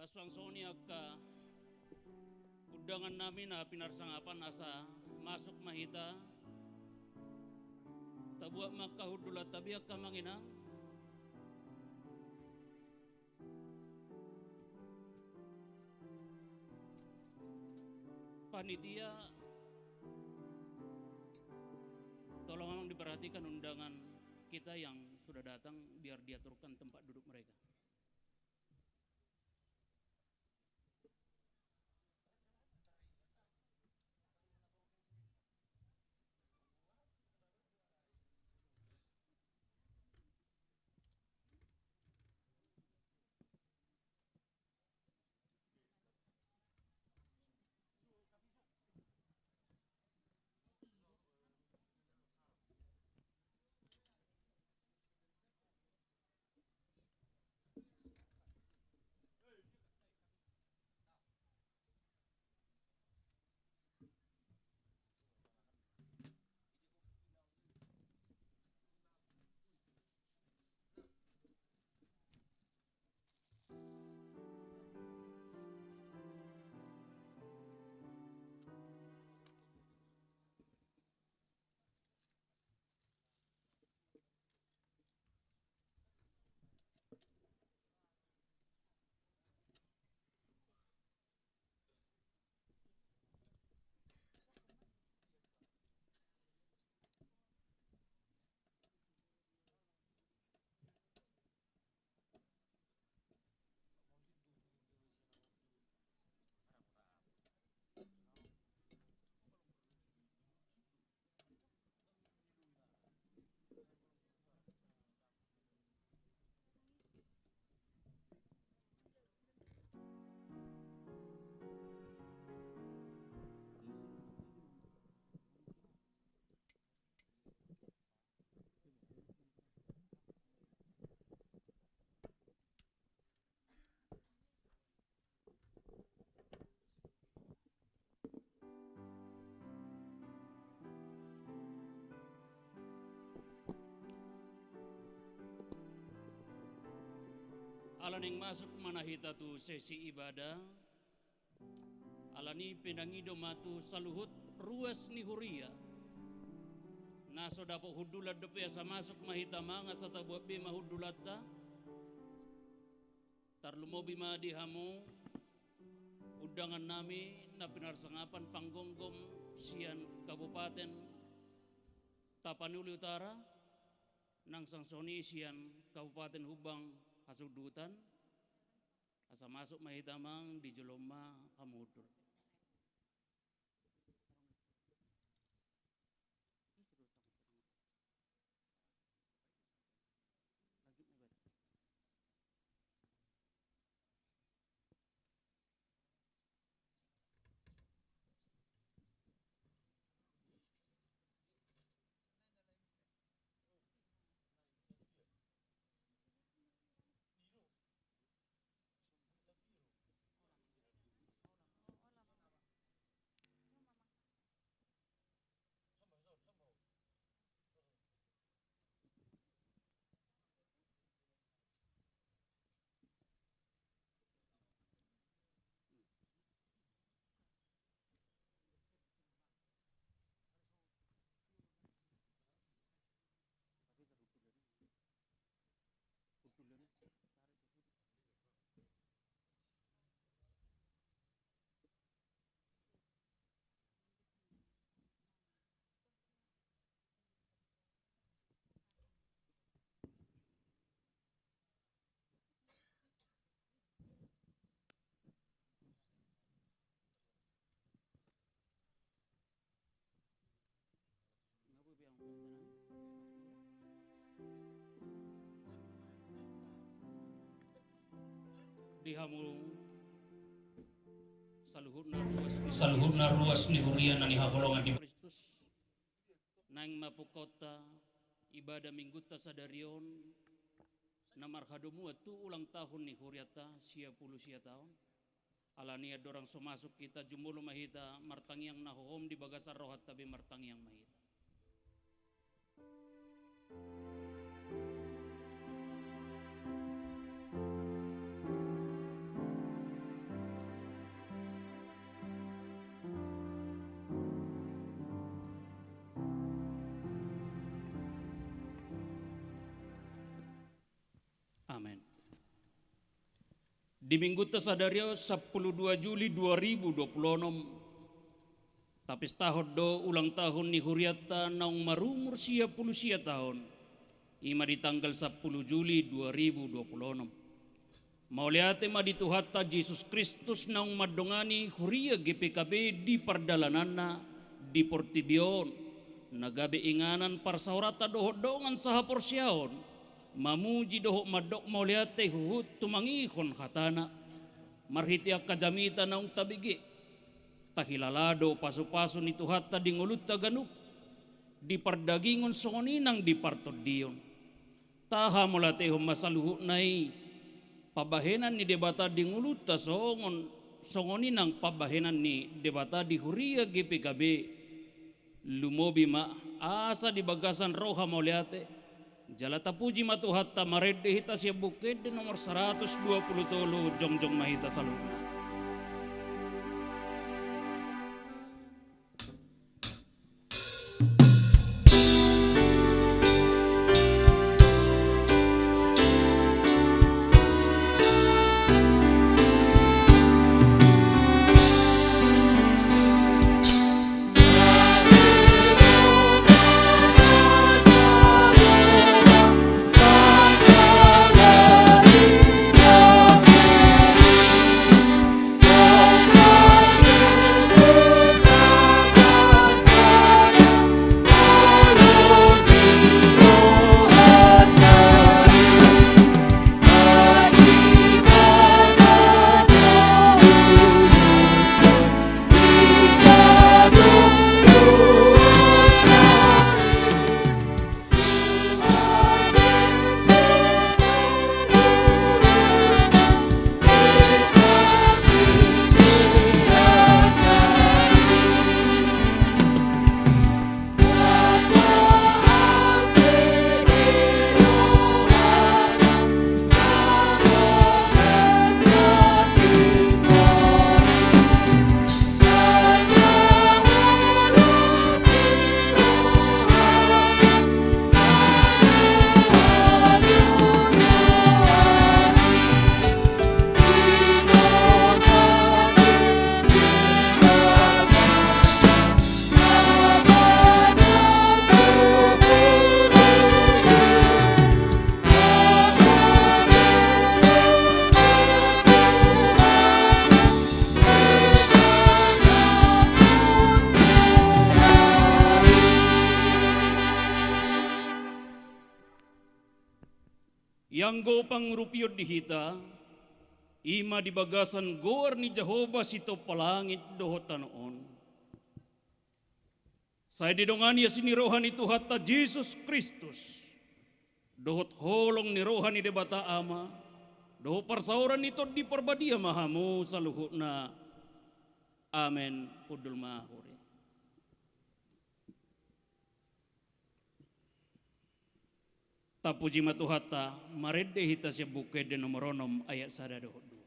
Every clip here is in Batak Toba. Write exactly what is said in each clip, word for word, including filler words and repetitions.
Laos suang songon i angka undangan nami na pinarsangapan, asa masuk ma hita tabuat ma angka hundulanta be, angka amang inang. Panitia, tolong amang diperhatikan undangan kita yang sudah datang, biar diaturkan tempat duduk mereka. Ala naeng masuk ma hita tu sesi ibadah, alani i pinangido ma tu saluhut ruas ni huria na so dapot hundulan dope, asa masuk ma hita amang, asa tabuat be ma hundulanta. Tarlumobi ma di hamu undangan nami na pinarsangapan panggomgom sian Kabupaten Tapanuli Utara, nang suang songon i sian Kabupaten Humbang Hasundutan. Asa masuk ma hita amang, di jolo on ma hamu hundul. Di hamu saluhutna ruas ni, saluhutna ruas ni huria na hinaholongan di Kristus. Naeng ma pungkaonta ibada Minggunta sadari on na marhadomuan tu ulang tahun ni hurianta sia pulu sia taon. Alani i andorang so masuk hita, jumolo ma hita martangiang na hohom di bagasan rohanta be, martangiang ma hita. Amen. Di Minggunta sadari on, sampulu dua Juli dua ribu dua pulu onom, tapestahon do ulang tahun ni hurianta naung marumur sia pulu sia taon, i ma di tanggal sampulu Juli dua ribu dua pulu onom. Mauliate ma di Tuhanta Jesus Kristus naung mandongani huria G P K B di pardalananna di portibi on, na gabe inganan parsaoranta dohot dongan sahaporseaon, mamuji dohot mandok mauliate huhut tumangihon hatana. Marhite angka jamita naung tabege, tahilala do pasupasu ni Tuhanta di ngolunta ganup, di pardagingon songon i nang di partondion. Tahamauliatehon ma saluhutna i, pambahenan ni Debata di ngolunta songon, songon i nang pambahenan ni Debata di huria G P K B. Lumobi ma asa di bagasan roha mauliate, jala tapuji ma Tuhanta marende hita sian Buku Ende nomor saratus dua pulu tolu, jongjong ma hita saluhutna. Ianggo pangurupion di hita, i ma di bagasan goar ni Jahowa sitompa langit dohot tano on. Sai didongani asi ni roha ni Tuhanta Jesus Kristus, dohot holong ni roha ni Debata Ama, dohot parsaoran ni Tondi Parbadia ma hamu saluhutna. Amen. Hundul ma huria. Tapuji ma Tuhanta, marende hita sian Buku Ende nomor onom ayat sada dohot dua.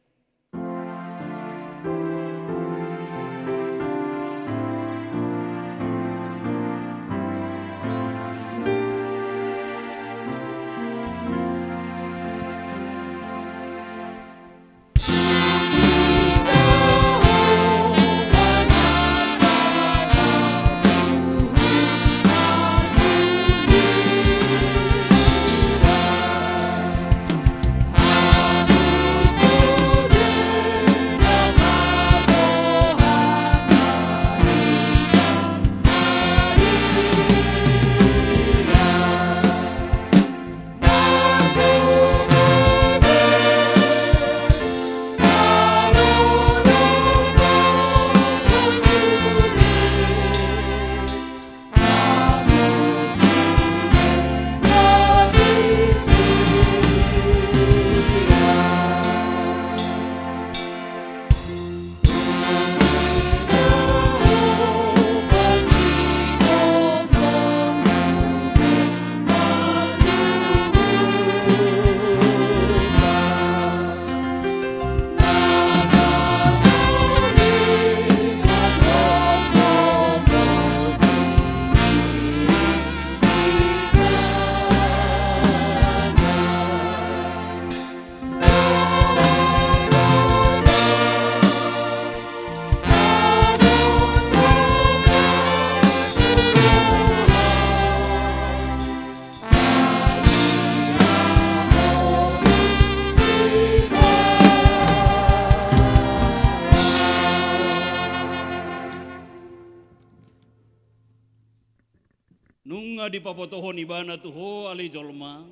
Nga dipabotohon ibana tu ho ale jolma,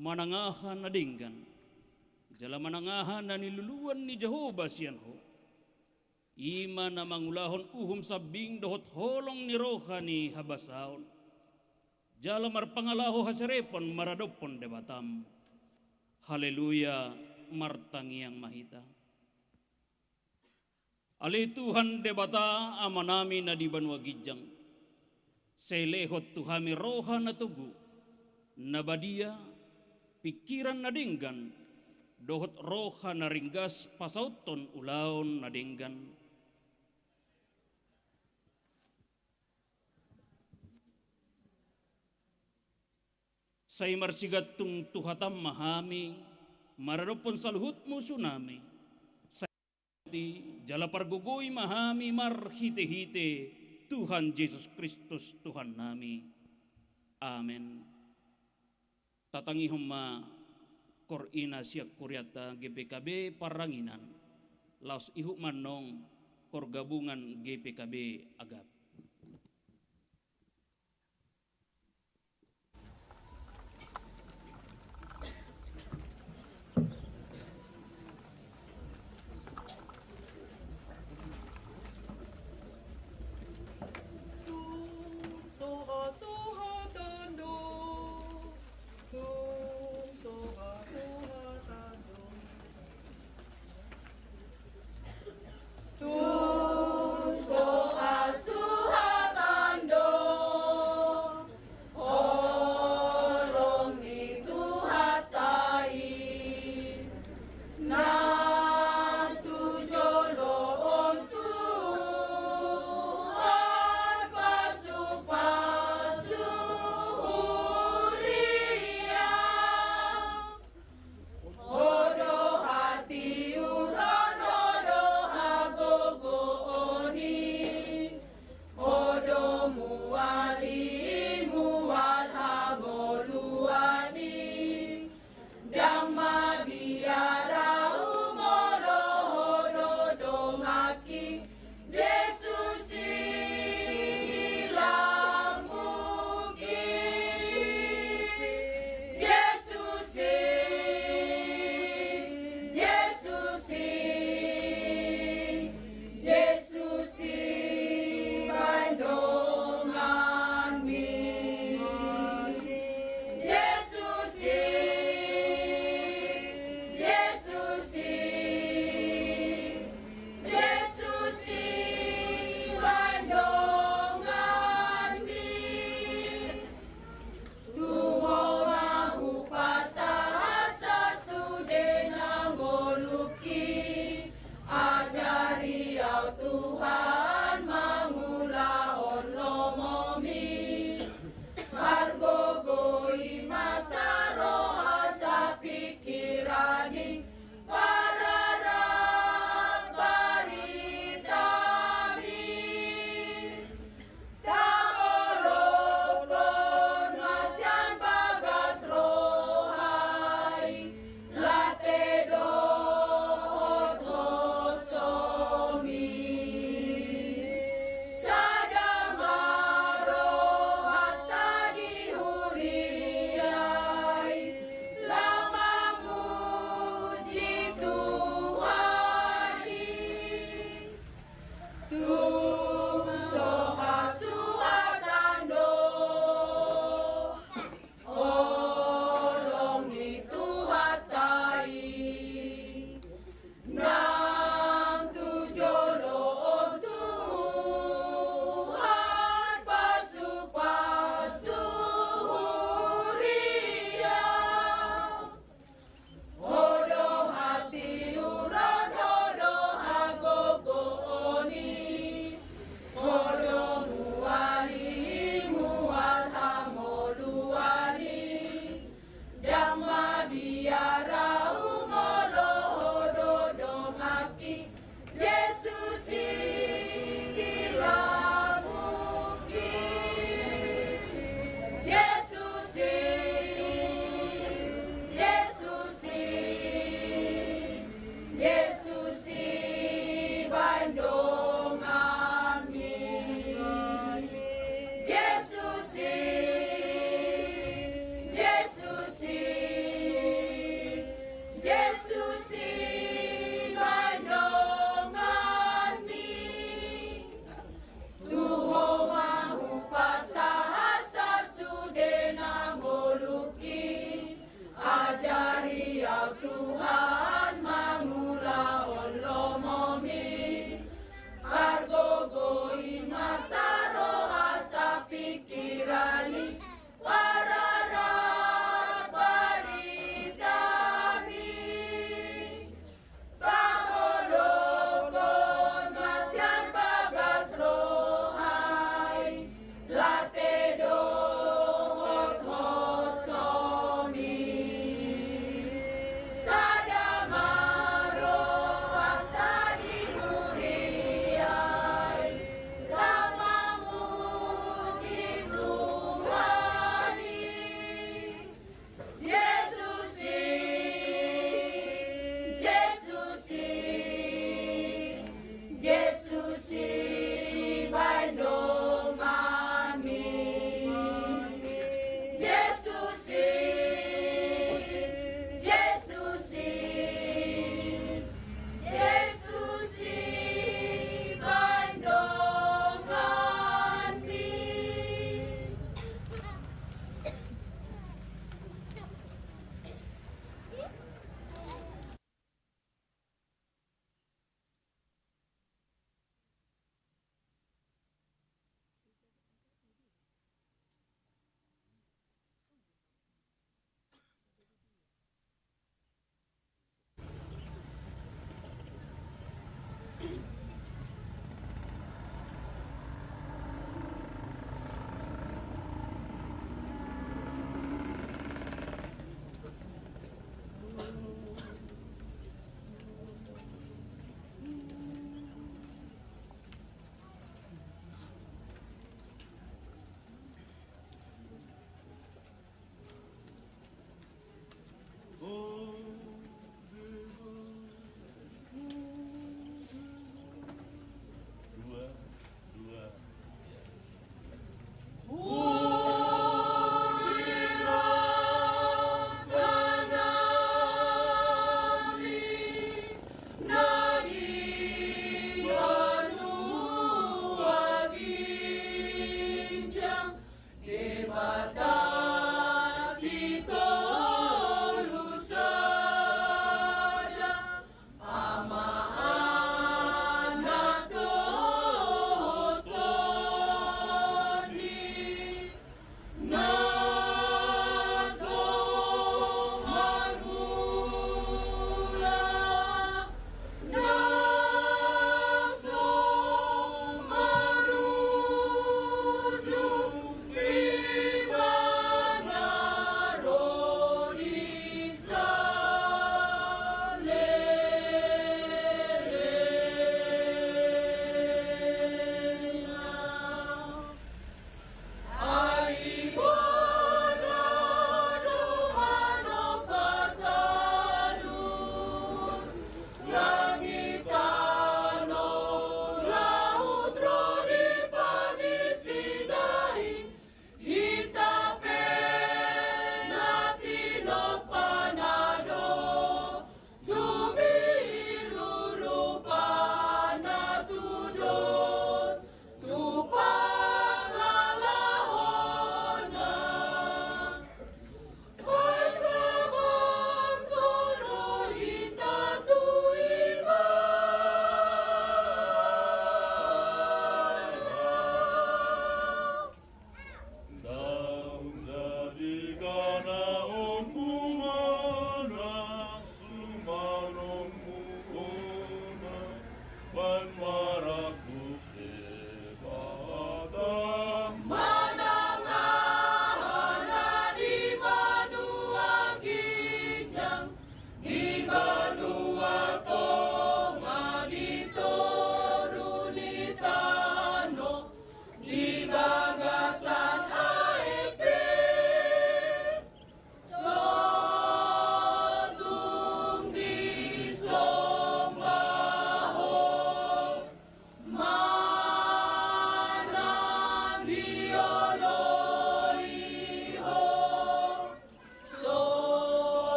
manang aha na denggan, jala manang aha na niluluan ni Jahowa sian ho. I ma na mangulahon uhum sambing dohot holong ni roha ni habasaon, jala marpangalaho haserepon maradophon Debatam. Haleluya, martangiang ma hita. Ale Tuhan Debata Amanami na di banua ginjang, sai lehon tu hami roha na togu, na badia, pingkiran na denggan, dohot roha na ringgas pasauthon ulaon na denggan. Sai marsigantung tu hatam ma hami maradophon saluhut musunami. Sai jala pargogoi ma hami marhitehite Tuhan Jesus Kristus Tuhannami. Amen. Tatangihon ma kor ina sian kurianta G P K B Parranginan. Laos ihut ma annon kor gabungan G P K B Agape. Tung so hasuhatan do holong ni Tuhanta i, nang tu jolo on Tuhan pasupasu huria. Ho do hatiuron, ho do hagogoon i, ho do mual i, mual hangoluan i. Ndang mabiar ahu molo ho do donganki. Jesus i, langmuki. Jesus i, Jesus i, Jesus i baen donganmi. Jesus i, Jesus i, Jesus i baen donganmi. Tu ho ma hupasahat sasude na ngolungki. Ajari au Tuhan mangulahon lomomi. Pargogoi ma saroha sapingkiran i, pararap baritami. Taolokhon ma sian bagas roha i, late dohot hosomi. Sada ma rohanta di huria i, laho mamuji Tuhan i. Tung so hasuhatan do holong ni Tuhanta i, nang tu jolo on Tuhan pasupasu huria. Ho do hatiuron, ho do hagogoon i, ho do mual i, mual hangoluan i. Ndang mabiar ahu molo ho do donganki. Jesus i, langmuki. Jesus i, Jesus i, Jesus i baen donganmi. Jesus i,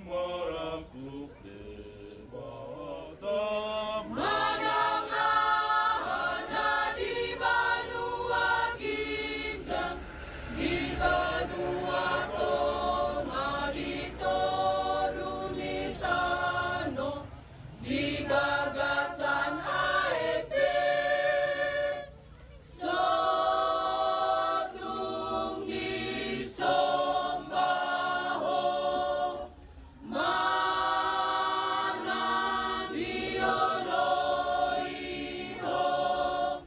Marangkup Debata. Manang aha na di banua ginjang, di banua tonga, di toru ni tano, di bagasan aek pe, so tung disomba Ho, manang dioloi Ho,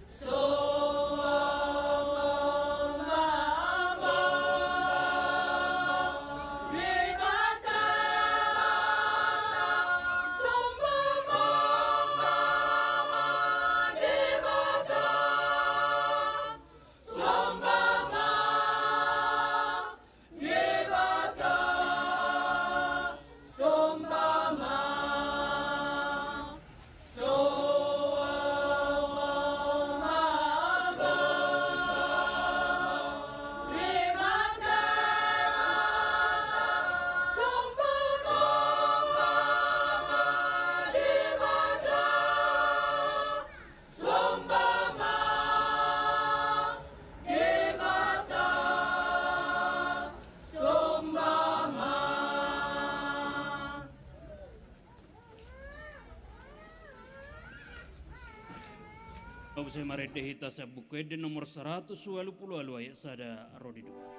so Asa marende hita sian Buku Ende nomor saratus ualu pulu ualu, ayat sada ro di dua.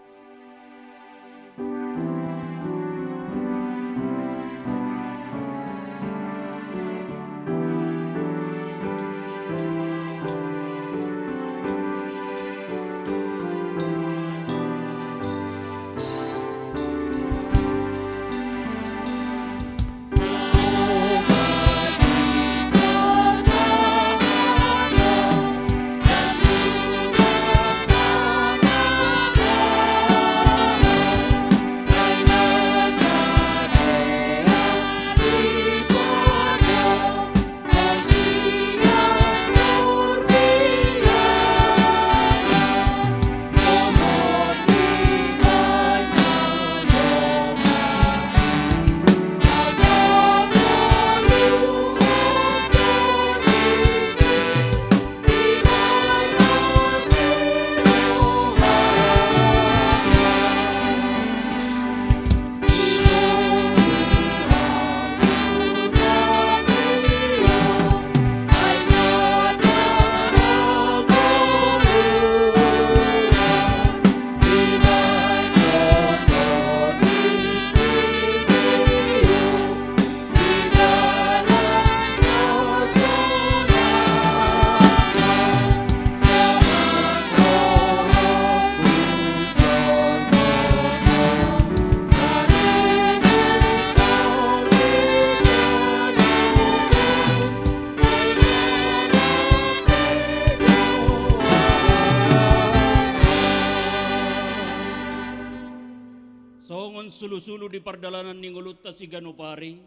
Songon sulusulu di pardalanan ni ngolunta siganup ari,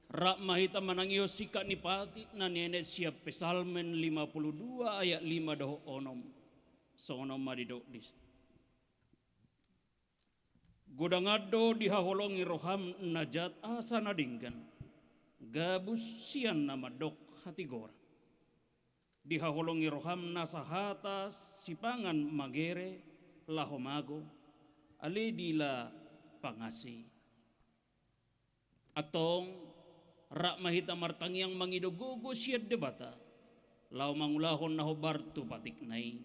rap ma hita manangihon singkat ni patik na nienet sian Psalmen lima pulu dua ayat lima dohot onom. Songon on ma didok disi. Godang do dihaholongi roham na jat asa na denggan, gabus sian na mandok hatigoran. Dihaholongi roham nasa hata sipangan magere laho mago, ale dila pangasi. Antong, rap ma hita martangiang mangido gogo sian Debata, laho mangulahon na hombar tu patikna i.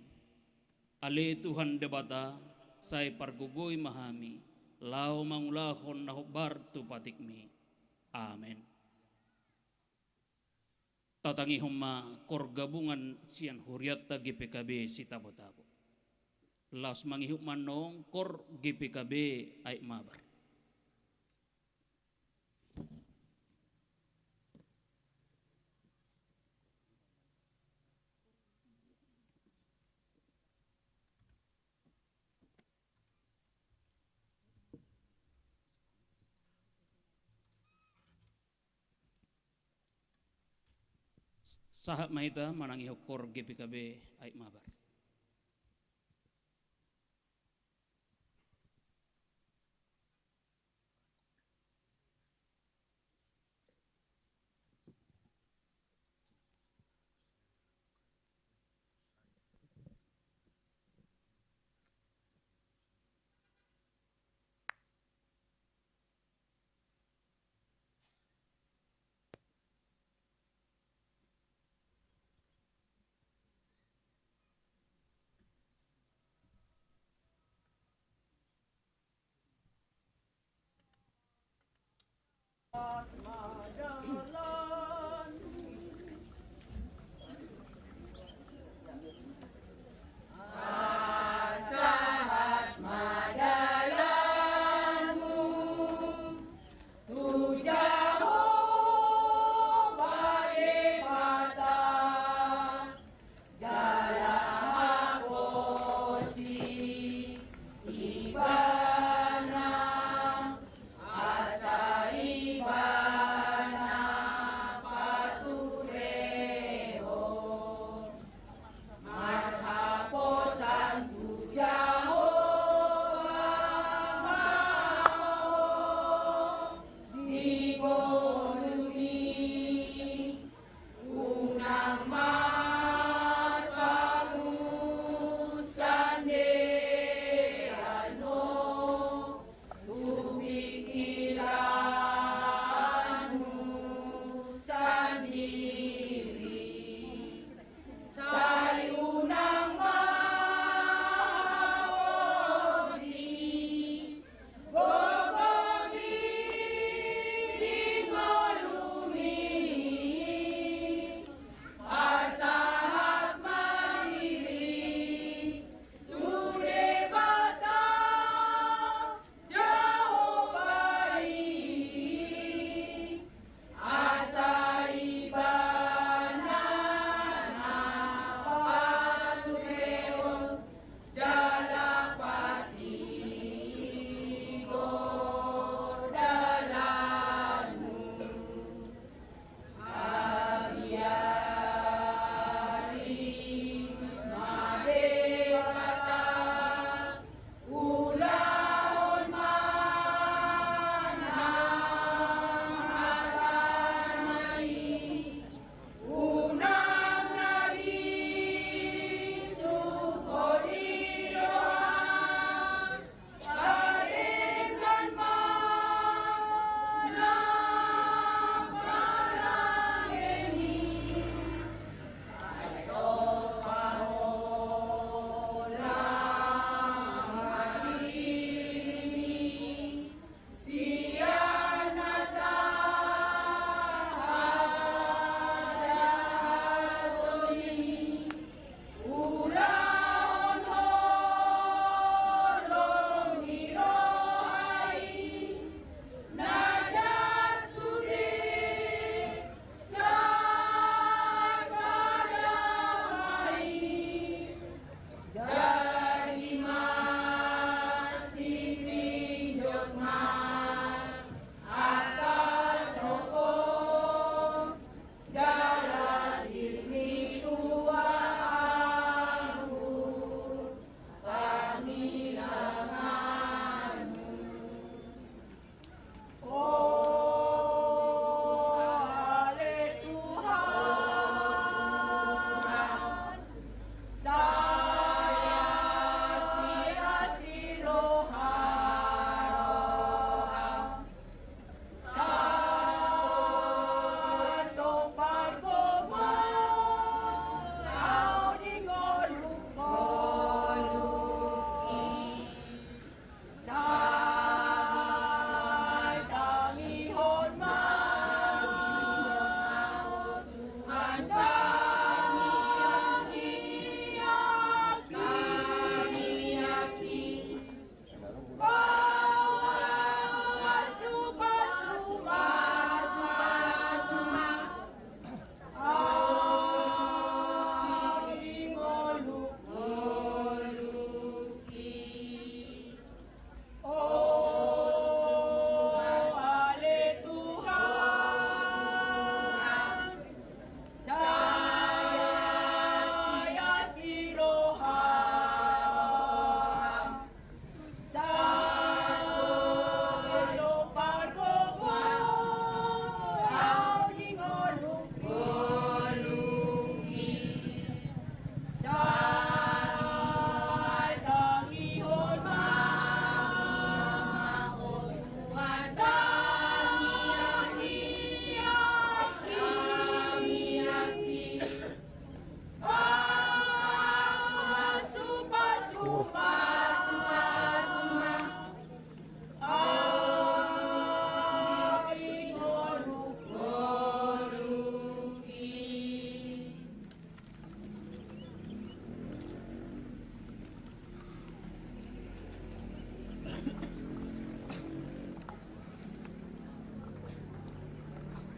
Ale Tuhan Debata, sai pargogoi ma hami, laho mangulahon na hombar tu patikmi. Amen. Tatangihon ma kor gabungan sian hurianta G P K B Sitabotabo. Laos mangihut ma annon kor G P K B Aek Mabar. Sahat ma hita manangihon kor G P K B Aek Mabar.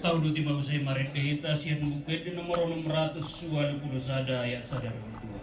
Sahat ma hita marende sian Buku Ende nomor onom ratus ualu pulu sada ayat sada dohot dua.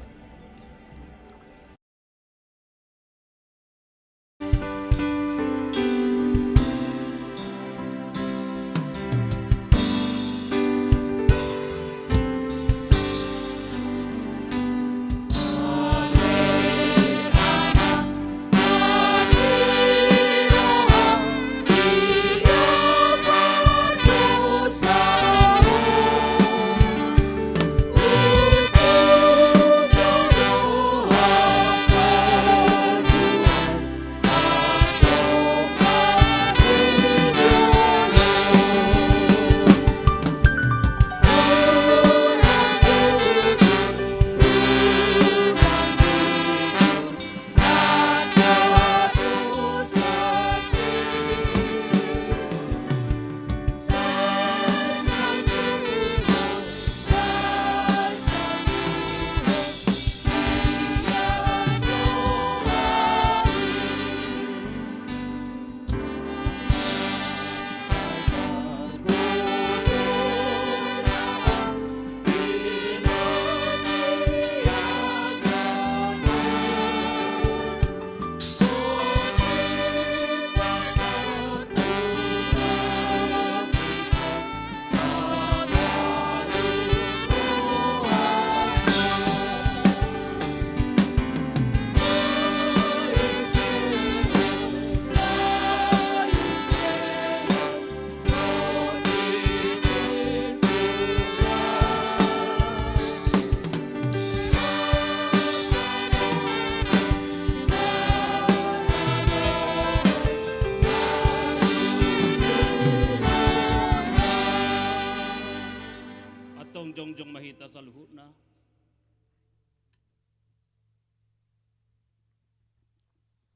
Antong jongjong ma hita saluhutna.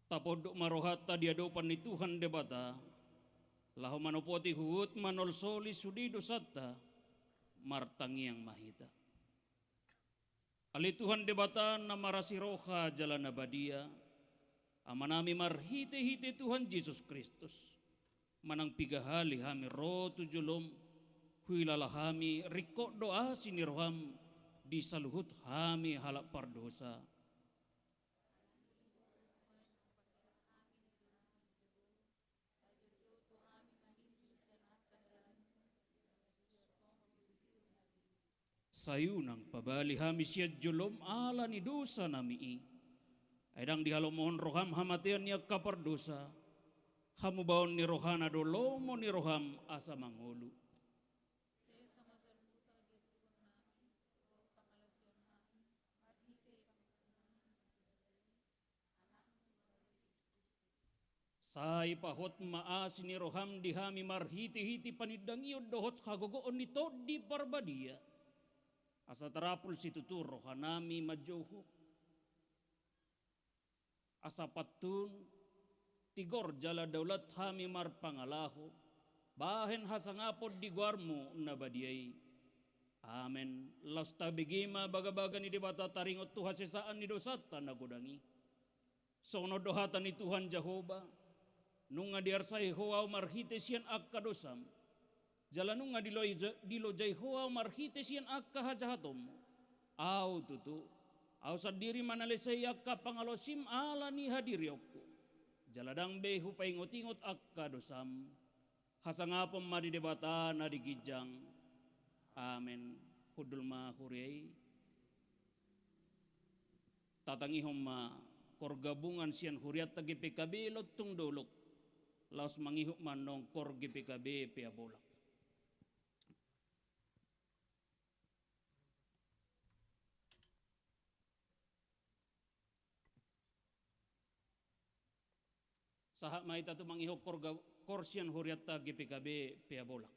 Taponduk ma rohanta di adopan ni Tuhan Debata, laho manopoti huhut manolsoli sude dosanta. Martangiang ma hita. Ale Tuhan Debata na marasi roha jala na badia, Amanami, marhitehite Tuhan Jesus Kristus, manang piga hali hami ro tu jolom, huilala hami ringkot do asi ni roham di saluhut hami halak pardosa. Sai unang pabali hami sian jolom ala ni dosanami i. Ai ndang dihalomohon roham hamatean ni angka pardosa. Hamubaon ni rohana do lomo ni roham asa mangolu. Sai pahot ma asi ni roham di hami marhitehite panindangion dohot hagogoon ni Tondi Parbadia, asa tarapul situtu rohanami manjou Ho. Asa pantun, tigor jala daulat hami marpangalaho, bahen hasangapon di goarmu na badia i. Amen. Laos tabege ma bagabaga ni Debata taringot tu hasesaan ni dosanta na godang i. Songon on do hata ni Tuhan Jahowa, nunga diarsai Ho ahu marhite sian angka dosam, jala nunga diloi-, dilojai Ho ahu marhite sian angka hajahatonmu. Ahu tutu, ahu sandiri manalesei angka pangalaosim ala ni hadirionku, jala ndang be hupaingotingot angka dosam. Hasangapon ma di Debata na di ginjang. Amen. Hundul ma huria i. Tatangihon ma kor gabungan sian hurianta G P K B Lontung Dolok, laos mangihut ma annon kor G P K B Peabolak. Sahat ma hita tu mangihut kor ga-, kor sian hurianta G P K B Peabolak.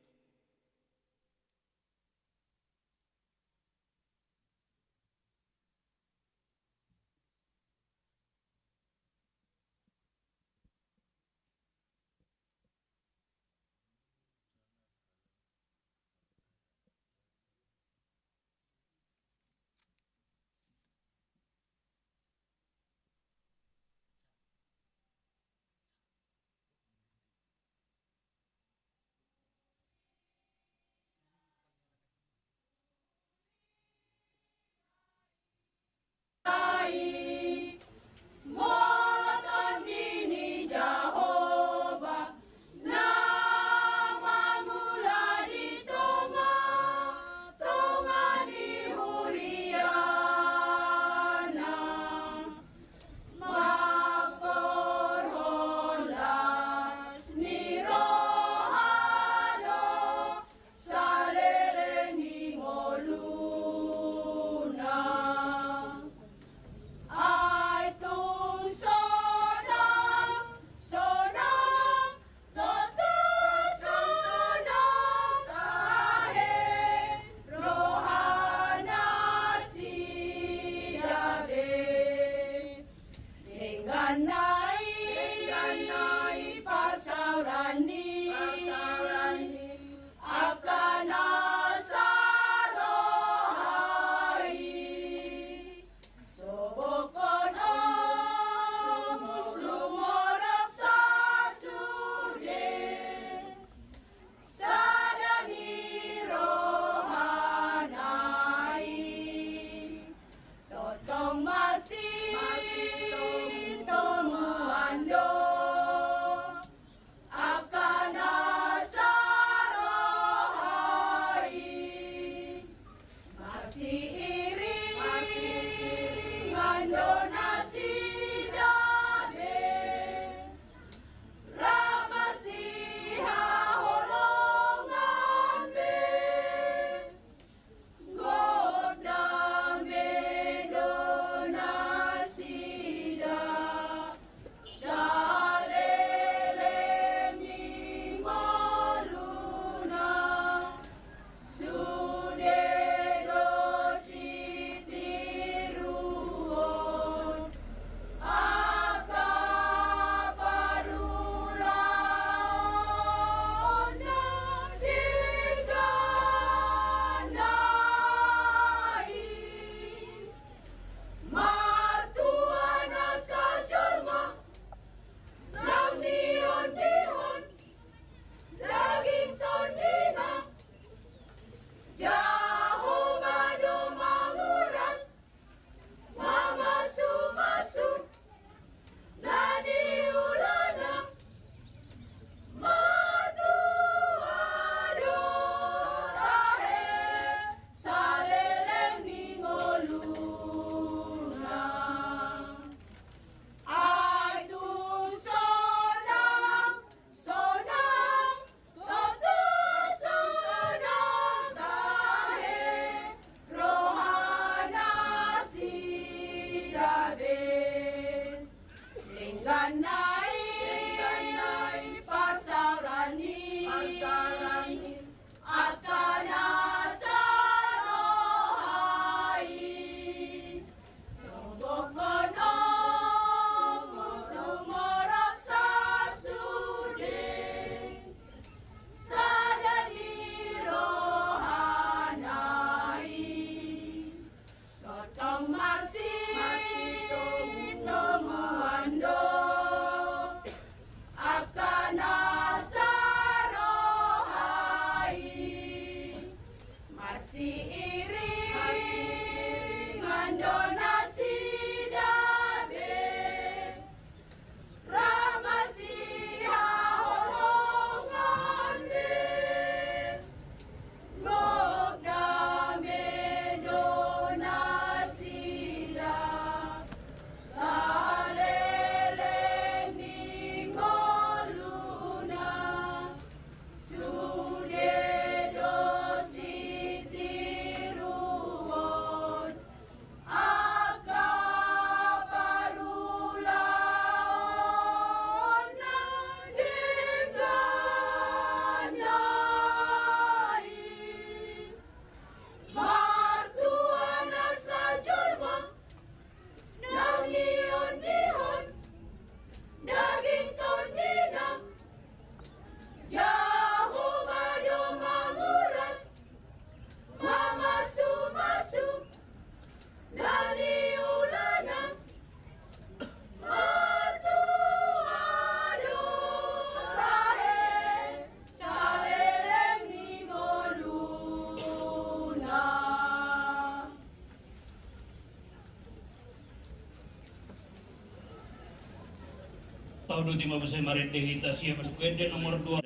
Dua puluh lima, bisa marende hita siap buku ende nomor dua.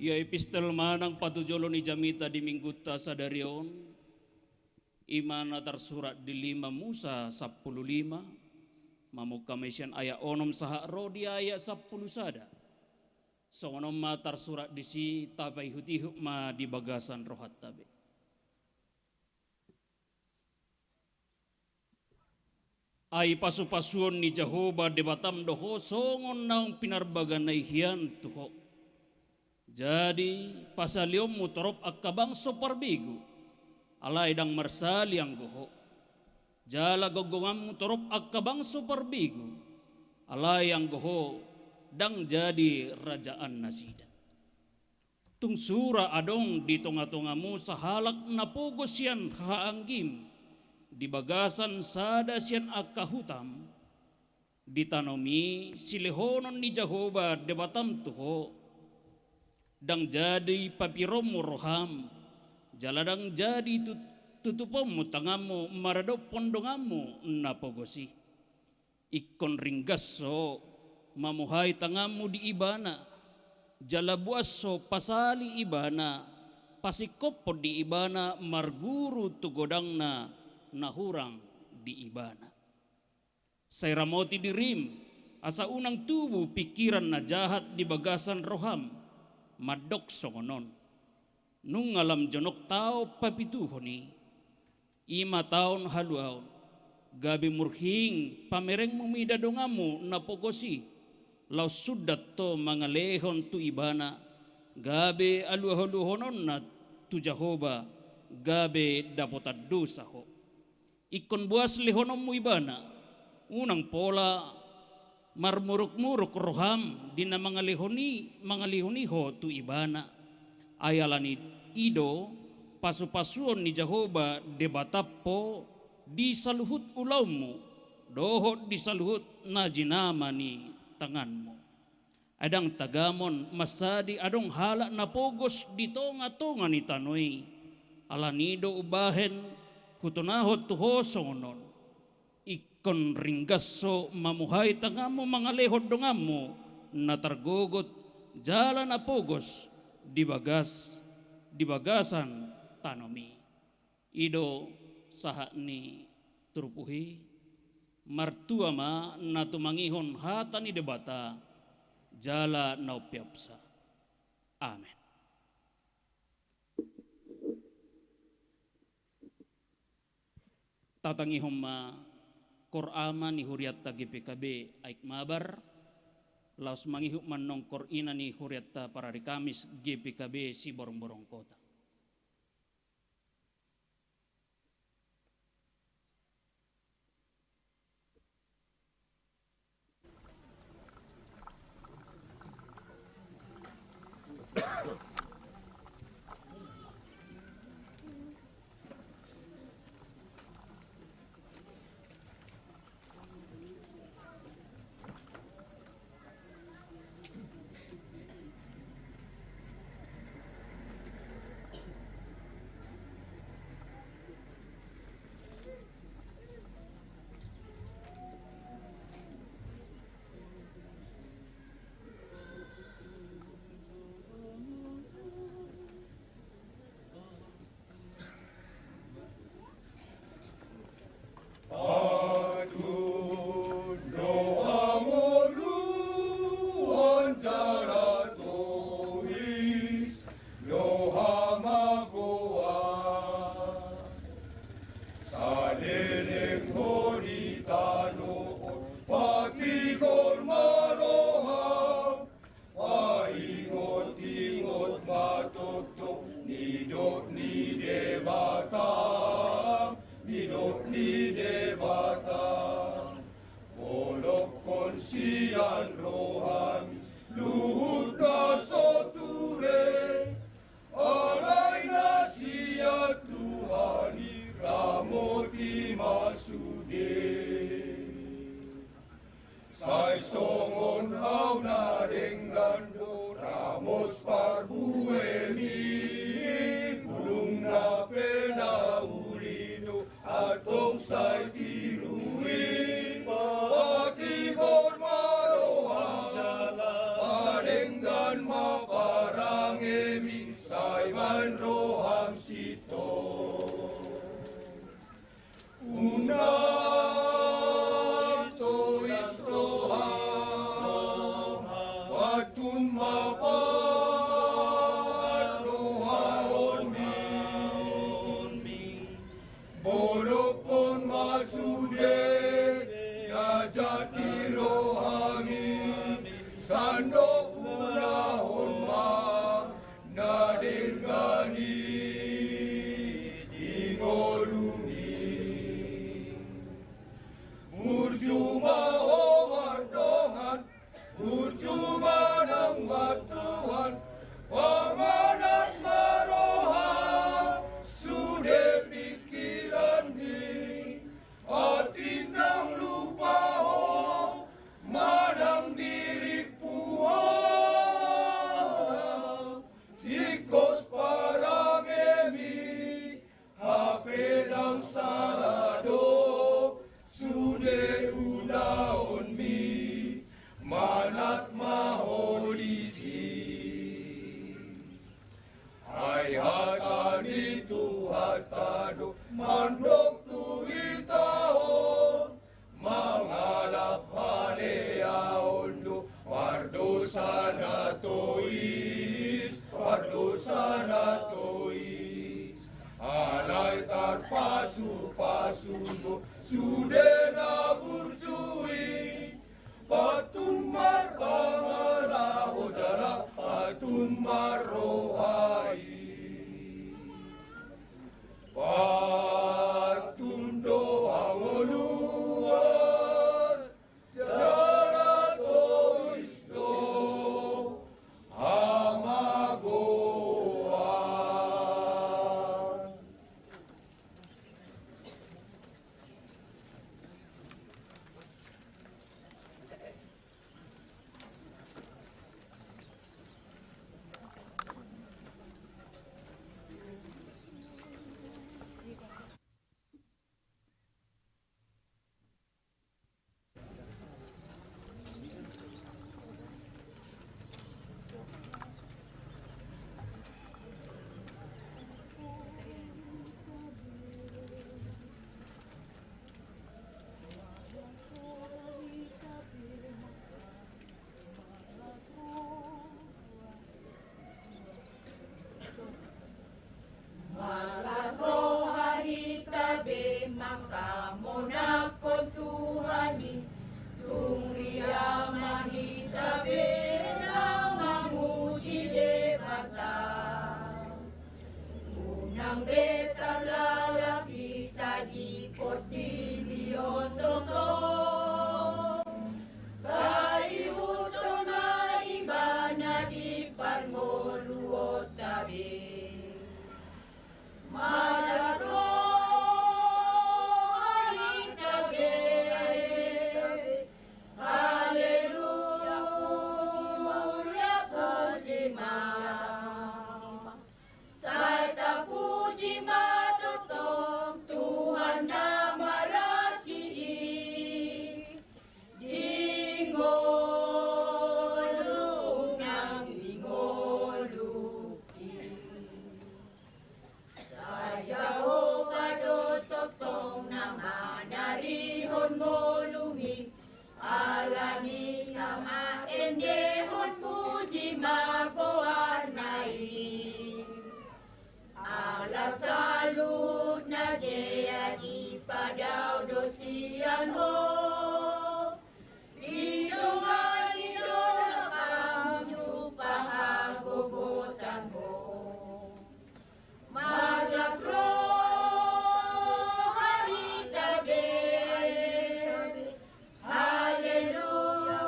Ia epistel manang patujolo ni jamita di minggunta sadari on, i ma na tarsurat di lima Musa sampulu lima, mamungka ma sian ayat onom sahat ro di ayat sampulu sada. Songon on ma tarsurat disi, tapaihutihut ma di bagasan rohanta be. Ai pasupasuon ni Jahowa Debatam do ho songon naung pinarbagana i hian tu ho. Jadi pasalionmu torop angka bangso parbegu, alai ndang marsali anggo ho. Jala gonggonganmu torop angka bangso parbegu, alai anggo ho ndang jadi rajaan nasida. Tung sura adong di tongatongamu sahalak na pogos sian hahaanggim di bagasan sada sian angka hutam, di tanomi silehonon ni Jahowa Debatam tu ho. Ndang jadi papironmu roham, jala ndang jadi tut-, tutuponmu tanganmu maradophon donganmu na pogos i. Ingkon ringgas ho mamuhai tanganmu di ibana, jala buas ho pasali ibana, pasingkophon di ibana marguru tu godangna na hurang di ibana. Sai ramoti dirim, asa unang tubu pingkiran na jahat di bagasan roham, mandok songon on: Nunga lam jonok taon papituhon i, i ma taon haluaon, gabe murhing pamerengmu mida donganmu na pogos i, laos sundat ho mangalehon tu ibana, gabe alualuhononna tu Jahowa, gabe dapotan dosa ho. Ingkon buas lehononmu ibana, unang pola marmurukmuruk roham di na mangalehon i, mangalehon i ho tu ibana. Ai ala ni i do pasupasuon ni Jahowa Debatam ho di saluhut ulaonmu dohot di saluhut na jinama ni tanganmu. Ai ndang tagamon mansadi adong halak na pogos di tongatonga ni tano i. Ala ni i do umbahen hutonahon tu ho songon on: Ingkon ringgas ho mamuhai tanganmu mangalehon donganmu na targogot jala na pogos di bagas, di bagasan tanomi. I do sahat ni turpuk i. Martua ma na tumangihon hata ni Debata jala na umpeopsa. Amen. Tatangihon ma kor ama ni hurianta G P K B Aik Mabar, laos mangihut ma annon kor ina ni hurianta Parari Kamis G P K B Siborongborong Kota. Patung do hangoluan jala tois do hamagoan. Saleleng ho di tano on patigor ma roham. Paingot-ingot ma tongtong nidok ni Debata, nidok ni Debata. Bolokkon sian rohami luhut na so ture, alai na sian Tuhan i ramoti ma sude. Sai songon hau na denggan do ramos parbuemi, bulungna pe na uli do antong sai tiru i. Patigor ma roham, padenggan ma parangemi, sai baen roham sintong. Unang tois roham, patung ma parrohaonmi. Bolokkon ma sude na jat di rohami, sandok ulahon ma na denggan i di ngolumi. Burju ma ho mardongan, burju ma nang martuhan, pamanat ma roham sude pingkiranmi, atik ndang lupa ho manang dirimpu ho. Tingkos parangemi, hape ndang sala do sude ulaonmi, manat ma ho disi. Ai hata ni Tuhanta do mandok tu hita on, mangalap haleaon do pardosa na tois, pardosa na tois. Alai tarpasupasu do sude na burju i, patung marpangalaho jala patung marroha i. Patung do hangoluan, jala tois do hamagoan. Mangkamonanghon Tuhan i, tung riama hita be na mamuji Debata. Unang be tarlalap hita di portibi on tongtong, sai ihuthon ma Ibana di parngoluonta be. Marlas roha hita be. Haleluya, puji ma. Sai tapuji ma tongtong Tuhan na marasi i. Di ngolu nang di ngoluki. Sai Jahowa do tongtong na manarihon ngolumi, alani i ma endehon puji ma goarna i. Ala saluhutna dia dipadao do sian Ho. Didongani do hami tu pahagogotan Ho. Marlas roha hita be. Haleluya,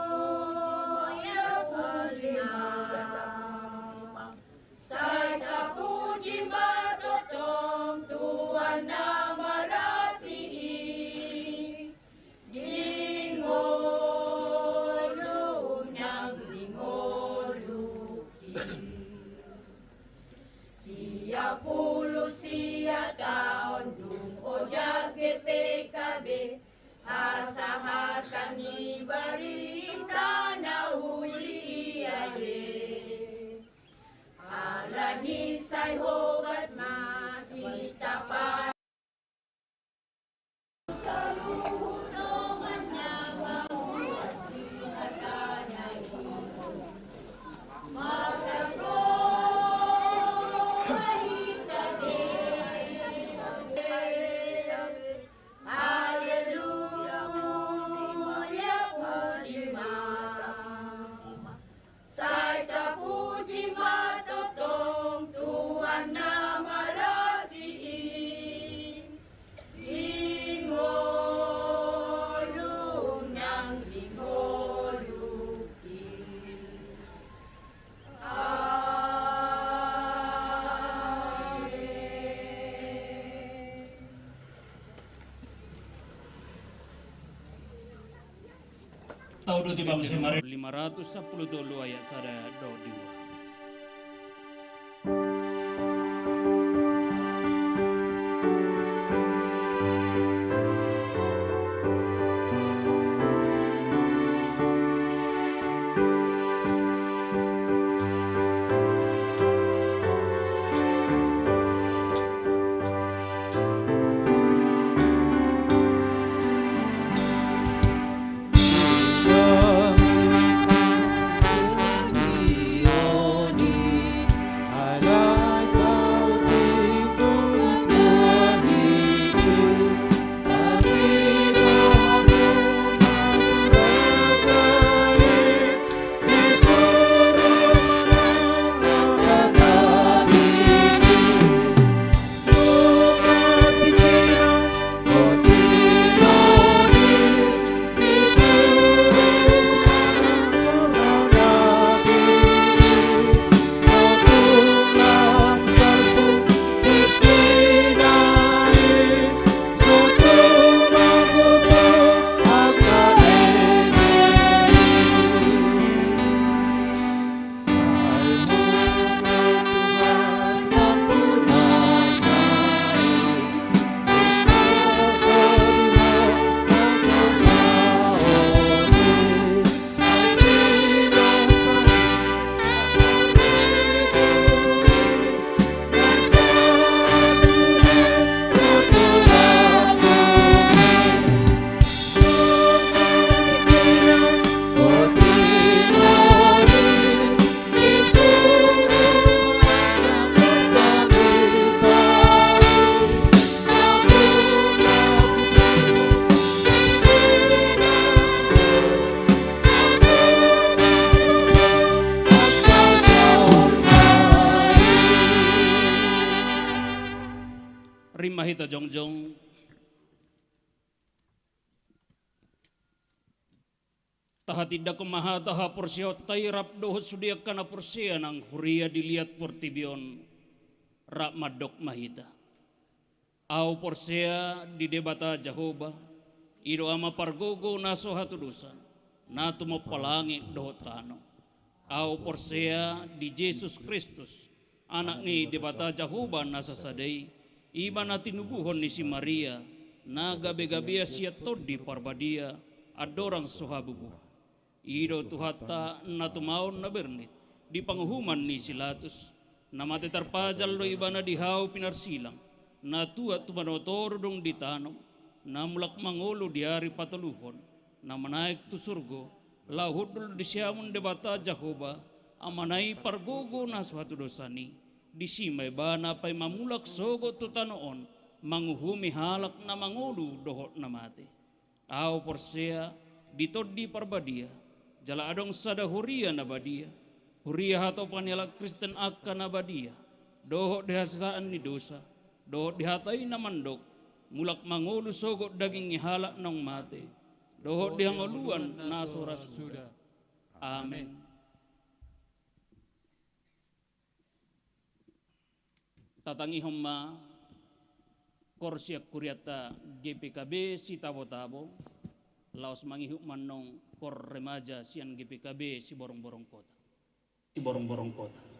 puji ma. Sai tapuji ma tongtong Tuhan na marasi i. Di ngolu nang di ngoluki. Sia pulu sia taon dung oja GPKB, hasahatan ni barita na uli i ale. Alani sai hobas ma hita pa. Haleluya, puji ma. Sai tapuji ma tongtong Tuhan na marasi i. Di ngolu nang di ngoluki. Amen. Tau do di bangsa Maria. Lima ratus sampulu tolu ayat sada dohot dua. Hita jongjong. Tahatindangkon ma hata haporseaonta i rap dohot sude angka na porsea nang huria di liat portibi on, rap mandok ma hita. Ahu porsea di Debata Jahowa, i do Ama pargogo na so hatudosan, na tumompa langit dohot tano. Ahu porsea di Jesus Kristus, Anak ni Debata Jahowa na sasada i, i ma na tinubuhon ni si Maria, na gabe-gabea sian Tondi Parbadia, andorang so habubuhan. I do Tuhanta na tumaon na bernit, di panguhuman ni si Latus, na mate tarpajal do Ibana di hau pinarsilang, na tuat tu banua toru dung ditanom, na mulak mangolu di ari patoluhon, na manaek tu surgo, laho hundul di siamun Debata Jahowa, Amana i pargogo na so hatudosan i, disi ma Ibana paima mulak sogot tu tano on, manguhumi halak na mangolu dohot na mate. Ahu porsea di Tondi Parbadia, jala adong sada huria na badia, huria hatopan ni halak Kristen angka na badia, dohot di hasesaan ni dosa, dohot di hata i na mandok, mulak mangolu sogot daging ni halak naung mate, dohot di hangoluan na so ra suda. Amen. Tatangihon ma kor sian hurianta G P K B Sitabotabo, laos mangihut ma annon kor remaja sian G P K B Siborongborong Kota. Siborongborong Kota.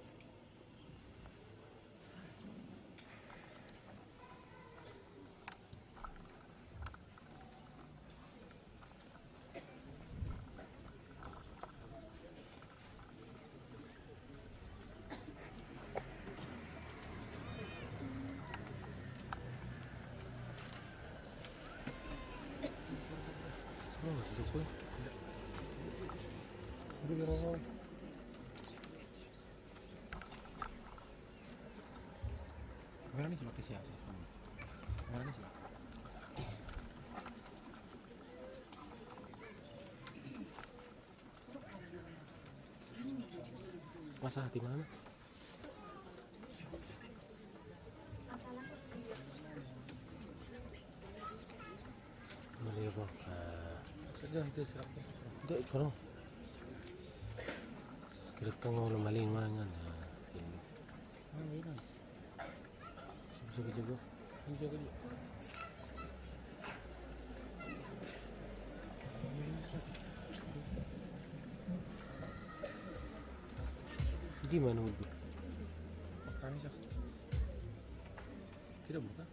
Masa hati mana? Mali apa? Dek, kalau kira kan ngolo maling mangan. Di mana udah? Kami sah. Tidak buka.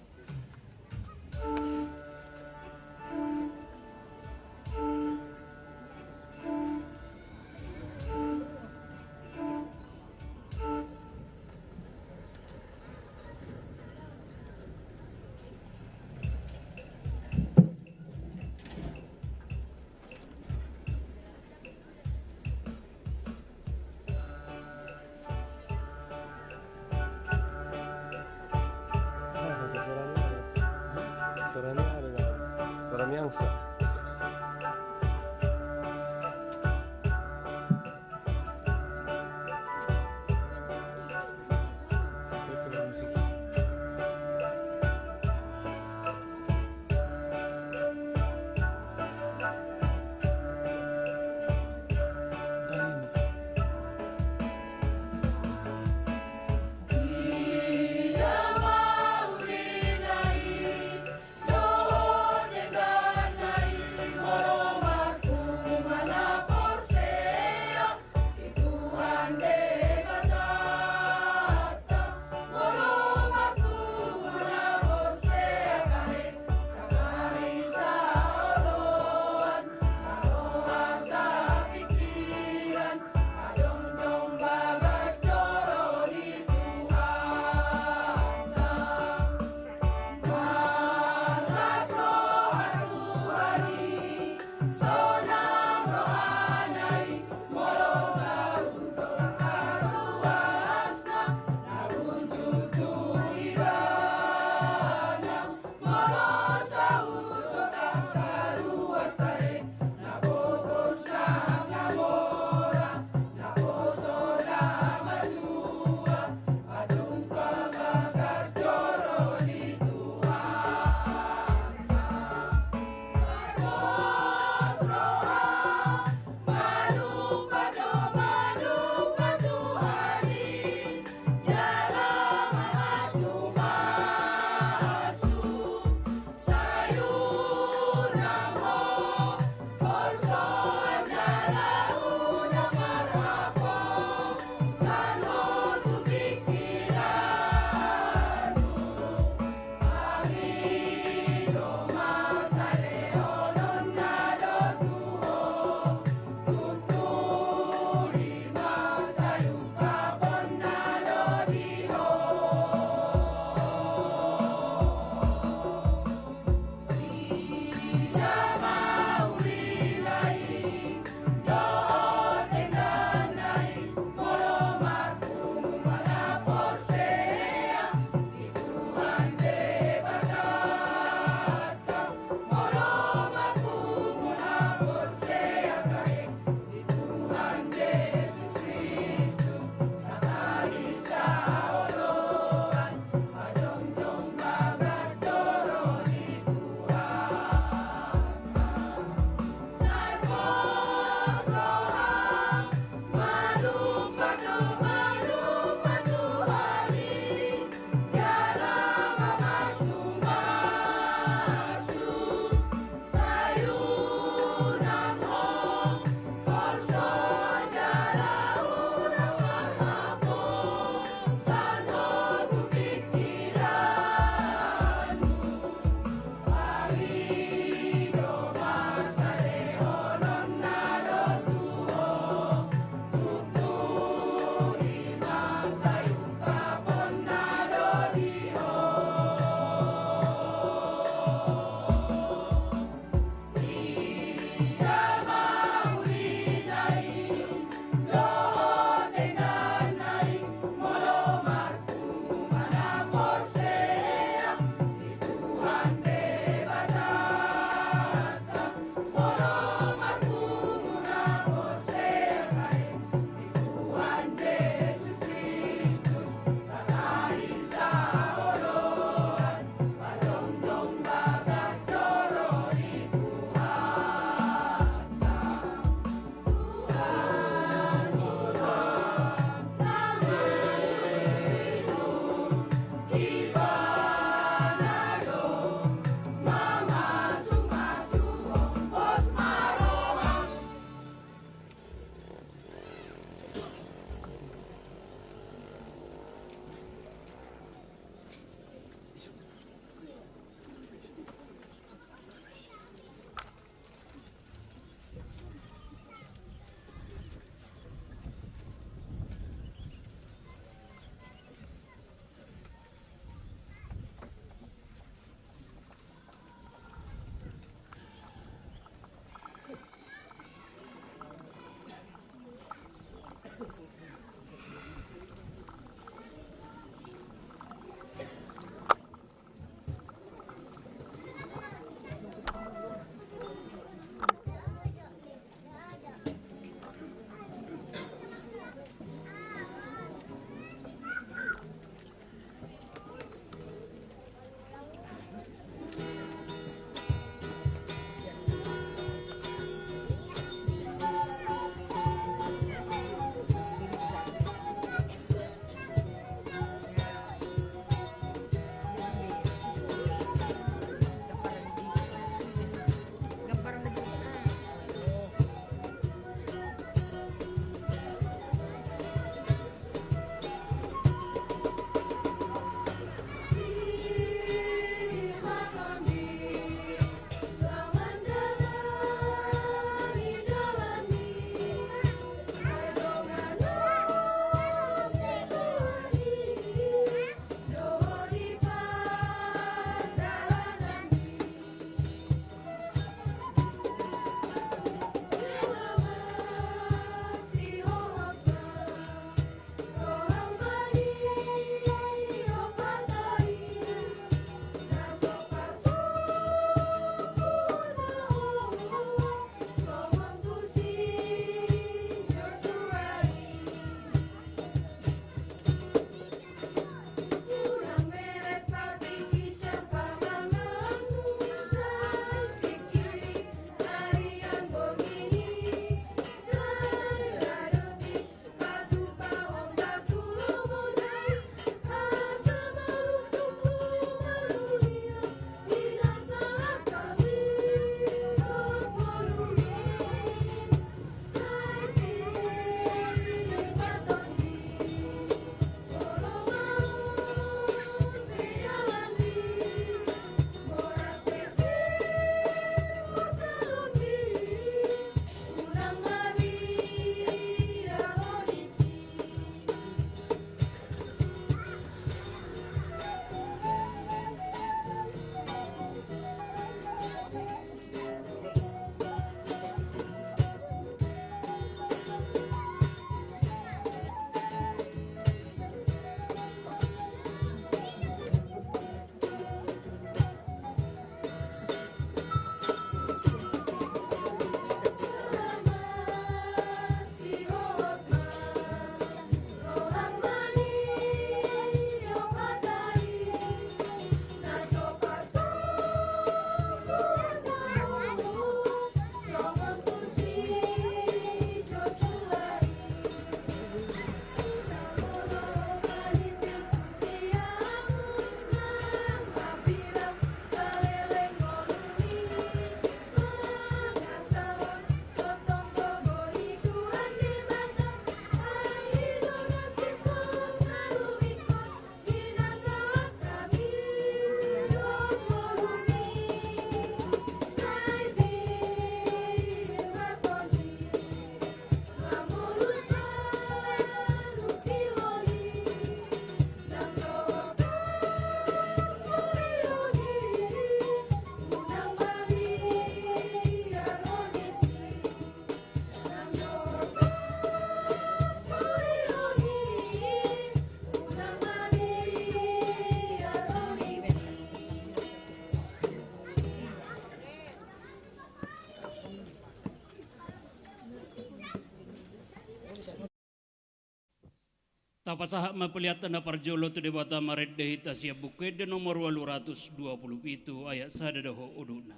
Tapasahat ma peleanta na parjolo tu Debata marende hita sian Buku Ende nomor ualu ratus dua pulu pitu ayat sada dohot udutna.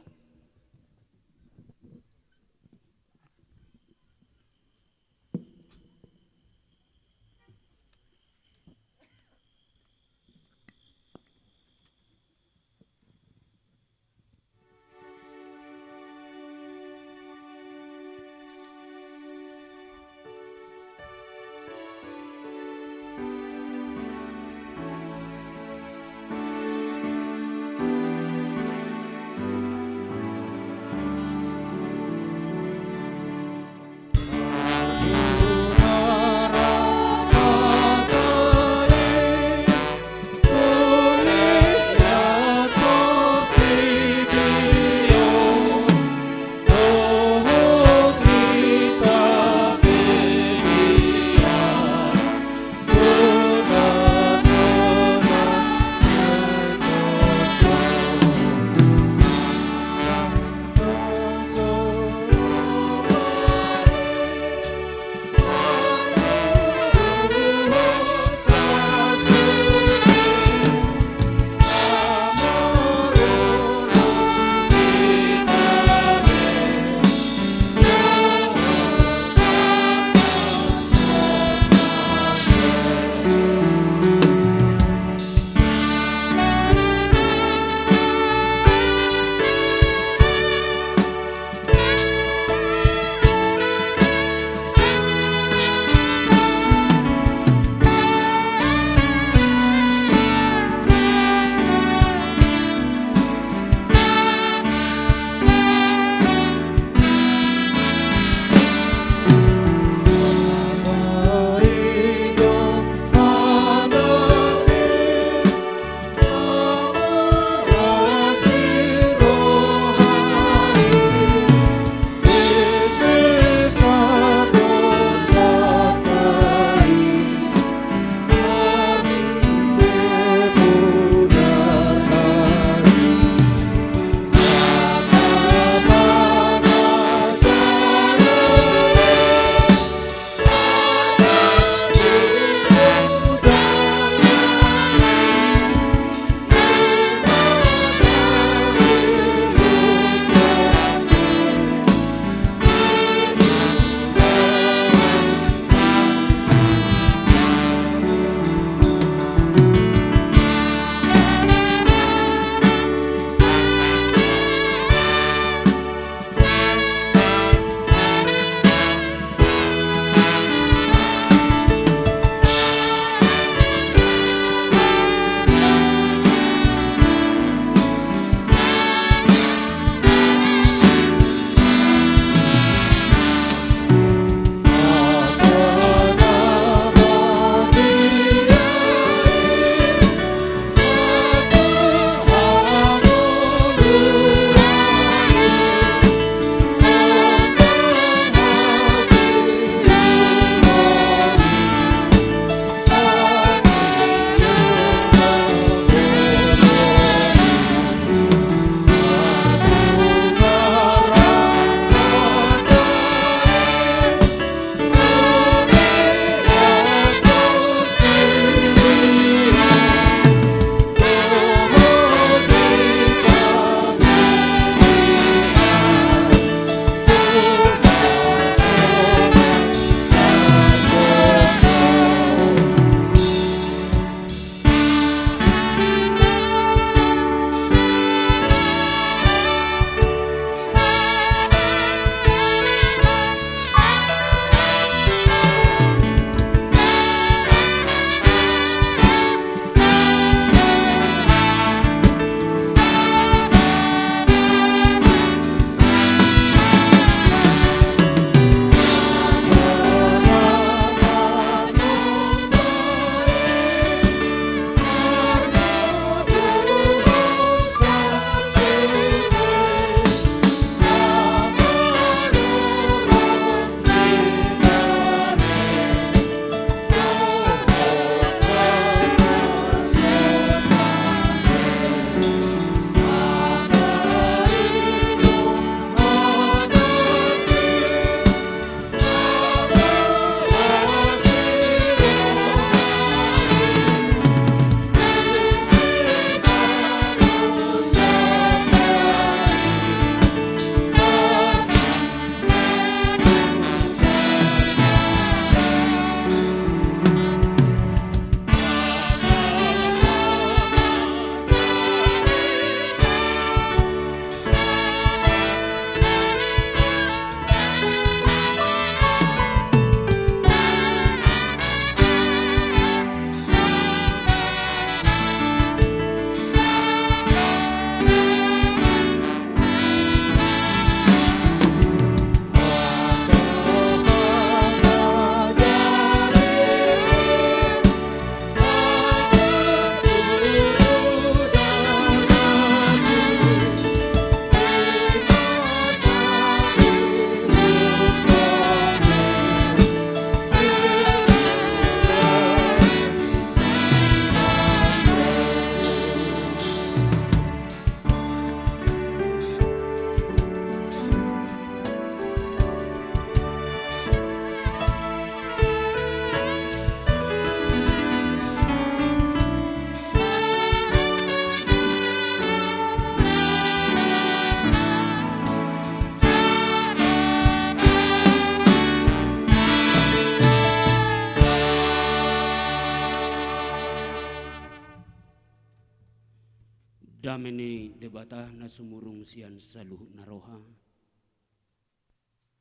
Dame ni Debata na sumurung sian saluhut na roha,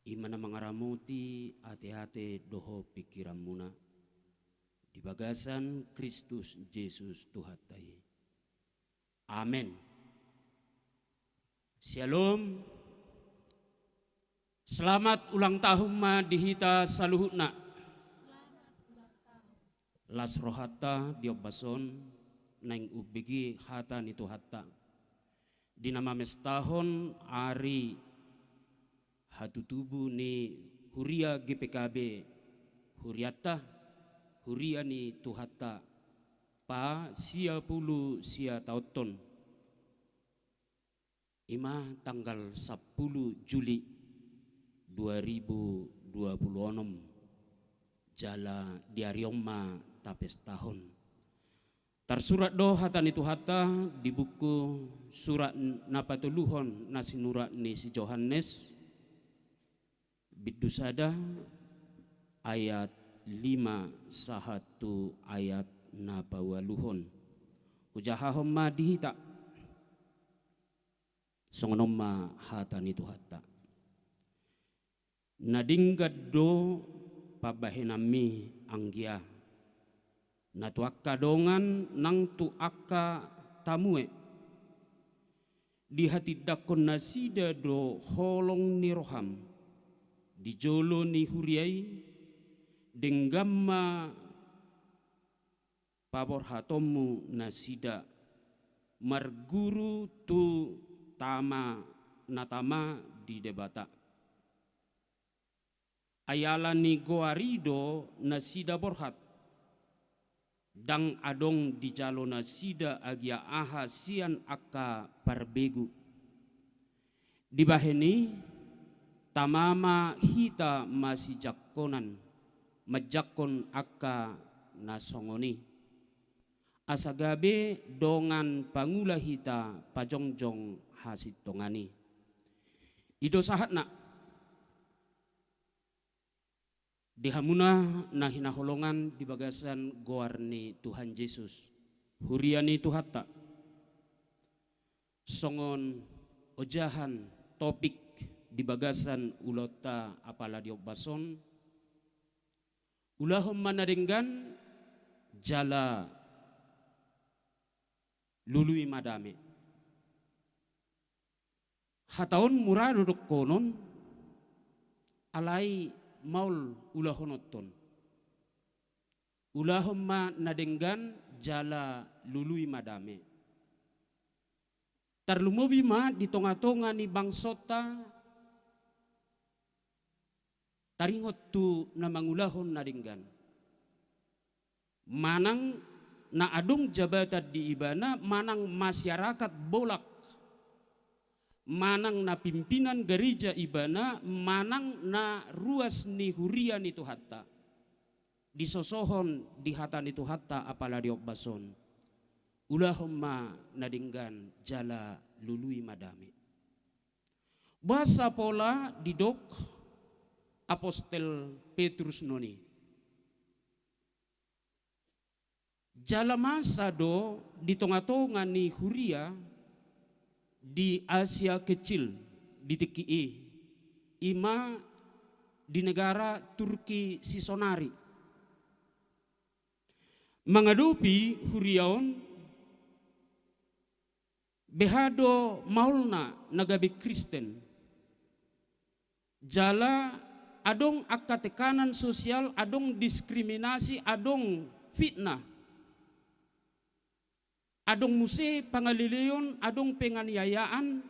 i ma na mangaramoti ateate dohot pingkiranmuna di bagasan Kristus Jesus Tuhanta i. Amen. Syalom. Selamat ulang tahun ma di hita saluhutna. Las rohanta di ombas on naeng umbege hata ni Tuhanta di na mamestahon ari hatutubu ni huria G P K B, hurianta, huria ni Tuhanta, pa sia pulu sia taonhon. I ma tanggal sampulu Juli dua ribu dua pulu onom, jala di ari on ma tapestahon. Tarsurat do hata ni Tuhanta di buku Surat na patoluhon na sinurat ni si Johannes, bindu sada, ayat lima sahat tu ayat na paualuhon. Hujahahon ma di hita. Songon on ma hata ni Tuhanta. Na denggan do pambahenanmi anggia, na tu angka dongan nang tu angka tamue. Dihatindangkon nasida do holong ni roham di jolo ni huria i, denggan ma paborhatonmu nasida marguru tu tama na tama di Debata. Ai ala ni goar i do nasida borhat, ndang adong dijalo nasida agia aha sian angka parbegu. Dibahen i, tama ma hita masijangkonan manjangkon angka na songon i, asa gabe dongan pangula hita pajongjong hasintongan i. I do sahatna. Di hamuna na hinaholongan di bagasan goar ni Tuhan Jesus, huria ni Tuhanta, songon ojahan topik di bagasan ulaonta apala di ombas on, ulahon ma na denggan jala lului ma dame. Hata on mura do dohonon, alai maol ulahononhon. Ulahon ma na denggan jala lului ma dame. Tarlumobi ma di tongatonga ni bangsonta, taringot tu na mangulahon na denggan. Manang na adong jabatan di ibana, manang masyarakat bolak, manang na pimpinan gareja ibana, manang na ruas ni huria ni Tuhanta, disosohon di hata ni Tuhanta apala di ombas on. Ulahon ma na denggan jala lului ma dame. Boasa pola didok apostel Petrus non i? Jala masa do di tongatonga ni huria di Asia Kecil di tingki i, i ma di negara Turki sisonari. Mangadopi huria on, beha do maolna na gabe Kristen. Jala adong angka tekanan sosial, adong diskriminasi, adong fitnah. Adong muse pangaleleon, adong penganiayaan,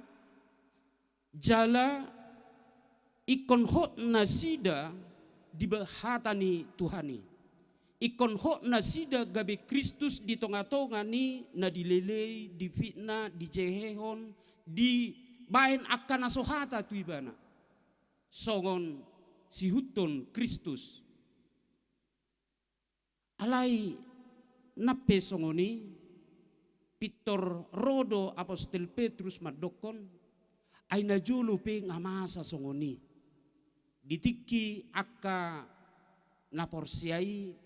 jala ingkon hot nasida di ba-, hata ni Tuhan i. Ingkon hot nasida gabe Kristus di tongatonga ni na dilelei, difitnah, dijehehon, dibaen angka na so hata tu ibana. Songon sihuthon Kristus. Alai nang pe songon i, pintor ro do apostel Petrus mandokkon, ai najolo pe nga masa songon i. Di tingki angka na porsea i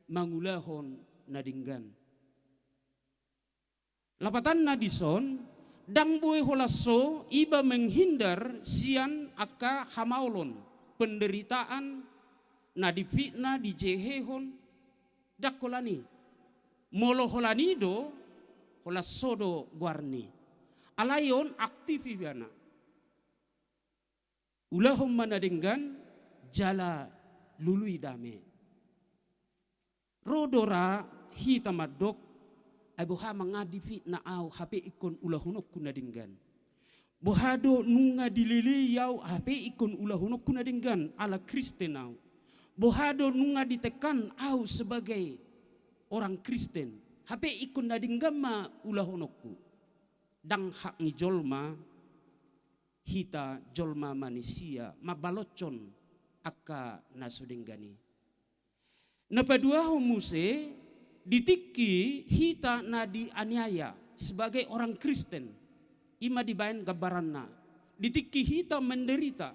mangulahon na denggan. Lapatanna dison, ndang boi holan so iba menghindar sian angka hamaolon, penderitaan, na difitnah, dijehehon, ndang holan i. Molo holan i do, holan so do goarni. Alai on aktif ibana. Ulahon ma na denggan jala lului dame. Ro do ra hita mandok, ai boha ma nga difitnah au hape ingkon ulahononku na denggan. Boha do nunga dilelei au hape ingkon ulahononku na denggan ala Kristen au. Boha do nunga ditekan au sebagai orang Kristen hape ingkon na denggan ma ulahononku. Ndang hak ni jolma, hita jolma manisia, mambaloshon angka na so denggan i. Na paduahon muse, di tingki hita na dianiaya sebagai orang Kristen, i ma dibaen gambaranna. Di tingki hita menderita,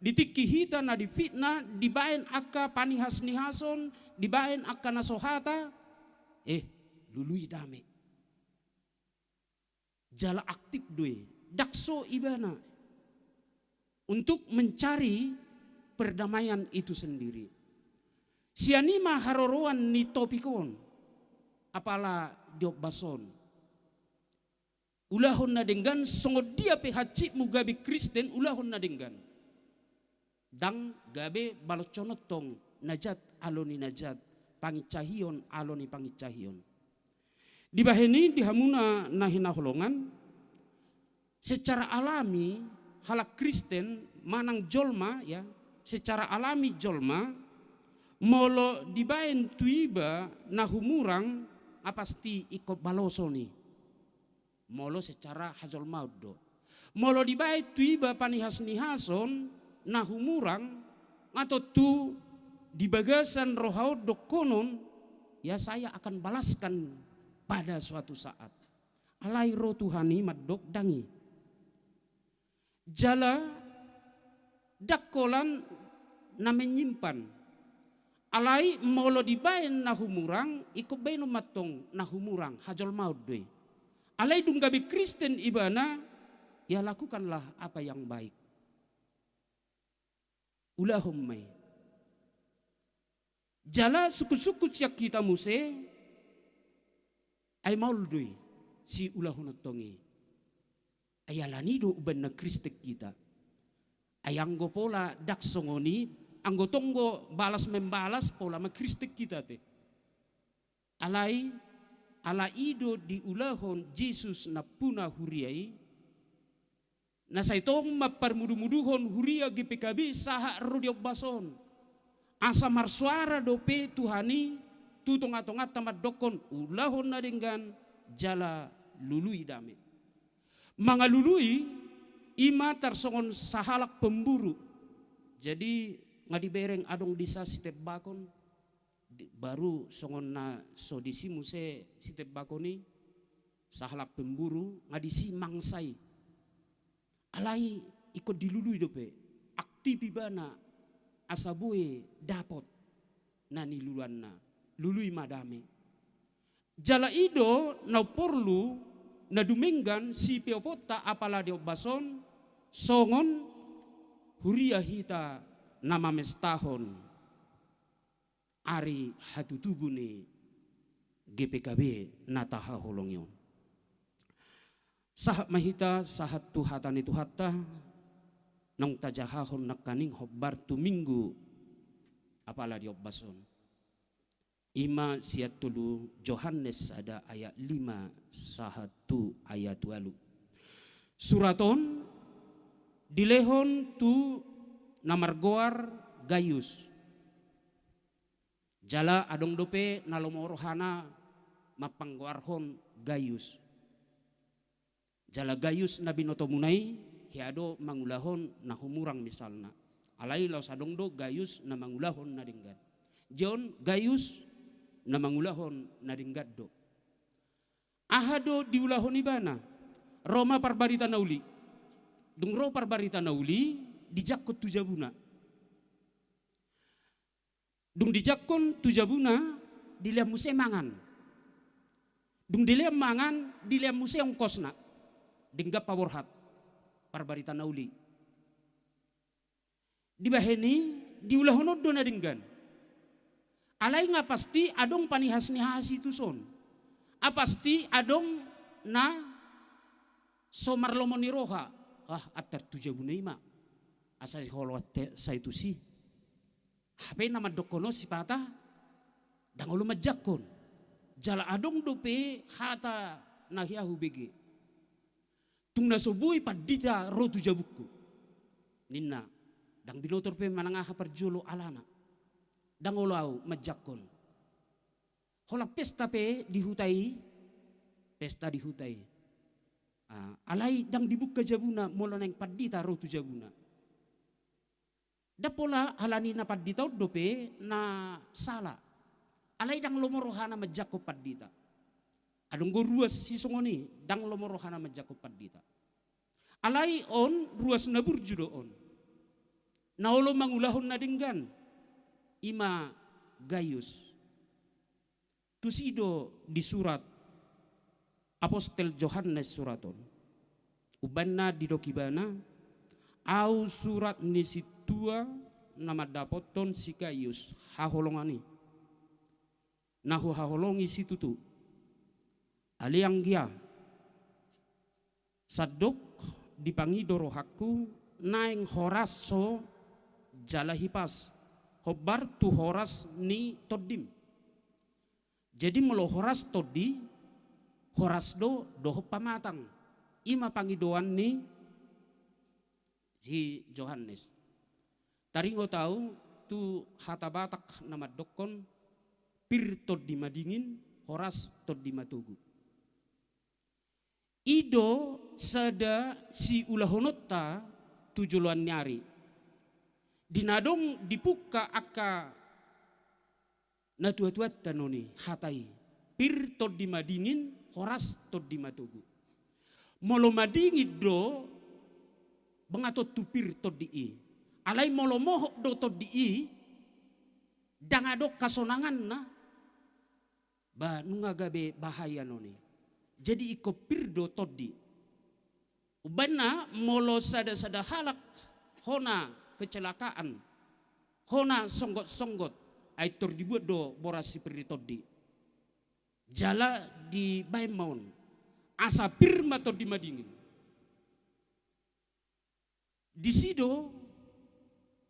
di tingki hita na difitnah, dibaen angka panihas-nihason, dibaen angka na so hata, eh, lului dame. Jala aktif do i, ndang so ibana untuk mencari perdamaian itu sendiri. Sian i ma haroroan ni topik on, apala di ombas on. Ulahon na denggan, songon dia pe hansitmu gabe Kristen, ulahon na denggan. Ndang gabe baloshon tong na jat alo ni na jat, pangincahion alo ni pangincahion. Dibahen i di hamuna na hinaholongan, secara alami halak Kristen manang jolma, ya, secara alami jolma, molo dibaen tu iba na humurang, nga pasti ingkon baloson i. Molo secara hajolmaon do. Molo dibaen tu iba panihas-nihason na humurang, nga tontu di bagasan roha on dohonon, ya, saya akan balaskan pada suatu saat. Alai ro Tuhan i mandok ndang i. Jala ndang holan na menyimpan. Alai molo dibaen na humurang, ingkon baenon ma tong na humurang, hajolmaon do i. Alai dung gabe Kristen ibana, ya, lakukanlah apa yang baik. Ulahon ma i. Jala sungkun-sungkun sian hita muse, ai maol do i siulahon tong i. Ai alani do umbahen na Kristen hita. Ai anggo pola ndang songon i, anggo tonggo balas membalas, pola ma Kristen hita te. Alai, ala i do diulahon Jesus nampuna huria i, na sai tong mamparmudu-muduhon huria G P K B sahat ro di ombas on. Asa marsuara dope Tuhan i tu tonga-tonganta mandokkon, ulahon na denggan jala lului dame. Mangalului i ma tarsongon sahalak pemburu. Jadi, nga dibereng adong disa sitembakon, di-, baru songon na so disi muse sitembakon i, sahalak pemburu, nga disi mangsa i. Alai ingkon dilului dope, aktif ibana, asa boi dapot na niluluanna, lului ma dame. Jala i do na umporlu na dumenggan sipeoponta apala di ombas on, songon huria hita na mamestahon ari hatutubu ni G P K B na tahaholongi on. Sahat ma hita, sahat tu hata ni Tuhanta, naung tajahahon nangkaning hombar tu Minggu apala di ombas on. I ma sian tolu Johannes sada ayat lima sahat tu ayat ualu. Surat on dilehon tu na margoar Gayus. Jala adong dope na lomo rohana mampanggoarhon Gayus. Jala Gayus na binotomuna i, hea do mangulahon na humurang misalna. Alai laos adong do Gayus na mangulahon na denggan. Dia on Gayus na mangulahon na denggan do. Aha do diulahon ibana? Ro ma parbarita na uli. Dung ro parbarita na uli, dijangkon tu jabuna. Dung dijangkon tu jabuna, dilehon muse mangan. Dung dilean mangan, dilean muse ongkosna. Denggan paborhat. Parbarita na uli. Dibahen i, diulahon on do na denggan. Alai nga pasti adong panihas-nihas i tuson. Apasti adong na so marlomo ni roha. Ah, antar tu jabuna i ma. Asa dioloi sai tusi. Hape na mandokkon on sipata, ndang olo manjangkon. Jala adong dope hata na hea hubege. Tung na so boi pandita ro tu jabungku, ninna, ndang binotor pe manang aha parjolo alana. Ndang olo au manjangkon. Holan pesta pe di huta i, pesta di huta i. Ah, alai ndang dibuka jabuna, molo naeng pandita ro tu jabuna. Ndang pola alani na pandita on dope na sala. Alai ndang lomo rohana manjangkon pandita. Adong do ruas sisongon i, ndang lomo rohana manjangkon pandita. Alai on ruas na burju do on. Na olo mangulahon na denggan. I ma Gayus. Tusi do disurat apostel Johannes surat on. Umbahen na didok ibana, au surat ni sintua na mandapothon si Gayus haholongan i, na huhaholongi situtu. Ale anggia, sandok dipangido rohangku, naeng horas ho jala hipas, hombar tu horas ni tondim. Jadi molo horas tondi, horas do dohot pamatang. I ma pangidoan ni si Johannes. Taringot au tu hata Batak na mandokkon, pir tondi madingin, horas tondi matogu. I do sada siulahononta tu joloan ni ari. Di na adong dipungka angka natuatuanta non i hata i. Pir tondi madingin, horas tondi matogu. Molo madingin do, bangatotu pir tondi i. Alai molo mohop do tondi i, ndang adong hasonanganna. Ba, nunga gabe bahaya non i. Jadi ingkon pir do tondi. Umbahen na molo sada-sada halak hona kecelakaan, hona songgot-songgot, ai tor dibuat do boras sipir ni tondi. Jala dibahen ma on. Asa pir ma tondi madingin. Disi do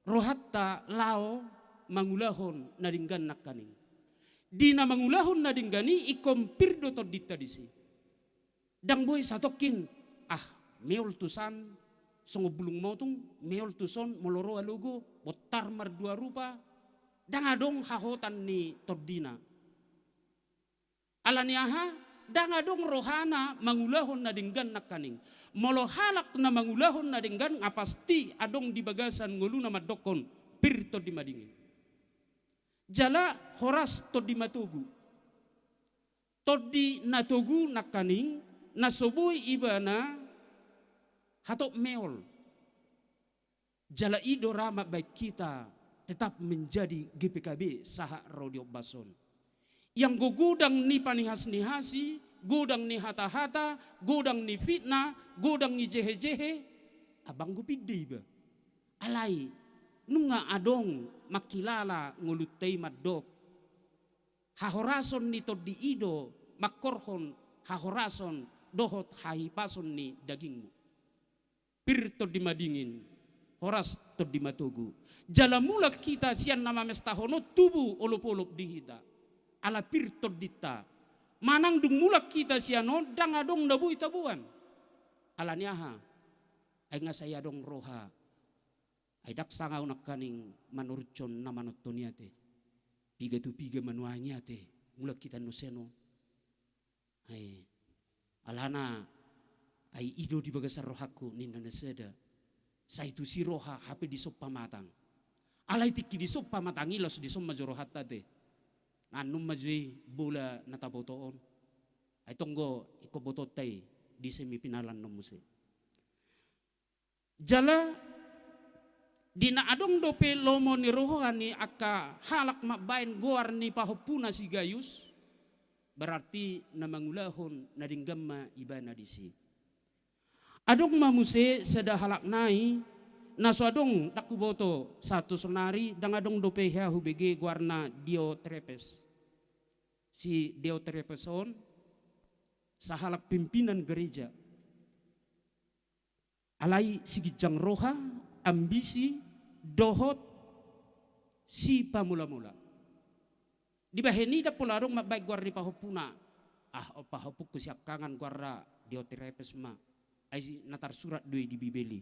rohanta laho mangulahon na denggan nangkaning. Di na mangulahon na denggan i ingkon pir do tondinta disi. Ndang boi satongkin, ah, meol tusan, songon bulung motung, meol tuson, molo ro alogo, bontar mardua rupa, ndang adong hahotan ni tondina. Ala ni aha, ndang adong rohana mangulahon na denggan nangkaning. Molo halak na mangulahon na denggan, nga pasti adong di bagasan ngoluna mandokkon, pir tondi madingin. Jala horas tondi matogu. Tondi na togu nangkaning, na so boi ibana hatop meol. Jala i do ra mambahen hita tetap menjadi G P K B sahat ro di ombas on. Ianggo godang ni panihas-nihasi, godang ni hata-hata, godang ni fitnah, godang ni jehe-jehe, abang go pinde iba. Alai, nunga adong mangkilala ngolunta i mandok. Hahorason ni tondi i do mangkorhon hahorason dohot hahipason ni dagingmu. Pir tondi madingin, horas tondi matogu. Jala mulak hita sian na mamestahon on tubu olop-olop di hita. Ala pir tondinta. Manang dung mulak hita sian on ndang adong na boi taboan. Ala ni aha? Ai nga sai adong roha. Ai ndang sanga au nangkaning manoruthon na manonton i ate. Piga tu piga manuaeng i ate. Mulak hita nuaeng on. Ai, alana, ai i do di bagasan rohangku, ninna na sada. Sai tusi roha, hape dison pamatang. Alai tingki dison pamatang i, laos dison ma jo rohanta ate. Annon ma jo i bola na taboto on. Ai tonggo ingkon botoonta i di semifinalan non muse. Jala di na adong dope lomo ni roha ni angka halak mambahen goar ni pahompuna si Gayus, Berarti na mangulahon na denggan ma ibana disi. Adong ma muse sada halak nai, na so adong ndang huboto sahat tu sonari, ndang adong dope hea hubege, goarna Diotrepes. Si Diotrepes on sahalak pimpinan gereja. Alai siginjang roha, ambisi, dohot sipamolamola. Dibahen i ndang pola adong mambaen goar ni pahompuna. Ah, on pahompungku siangkangan goarna Diotrepes ma. Ai na tarsurat do i di Bibel i,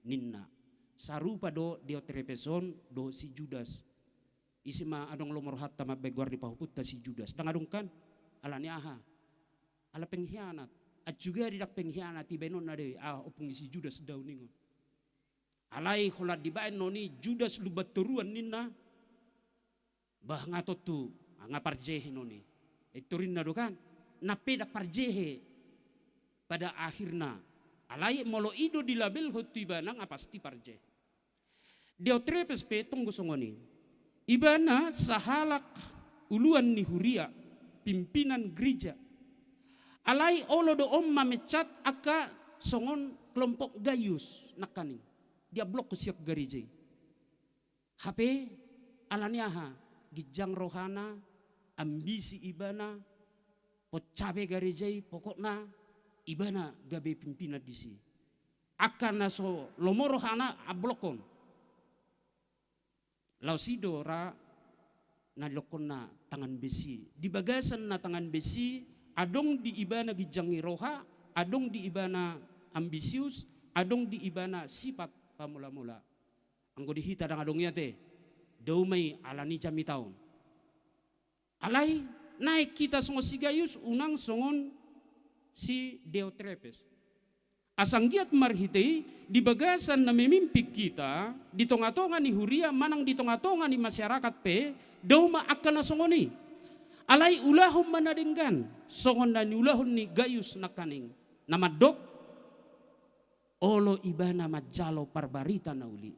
ninna. Sarupa do Diotrepes on dohot si Judas. Ise ma adong lomo rohanta mambaen goar ni pahompunta si Judas? Ndang adong kan? Ala ni aha? Ala pengkhianat. Ancuga di ndang pengkhianat, ibaen on ate, ah, ompung ni si Judas do au ningon. Alai holan dibaen non i Judas lumban toruan ninna. Bah, nga tontu, ah, nga parjehe non i. Eh, torinna do kan? Nang pe ndang parjehe pada akhirna. Alai molo i do dilabelhon tu ibana, nga pasti parjehe. Diotrepes pe tong do songon i. Ibana sahalak uluan ni huria, pimpinan gereja. Alai olo do on mameccat angka songon kelompok Gayus nangkaning. Diablokkon sian gareja i. Hape ala ni aha? Ginjang rohana, ambisi ibana, poncap be gareja i, pokokna ibana gabe pimpinan disi. Angka na so lomo rohana ablokkon. Laos i do ra na nidokkonna tangan besi. Di bagasan na tangan besi, adong di ibana ginjang ni roha, adong di ibana ambisius, adong di ibana sipat pamolamola. Anggo di hita ndang adong i ate, dao ma i ala ni jamita on. Alai naeng hita songon si Gayus, unang songon si Diotrepes. Asa anggiat marhite i, di bagasan na memimpin hita, di tongatonga ni huria manang di tongatonga ni masyarakat pe, dao ma angka na songon i. Alai ulahon ma na denggan, songon na niulahon ni Gayus nangkaning. Na mandok, olo ibana manjalo parbarita na uli.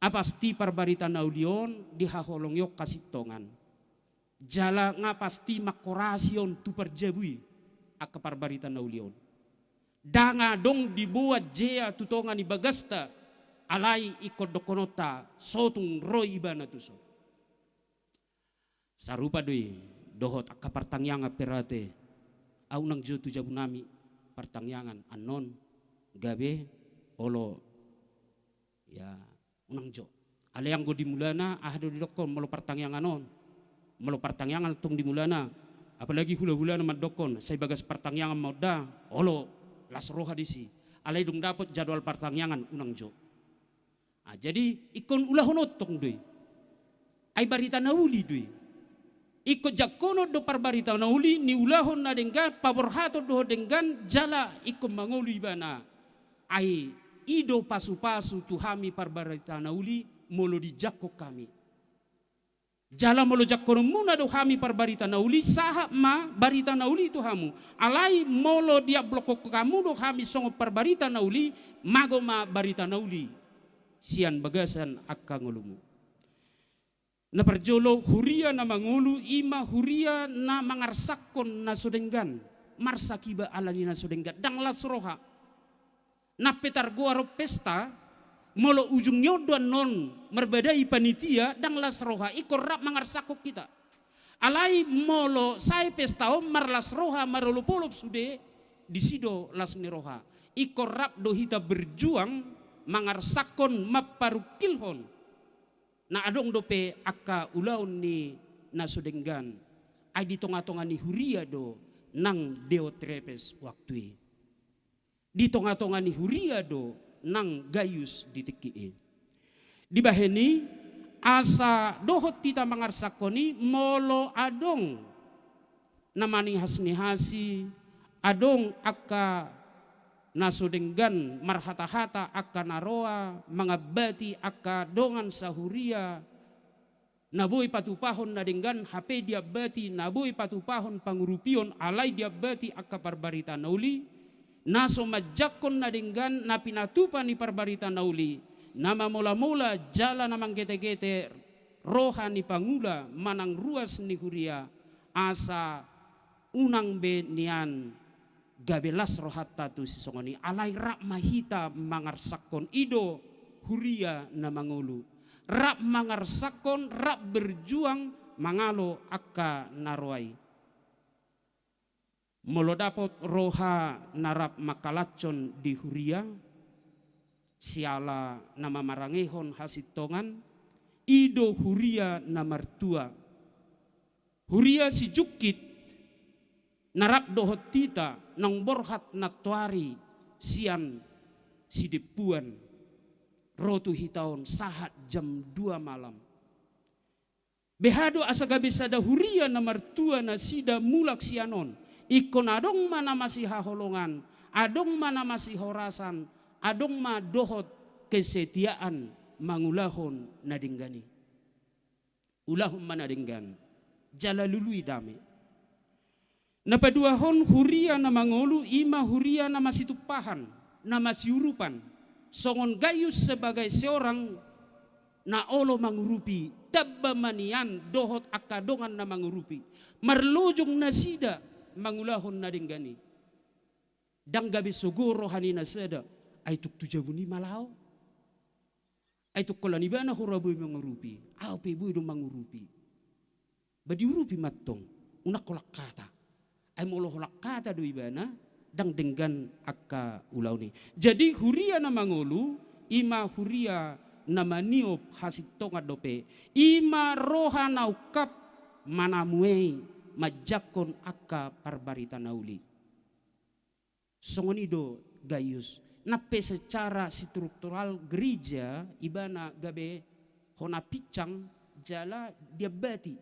Nga pasti parbarita na uli on dihaholongi on hasintongan. Jala nga pasti mangkorasi on tu parjabu i angka parbarita na uli on. Ndang adong diboan jea tu tonga ni bagasta, alai ingkon dohononta sotung ro ibana tuson. Sarupa do i dohot angka partangiangan pe ra ate. Au unang jo tu jabunami partangiangan annon gabe olo, ya, unang jo. Alai anggo di mulana, aha do didokkon molo partangiangan on? Molo partangiangan tong di mulana, apalagi hulahula na mandokkon, sai bagas partangiangan ma on da, olo, las roha disi. Alai dung dapot jadwal partangiangan, unang jo. Ah, jadi ingkon ulahon on tong do i. Ai barita na uli do i. Ingkon jangkonon do parbarita na uli, niulahon na denggan, paborhaton dohot denggan, jala ingkon mangolu ibana. Ai i do pasupasu tu hami parbarita na uli, molo dijangkon hami. Jala molo jangkononmuna do hami parbarita na uli, sahat ma barita na uli tu hamu. Alai molo diablokkon hamu do hami songon parbarita na uli, mago ma barita na uli sian bagasan angka ngolumu. Na parjolo, huria na mangolu i ma huria na mangarsakkon na so denggan. Marsak iba ala ni na so denggan, ndang las roha. Nang pe targoar on pesta, molo ujungna on do annon marbadai panitia, ndang las roha, ingkon rap mangarsakkon hita. Alai molo sae pesta on marlas roha, marolopolop sude, disi do las ni roha. Ingkon rap do hita berjuang mangarsakkon, mamparungkilhon na adong dope angka ulaon ni na so denggan. Ai di tongatonga ni huria do nang Diotrepes waktu i. Di tongatonga ni huria do nang Gayus di tingki i. Dibahen i, asa dohot hita mangarsakkon i, molo adong na manihasnihasi, adong angka na so denggan marhatahata, angka na roa mangambati angka dongan sahuria, na boi patupahon na denggan, hape diambati na boi patupahon pangurupion, alai diambati angka parbarita na uli, na so manjangkon na denggan, na pinatupa ni parbarita na uli, na mamolamola jala na manggetegete roha ni pangula manang ruas ni huria, asa Unang be nian gabe las rohanta tu sisongon i, alai rap ma hita mangarsakhon i do huria na mangolu. Rap mangarsakhon, rap berjuang mangalo angka na roa i. Molo dapot roha na rap mangkalashon di huria, siala na mamarangehon hasintongan, i do huria na martua. Huria sijungkit na rap dohot hita naung borhat nantoari sian sidempuan ro tu hita on sahat jam dua malam. Beha do asa gabe sada huria na martua nasida mulak sian on, ingkon adong ma na masihaholongan, adong ma na masihorasan, adong ma dohot kesetiaan mangulahon na denggan i. Ulahon ma na denggan, jala lului dame. Na paduahon, huria na mangolu i ma huria na masitumpahan, na masiurupan. Songon Gaius sebagai seorang na olo mangurupi, tamba ma nian dohot angka dongan na mangurupi. Marlojong nasida mangulahon na denggan i. Ndang gabe sogo roha ni na sada, ai tung tu jabu ni ma laho. Ai tung holan ibana hura boi mangurupi, ahu pe boi do mangurupi. Ba diurupi mantong, unang holan hata. Ai molo holan hata do ibana, ndang denggan angka ulaon i. Jadi huria na mangolu, i ma huria na maniop hasintongan dope, i ma roha na ungkap manamuei manjangkon angka parbarita na uli. Songon i do Gaius. Nang pe secara struktural gereja ibana gabe hona pincang jala diambati.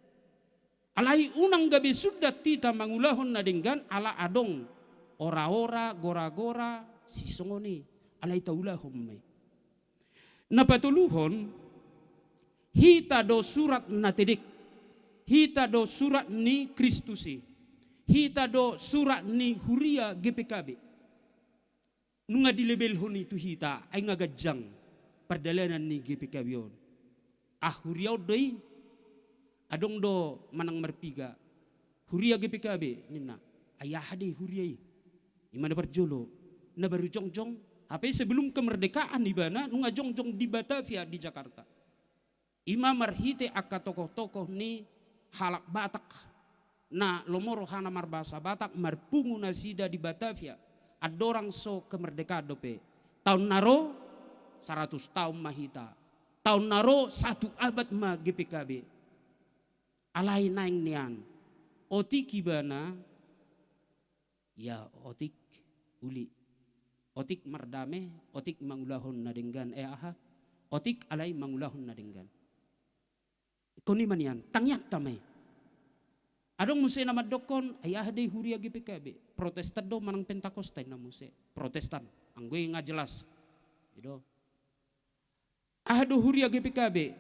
Alai unang gabe sundat hita mangulahon na denggan ala adong ora-ora, gora-gora, sisongon i. Alai taulahon ma i. Na patoluhon, hita do surat na tedek, hita do surat ni Kristus i, hita do surat ni huria G P K B. Nunga dilebelhon i tu hita, ai nga ganjang pardalanan ni G P K B on. Ah, huria on do i, adong do manang marpiga. Huria G P K B ninna. Ai aha do i huria i? I ma na parjolo. Na baru jongjong, hape sebelum kemerdekaan ibana nunga jongjong di Batavia, di Jakarta. I ma marhite angka tokoh-tokoh ni halak Batak na lomo rohana marbahasa Batak, marpungu nasida di Batavia andorang so kemerdekaan dope. Taon na ro, saratus taon ma hita. Taon na ro, satu abad ma G P K B. Alai naeng nian, otik ibana, ia otik uli, otik mardame, otik mangulahon na denggan, eh, aha, otik alai mangulahon na denggan. Ingkon i ma nian, tangiangta ma i. Adong muse na mandokkon, ai aha do i huria G P K B? Protestan do manang Pentakosta inna muse? Protestan. Anggo i nga jelas. I do. Aha do huria G P K B?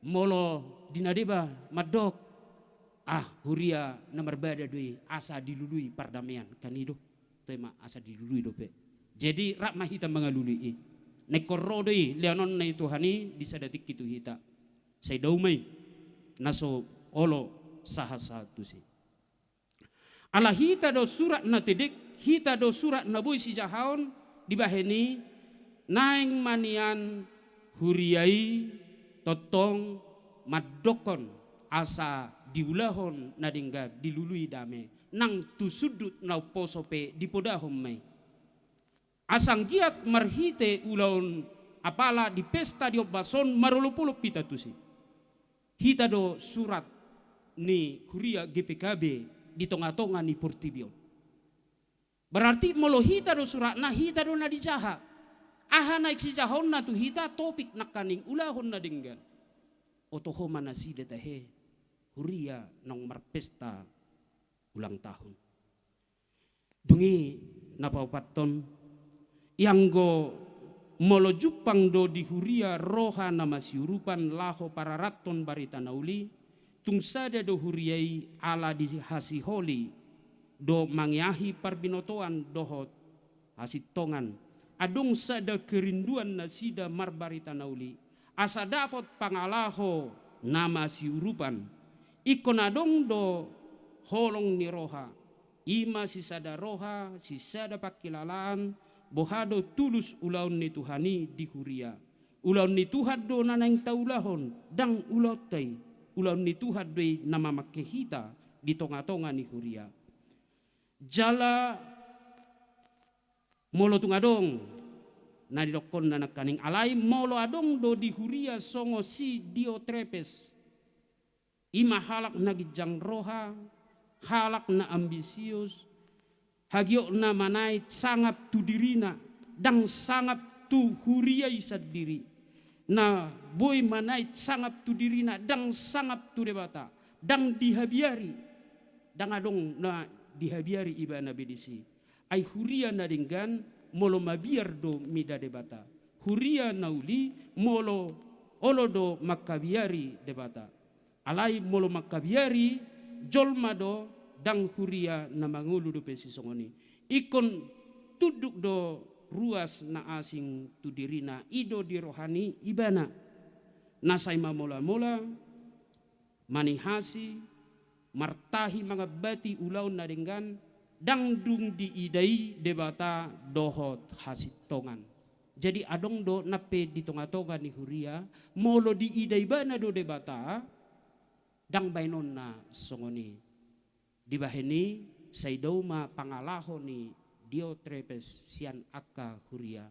Molo di na deba mandok, ah, huria na marbada do i, asa dilului pardamean, kan i do. Toe ma asa dilului dope. Jadi rap ma hita mangalului i. Na ingkon ro do i lehonon ni Tuhan i di sada tingki tu hita. Sai dao ma i na so olo sahat-sahat tusi. Ala hita do surat na tedek, hita do surat na boi sijahaon, dibahen i naeng ma nian huria i tongtong mandokkon asa diulahon na denggan, dilului dame, nang tu sundut na umposo pe dipodahon ma i. Asa anggiat marhite ulaon apala di pesta di ombas on marolop-olop hita tusi. Hita do surat ni huria G P K B di tonga-tonga ni portibi on. Berarti molo hita do suratna, hita do na dijaha. Aha naeng sijahaonna tu hita? Topik nangkaning ulahon na denggan. Oto ho ma nasida tahe, huria naung marpesta ulang tahun. Dung i na paopathon, ianggo molo jumpang do di huria roha na masiurupan laho pararathon barita na uli, tung sada do huria i ala dihasiholi do mangeahi parbinotoan dohot hasintongan. Adong sada kerinduan nasida marbarita na uli, asa dapot pangalaho na masiurupan. Ingkon adong do holong ni roha, i ma sisada roha, sisada pangkilalaan, boha do tulus ulaon ni Tuhan i di huria. Ulaon ni Tuhan do na naeng taulahon, ndang ulaonta i. Ulaon ni Tuhan do i na mamangke hita di tongatonga ni huria. Jala molo tung adong na nidokkonna nangkaning, alai molo adong do di huria songon si Diotrepes, i ma halak na ginjang roha, halak na ambisius, hagiotna manait sangap tu dirina, ndang sangap tu huria i sandiri. Na boi manait sangap tu dirina, ndang sangap tu Debata, ndang dihabiari, ndang adong na dihabiari ibana be disi. Ai huria na denggan molo mabiar do mida Debata. Huria na uli molo olo do mangkabiari Debata. Alai molo mangkabiari jolma do, ndang huria na mangolu dope sisongon i. Ingkon tunduk do ruas na asing tu dirina, i do di rohani ibana. Na sai mamolamola, manihasi, martahi mangambati ulaon na denggan, ndang dung diida i Debata dohot hasintongan. Jadi adong do nang pe di tongatonga ni huria, molo diida ibana do Debata, ndang baenonna songon i. Dibahen i, sai dao ma pangalaho ni Diotrepes sian angka huria.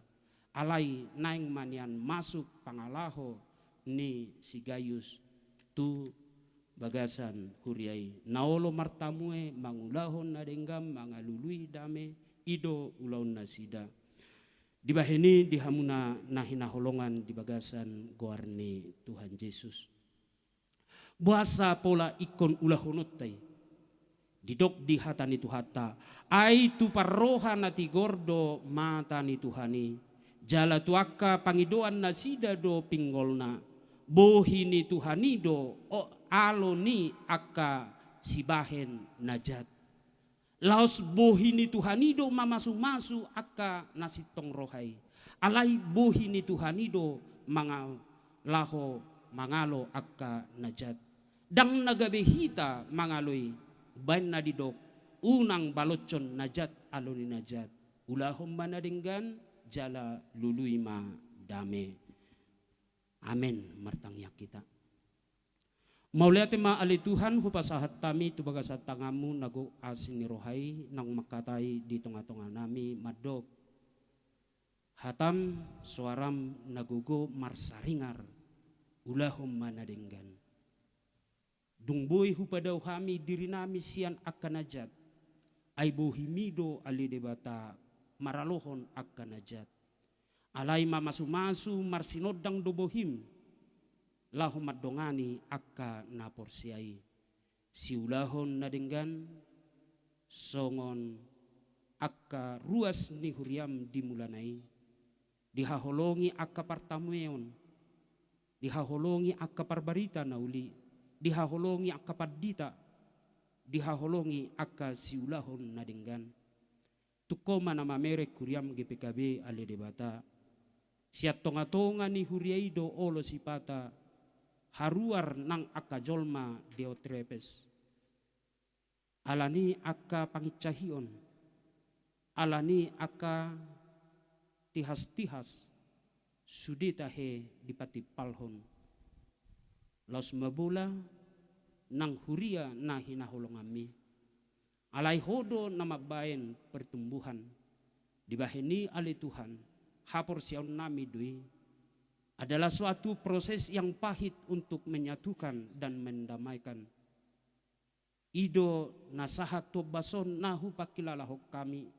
Alai naeng ma nian masuk pangalaho ni si Gayus tu bagasan huria i. Na olo martamue mangulahon na denggan, mangalului dame, i do ulaon nasida. Dibahen i di hamuna na hinaholongan di bagasan goar ni Tuhan Jesus. Boasa pola ingkon ulahononta i? Didok di hata ni Tuhanta, ai tu parroha na tigor do mata ni Tuhan i, jala tu angka pangidoan nasida do pinggolna, bohi ni Tuhan i do, o, alo ni angka sibahen na jat. Laos bohi ni Tuhan i do mamasumasu angka na sintong roha i. Alai bohi ni Tuhan i do manga-, laho mangalo angka na jat. Ndang na gabe hita mangalo i, baen na didok, unang baloshon na jat alo ni na jat. Ulahon ma na denggan, jala lului ma dame. Amen. Martangiang hita. Mauliate ma ale Tuhan, hupasahat hami tu bagasan tanganmu na gok asi ni roha i, naung mangkatai di tongatonganami mandok hatam, soaram na gogo marsaringar, ulahon ma na denggan. Dung boi hupadao hami dirinami sian angka na jat, ai bohimi do ale Debata maralohon angka na jat. Alai mamasumasu marsinondang do bohim, laho mandongani angka na porsea i. Siulahon na denggan, songon angka ruas ni huriam di mulana i, dihaholongi angka partamueon, dihaholongi angka parbarita na uli, dihaholongi angka pandita, dihaholongi angka siulahon na denggan. Tung Ho ma na mamereng huriam G P K B ale Debata. Sian tongatonga ni huria i do olo sipata haruar nang angka jolma Diotrepes. Alani angka pangincahion, alani angka tihas-tihas, sude tahe dipatimpalhon. Laos mabola nang huria na hinaholonganmi. Alai Ho do na mambaen pertumbuhan. Dibahen i ale Tuhan, haporseaonnami do i, adalah suatu proses yang pahit untuk menyatukan dan mendamaikan. I do na sahat tu ombas on na hupangkilalahon hami.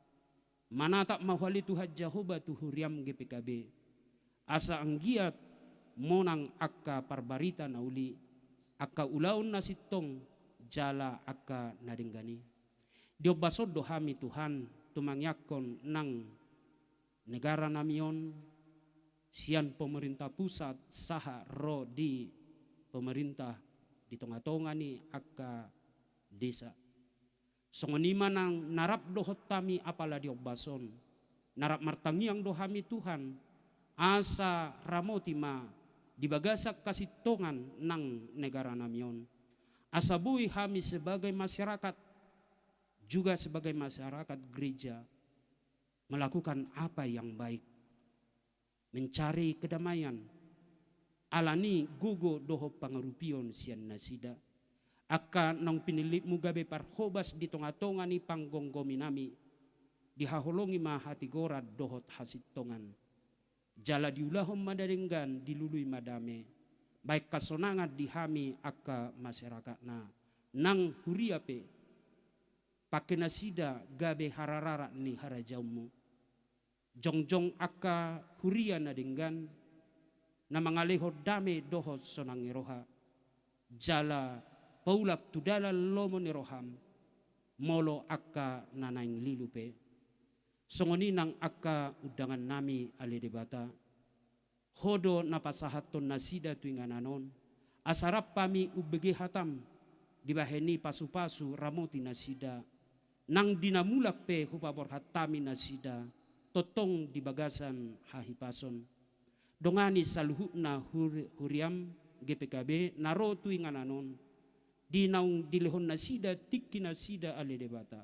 Manatap ma huali Tuhan Jahowa tu huriam G P K B. Asa anggiat monang angka parbarita na uli, angka ulaon na sintong, jala angka na denggan i. Di ombas on do hami Tuhan tumangiangkon nang negaranami on, sian pemerintah pusat sahat ro di pemerintah di tongatonga ni angka desa. Songon i ma nang na rap dohot hami apala di ombas on, na rap martangiang do hami Tuhan, asa ramoti ma di bagasan hasintongan nang negaranami on. Asa boi hami sebagai masyarakat juga sebagai masyarakat gereja melakukan apa yang baik, mencari kedamaian, alani gogo dohot pangarupion sian nasida. Angka naung pinillitmu gabe parhobas di tongatonga ni panggomgominami, dihaholongi ma hatigoran dohot hasintongan. Jala diulahon ma na denggan, dilului ma dame, baen hasonangan di hami angka masyarakatna, nang huria pe, pangke nasida gabe harararat ni harajaonmu. Jongjong angka huria na denggan, na mangalehon dame dohot sonang ni roha, jala paulak tu dalan lomo ni roham, molo angka na naeng lilu pe. Songon i nang angka undangannami, ale Debata, Ho do na pasahathon nasida tu inganan on, asa rap hami umbege hatam, dibahen i pasupasu ramoti nasida, nang di na mulak pe hupaborhat hami nasida, tongtong di bagasan hahipason. Dongani saluhutna hur-, huriam G P K B na ro tu inganan on, di naung dilehon nasida tingki nasida ale Debata.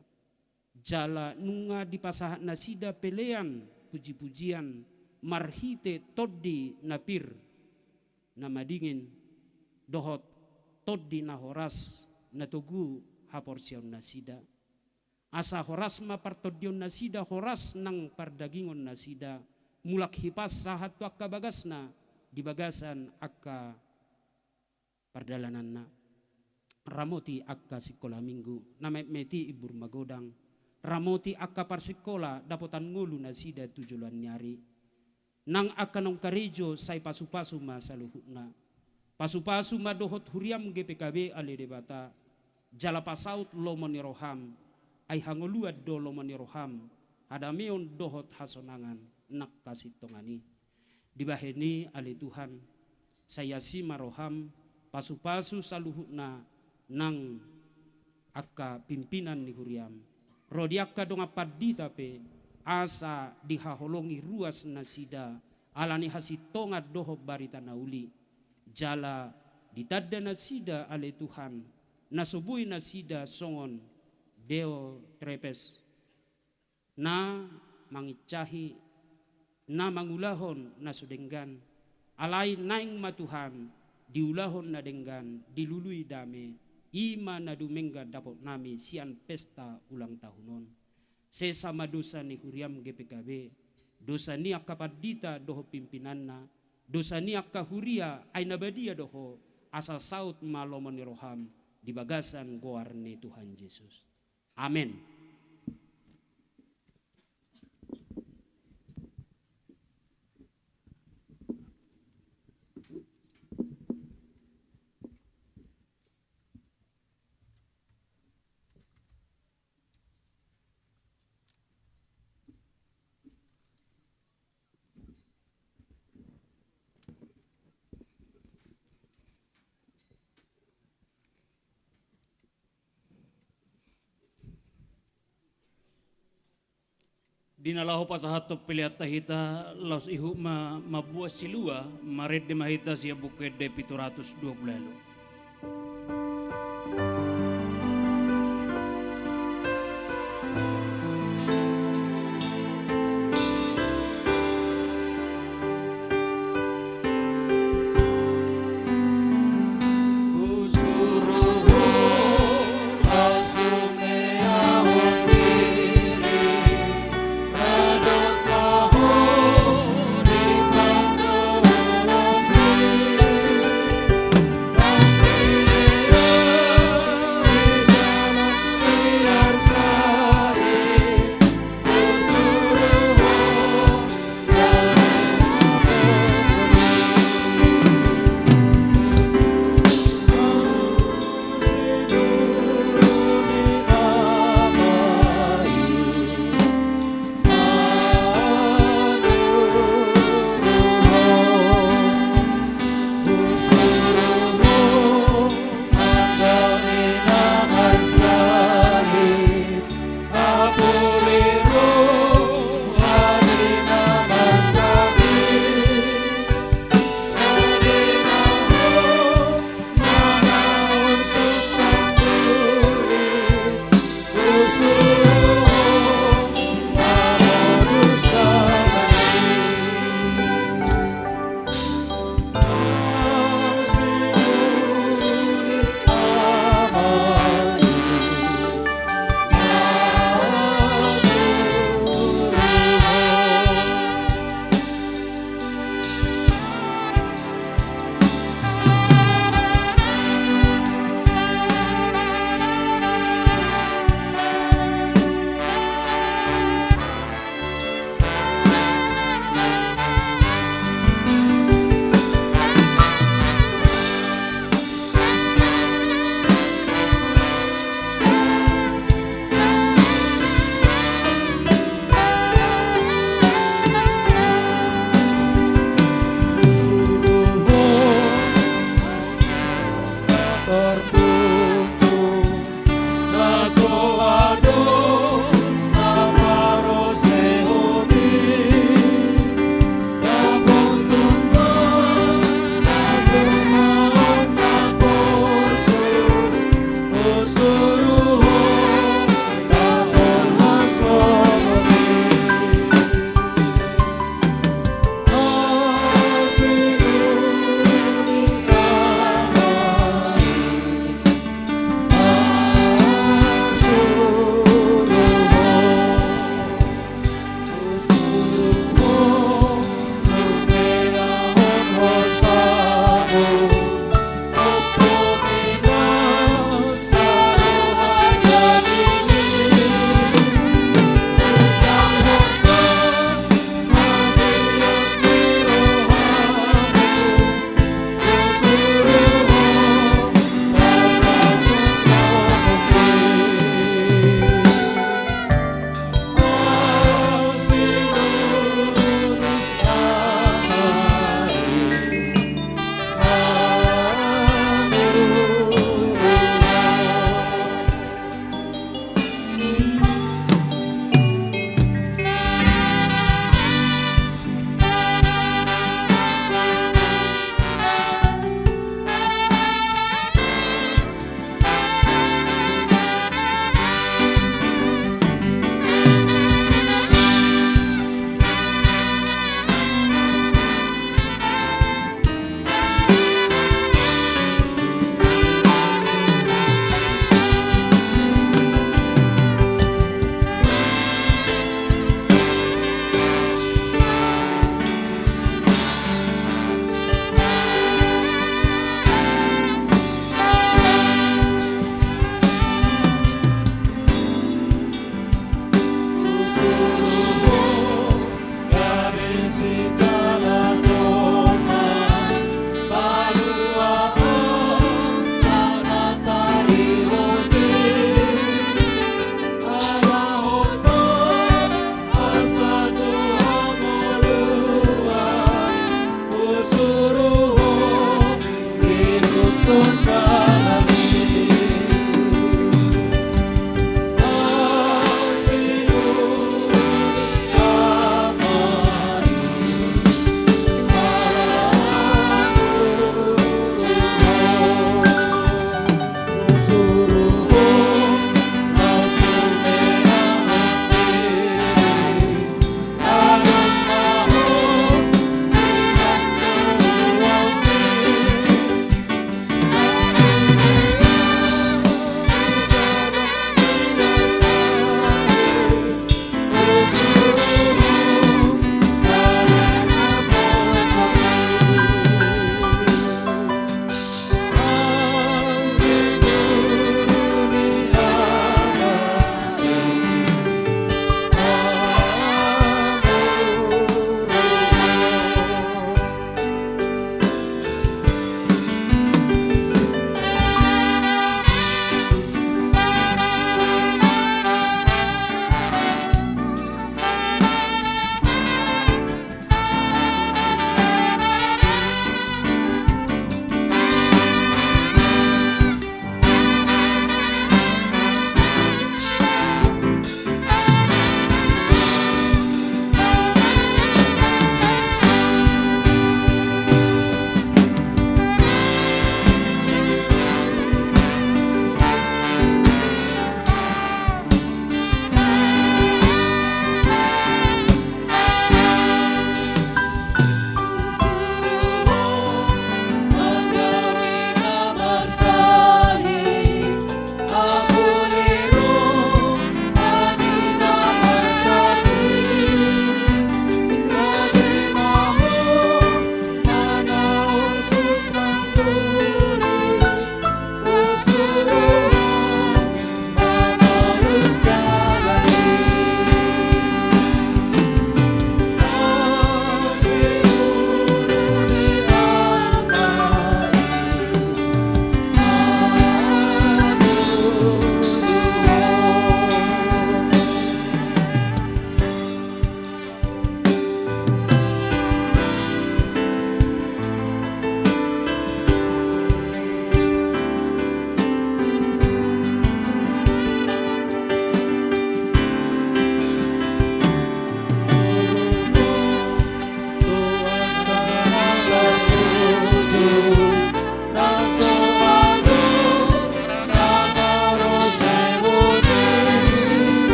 Jala nunga dipasahat nasida pelean pujipujian marhite tondi na pir, na madingin, dohot tondi na horas, na togu haporseaon nasida. Asa horas ma partondion nasida, horas nang pardagingon nasida, mulak hipas sahat tu angka bagasna, di bagasan angka pardalananna. Ramoti angka sikola minggu, na metmet i imbur magodang. Ramoti angka parsikola dapotan ngolu nasida tu joloan ni ari. Nang angka naung karejo sai pasupasu ma saluhutna. Pasupasu ma dohot huriam G P K B ale Debata. Jala pasaut lomo ni roham. Ai hangoluan do lomo ni roham. Hadameon dohot hasonangan nang hasintongan i. Dibahen i ale Tuhan, sai asi ma roham, pasupasu saluhutna nang angka pimpinan ni huriam. Ro di angka dongan pandita pe, asa dihaholongi ruas nasida, alani hasintongan dohot barita na uli. Jala ditanda nasida ale Tuhan, na so boi nasida songon Diotrepes. Na mangincahi, na mangulahon na so denggan, alai naeng ma Tuhan, diulahon na denggan, dilului dame, i ma na dumenggan dapotnami sian pesta ulang tahun on. Sesa ma dosa ni huriam G P K B, dosa ni angka pandita dohot pimpinanna, dosa ni angka huria, ai na badia do ho, asa saut ma lomo ni roham, di bagasan goar ni Tuhan Jesus. Amen. Di na laho pasahathon peleanta hita, laos ihut ma mamboan silua, marende ma hita sian Buku Ende pitu ratus dua pulu ualu.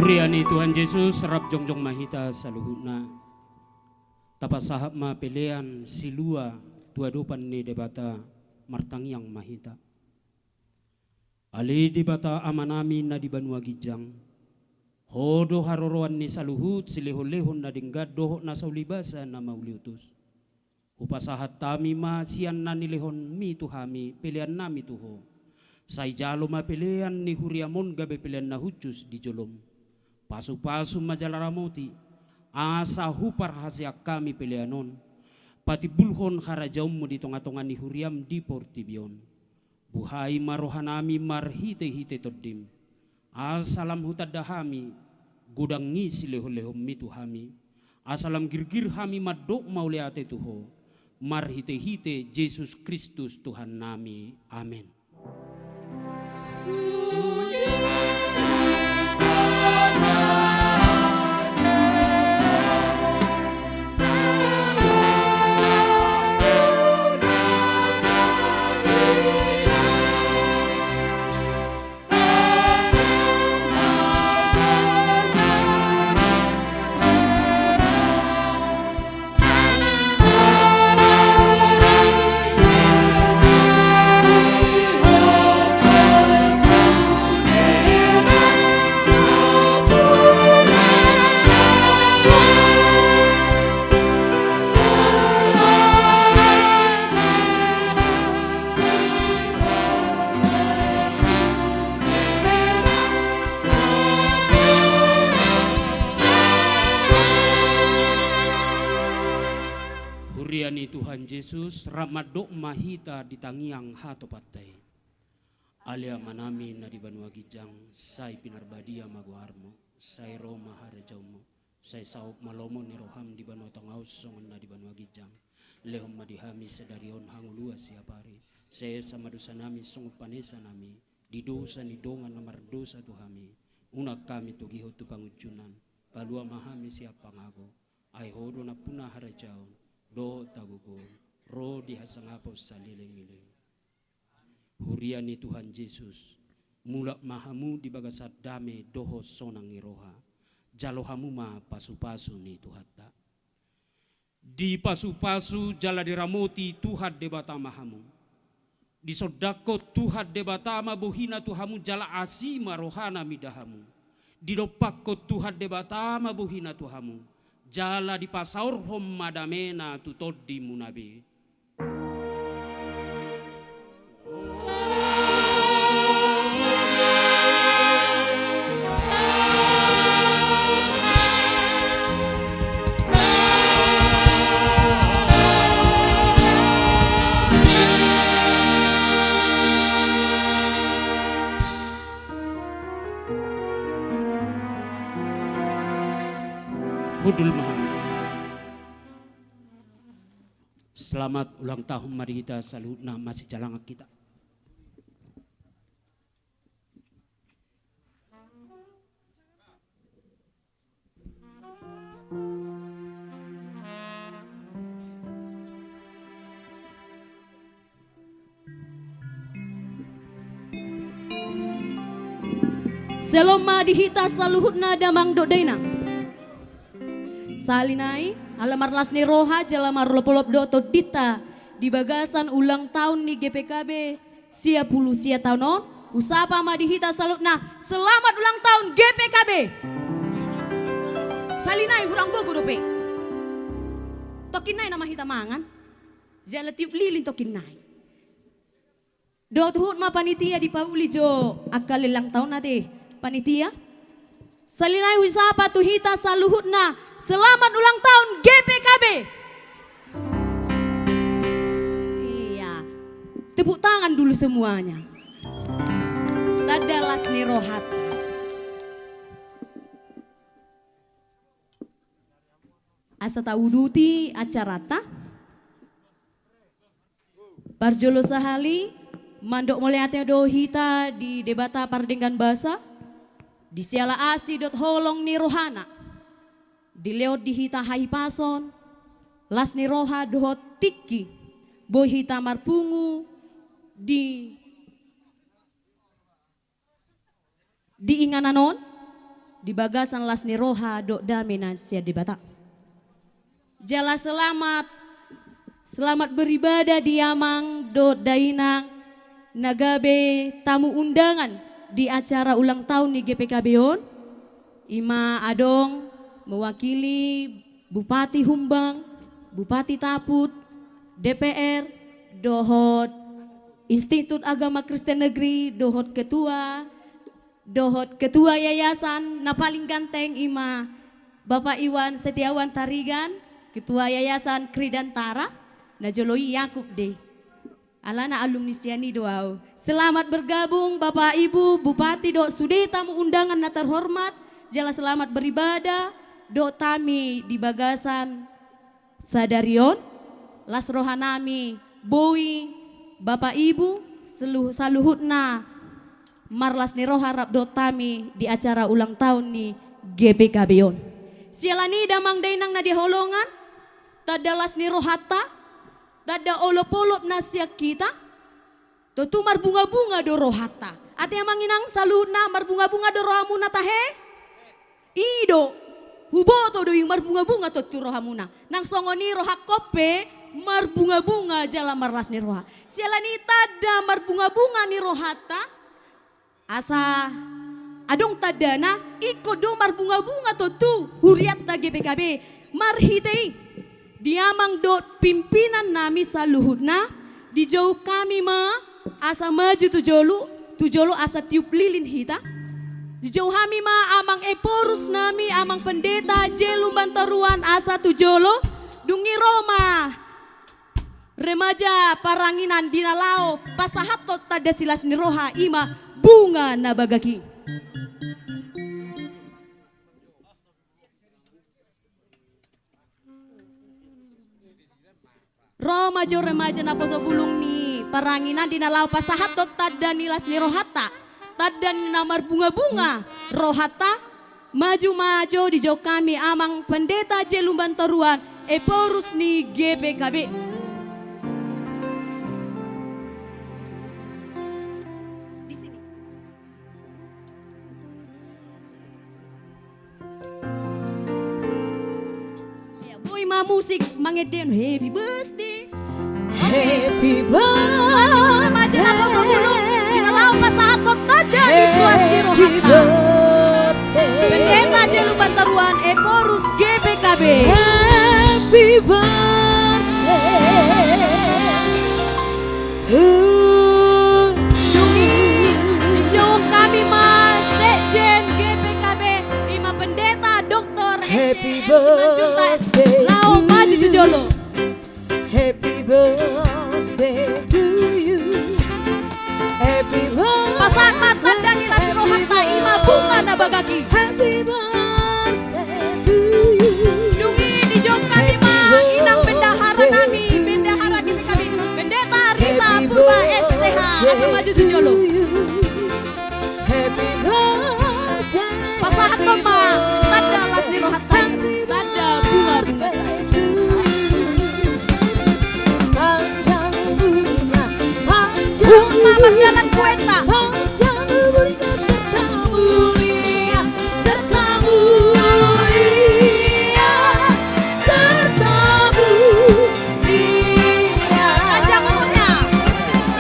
Huria ni Tuhan Jesus, rap jongjong ma hita saluhutna. Tapasahat ma pelean silua tu adopan ni Debata, martangiang ma hita. Ale Debata Amanami na di banua ginjang, Ho do haroroan ni saluhut silehonlehon na denggan dohot na saulibasa na mauliutus. Hupasahat hami ma sian na nilehonMi tu hami peleannami tu Ho. Sai jalo ma pelean ni huriaM on gabe pelean na hushus di joloM. Pasupasu ma jala ramoti, asa huparhaseang hami pelean on patimbulhon harajaonMu di tongatonga ni huriaM di portibi on. Buhai ma rohanami marhitehite TondiM, asa lam hutanda hami godang ni silehonlehonMi tu hami, asa lam girgir hami mandok mauliate tu Ho, marhitehite Jesus Kristus Tuhannami. Amen. Huria ni Tuhan Jesus, rap mandok ma hita di tangiang hatopanta i. Ale Amanami na di banua ginjang, sai pinarbadia ma goarMu, sai ro ma harajaonMu, sai saut ma lomo ni rohaM di banua tonga on songon na di banua ginjang. Lehon ma di hami sadari on hangoluan siapari. Sai esa ma dosanami songon panesanami di dosa ni dongan na mardosa tu hami. Unang hami togihon tu pangunjunan. Palua ma hami sian pangago. Ai Ho do nampuna harajaon dohot hagogoon ro di hasangapon saleleng ni leleng. Huria ni Tuhan Jesus, mulak ma hamu di bagasan dame dohot sonang ni roha. Jalo hamu ma pasupasu ni Tuhanta. Dipasupasu jala diramoti Tuhan Debata ma hamu. Disondangkon Tuhan Debata ma bohiNa tu hamu jala asi ma rohaNa mida hamu. Didompakkon Tuhan Debata ma bohiNa tu hamu jala dipasaorhon ma dameNa tu tondimuna be. Hundul ma. Selamat ulang tahun ma di hita saluhutna, masijalangan hita. Syalom ma di hita saluhutna damang dohot dainang. Sahali nai, ala marlas ni roha jala marolopolop do tondinta di bagasan ulang tahun ni G P K B sia pulu sia taon on, husapa ma di hita saluhutna, selamat ulang tahun G P K B. Sahali nai hurang bogo dope. Tongkin nai nama hita mangan. Jala tiup lilin tongkin nai. Dohot huhut ma panitia dipauli jo angka leleng taon ate panitia. Sahali nai husapa tu hita saluhutna, selamat ulang tahun G P K B. Iya. Tepuk tangan dulu semuanya. Tanda las ni rohanta. Asa tauduti acaranta. Parjolo sahali, mandok mauliate do hita di Debata pardenggan basa, di siala asi dohot holong ni rohana, dilehon di hita hahipason, las ni roha dohot tingki, boi hita marpungu di di inganan on, di bagasan las ni roha dohot dame na sian Debata. Jala selamat, selamat beribadah di amang dohot dainang na gabe tamu undangan di acara ulang tahun ni G P K B on. I ma adong mewakili Bupati Humbang, Bupati Taput, D P R, dohot Institut Agama Kristen Negeri, dohot ketua, dohot ketua yayasan na paling ganteng i ma Bapak Iwan Setiawan Tarigan, ketua yayasan Kridantara, na jolo i Yakub do i. Alana alumni sian i do au. Selamat bergabung Bapak Ibu Bupati dohot sude tamu undangan na terhormat, jala selamat beribadah dohot hami di bagasan sadari on. Las roha nami boi Bapak Ibu selu-, saluhutna marlas ni roha rap dohot hami di acara ulang tahun ni G P K B on. Siala ni i damang dainang na hinaholongan, tanda las ni rohanta, tanda olopolop na sian hita, tontu marbungabunga do rohanta. Ate amang inang saluhutna, marbungabunga do rohamuna tahe? I do, huboto do i marbungabunga tontu rohamuna. Nang songon i rohangkon pe marbungabunga jala marlas ni roha. Siala ni i tanda marbungabunga ni rohanta, asa adong tandana, ingkon do marbungabunga tontu hurianta G P K B. Marhite i, di amang dohot pimpinan nami saluhutna, dijou hami ma asa maju tu jolo, tu jolo asa tiup lilin hita. Dijou hami ma amang Ephorus nami, amang Pendeta J. Lumbantoruan asa tu jolo, dung i ro ma remaja Paranginan di na laho pasahathon tanda silas ni roha i ma bunga na bagak i. Ro ma jo remaja naposo bulung ni Paranginan di na laho pasahathon tanda ni las ni rohanta, tanda na marbungabunga rohanta. Maju ma jo, dijou hami amang Pendeta J. Lumbantoruan, Ephorus ni G P K B. Di sini. Ya, boi ma musik mangendehon happy birthday. Oke. Happy birthday. Maju, maju naposo bulung di na laho pasahathon tanda ni suas ni rohanta. Happy birthday. Pendeta J. Lumbantoruan, Ephorus G P K B. Happy birthday. Dung i dijou hami ma sekjen G P K B, i ma Pendeta Doktor Happy S T M Simanjuntak, birthday laho to maju tu you. Jolo. Happy birthday to you. Happy birthday. Pasahat ma tanda ni las ni rohanta, i ma bunga na bagak i. Happy birthday to you. Dung i dijou hami ma inang bendahara nami, bendahara G P K B, Pendeta Rita Purba S T H, asa maju tu jolo. Happy birthday. Pasahathon ma tanda las ni rohanta, tanda bunga bunga. Panjang umurnya, panjang umurnya, panjang umurnya serta mulia, serta mulia, serta mulia. Panjang umurnya.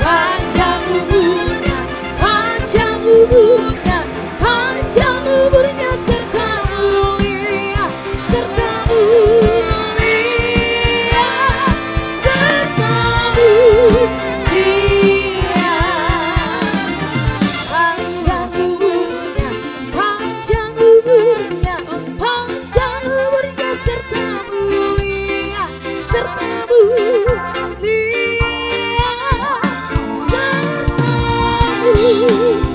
Panjang umurnya, panjang umurnya, panjang umurnya serta mulia, serta mulia, serta mulia. Panjang umurnya, panjang umurnya, panjang umurnya serta mulia, serta mulia, serta mulia.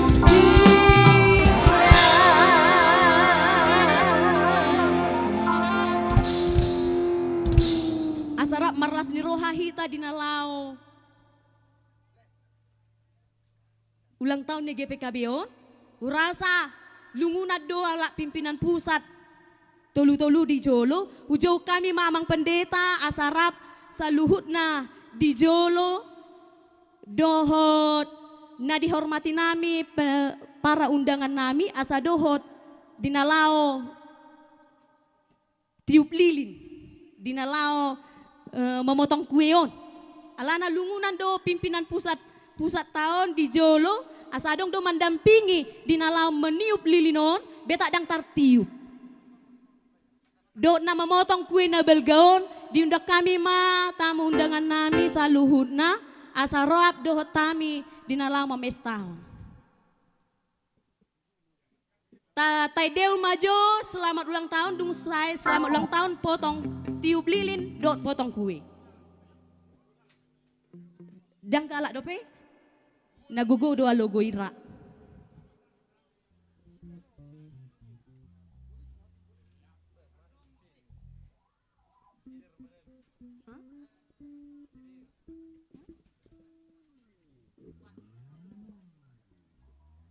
Asa rap marlas ni roha hita di na laho ulang tahun ni G P K B on, hurasa lungunan do halak pimpinan pusat tolu-tolu di jolo, hujou hami ma amang pendeta asa rap saluhutna di jolo, dohot na dihormati nami pe-, para undangan nami asa dohot di na laho tiup lilin, di na laho, eh, mamotong kue on. Alana lungunan do pimpinan pusat, pusat ta on di jolo, asa adong do mandampingi di na laho maniup lilin on, beta ndang tartiup. Dohot na mamotong kue na balga on, diundang hami ma tamu undangan nami saluhutna, asa rap dohot hami di na laho mamesta on. Ta, taendehon ma jo, selamat ulang tahun, dung sae selamat ulang tahun, potong tiup lilin, dohot potong kue. Ndang galak dope, na gogo do alogo ira.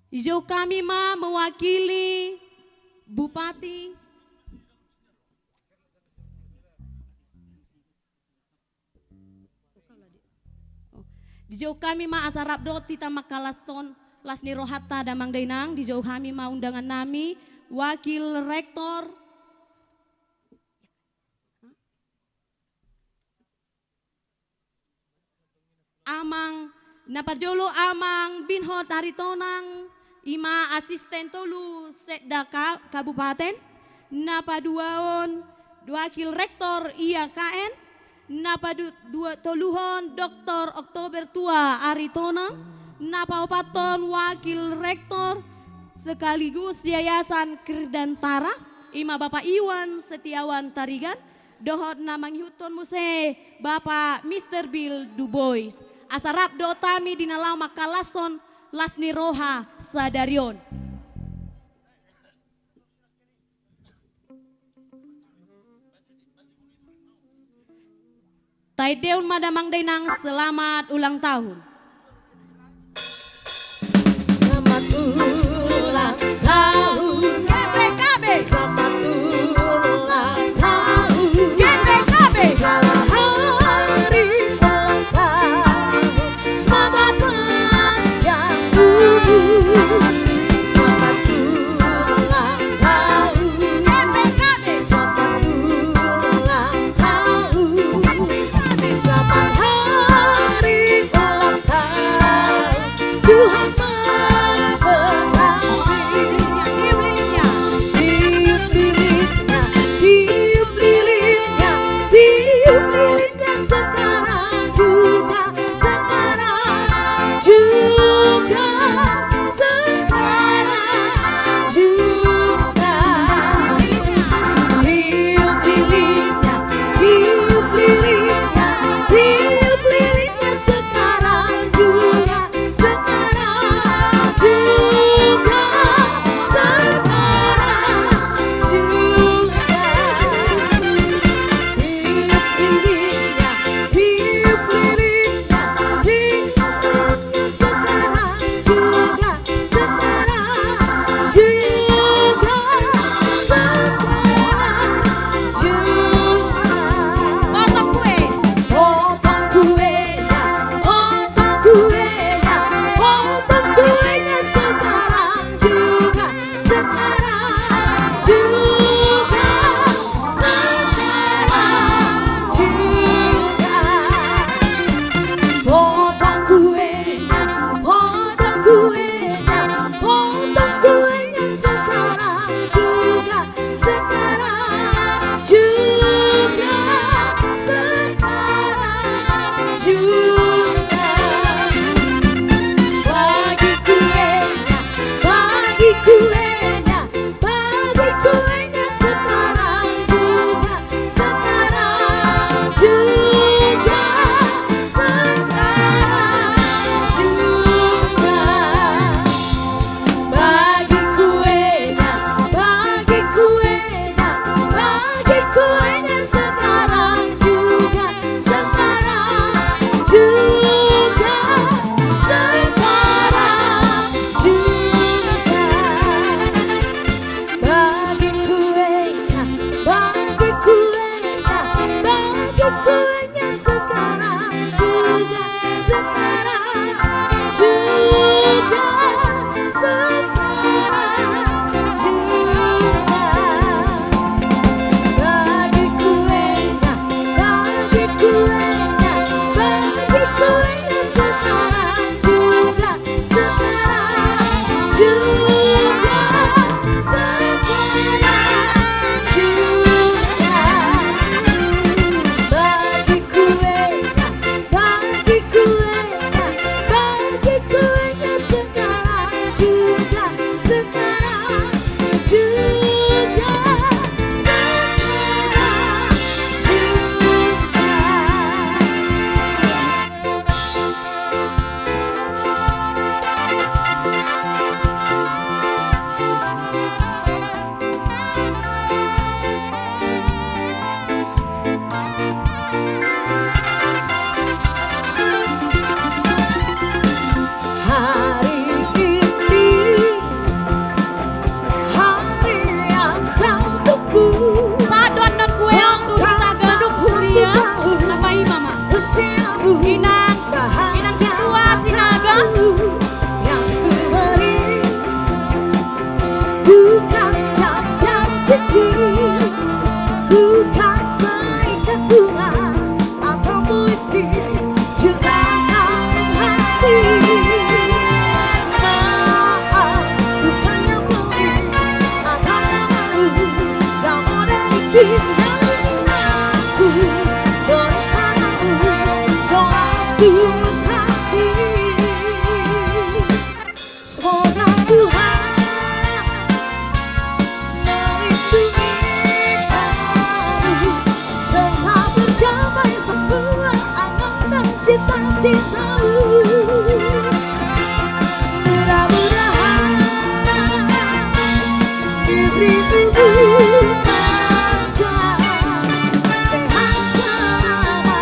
Dijou hami ma mewakili Bupati. Dijou hami ma asa rap dohot hita mangkalashon las ni rohanta damang dainang, dijou hami ma undangan nami, wakil rektor, amang, na parjolo amang Binhot Aritonang, i ma asisten tolu sekda ka-, kabupaten, na paduahon wakil rektor I A K N, na padu-, dua-, toluhon doktor Oktober Tua Aritonang, na paopathon wakil rektor sekaligus Yayasan Kirdantara, i ma Bapak Iwan Setiawan Tarigan, dohot na mangihuthon muse Bapak Mister Bill Dubois. Asa rap dohot hami di na laho mangkalashon las ni roha sadari on. Taendehon ma damang dainang selamat ulang tahun. Selamat ulang tahun. G B K B. Selamat ulang tahun. G B K B. Selamat hari ulang tahun. Selamat panjang umur. Selamat ulang tahun. G B K B. Selamat ulang tahun. Selamat hari ulang tahun. Tuhan memberkati. Bukan seikat bunga atau puisi, juga kau hati. Maaf, bukannya pelit atau tak mau, kau model bikin yang aku beri padamu doa setulus hati. Semoga Tuhan melindungi kamu, serta tercapai semua angan dan cita-citamu. Mudah-mudahan diberi umur panjang, sehat selama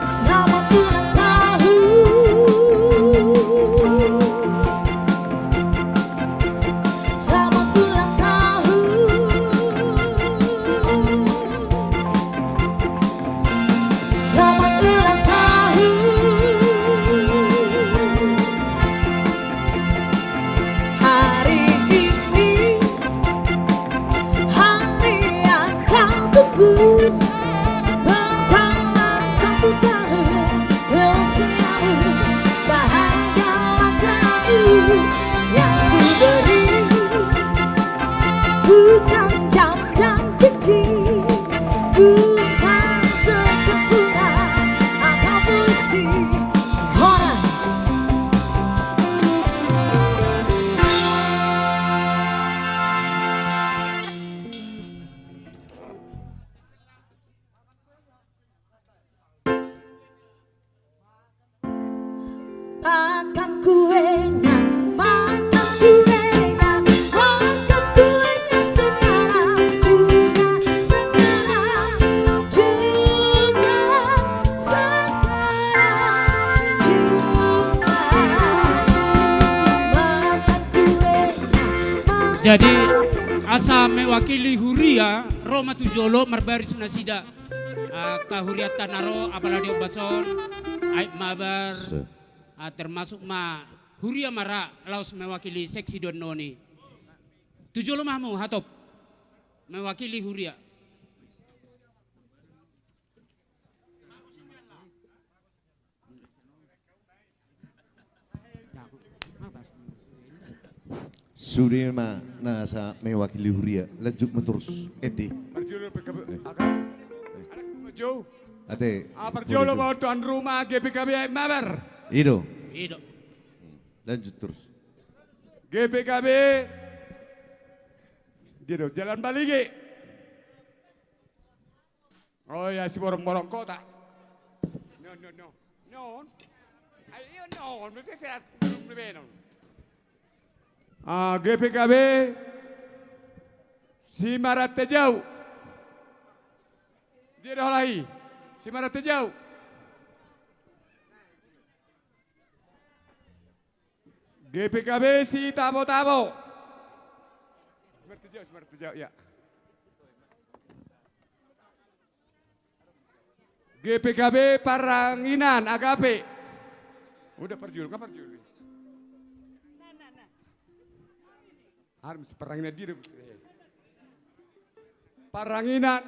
Selamat ulang tahun. Selamat ulang tahun. Selamat ulang tahun. Hari ini hari yang kau tunggu. Bertambah satu tahun usiamu, bahagialah kau yang ku beri. Bukan jam dan cincin, bukan sekat bunga atau puisi. Horas. Makan kuenya, makan kuenya, makan kuenya sekarang juga, sekarang juga, sekarang juga. Makan kuenya, makan. Jadi, asa mewakili huria, ro ma tu jolo marbaris nasida. Ah, angka hurianta na ro, apala di ombas on, Aek Mabar, ah, termasuk ma huria ma ra laos mewakili seksi Duannon i. Tu jolo ma hamu, hatop. Mewakili huria. Sude ma na asa mewakili huria, lanjut ma torus, Edi. Parjolo P K B, eh. Ate. Ah, parjolo ma tuan rumah G P K B Aek Mabar. I do. I do. Lanjut torus. G P K B. Dia do, Jalan Baligi. Oh ya, Siborongborong Kota. No, no, no. No. Ayo, no. No, saya, saya belum lebih, no. Ah, G P K B Simarantejau. Dia dah lahi. Simarantejau. G P K B Sitabotabo. Simarantejau, Simarantejau, ya. G P K B Parranginan, Agape. Udah parjolo, kan parjolo. Harus Parranginan dia. Parranginan.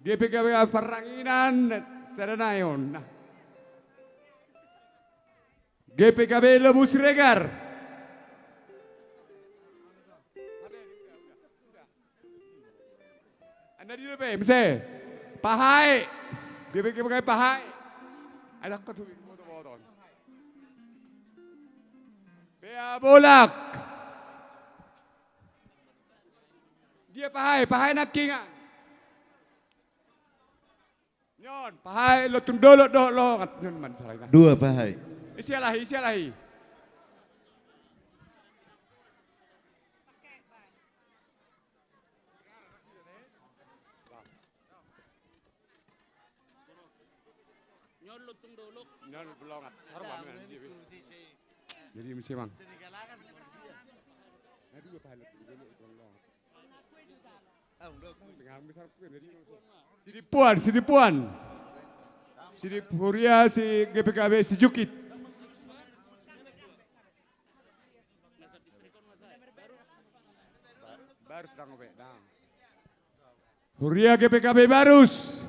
G P K B Parranginan, sada nai on. Nah. G P K B Lobu Siregar. Anda di depan, mese. Pahae. G P K B Pahae. Ada kau tu foto-foto. Pea Bolak. Dia Pahae, Pahae Nangkingan. Nion, Pahae Lontung Dolok dohot Longat. Nion, man, salah. Dua Pahae. Ise lahi, ise lahi. Nion Lontung Dolok. Nion Longat. Jadi mesti, Bang. Nah, dua Pahae Lontung Dolok, Longat. Sidempuan, Sidempuan. Sidip huria si G P K B Sijukit. Barus dang ope, dang. Huria G P K B Barus.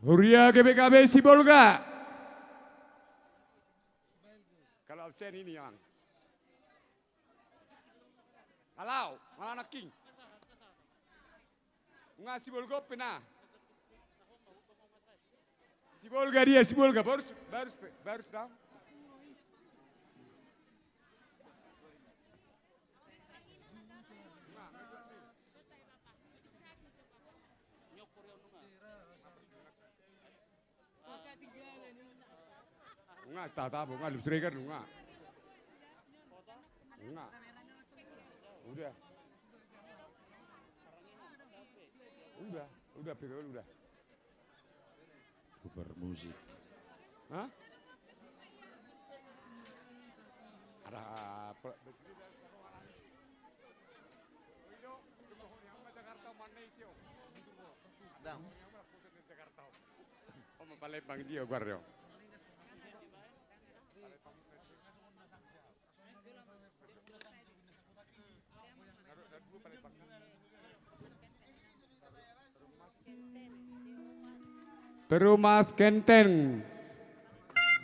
Huria G P K B Sibolga. Kalau absen ini, Yang. Halo, mana anak King? Nga Sibolga pe na. Sibolga dia, Sibolga. Barus, barus, barus dang. Nga, start apa? Nga, lip striker lu, nga. Nga. Udah. Udah, udah, P K W udah. Kubar musik. Hah? Ada apa? Dang. Oh, Palembang dia, Guardo. Perumas Kenteng.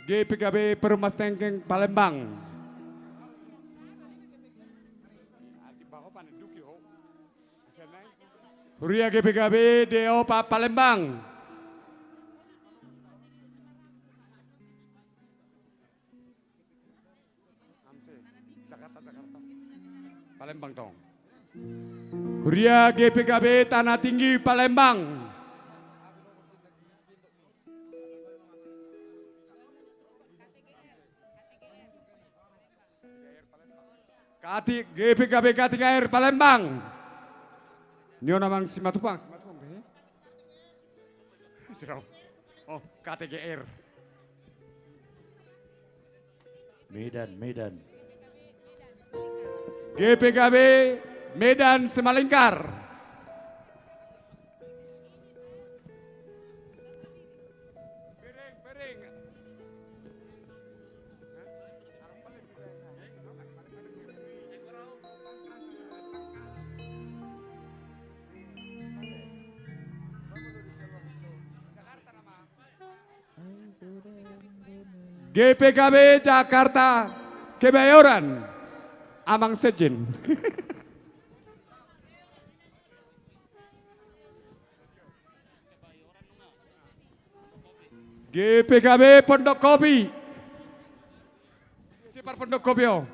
G P K B Perumas Kenteng Palembang. Huria G P K B D O Palembang. Jakarta, Jakarta. Palembang tong. Huria G P K B Tanah Tinggi Palembang. Kati-, G P K B Kating Air Palembang. Ni on amang Simatupang, Simatupang, eh? Siro. Oh, K T G R. Medan, Medan. G P K B Medan Simalingkar. G P K B Jakarta Kebayoran, amang sekjen. G P K B Pondok Kopi. Sipar Pondok Kopi, oh.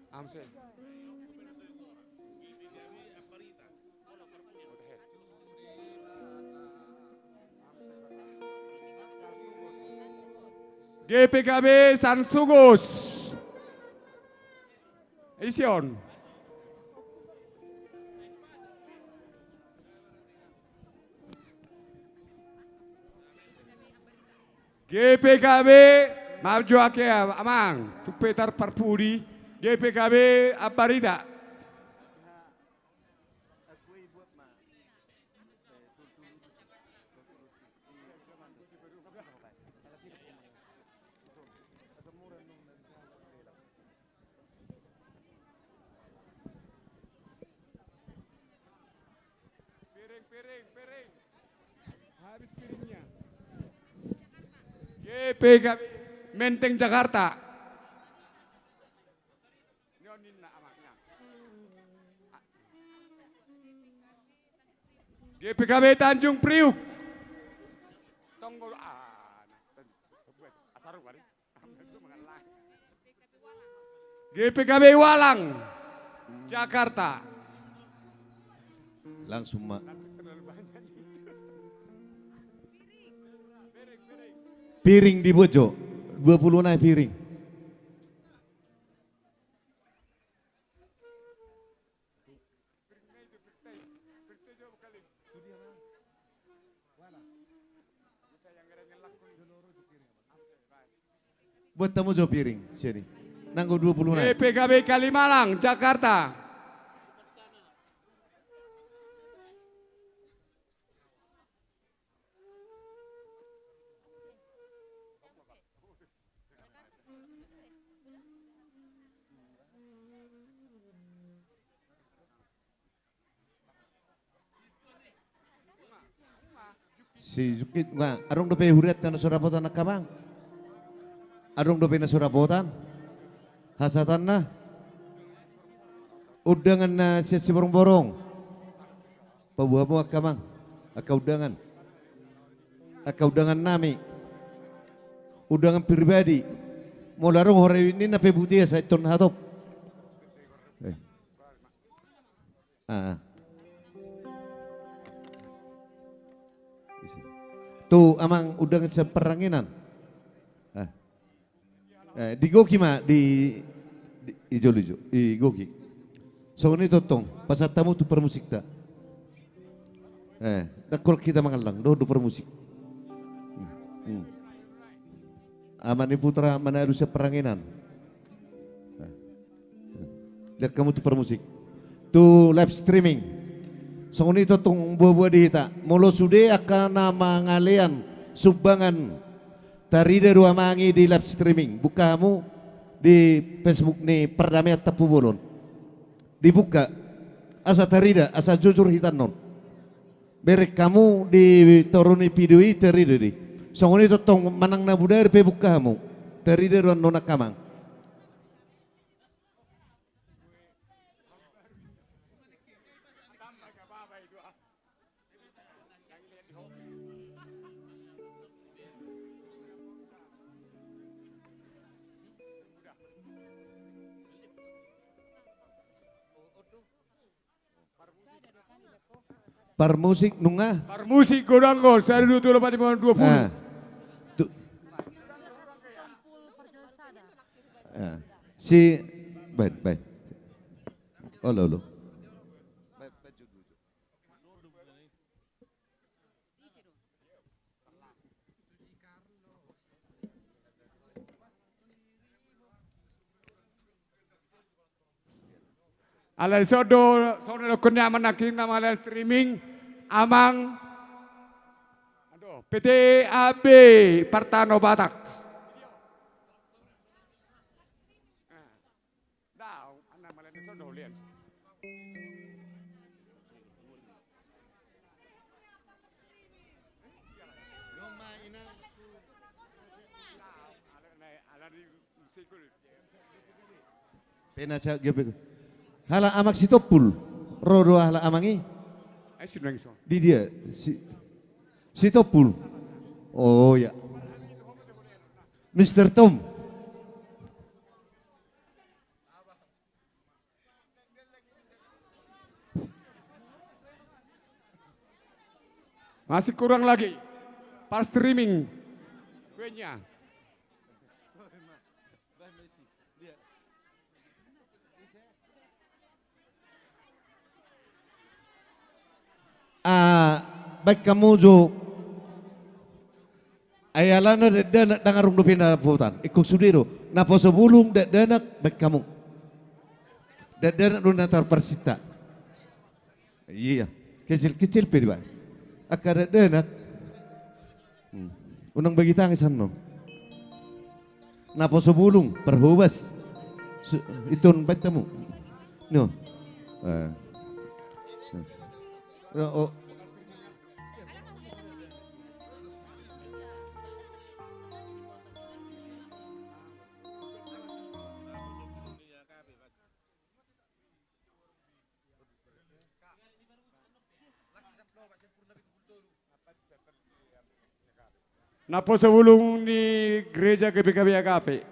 Amse. G P K B Sansugus. Ise on. G P K B, maaf jo ake amang, tung pe tarparpudi, G P K B Ambarita. Piring, piring, piring. Habis piringnya. G P K B Menteng Jakarta. Ini on ninna amaknya. G P K B Tanjung Priuk. Tonggol, ah, nah, Tanjung. Asar mari. G P K B Walang, Jakarta. Langsung ma. Piring dibuat jo. Dua puluh nai piring. Buat hamu jo piring, sini. Nanggo dua puluh nai. G P K B Kalimalang, Jakarta. Si Zukit, nga, adong dope hurianta na so dapotan angka amang? Adong dope na so dapotan? Hasahatanna? Undangan na sian Siborongborong. Paboa hamu angka amang, angka undangan. Angka undangan nami. Undangan pribadi. Molo adong hore ninna pe butia sai ton hatop. Eh. Ah. Tu amang undangan sian parranginan. Ah. Eh, di goki ma, di, di, i jolo i jo, i goki. Songon i tongtong, pasahat hamu tu parmusikta. Eh, ndang holan hita mangallang, dohot do parmusik. Hmm, hmm. Ama ni Putra Manado sian parranginan. Eh. Diangkat hamu tu parmusik. Tu live streaming. Songon i tongtong boaboa di hita. Molo sude angka na mangalean sumbangan, tarida do amang i di live streaming. Buka hamu di Facebook ni Pardamaian Tampubolon. Dibuka. Asa tarida, asa jujur hita annon. Bereng hamu di toru ni video i tarida do i. Songon i tongtong manang na bodari pe buka hamu. Tarida do annon angka amang. Parmusik nunga? Parmusik godang on, sada dua tolu opat lima dua pulu. Ah. Tu- Ah. Si, baik, baik. Olo, olo. Alai songon do, songon na dohonon ni amang nangkin na mangalean streaming, amang, aduh, P T A B Partano Batak. Pena sa G P K. Halak amang Sitompul. Ro do halak amang i? Di dia? Si, Sitompul. Oh ya. Mister Tom. Masih kurang lagi. Pas streaming. Kuenya. Ah, baen hamu jo. Ai alana dakdanak ndang adong dope na dapotan. Ingkon sude do. Naposo bulung dakdanak baen hamu. Dakdanak do na tarparsinta. Iya. Kecil-kecil pe dibaen. Angka dakdanak. Hmm. Unang bagi tangis annon. Naposo bulung, parhobas. Su-, iton baen hamu. No. Eh. Oh, oh. Naposo bulung ni gereja G P K B Agape.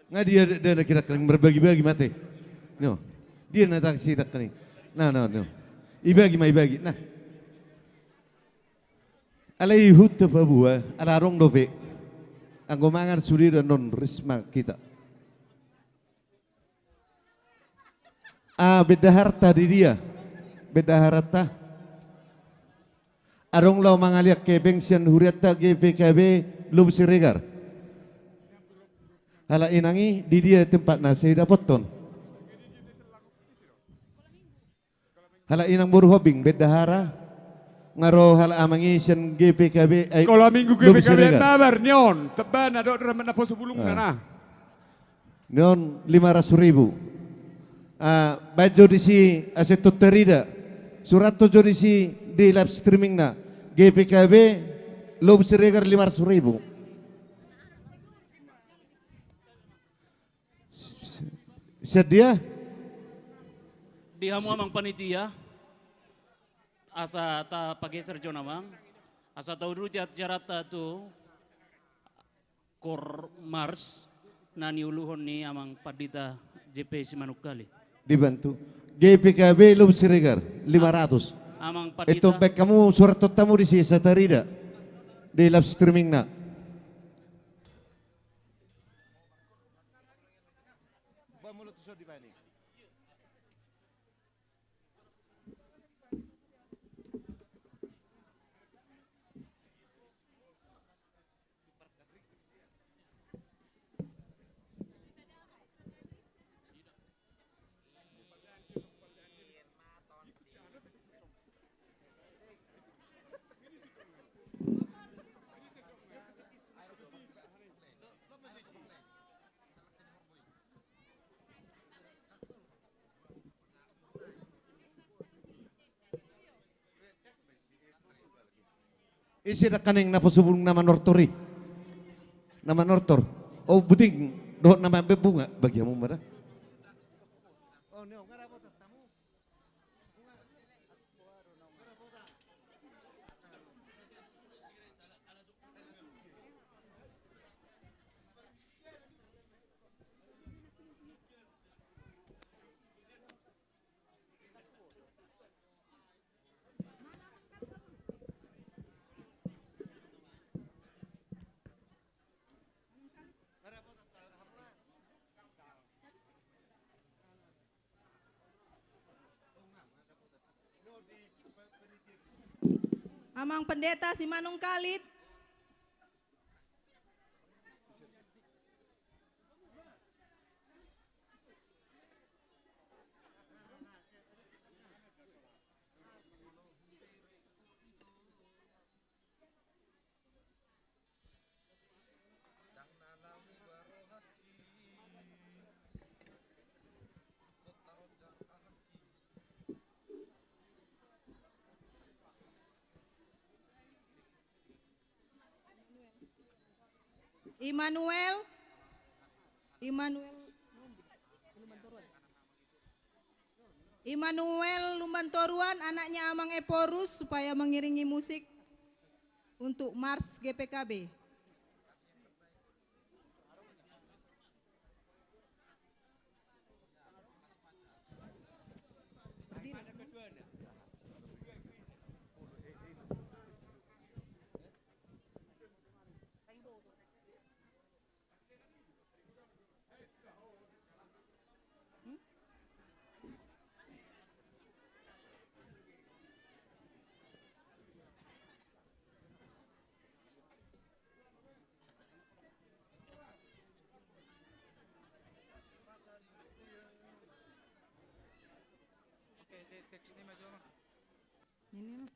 Nga dia dakdanak i nangkin marbagi-bagi mate. No. Dia na tangis i nangkin. Nah, no, no. Ibagi ma, ibagi. Nah. Alai huta paboa, ala adong dope. Anggo mangan sude do annon risma kita. Ah, bendaharanta di dia? Bendaharanta. Adong laho mangalean hepeng sian hurianta G P K B Lobu Siregar. Halak inang i di dia tempatna sai dapothon? Halak inang boru Hombing, bendahara, nga ro halak amang i sian G P K B, ai, Sikola Minggu Lobu G P K B Siregar. Mabar, ni on, tebana, do, do, naposo bulungna, ah, na. Ni on lima ratus ribu. Ah, baen jo disi asa tung tarida. Surathon jo disi di live streamingna. G P K B, Lob Siregar lima ratus ribu. Sian dia? Di hamu amang panitia, asa tapageser jo on amang, asa tauduti acaranta tu Kor Mars na niuluhon ni amang pandita J P Simanungkalit. Dibantu. G P K B Lob Siregar lima ratus. Amang pandita. Itu baen hamu surat tu hamu di si Satarida di live streaming na. Ise nangkaning naposobulung na manortor i? Na manortor. O, buting dohot na mambaen bunga, bagianmu ma da. Amang Pendeta Simanungkalit. Immanuel. Immanuel. Immanuel Lumbantoruan, anaknya Amang Ephorus, supaya mengiringi musik untuk Mars G P K B. Ini mah. Oke.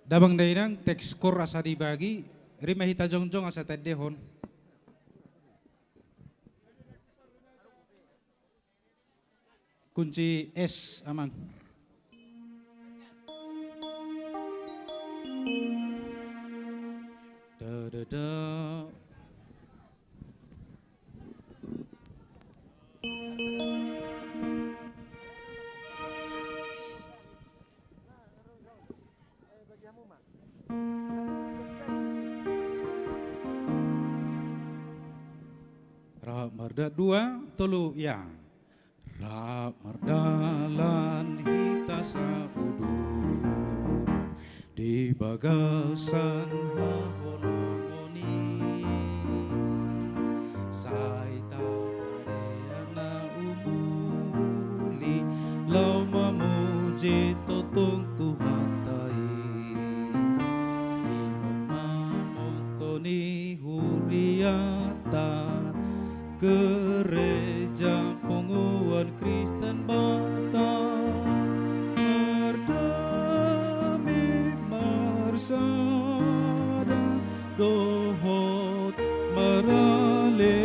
Damang dainang, teks kor asa dibagi, rima hita jongjong asa taendehon. Kunci es, Amang. Da, da, da. Rap marda-, dua, tolu, ya. Rap mardalan hita sauduran di bagasan haholongon i. Sai Tuhanta i. Ingot ma moto ni huriata, Gereja Punguan Kristen Batak, mardame marsada dohot maraleale,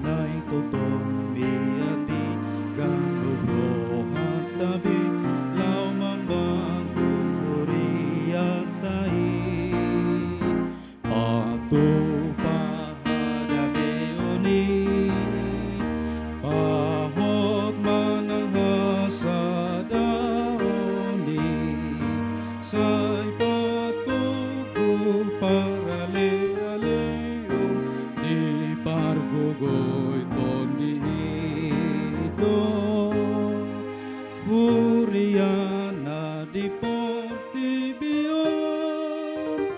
naeng tongtong mian di ganup rohanta be laho mambangun hurianta i. Patupa hadameon i, pahot manang hasadaon i, sai patogu paralealeon di pargogoi Tondi i do huriana di portibi on.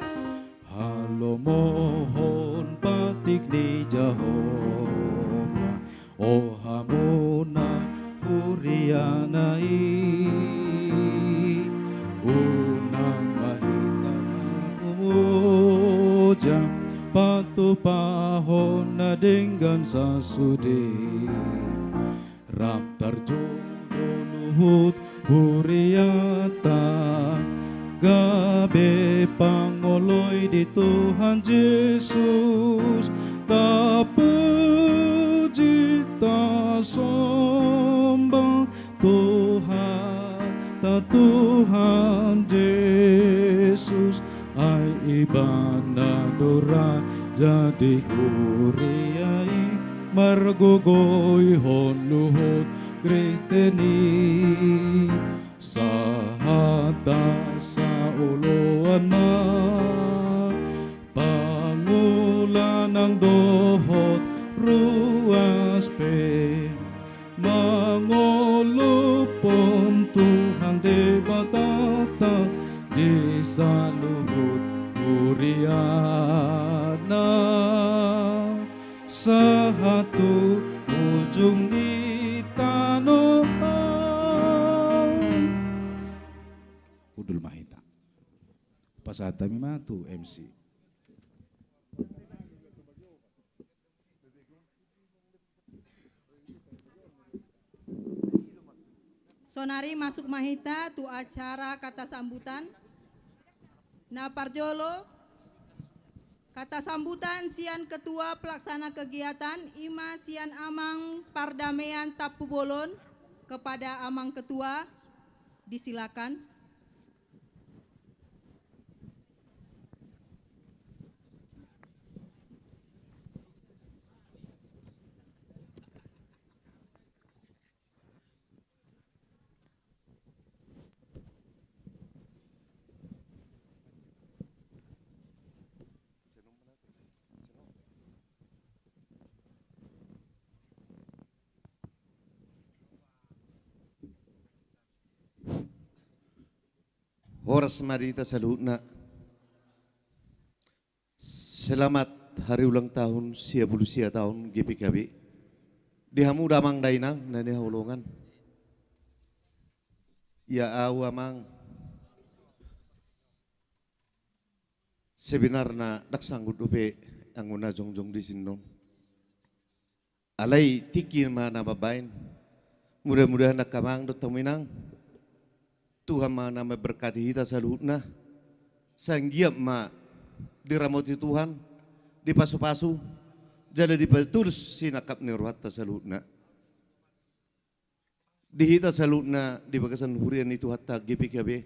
Halomohon patik ni Jahowa, o hamuna huriana i. Unang ma hita na umoja patupahon na denggan sasude. Rap tarjolo luhut huriata, gabe pangoloi di Tuhan Jesus, tapuji tasomba Tuhanta Tuhan Jesus. Ai Ibana do raja di huria i, margogoihon luhut Kristen i. Sahat hata saoloan ma, pangula nang dohot ruas pe, mangolophon Tuhan Debatanta di saluhut huriana, sahat tu ujung ni tano on. Hundul ma hita. Pasahat hami ma tu M C. Sonari masuk ma hita tu acara kata sambutan. Na parjolo, kata sambutan sian Ketua Pelaksana Kegiatan, i ma sian Amang Pardamean Tampubolon. Kepada Amang Ketua, disilakan. Horas ma di hita saluhutna. Selamat hari ulang tahun sia pulu sia taon G P K B. Di hamu damang dainang na hinaholongan. Ia au amang, sebenarna ndang sanggup dope anggo na jongjong di sini on. Alai tingki ma na mambaen. Mudah-mudahan angka amang dohot hamu inang, Tuhan ma na mamberkati hita saluhutna. Sai anggiat ma diramoti Tuhan, dipasu-pasu, jala dipatulus sinangkap ni rohanta saluhutna. Di hita saluhutna di bagasan huria ni Tuhanta G P K B.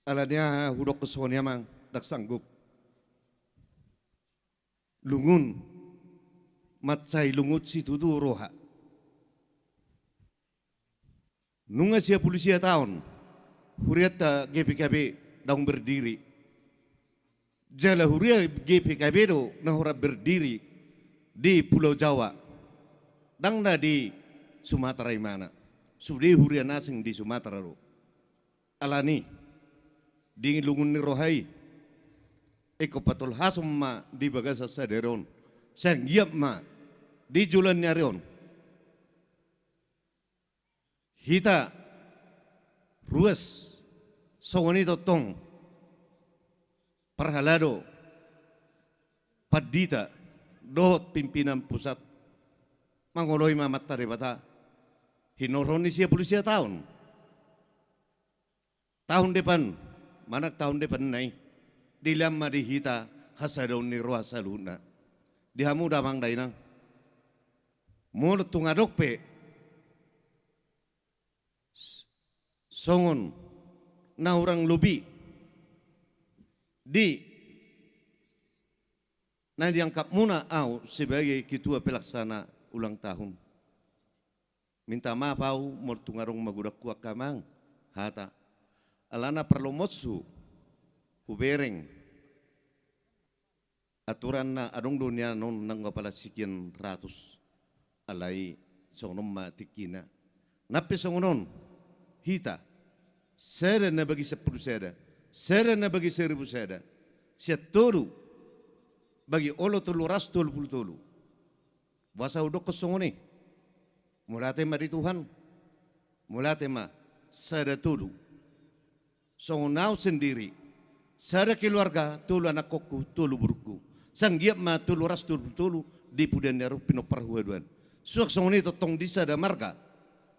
Alani aha hudokkon songon i amang, ndang sanggup. Lungun, mansai lungun situtu roha. Nunga sia pulu sia taon hurianta G P K B daong berdiri. Jala huria G P K B do na holan berdiri di Pulau Jawa. Ndang na di Sumatera imana. Sude huria na asing di Sumatera do. Alani, dingin lungun ni roha i. Ingkon patolhason ma di bagasan sadari on. Sai anggiat ma di joloan ni ari on, Hita ruas songon i tongtong parhalado, pandita dohot pimpinan pusat mangoloi ma Amanta Debata hinorhon ni sia pulu sia taon. Tahun depan, manang tahun depan na i, dilehon ma di hita hasadaon ni roha saluhutna. Di hamu damang dainang, molo tung adong pe songon na hurang lobi di na diangkatmuna au sebagai ketua pelaksana ulang tahun. Minta maaf au molo tung adong magodanghu angka amang hata. Alana parlomonhu hubereng aturan na adong do nian on nang apala sikian ratus. Alai songon on ma tingkina. Nang pe songon on hita, sada na bagi sampulu sada, sada na bagi saribu sada, sian tolu bagi olo tolu ratus tolu pulu tolu. Boasa hudokkon songon i? Mauliate ma di Tuhan. Mauliate ma, sada tolu. Songon au sendiri, sada keluarga, tolu anakkonku, tolu borungku. Sanggiat ma tolu ratus tolu pulu tolu di pudian ni ari on pinompar huaduan. Suang songon i tongtong di sada marga.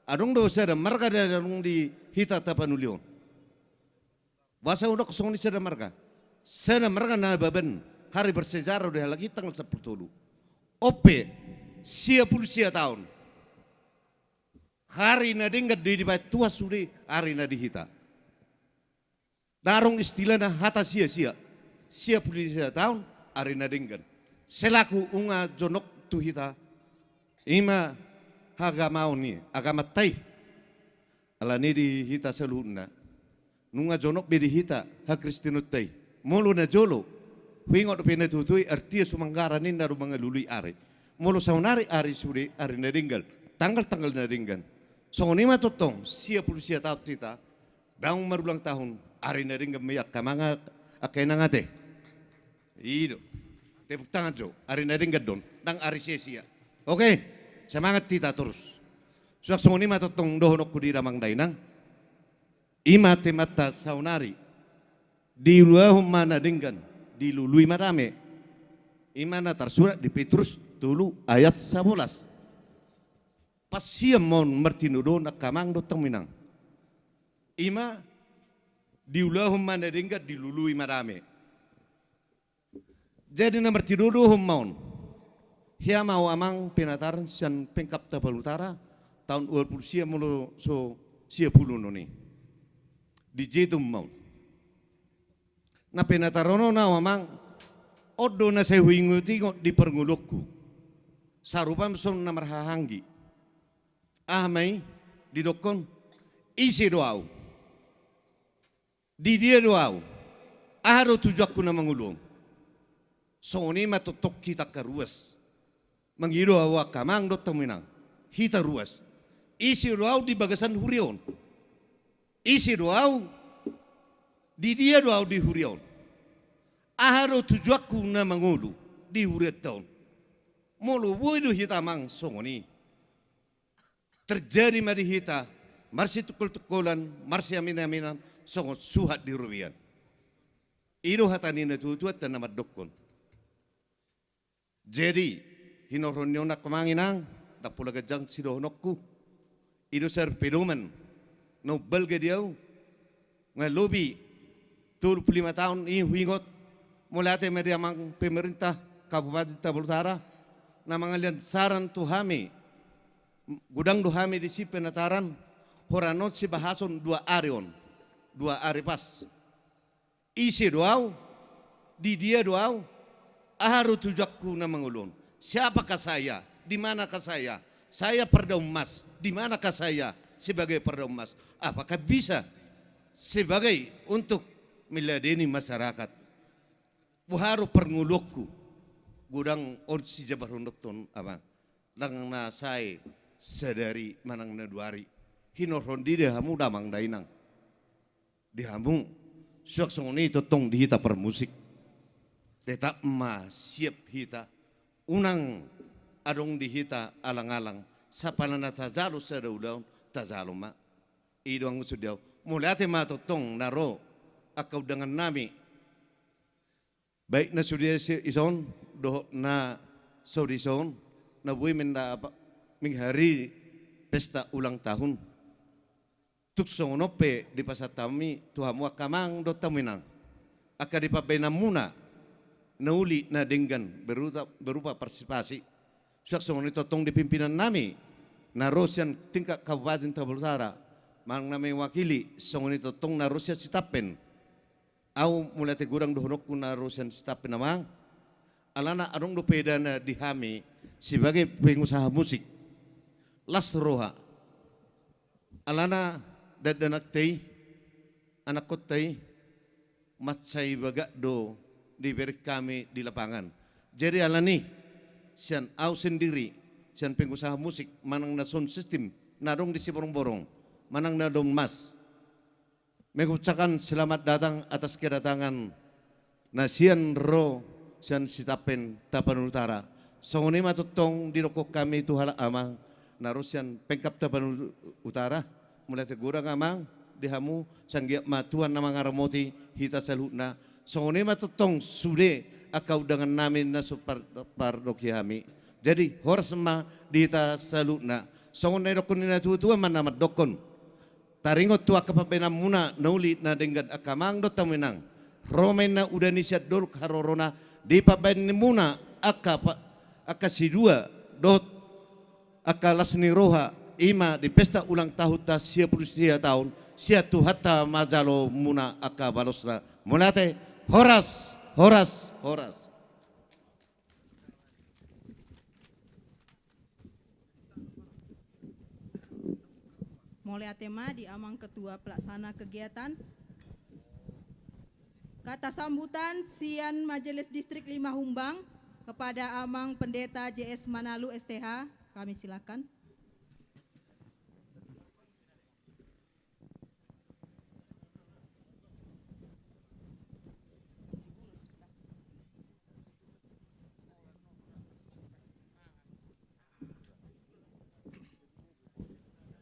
Adong do sada marga na adong di hita Tapanuli on. Boasa hudokkon songon i sada marga? Sada marga Nababan, hari bersejarah do halak i tanggal sampulu tolu. On pe, sia pulu sia taon. Ari na denggan do i dibaen Tuhan sude ari na di hita. Ndang adong istilahna hata sia-sia. Sia pulu sia taon ari na denggan. Selaku nunga jonok tu hita, i ma hagamaon i, agamanta i. Alani di hita saluhutna, nunga jonok be di hita hakristenonta i. Molo najolo, huingot dope natuatua i, artia sumanggaran ninna do mangalului ari. Molo saonari ari sude ari na denggan, tanggal-tanggal na denggan. Songon i ma tongtong sia pulu sia taon hita, daong marulang tahun, ari na denggan ma i angka amang, angka inang ate. I do. Tepuk tangan jo, ari na denggan do on, ndang ari sia-sia. Oke, semangat hita torus. Suang songon i ma tongtong dohononku di damang dainang. I ma temanta saonari. Diulahon ma na denggan, dilului ma dame. I ma na tarsurat di Petrus tolu ayat sabolas. Pas sian ma on martinodohon angka amang dohot hamu inang. I ma diulahon ma na denggan, dilului ma dame. Jadi na martinodohon ma on. Hea ma au amang penataran sian Pemkab Tapanuli Utara, taon ualu pulu sia molo so sia pulu on i. Di Jaitum ma on. Na penataran on au amang, on do na sai huingot-ingot di parngoluonku. Sarupa ma songon na marhahaanggi. Aha ma i didokkon, ise do au? Di dia do au? Aha do tujuanku na mangolu on? Songon i ma tongtong hita angka ruas. Mangido au angka amang dohot hamu inang. Hita ruas. Ise do au di bagasan huria on? Ise do au? Di dia do au di huria on? Aha do tujuanku na mangolu di hurianta on? Molo boi do hita amang songon i, terjadi ma di hita marsitungkol-tungkolan, marsiamin-aminan, songon suhat di robean. I do hata ni natuatuanta na mandokkon. Jadi, hinorhon ni on angka amang inang, ndang pola ganjang sidohononku. I do sada pedoman na umbalga di au, nga lobi tolu pulu lima taon i huingot. Mauliate ma di amang pemerintah Kabupaten Tapanuli Utara na mangalian saran tu hami. Godang do hami disi penataran, holan on sibahason dua ari on. Dua ari pas. Ise do au? Di dia do au? Aha do tujuanku na mangolu on? Siapakah saya? Di manakah saya? Saya Pardaun Mas. Di manakah saya sebagai Pardaun Mas? Apakah bisa sebagai untuk meladeni masyarakat? Boha do parngoluonku? Godang on sijabarhononhon amang. Ndang na sae sadari manang na dua ari. Hinorhon di hamu damang dainang. Di hamu, suang songon i tongtong di hita parmusik. Tetap ma siap hita, unang adong di hita alang-alang, sapala na tajalo sada ulaon, tajalo ma. I do anggo sude au. Mauliate ma tongtong na ro angka undangan nami. Baik na sude si-, ison, dohot na so dison, na boi menda apa, menghadiri pesta ulang tahun. Tung songon on pe dipasahat hami tu hamu angka amang dohot hamu inang. Angka di pambaenanmuna, na uli na denggan berupa, berupa partisipasi. Suang songon i tongtong di pimpinan nami, na ro sian tingkat Kabupaten Taba Utara, manang na mewakili, songon i tongtong na ro sian Sitampek. Au mauliate godang dohononku na ro sian Sitampek amang. Alana adong dope dana di hami sebagai pengusaha musik. Las roha. Alana dakdanakta i, anakkonta i, mansai bagak do dibereng hami di lapangan. Jadi alani, sian au sendiri, sian pengusaha musik, manang na sound system, na adong di Siborongborong, manang na adong mas. Mengucapkan selamat datang atas kedatangan na sian ro sian Sitampek Tapanuli Utara. Songon i ma tongtong didokkon hami tu halak amang na ro sian Pemkab Tapanuli Utara. Mauliate godang amang di hamu, sai anggiat ma Tuhan na mangaramoti hita saluhutna. Songon i ma tongtong sude angka undangan nami na so par-, pardoki hami. Jadi horas ma di hita saluhutna. Songon na didokkon ni natuatua ma na mandokkon. Taringot tu angka pambaenanmuna na uli na denggan angka amang dohot hamu inang. Ro ma inna uda ni sian dolok harorona di pambaenanmuna angka pa-, angka sidua dohot angka las ni roha, i ma di pesta ulang tahunta sia pulu sia taon, sian Tuhanta ma jalomuna angka balosna. Mauliate, horas, horas, horas. Mauliate ma di amang ketua pelaksana kegiatan. Kata sambutan sian Majelis Distrik Lima Humbang kepada Amang Pendeta J S Manalu, S T H, kami silakan.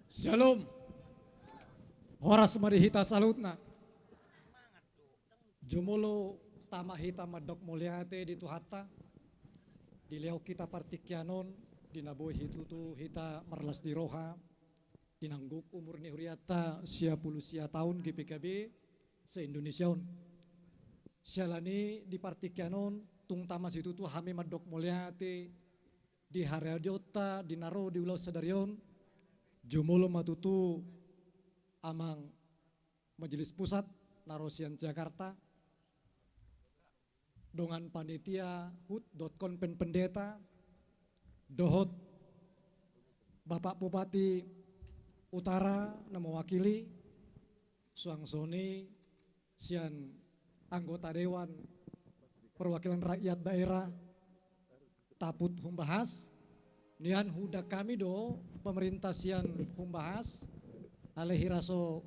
Syalom. Horas ma di hita saluhutna. Jumolo tama hita mandok mauliate di Tuhanta. Dilehon hita partingkian on, di na boi situtu hita marlas ni roha, di na gok umur ni hurianta sia pulu sia taon G P K B se-Indonesia on. Siala ni di partingkian on, tung tama situtu hami mandok mauliate di harajaonta di na ro di ulaon sadari on, jumolo ma tutu Amang Majelis Pusat na ro sian Jakarta, dongan panitia hut dohot konven pendeta, dohot Bapak Bupati Utara na mewakili, suang songon i sian anggota Dewan Perwakilan Rakyat Daerah Taput Humbahas, nian huda hami do pemerintah sian Humbahas, alai hira so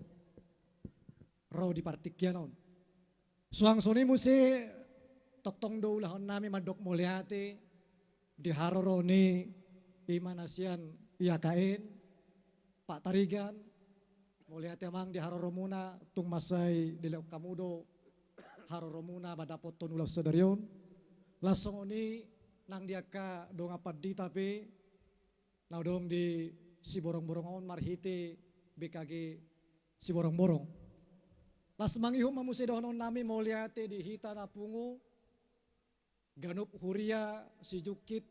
ro di partingkian on. Suang songon i muse tongtong do ulahon nami mandok mauliate di haroro ni i ma na sian I A K N, Pak Tarigan, mauliate amang di haroromuna, tung mansai dilehon hamu do haroromuna mandapothon ulaon sadari on. Laos songon i nang di angka dongan pandita pe na adong di Siborongborong on marhite B K G Siborongborong. Laos mangihut ma muse dohonon nami mauliate di hita na pungu, ganup huria Sijungkit,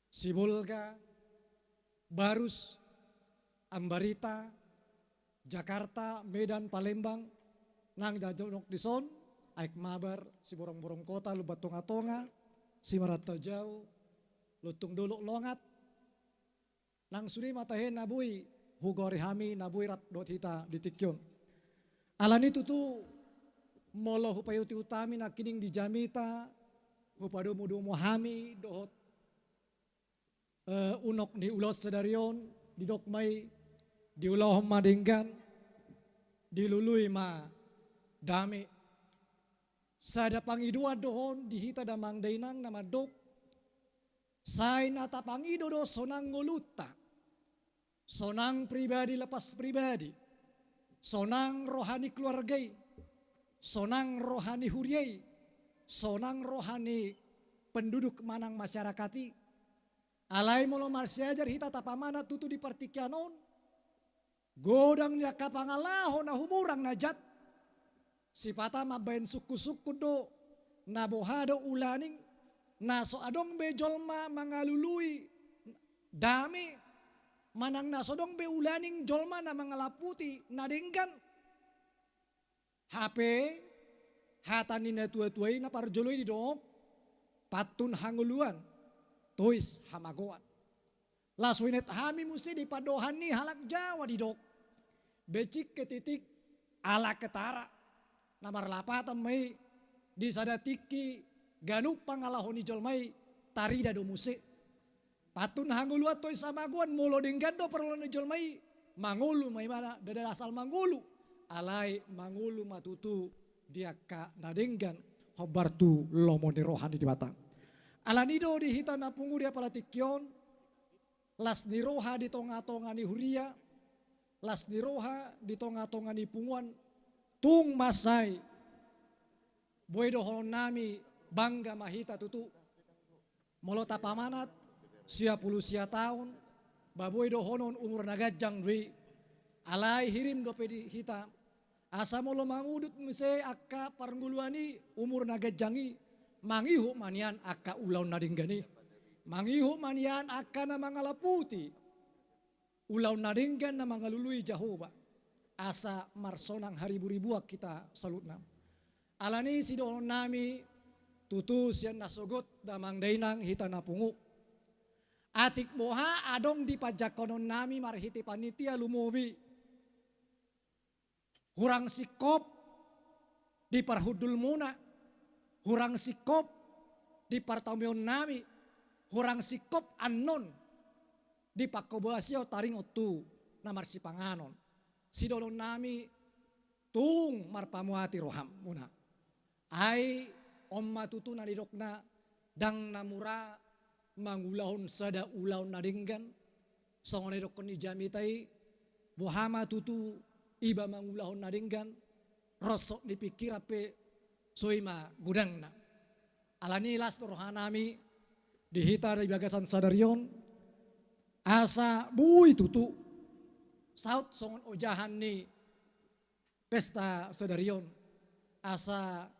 Sibolga, Barus, Ambarita, Jakarta, Medan, Palembang, nang jonok dison, Aek Mabar, Siborongborong Kota, Lumban Tongatonga, Simarantau Jau, Lontung Dolok, Longat, nang sude ma tahe na boi hugoari hami na boi rap dohot hita di tingki on. Alani tutu molo hupaihutihut hami nangkining di jamita, hupadomudomu hami dohot, eh, unok ni ulaon sadari on, didok ma i, diulahon ma denggan, dilului ma dame. Sada pangidoan do on di hita damang dainang na mandok, sai na tapangido do sonang ngolunta, Sonang pribadi lepas pribadi, sonang roha ni keluarga i, sonang roha ni huria i, sonang roha ni penduduk manang masyarakat i. Alai molo marsiajar hita tapamanat tutu di partingkian on, godang ni angka pangalaho na humurang na jat. Sipata mambaen sungkun-sungkun do, na boha do ulaning, na so adong be jolma mangalului dame, manang na so adong be ulaning jolma na mangalaputi na denggan. Hape hata ni natua-tua i na parjolo i didok, pantun hangoluan, tois hamagoan. Laos huingot hami muse di pandohan ni halak Jawa didok, becik ketitik ala ketara. Na marlapatan ma i, di sada tingki ganup pangalaho ni jolma i tarida do muse. Pantun hangoluan tois hamagoan, molo denggan do parngoluon ni jolma i, mangolu ma ibana, ndada asal mangolu, alai mangolu ma tutu di angka na denggan, hombar tu lomo ni roha ni Debata. Alani do di hita na pungu di apala tingki on, las ni roha di tonga-tonga ni huria, las ni roha di tonga-tonga ni punguan, tung mansai boi dohonon nami, bangga ma hita tutu. Molo tapamanat, sia pulu sia taon, ba boi dohonon umur na ganjang do i. Alai hirim dope di hita, asa molo mangudut muse angka parngoluan i, umur na ganjang i, mangihut ma nian angka ulaon na denggan i. Mangihut ma nian angka na mangalaputi ulaon na denggan na mangalului Jahowa, asa marsonang hariburibuan hita saluhutna. Alani i sidohonon nami, tutu sian nasogot damang dainang hita na pungu, atik boha adong di panjangkonon nami marhite panitia lumobi, hurang singkop di parhundulmuna, hurang singkop di partamueon nami, hurang singkop annon di pangkobasion taringot tu na marsipanganon. Sidohonon nami, tung marpamuati rohamuna. Ai on ma tutu na nidokna, ndang na mura mangulahon sada ulaon na denggan. Songon na nidokkon ni jamita i, boha ma tutu iba mangulahon na denggan, rosot ni pingkiran pe so i ma godangna. Alani i las do roha nami di hita di bagasan sadari on, asa boi tutu saut songon ojahan ni pesta sadari on, asa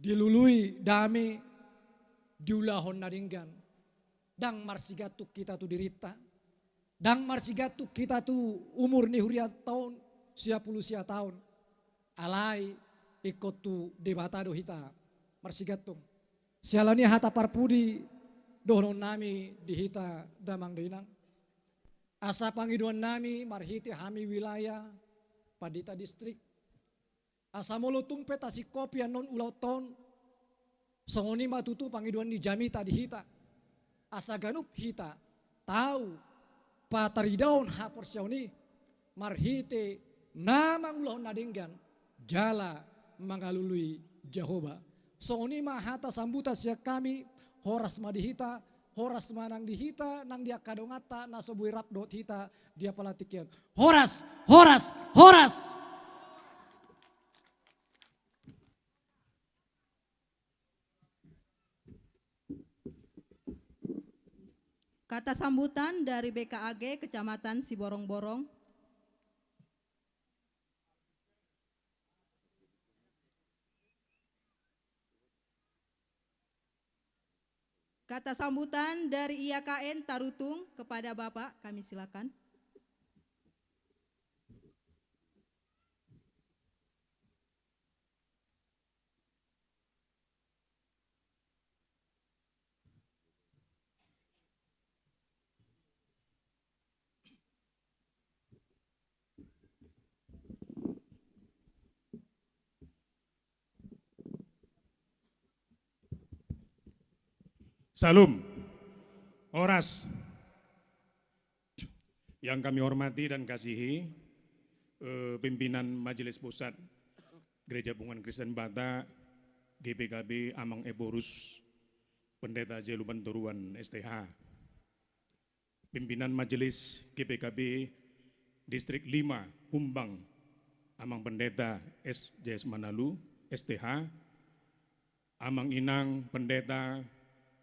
dilului dame, diulahon na denggan. Ndang marsigantung hita tu dirinta, ndang marsigantung hita tu umur ni hurianta on, sia pulu sia taon. Alai ingkon tu Debata do hita marsigantung. Siala ni hata parpudi dohonon nami di hita damang dainang, asa pangidoan nami marhite hami wilayah, pandita distrik, asa molo tung pe tasingkopi annon ulaonta on, songon i ma tutu pangidoan ni jamita di hita, asa ganup hita tau pataridaon haporseaon i marhite na mangulahon na denggan jala mangalului Jahowa. Songon i ma hata sambutan sian hami. Horas ma di hita, horas ma nang di hita nang di angka donganta na so boi rap dohot hita di apala tingki on. Horas, horas, horas. Kata sambutan dari B K A G Kecamatan Siborongborong. Kata sambutan dari I A K N Tarutung kepada Bapak, kami silakan. Salam. Horas. Yang kami hormati dan kasihi, eh, pimpinan Majelis Pusat Gereja Punguan Kristen Batak, G P K B, Amang Ephorus, Pendeta Jelu Pantoruan, S T H. Pimpinan Majelis G P K B Distrik lima Humbang, Amang Pendeta S J S Manalu, S T H, Amang Inang Pendeta,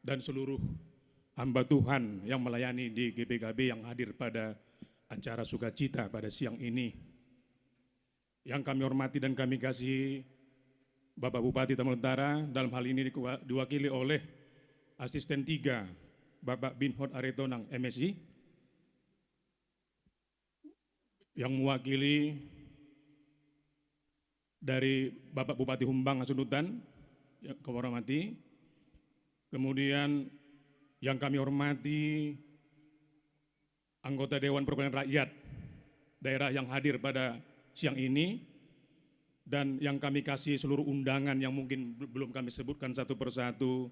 dan seluruh hamba Tuhan yang melayani di G P K B yang hadir pada acara sukacita pada siang ini. Yang kami hormati dan kami kasihi Bapak Bupati Tapanuli Utara, dalam hal ini dikua-, diwakili oleh Asisten tiga, Bapak Binhot Aritonang, M Si, yang mewakili dari Bapak Bupati Humbang Hasundutan, yang kami hormati. Kemudian yang kami hormati anggota Dewan Perwakilan Rakyat daerah yang hadir pada siang ini, dan yang kami kasih seluruh undangan yang mungkin bel-, belum kami sebutkan satu persatu,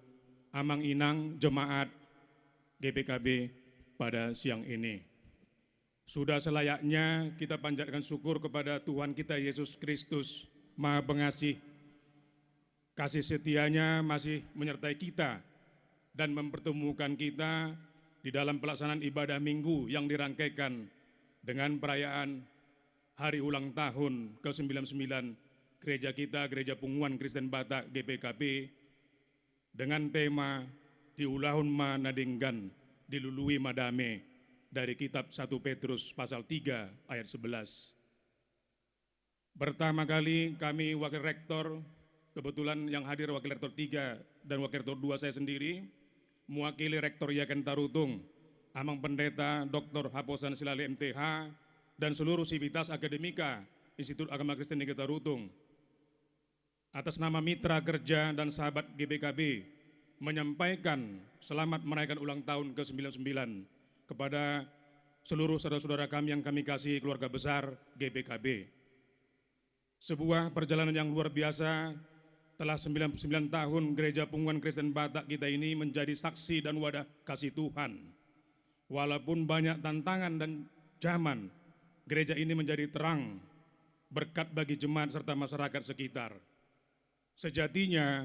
amang inang jemaat G P K B pada siang ini. Sudah selayaknya kita panjatkan syukur kepada Tuhan kita Yesus Kristus, Maha Pengasih, kasih setia-Nya masih menyertai kita dan mempertemukan kita di dalam pelaksanaan ibadah Minggu yang dirangkaikan dengan perayaan hari ulang tahun ke sembilan puluh sembilan gereja kita, Gereja Punguan Kristen Batak G P K B, dengan tema Diulahon ma na denggan, dilului ma dame, dari kitab satu Petrus pasal tiga ayat sebelas. Pertama kali kami Wakil Rektor, kebetulan yang hadir Wakil Rektor tiga dan Wakil Rektor dua saya sendiri, mewakili Rektor Y K N Tarutung, Amang Pendeta Doktor Haposan Silale M T H, dan seluruh sivitas akademika Institut Agama Kristen Negeri Tarutung, atas nama mitra kerja dan sahabat G P K B, menyampaikan selamat merayakan ulang tahun ke sembilan puluh sembilan kepada seluruh saudara-saudara kami yang kami kasihi, keluarga besar G P K B. Sebuah perjalanan yang luar biasa, telah sembilan puluh sembilan tahun Gereja Punguan Kristen Batak kita ini menjadi saksi dan wadah kasih Tuhan. Walaupun banyak tantangan dan zaman, gereja ini menjadi terang berkat bagi jemaat serta masyarakat sekitar. Sejatinya,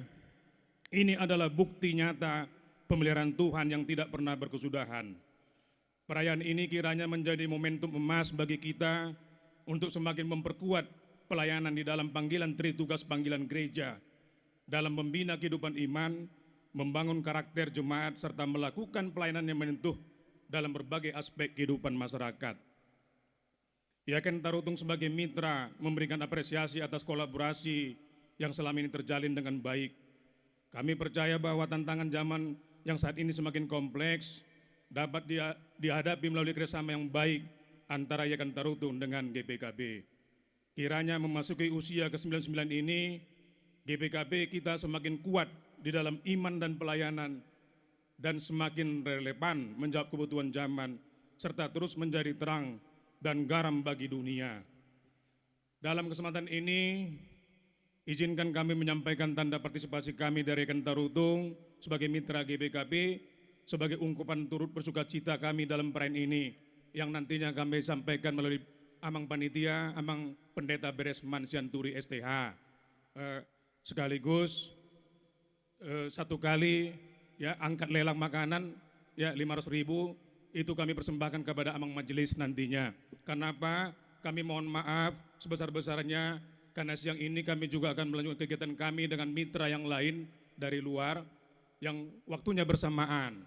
ini adalah bukti nyata pemeliharaan Tuhan yang tidak pernah berkesudahan. Perayaan ini kiranya menjadi momentum emas bagi kita untuk semakin memperkuat pelayanan di dalam panggilan tritugas panggilan gereja, dalam membina kehidupan iman, membangun karakter jemaat, serta melakukan pelayanan yang menyentuh dalam berbagai aspek kehidupan masyarakat. Y K N Tarutung sebagai mitra memberikan apresiasi atas kolaborasi yang selama ini terjalin dengan baik. Kami percaya bahwa tantangan zaman yang saat ini semakin kompleks dapat dia-, dihadapi melalui kerjasama yang baik antara Y K N Tarutung dengan G P K B. Kiranya memasuki usia ke sembilan puluh sembilan ini, G P K B kita semakin kuat di dalam iman dan pelayanan, dan semakin relevan menjawab kebutuhan zaman, serta terus menjadi terang dan garam bagi dunia. Dalam kesempatan ini, izinkan kami menyampaikan tanda partisipasi kami dari Y K N Tarutung sebagai mitra G P K B, sebagai ungkapan turut bersukacita kami dalam perayaan ini, yang nantinya kami sampaikan melalui Amang Panitia, Amang Pendeta Beresman Sianturi S T H. Eh, sekaligus, eh, satu kali, ya, angkat lelang makanan, ya, lima ratus ribu, itu kami persembahkan kepada Amang Majelis nantinya. Karena apa? Kami mohon maaf sebesar-besarnya, karena siang ini kami juga akan melanjutkan kegiatan kami dengan mitra yang lain dari luar, yang waktunya bersamaan.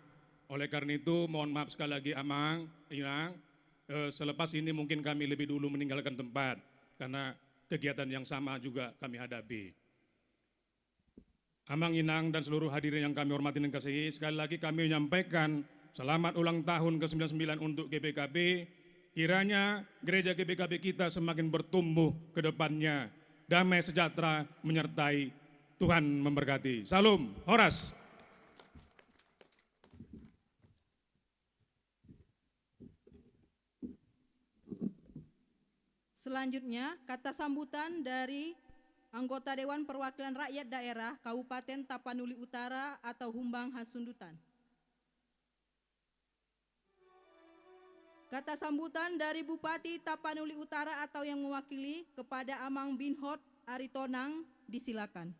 Oleh karena itu, mohon maaf sekali lagi, Amang, Inang, eh, selepas ini mungkin kami lebih dulu meninggalkan tempat, karena kegiatan yang sama juga kami hadapi. Amang, Inang, dan seluruh hadirin yang kami hormati dan kasihi, sekali lagi kami menyampaikan selamat ulang tahun ke sembilan puluh sembilan untuk G P K B. Kiranya gereja G P K B kita semakin bertumbuh ke depannya. Damai sejahtera menyertai. Tuhan memberkati. Salam, horas. Selanjutnya, kata sambutan dari anggota Dewan Perwakilan Rakyat Daerah Kabupaten Tapanuli Utara atau Humbang Hasundutan. Kata sambutan dari Bupati Tapanuli Utara atau yang mewakili kepada Amang Binhot Aritonang, disilakan.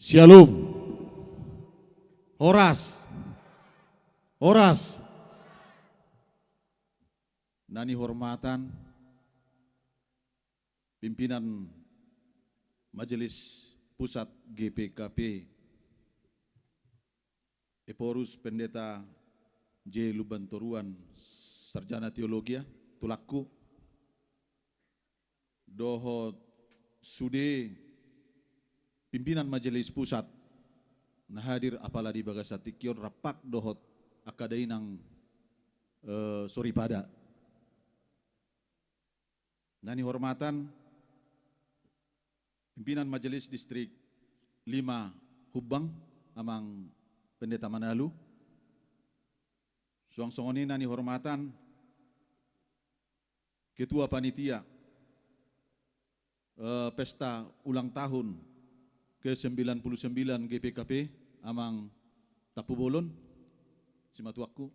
Shalom. Horas. Horas. Na nihormatan pimpinan Majelis Pusat G P K P, Ephorus Pendeta J Lumbantoruan, Sarjana Teologia, tulangku, dohot sude pimpinan Majelis Pusat na hadir apala di bagasan tingki on, rap dohot angka dainang, eh, soripada. Na nihormatan pimpinan Majelis Distrik lima Humbang, Amang Pendeta Manalu. Suang songon i na nihormatan Ketua Panitia, eh, pesta ulang tahun ke sembilan puluh sembilan G P K P, Amang Tampubolon, simatuangku.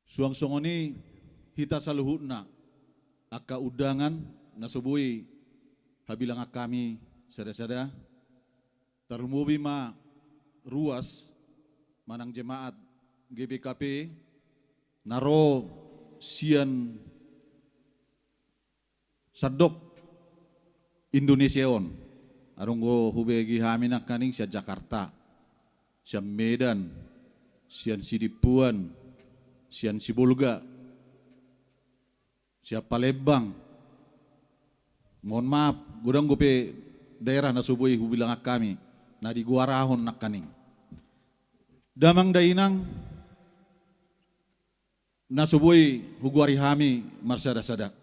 Suang songon i hita saluhutna angka undangan na so boi habilangan hami sada-sada, tarlumobi ma ruas manang jemaat G B K P na ro sian sandok Indonesia on. Adong do hubege hami nangkaning sian Jakarta, sian Medan, sian Sidimpuan, sian Sibolga, sian Palembang. Mohon maaf, godang dope daerah na so boi hubilangan hami na digoarahon nangkaning. Damang dainang na so boi hugoari hami marsada-sada.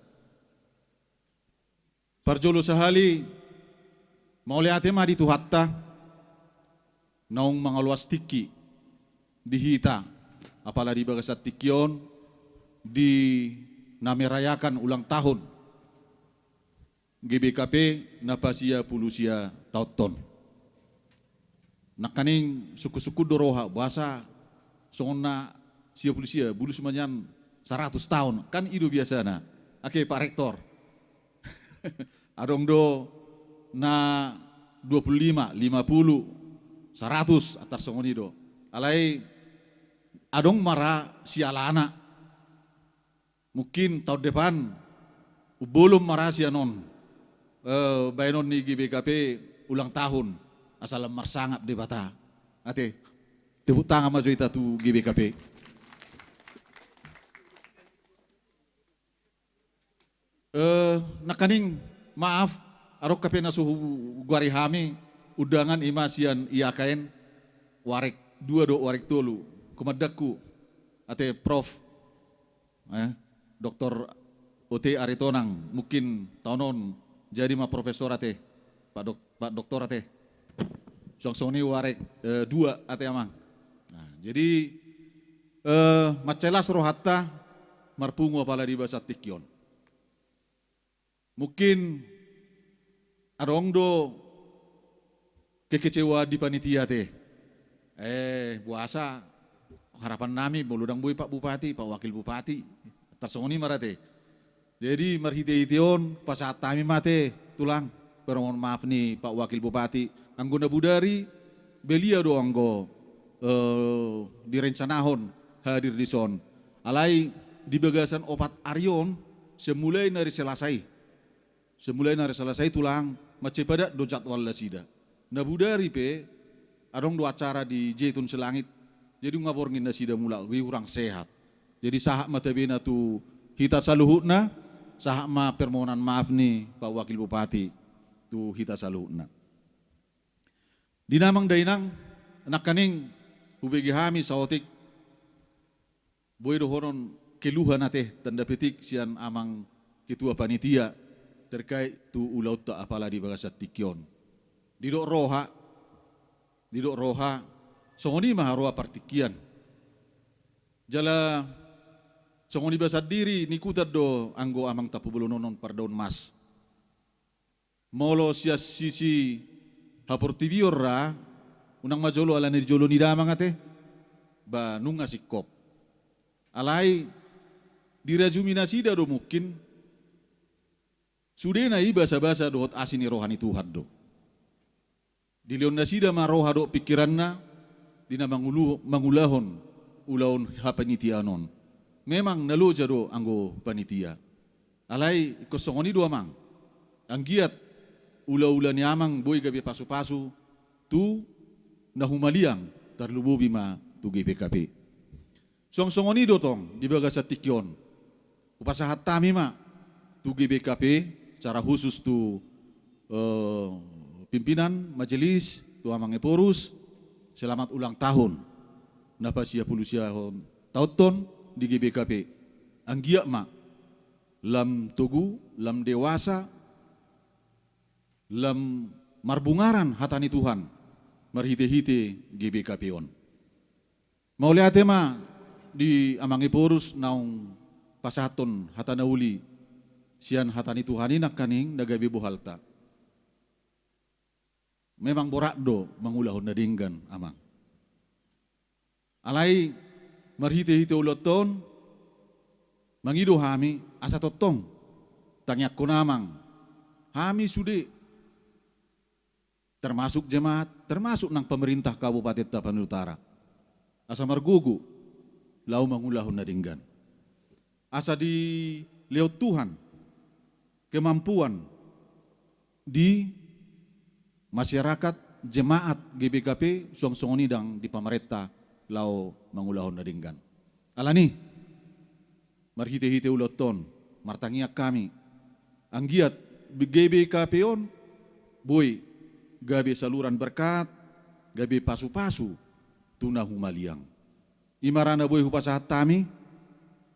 Parjolo sahali, mauliate ma di Tuhanta naung mangaloas tingki di hita, apala di bagasan tingki on, di na merayakan ulang tahun G B K P na pasia pulu sia taonhon. Nangkaning sungkun-sungkun do roha, boasa songon na sia pulu sia, bulus ma nian saratus taon, kan i do biasana. Ake, Pak Rektor. Adong do na dua pulu lima, lima pulu, saratus, antar songon i do. Alai adong ma ra sialana. Mungkin taon depan, umbolon ma ra sian on, eh, baenon ni G B K P ulang tahun, asa lam marsangap Debata. Ate, tepuk tangan ma jo hita tu G B K P. Eh, nangkaning, maaf, adong hape na so hugoari hami undangan, i ma sian I A K N, warek dua dohot warek tolu, kumandangku, ate Prof, eh, Doktor O T Aritonang, mungkin taon on jadi ma profesor, ate, Pak Dok-, Pak Doktor, ate. Suang songon i warek, eh, dua, ate, Amang. Nah, jadi, eh, mansai las rohanta marpungu apala di bagasan tingki on. Mungkin adong do kekecewaan di panitia, ate. Eh, boasa harapan nami molo ndang boi Pak Bupati, Pak Wakil Bupati, antar songon i ma ra, ate. Jadi marhite-hite on pasahat hami ma, ate, Tulang, permohonan maaf ni Pak Wakil Bupati, anggo na bodari beliau do anggo, eh, direncanahon hadir dison. Alai di bagasan opat ari on, sian mulai na ari Selasa i, sian mulai na ari Selasa i, Tulang, mansai padat do jadwal nasida. Na bodari pe adong do acara di Zaitun Selangit, jadi nunga borngin nasida mulak, i hurang sehat. Jadi sahat ma tabena tu hita saluhutna, sahat ma permohonan maaf ni Pak Wakil Bupati tu hita saluhutna. Di damang dainang, nangkaning hubege hami saotik, boi dohonon keluhan, ate, tanda petik sian Amang Ketua Panitia terkait tu ulaonta apala di bagasan tingki on. Didok roha, didok roha, songon i ma haroa partingkian. Jala songon i ba sandiri nikutan do anggo Amang Tampubolon on, Pardaun Mas. Molo sian sisi haportibion ra, unang ma jolo alani di jolo ni damang, ate, ba nunga singkop. Alai Dirajumi nasida do mungkin, sudena i basabasa dohot asi ni roha ni Tuhan do. Dilehon nasida ma roha dohot pingkiranna, di na mangulu-, mangulahon ulaon hapanitiaan on. Memang na loja do anggo panitia. Alai ingkon songon i do, Amang. Anggiat ulaula ni Amang boi gabe pasupasu tu na humaliang, tarlumobi ma tu G B K P. Suang songon i do tong di bagasan tingki on. Hupasahat hami ma tu G B K P, secara khusus tu, eh, pimpinan majelis, tu Amang Ephorus, selamat ulang tahun na pasiapulusiahon taonton di G B K P. Anggiat ma lam togu, lam dewasa, lam marbungaran hata ni Tuhan marhitehite G B K P on. Mauliate ma di Amang Ephorus naung pasahathon hata na uli sian hata ni Tuhan i nangkaning na gabe bohalta. Memang borat do mangulahon na denggan, Amang. Alai marhitehite ulaonta on, mangido hami asa tongtong tangiangkon Amang, hami sude, termasuk jemaat, termasuk nang pemerintah Kabupaten Tapanuli Utara, asa margogo laho mangulahon na denggan. Asa dilehon Tuhan kemampuan di masyarakat, jemaat G B K P, suang songon i ndang di pamarenta laho mangulahon na denggan. Alani i, marhitehite ulaonta on, martangiang hami, anggiat G B K P on boi gabe saluran berkat, gabe pasupasu tu na humaliang. I ma ra na boi hupasahat hami.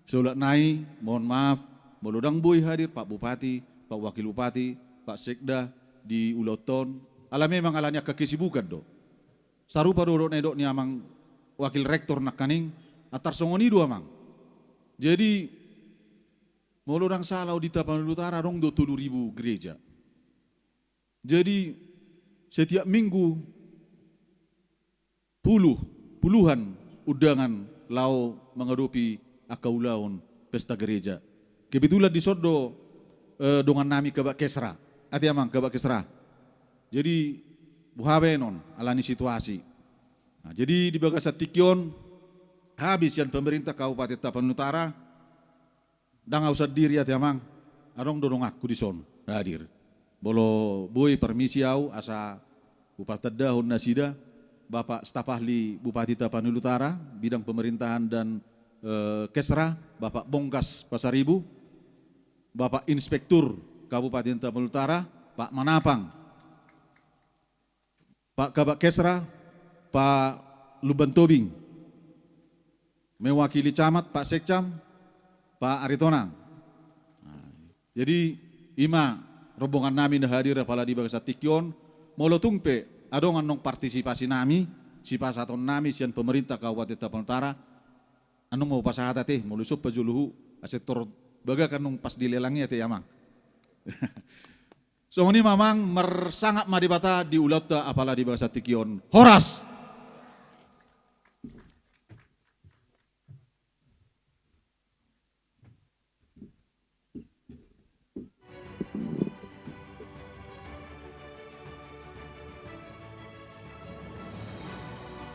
Saulak nai, mohon maaf molo ndang boi hadir Pak Bupati, Pak Wakil Bupati, Pak Sekda di ulaonta on, ala memang ala ni angka kesibukan do. Sarupa do dohot na nidok ni Amang Wakil Rektor nangkaning, antar songon i do, Amang. Jadi molo ndang sala au, di Tapanuli Utara adong do tolu ribu gereja. Jadi setiap minggu puluh, puluhan undangan laho mangadopi angka ulaon pesta gereja. Kebetulan dison do, eh, dongan nami Kabak Kesra. Ate, Amang, Kabak Kesra. Jadi boha baenon ala ni situasi. Nah, jadi di bagasan tingki on, hami sian pemerintah Kabupaten Tapanuli Utara, ndang au sandiri, ate, Amang, adong do donganku dison hadir. Molo boi, permisi au asa hupatandahon nasida, Bapak Staf Ahli Bupati Tapanuli Utara, bidang pemerintahan dan, eh, Kesra, Bapak Bongkas Pasaribu, Bapak Inspektur Kabupaten Tapanuli Utara, Pak Manapang, Pak Kabak Kesra, Pak Lumban Tobing, mewakili camat, Pak Sekcam, Pak Aritonang. Nah, jadi i ma rombongan nami na hadir apala di bagasan tingki on. Molo tung pe adong annon partisipasi nami, sipasahaton nami sian pemerintah Kabupaten Tapanuli Utara, annon ma hupasahat, ate, molo dison pajolo hu, asa tor bagak annon pas dilelang i, ate, Amang. Songon i ma, Amang, marsangap ma Debata di ulaonta apala di bagasan tingki on. Horas.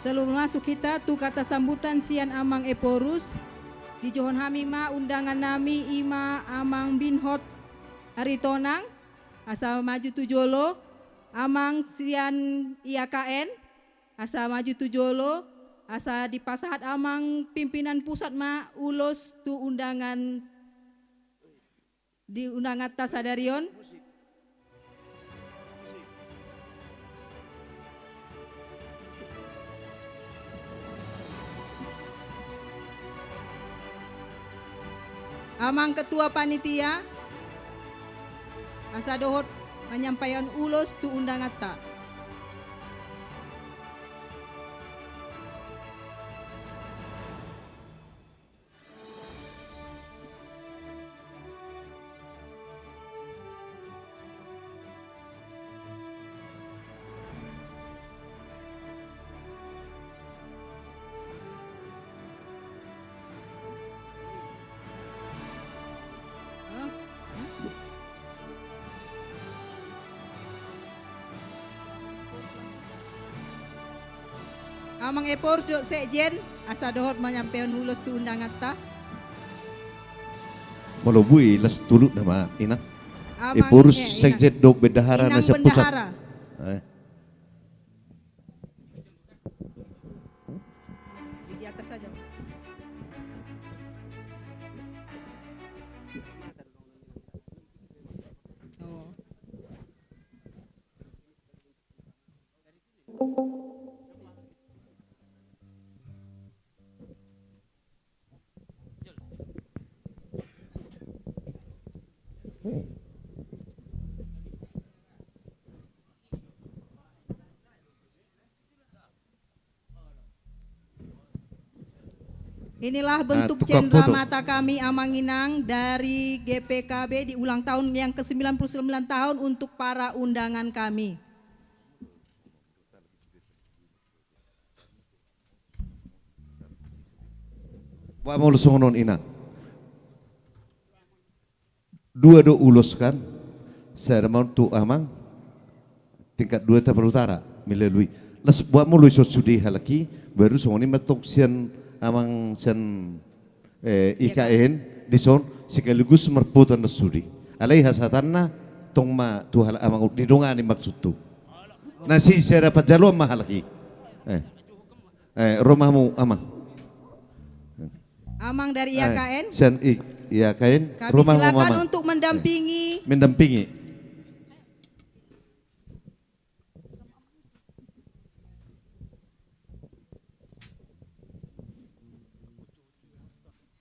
Sebelum masuk hita tu kata sambutan sian Amang Ephorus, dijouhon hami ma undangan nami, i ma Amang Binhot Aritonang, asa maju tu jolo. Amang sian I A K N, asa maju tu jolo, asa dipasahat Amang pimpinan pusat ma ulos tu undangan, di undanganta sadari on. Amang Ketua Panitia, asa dohot manyampaikan ulos tu undanganta. Amang Ephorus dohot sekjen, asa dohot manyampaikan ulos tu undanganta. Molo boi las tulut nama, Inang. Amang, Ephorus, eh, Inang. Sekjen dohot bendahara na sian pusat. Inang bendahara. Eh. Di atas saja. Oh. Inilah bentuk cendera mata kami, Amang Inang, dari G P K B di ulang tahun yang kesembilan puluh sembilan tahun untuk para undangan kami. Bah, molo songon on, Inang. Dua do ulos kan, sada ma on tu amang tingkat dua Tapal Utara, melalui. Las, buat molo ison sude halak i, baru songon i ma tong sian amang sian, eh, I K N, dison, sekaligus marpotan do sude. Alai hasahatanna tong ma tu halak amang didongani maksudhu. Na si sada panjaloan ma halak i. Eh. Eh, ro ma hamu, Amang. Amang dari I A K N. Eh, sian I-, I A K N. Kami silakan untuk mendampingi. Eh, mendampingi.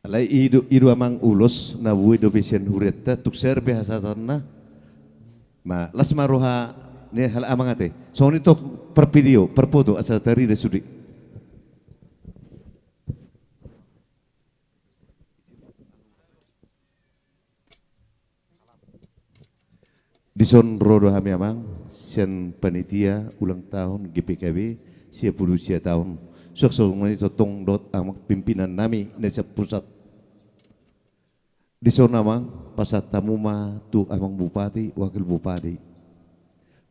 Alai i do, i do amang ulos na boi dope sian hurianta, tung saer pe hasahatanna. Ma, las ma roha ni halak amang ate. Songon i tong parvideo, parpoto, asa tarida sude. Dison ro do hami amang, sian panitia ulang tahun G P K B, sia pulu sia taon. Suang songon i tong dohot amang pimpinan nami na sian pusat. Dison amang, pasahat hamu ma tu amang bupati, wakil bupati.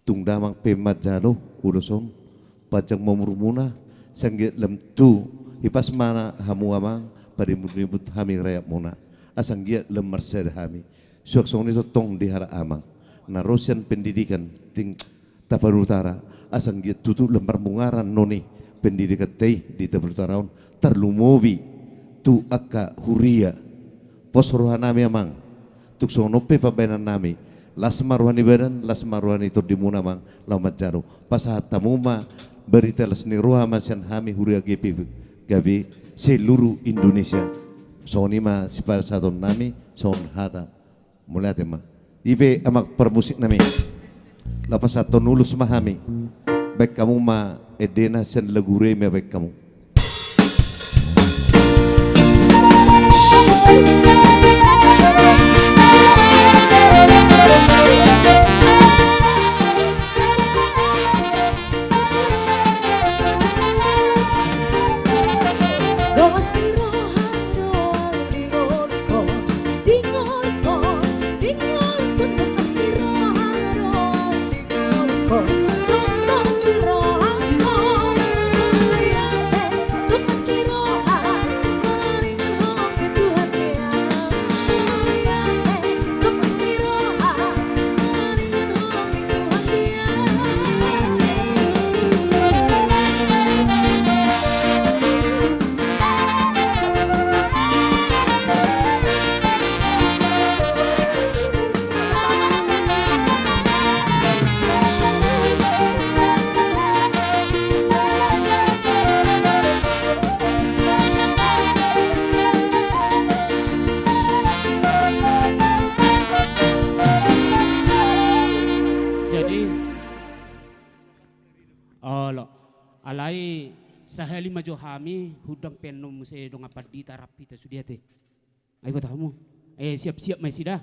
Tung damang pe manjalo ulos on, panjang ma umurmuna, sai anggiat lam tu hipas ma hamu amang, panimbutnimbut hami rayatmuna. Asa anggiat lam marsada hami. Suang songon i tong di halak amang na ro sian pendidikan ting-, Tapal Utara, asa anggiat tutu lam marmungara noni pendidikanta i di Tapal Utara on, tarlumobi tu angka huria. Pos roha nami amang, tung songon on pe pambahenan nami, las ma roha ni badan, las ma roha ni tondimuna amang, laho manjalo. Pasahat hamu ma barita las ni roha ma sian hami huria G P K B seluruh Indonesia. Songon i ma sipasahaton nami, songon hata. Mauliate ma. I pe amang parmusik nami. Laho pasahathon ulos ma hami. Baen hamu ma endena sian lagu huria i ma baen hamu. Jadi, olo, alai sahali ma jo hami hundang pe annon muse dongan pandita rap hita sude ate. Ai boto hamu. Eh, siap-siap ma i sida.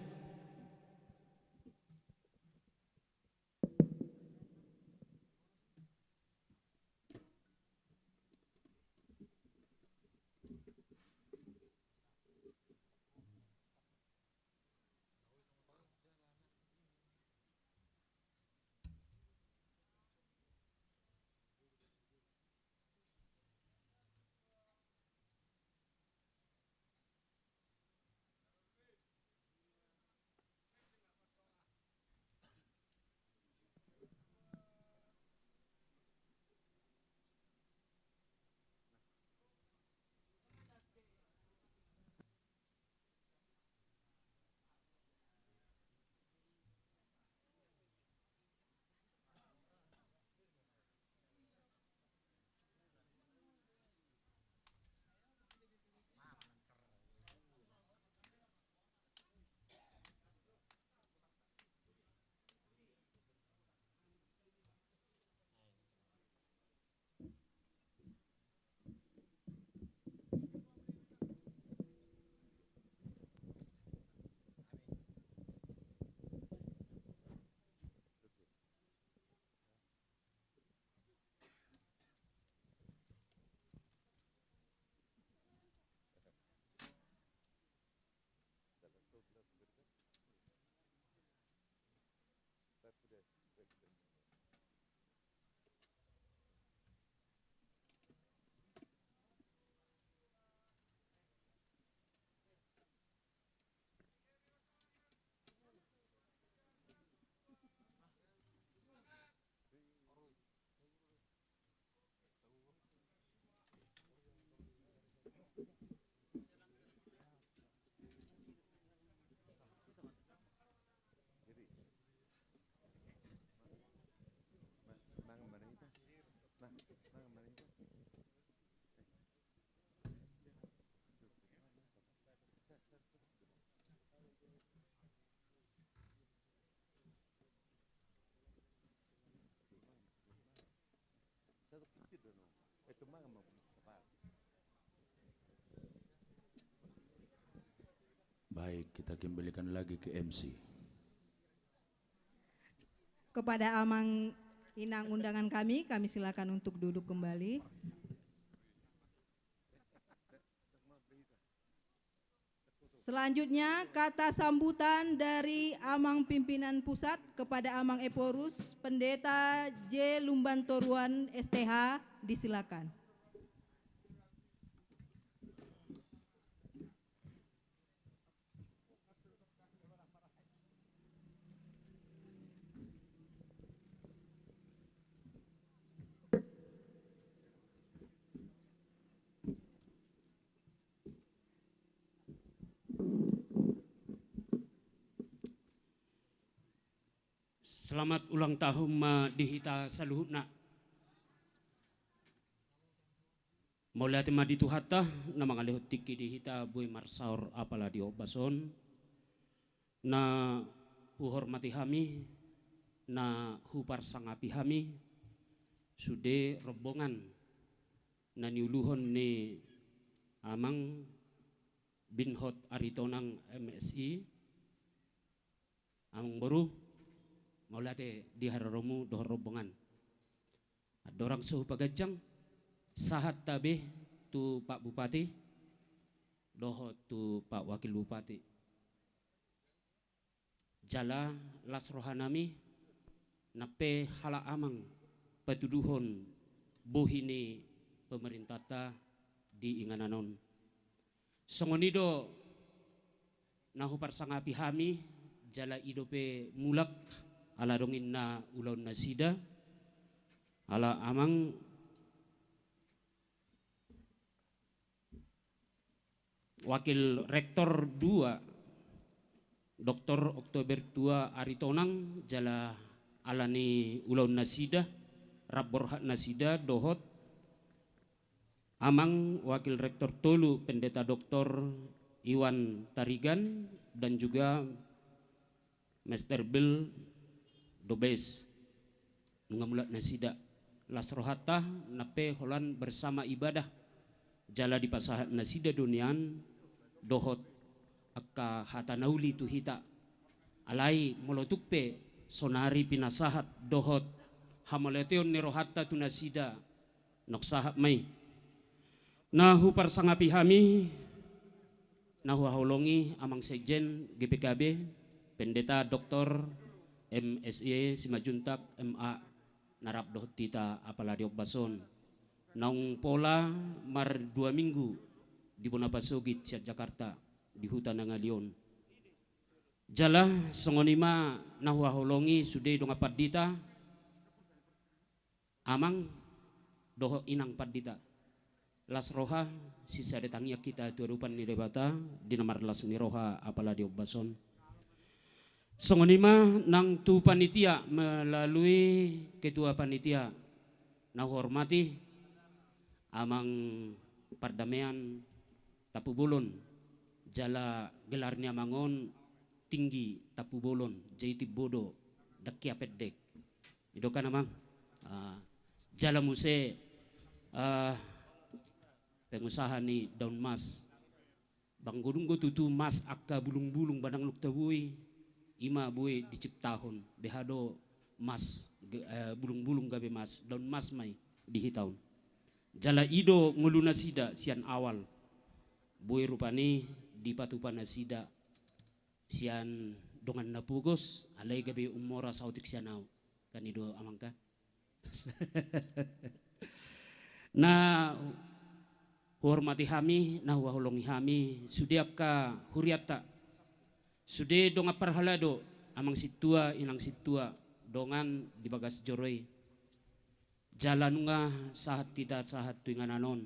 Baik, kita kembalikan lagi ke M C. Kepada Amang Inang undangan kami, kami silakan untuk duduk kembali. Selanjutnya, kata sambutan dari Amang Pimpinan Pusat kepada Amang Ephorus, Pendeta J Lumban Toruan, S T H, disilakan. Selamat ulang tahun ma di hita saluhutna. Mauliate ma di Tuhanta, na mangalehon tingki di hita boi marsaor apala di ombas on, na huhormati hami, na huparsangapi hami, sude rombongan na niuluhon ni Amang Binhot Aritonang, M Si, Amangboru, mauliate di haroromu dohot rombongan. Andorang so hupaganjang, sahat tabe tu Pak Bupati dohot tu Pak Wakil Bupati. Jala las rohanami, nang pe halak amang patuduhon bohi ni pemerintahta di inganan on. Songon i do na huparsangapi hami, jala i dope mulak, ala adong inna ulaon nasida, ala amang Wakil Rektor dua, Doktor Oktober Tua Aritonang, jala ala ni ulaon nasida, rap borhat nasida, dohot Amang Wakil Rektor tolu, Pendeta Doktor Iwan Tarigan, dan juga Mester Bil Dobes. Nunga mulak nasida, las rohanta, nang pe holan bersama ibadah, jala dipasahat nasida do nian dohot angka hata na uli tu hita. Alai molo tung pe sonari pinasahat dohot hamauliateon ni rohanta tu nasida, nunga sahat ma i. Na huparsangapi hami, na huhaholongi Amang Sekjen G P K B, Pendeta Doktor M Si Simanjuntak M A, na rap dohot hita apala di ombas on. Naung pola mardua minggu di bona pasogit sian Jakarta, di huta na ngali on. Jala songon i ma na huhaholongi sude dongan pandita, amang dohot inang pandita. Las roha, sisada tangiang hita tu adopan ni Debata di na marlas ni roha apala di ombas on. Songon i ma nang tu panitia, melalui ketua panitia na huhormati Amang Pardamean Tampubolon, jala gelar ni amang on tinggi Tampubolon, jadi Timbodo, dang hea pendek. I do kan, amang? Ah, jala muse, ah, pengusaha ni daun mas. Anggo dung do tutu mas angka bulung-bulung ba ndang lok taboi, i ma boi diciptahon, beha do mas, ge-, eh, bulung-bulung gabe mas, daun mas ma i di hita on. Jala i do ngolu nasida sian awal, boi rupani dipatupa nasida sian dongan na pogos, alai gabe ummora saotik sian ahu. Kan i do, amang, kan? Na huhormati hami, na huhaholongi hami, sude angka hurianta, sude dongan parhalado, amang sintua, inang sintua, dongan di bagas joro i. Jala nunga sahat hita sahat tu inganan on.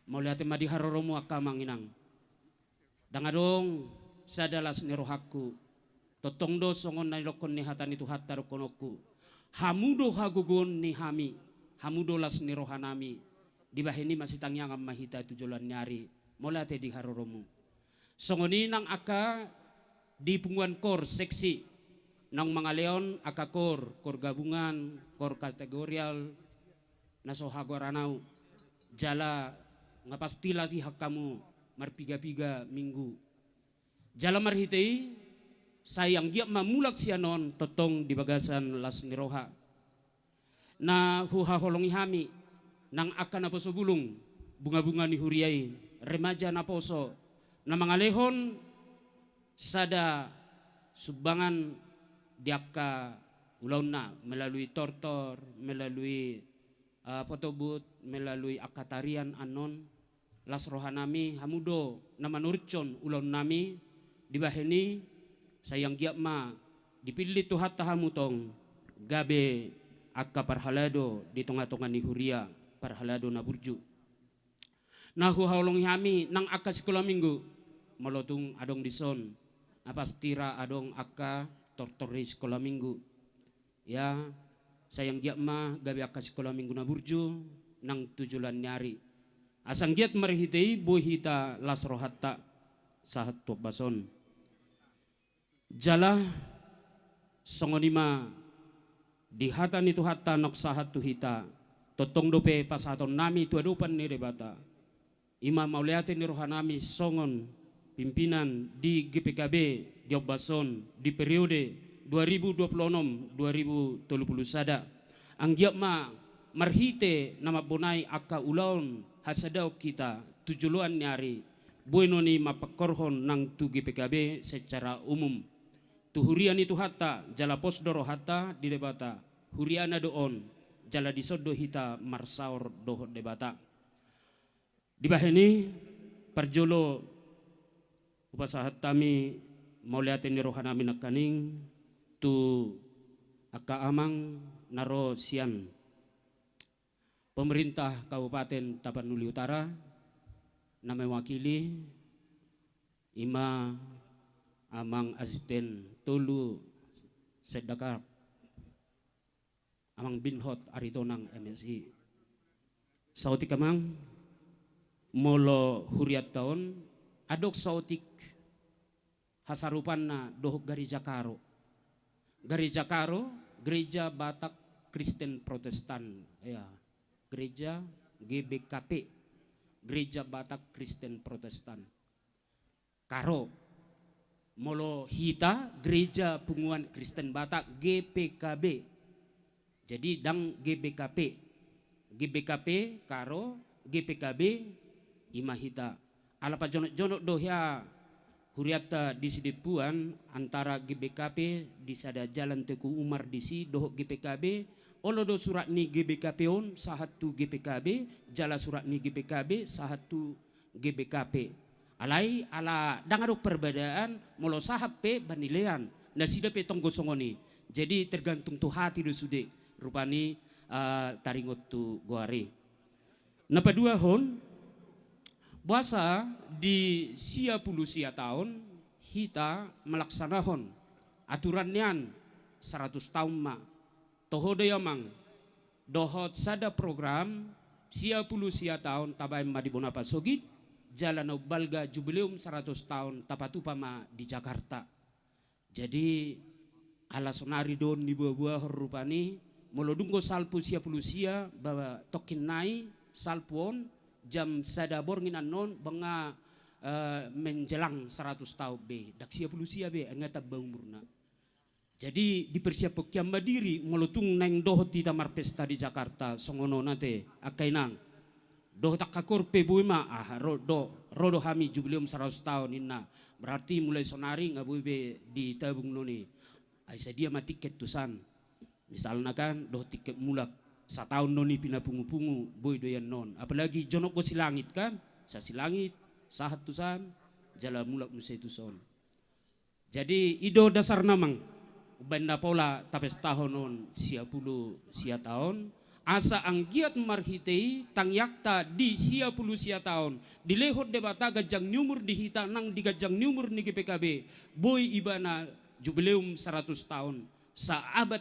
Mauliate ma di haroromu angka amang inang. Ndang adong sada las ni rohangku. Tongtong do songon na nidokkon ni hata ni Tuhanta dohononku. Hamu do hagogoon ni hami, hamu do las ni rohanami. Dibahen i masitangiangan ma hita tu joloan ni ari. Mauliate di haroromu. Songon i nang angka di punguan kor seksi, naung mangalehon angka kor, kor gabungan, kor kategorial, na so hagoaran ahu. Jala nga pasti latihan hamu marpiga-piga minggu. Jala marhite i, sai anggiat ma mulak sian on tongtong di bagasan las ni roha. Na huhaholongi hami nang angka naposo bulung, bunga-bunga ni huria i, remaja naposo, na mangalehon sada sumbangan di angka ulaonna melalui tortor, melalui, eh, potobut, melalui angka tarian annon. Las rohanami, hamu do na manuruthon ulaonnami. Dibahen i, sai anggiat ma dipillit Tuhanta hamu tong gabe angka parhalado di tonga-tonga ni huria, parhalado na burju. Na huhaholongi hami nang angka sikola minggu, molo tung adong dison, na pasti ra adong angka tortor ni sikola minggu. Ya, sai anggiat ma gabe angka sikola minggu na burju nang tu joloan ni ari. Asa anggiat marhite i boi hita las rohanta sahat tu ombas on. Jala songon i ma di hata ni Tuhanta naung sahat tu hita, tongtong dope pasahatonnami tu adopan ni Debata. I ma mauliate ni rohanami songon pimpinan di G P K B di ombas on di periode dua ribu dua puluh enam dua ribu tolu puluh sada. Anggiat ma marhite na mambonai angka ulaon hasadaon hita tu joloan ni ari, boi non i mampangkorhon nang tu G P K B secara umum. Tu huria ni Tuhanta, jala pos do rohanta di Debata, huriana do on, jala dison do hita marsaor dohot Debata. Dibahen i, parjolo hupasahat hami mauliate ni rohanami nangkaning tu angka amang na ro sian pemerintah Kabupaten Tapanuli Utara, na mewakili i ma Amang Asisten Tolu Sekdakar, Amang Binhot Aritonang, M S I. Saotik, Amang, molo hurianta on, adong saotik hasarupanna dohot gareja Karo. Gareja Karo, Gereja Batak Kristen Protestan, ya. Gereja G B K P, Gereja Batak Kristen Protestan. Karo. Molo hita, Gereja Punguan Kristen Batak, G P K B. Jadi, ndang G B K P. G B K P, Karo, G P K B, i ma hita. Ala pajonok-jonok do hea hurianta di Sidempuan antara G B K P di sada Jalan Teuku Umar disi dohot G P K B, olo do surat ni G B K P on sahat tu G P K B, jala surat ni G B K B sahat tu G B K P. Alai ala ndang adong perbedaan, molo sahat pe banilean, nasida pe tonggo songon i. Jadi tergantung tu hati do sude, rupani, eh, taringot tu goar i. Na paduahon, boasa di sia pulu sia taon hita malaksanahon aturan nian saratus taon ma. Toho do i, Amang, dohot sada program sia pulu sia taon tabaen ma di bona pasogit, jala na umbalga jubileum saratus taon tapatupa ma di Jakarta. Jadi, ala sonari do on niboaboahon rupani, molo dung do salpu sia pulu sia, ba tongkin nai salpu on, jam sada borngin annon, banga, eh, menjelang saratus taon be, ndang sia pulu sia be, nga tamba umurna. Jadi, dipersiaphon hian ma diri, molo tung naeng dohot hita marpesta di Jakarta, songon on ate, angka inang. Dohot angka koor pe boi ma, ah, ro do, ro do hami jubileum saratus taon ninna. Berarti mulai sonari nga boi be ditabung non i. Ai sadia ma tiket tusan. Misalna kan, dohot tiket mulak. Sataon non i pinapungu-pungu, boi do i annon. Apalagi jonok do Silangit kan, sa Silangit, sahat tusan, jala mulak muse tuson. Jadi, i do dasarna, Amang, umbaen na pola tapestahon on sia pulu sia taon, asa anggiat marhite i tangiangta di sia pulu sia taon, dilehon Debata ganjang ni umur di hita nang di ganjang ni umur ni G P K B, boi ibana jubileum saratus taon, saabad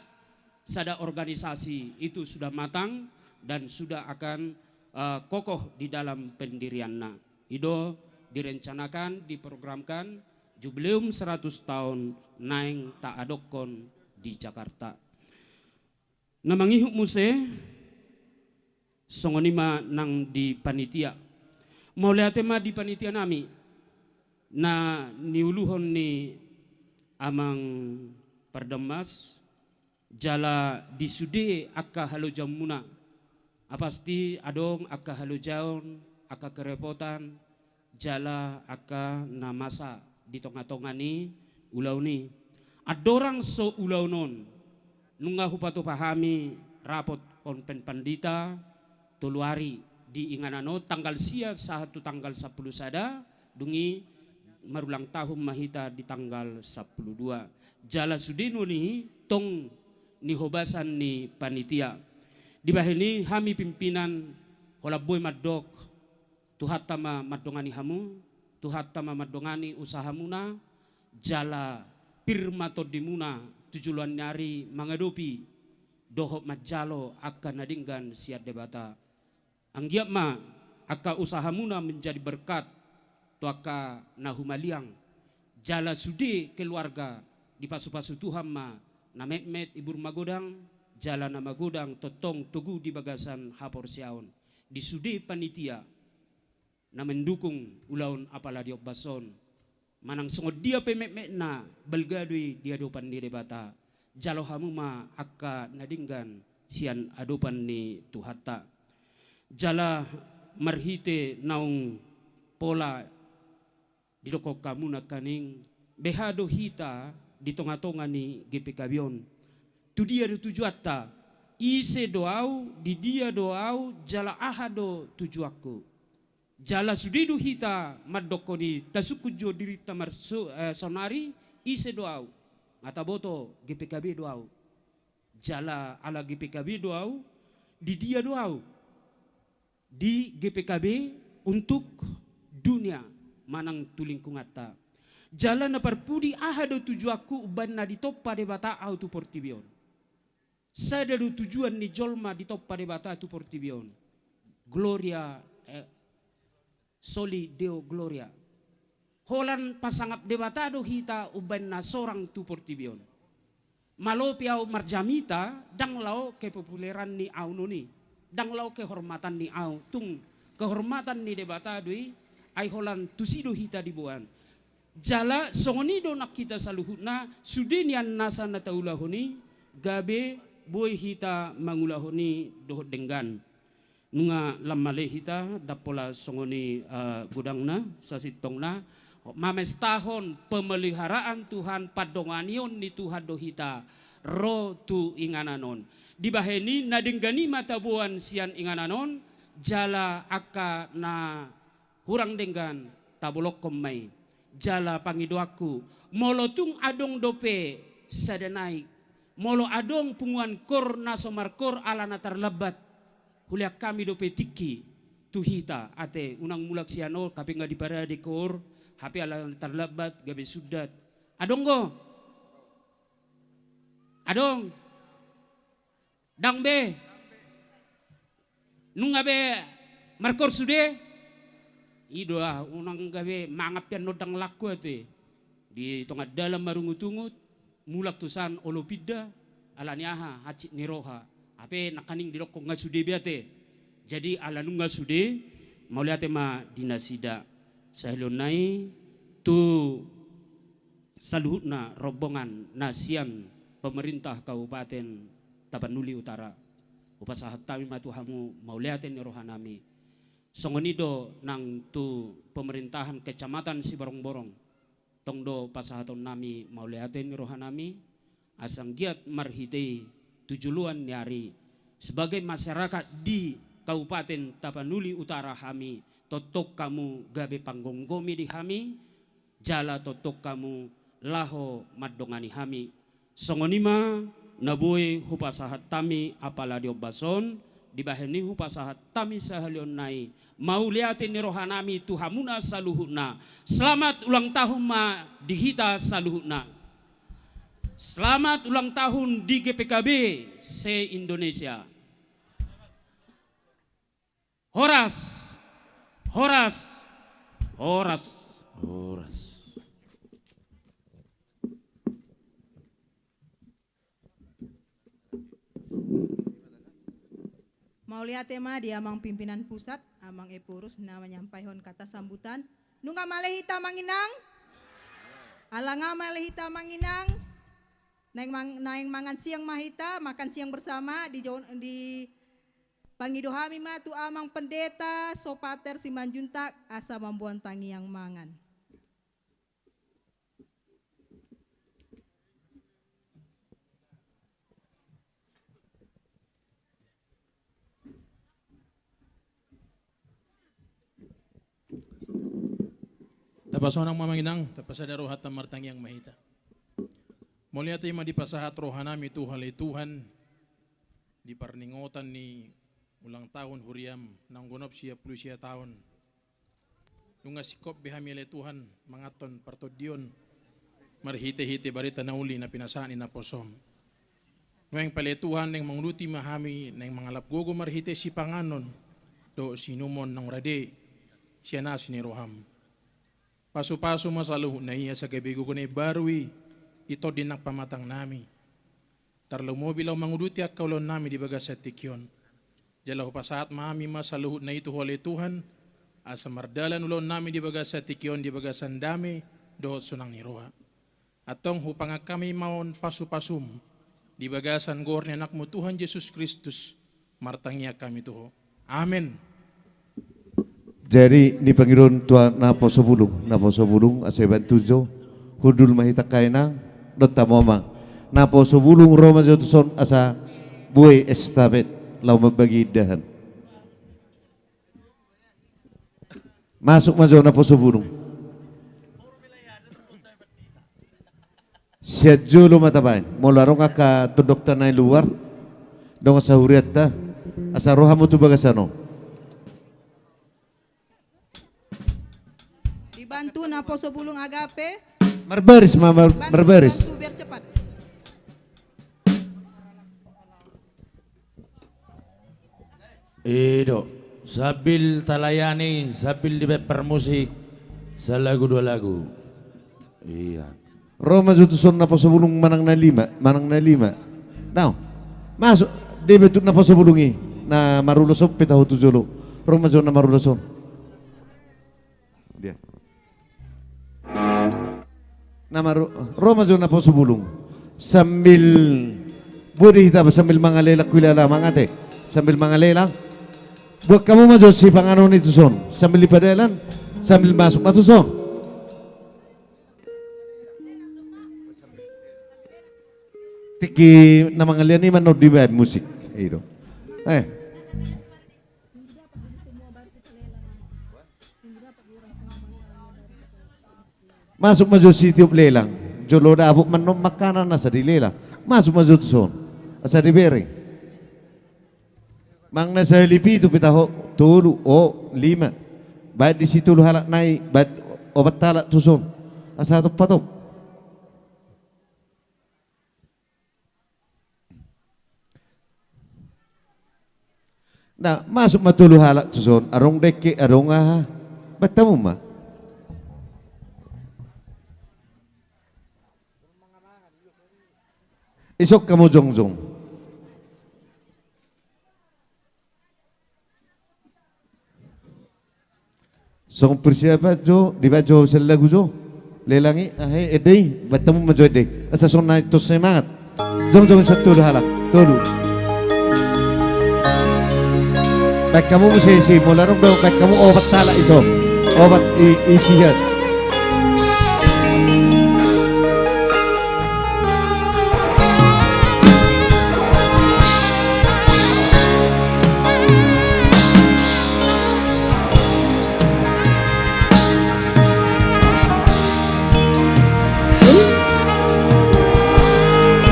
sada organisasi itu sudah matang dan sudah akan, eh, kokoh di dalam pendirianna. I do direncanakan, diprogramkan jubileum saratus taon naeng taadophon di Jakarta. Na mangihut muse, Songon i ma nang di panitia. Mauliate ma di panitia nami na niuluhon ni amang Pardamas, jala di sude angka halojaonmuna. Apasti adong angka halojaon, angka kerepotan, jala angka na masa di tonga-tonga ni ulaon i. Andorang so ulaon on, nunga hupatupa hami rapot on pe pandita, tolu ari di inganan on, tanggal sia sahat tu tanggal sampulu sada, dung i marulang tahun ma hita di tanggal sampulu dua. Jala sude nuaeng i tong nihobasan ni panitia. Dibahen i hami pimpinan holan boi mandok, Tuhanta ma mandongani hamu, Tuhanta ma mandongani usahamuna, jala pir ma tondimuna tu joloan ni ari mangadopi dohot manjalo angka na denggan sian Debata. Anggiat ma angka usahamuna menjadi berkat tu angka na humaliang, jala sude keluarga dipasu-pasu Tuhan ma, na metmet ibur magodang, jala na magodang tongtong togu di bagasan haporseaon. Di sude panitia na mendukung ulaon Apala di Ombas on, manang songon dia pe metmetna, balga do i di adopan ni Debata. Jalo hamu ma angka na denggan sian adopan ni Tuhanta. Jala marhite naung pola didokkon hamu nangkaning, beha do hita di tonga-tonga ni G P K B on. Tu dia do tujuanta? Ise do au, di dia do au, jala aha do tujuanku? Jala sude do hita mandokkon i, tasungkun jo dirinta marso-, eh, saonari, ise do au? Nga taboto, G P K B do au. Jala ala G P K B do au, di dia do au? Di G P K B untuk dunia manang tu lingkunganta. Jala na parpudi, aha do tujuanku umbahen na ditompa Debata au tu portibi on? Sada do tujuan ni jolma ditompa Debata tu portibi on. Gloria, eh, Soli Deo Gloria. Holan pasangap Debata do hita umbahen na sorang tu portibi on. Malo pe au marjamita, ndang laho kepopuleran ni ahu non i, ndang laho kehormatan ni ahu, tung kehormatan ni Debata do i, ai holan tusi do hita diboan. Jala songon i do nang hita saluhutna, sude nian nasa na taulahon i, gabe boi hita mangulahon i dohot denggan. Nunga lam male hita, ndang pola songon i, eh, godangna, sasintongna. Mamestahon pemeliharaan Tuhan, pandonganion ni Tuhan do hita ro tu inganan on. Dibahen i na denggan i ma taboan sian inganan on, jala angka na hurang denggan tabolongkon ma i. Jala pangidoanku, molo tung adong dope sada nai, molo adong punguan koor na so markoor ala na tarlambat, hulean hami dope tingki tu hita, ate, unang mulak sian on, hape nga diparade koor, hape ala na tarlambat gabe sundat. Adong do? Adong? Ndang be? Nunga be markoor sude? I do, ah, unang gabe mangan pe annon ndang laku, ate. Di tonga dalan marungut-ungut, mulak tu san olo pinda, ala ni aha, hansit ni roha. Hape nangkaning didokkon nga sude be, ate. Jadi ala nunga sude, mauliate ma di nasida. Sahalion nai tu saluhutna rombongan na sian pemerintah Kabupaten Tapanuli Utara. Hupasahat hami ma tu hamu mauliate ni rohanami. Songon i do nang tu pemerintahan Kecamatan Siborongborong. Tong do pasahaton nami mauliate ni rohanami, asa anggiat marhite i tu joloan ni ari, sebagai masyarakat di Kabupaten Tapanuli Utara hami, tongtong hamu gabe panggomgomi di hami, jala tongtong hamu laho mandongani hami. Songon i ma na boi hupasahat hami apala di ombas on, dibahen i hupasahat hami sahalion nai mauliate ni rohanami tu hamuna saluhutna. Selamat ulang tahun ma di hita saluhutna. Selamat ulang tahun di G P K B se-Indonesia. Horas. Horas. Horas. Horas. Mauliate ma di amang pimpinan pusat, amang Ephorus na manyampaihon kata sambutan. Nunga male hita amang inang? Ala nga male hita amang inang. Naeng mang-, naeng mangan siang ma hita, makan siang bersama di jo-, di pangido hami ma tu amang pendeta Sopater Simanjuntak asa mamboan tangiang mangan. Tapasonang ma amang inang, tapasada rohanta martangiang ma hita. Mauliate ma dipasahat rohanami tu Ho ale Tuhan, di parningotan ni ulang tahun huriam naung gonop sia pulu sia taon. Nunga singkop be hami ale Tuhan manganhon partondion marhite-hite barita na uli na pinasahat ni naposom. Nuaeng pe ale Tuhan naeng manguduti ma hami naeng mangalap gogo marhite sipanganon dohot siinumon naung rade sian asi ni roham. Pasu-pasu ma saluhutna i asa gabe gogo na imbaru i di tondi nang pamatangnami. Tarlumobi laho manguduti angka ulaonnami di bagasan tingki on. Jala hupasahat ma hami ma saluhutna i tu Ho ale Tuhan, asa mardalan ulaonnami di bagasan tingki on di bagasan dame dohot sonang ni roha. Antong hupangan hami ma on pasu-pasum di bagasan goar ni Anakmu Tuhan Jesus Kristus, martangiang hami tu Ho. Amen. Jadi, ni pangidoan tu naposo bulung, naposo bulung, asa dibantu jo, hundul ma hita angka inang, dohot hamu amang. Naposo bulung ro ma jo tuson asa boi estafet, laho mambagi indahan. Masuk ma jo naposo bulung. Sian jolo ma tabaen. Molo adong angka tondongta na i luar, dongan sahurianta, asa ro hamu tu bagasan on. Dibantu naposo bulung Agape. Marbaris ma, mar-, bantu, marbaris. Bantu biar cepat. I do, sambil talayani, sambil dibaen parmusik, salagu dua lagu. Iya. Ro ma jo tuson naposo bulung manang na lima, manang na lima. Nao, masuk, dibaen tu naposo bulung i, na marulos on pe tahu tu jolo. Ro ma jo na marulos on. Dia. Na maru-, ro ma jo naposo bulung. Sambil, boi do hita sambil mangalelang, huilala ma ate. Sambil mangalelang. Buat hamu ma jo sipanganon i tuson. Sambil dipadalan, sambil masuk ma tuson. Tingki na mangalean i ma na dibaen musik. I do. Eh. Masuk ma jo sitiop lelang. Jolo dapot ma annon makanan asa dilelang. Masuk ma jo tuson. Asa dibereng. Manang na sahali pitu pe taho, tolu, opat, lima. Baen disi tolu halak nai, baen opat halak tuson. Asa hatop-hatop. Na, masuk ma tolu halak tuson, adong dengke, adong aha. Baen hamu ma. Dison hamu jongjong. Songon persiapan jo, dibaen jo sian lagu jo. Lelang i, aha i, ende i, baen hamu ma jo ende i. Asa songon na tong semangat. Jongjong sian tolu halak, tolu. Baen hamu muse isi, molo adong do, baen hamu opat halak dison. Opat i, isi sian.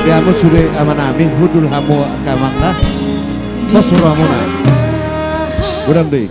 Ia molo sude amanami, hundul hamu angka amangna. Pos rohamuna. Godang do i.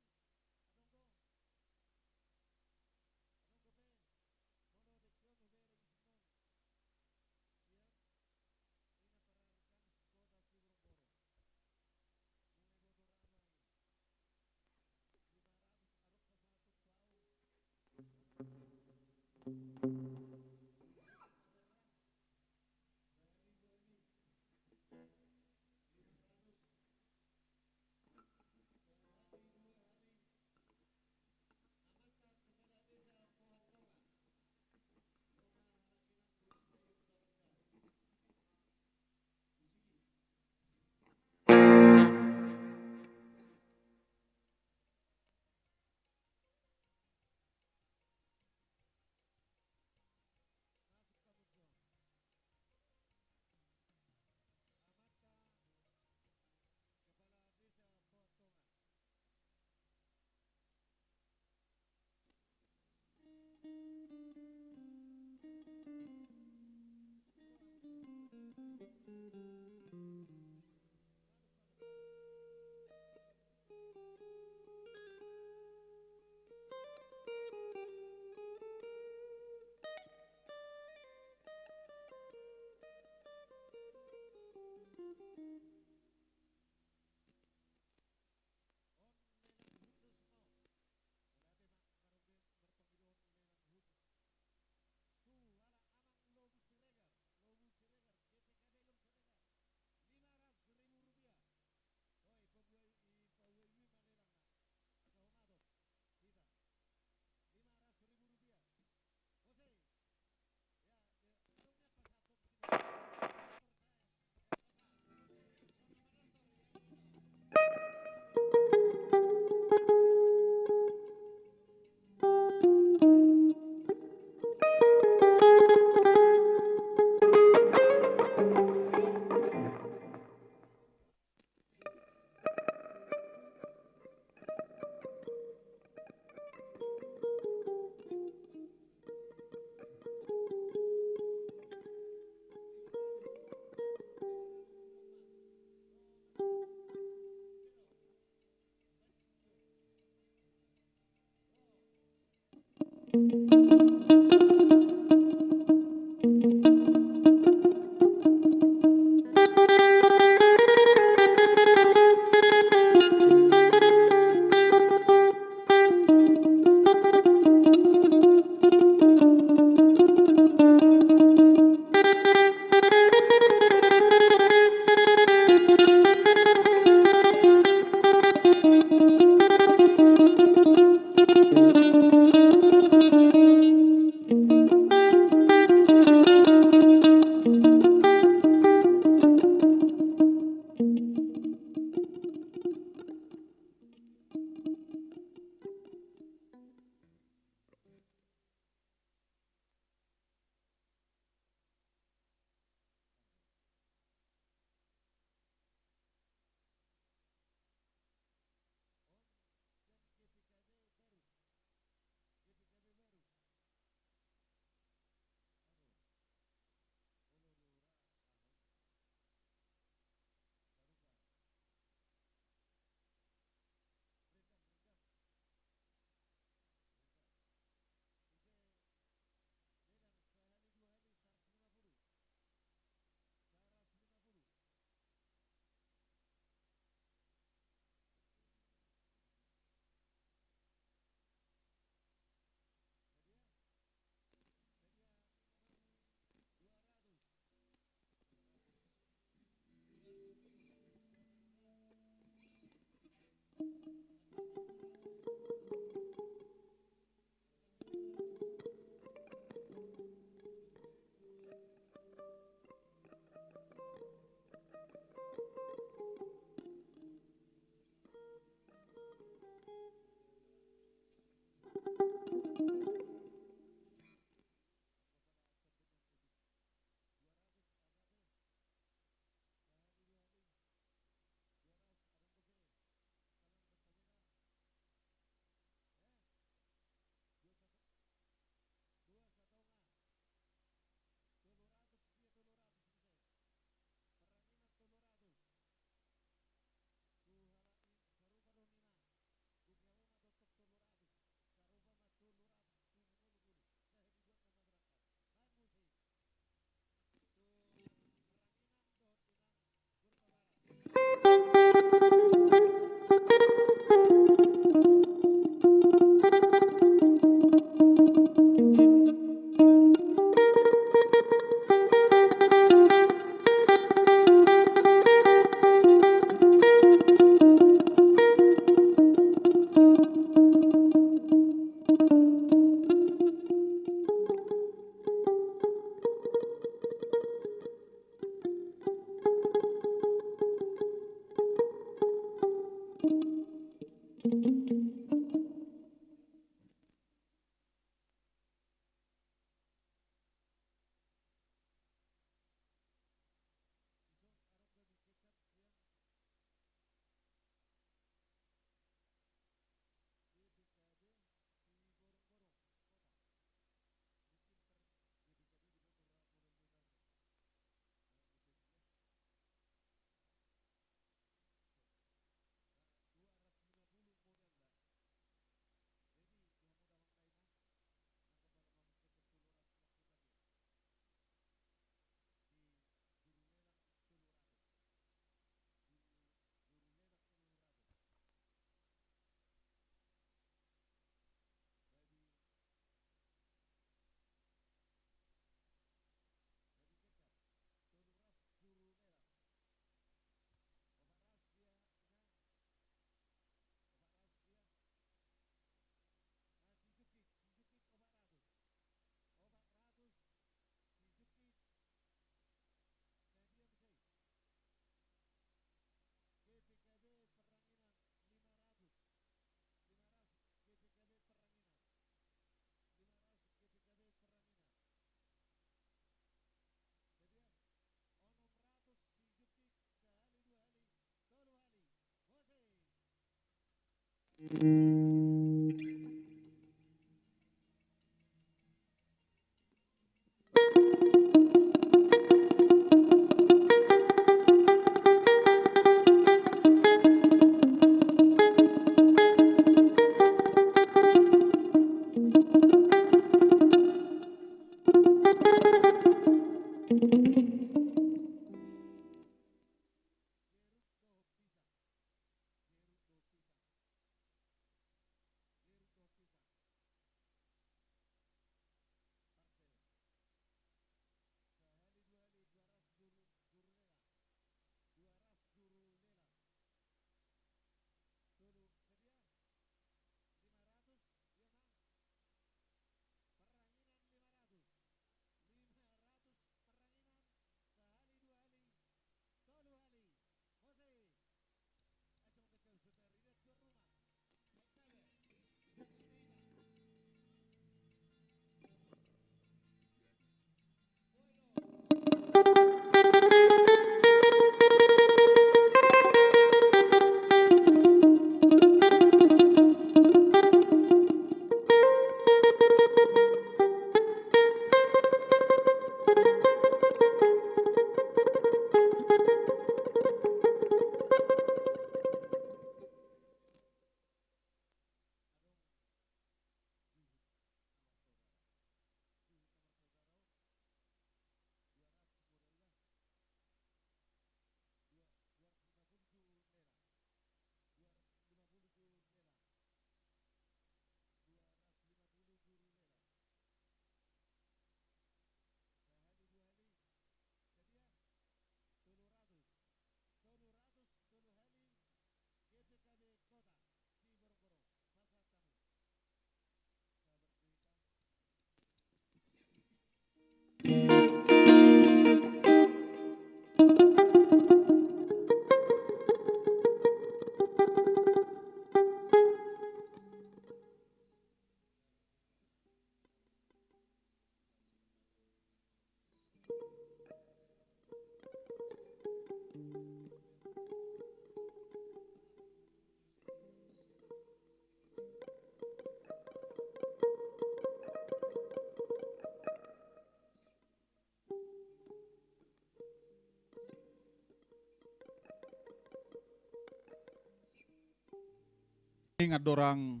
Ingat dorang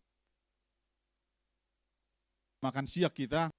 makan siang kita.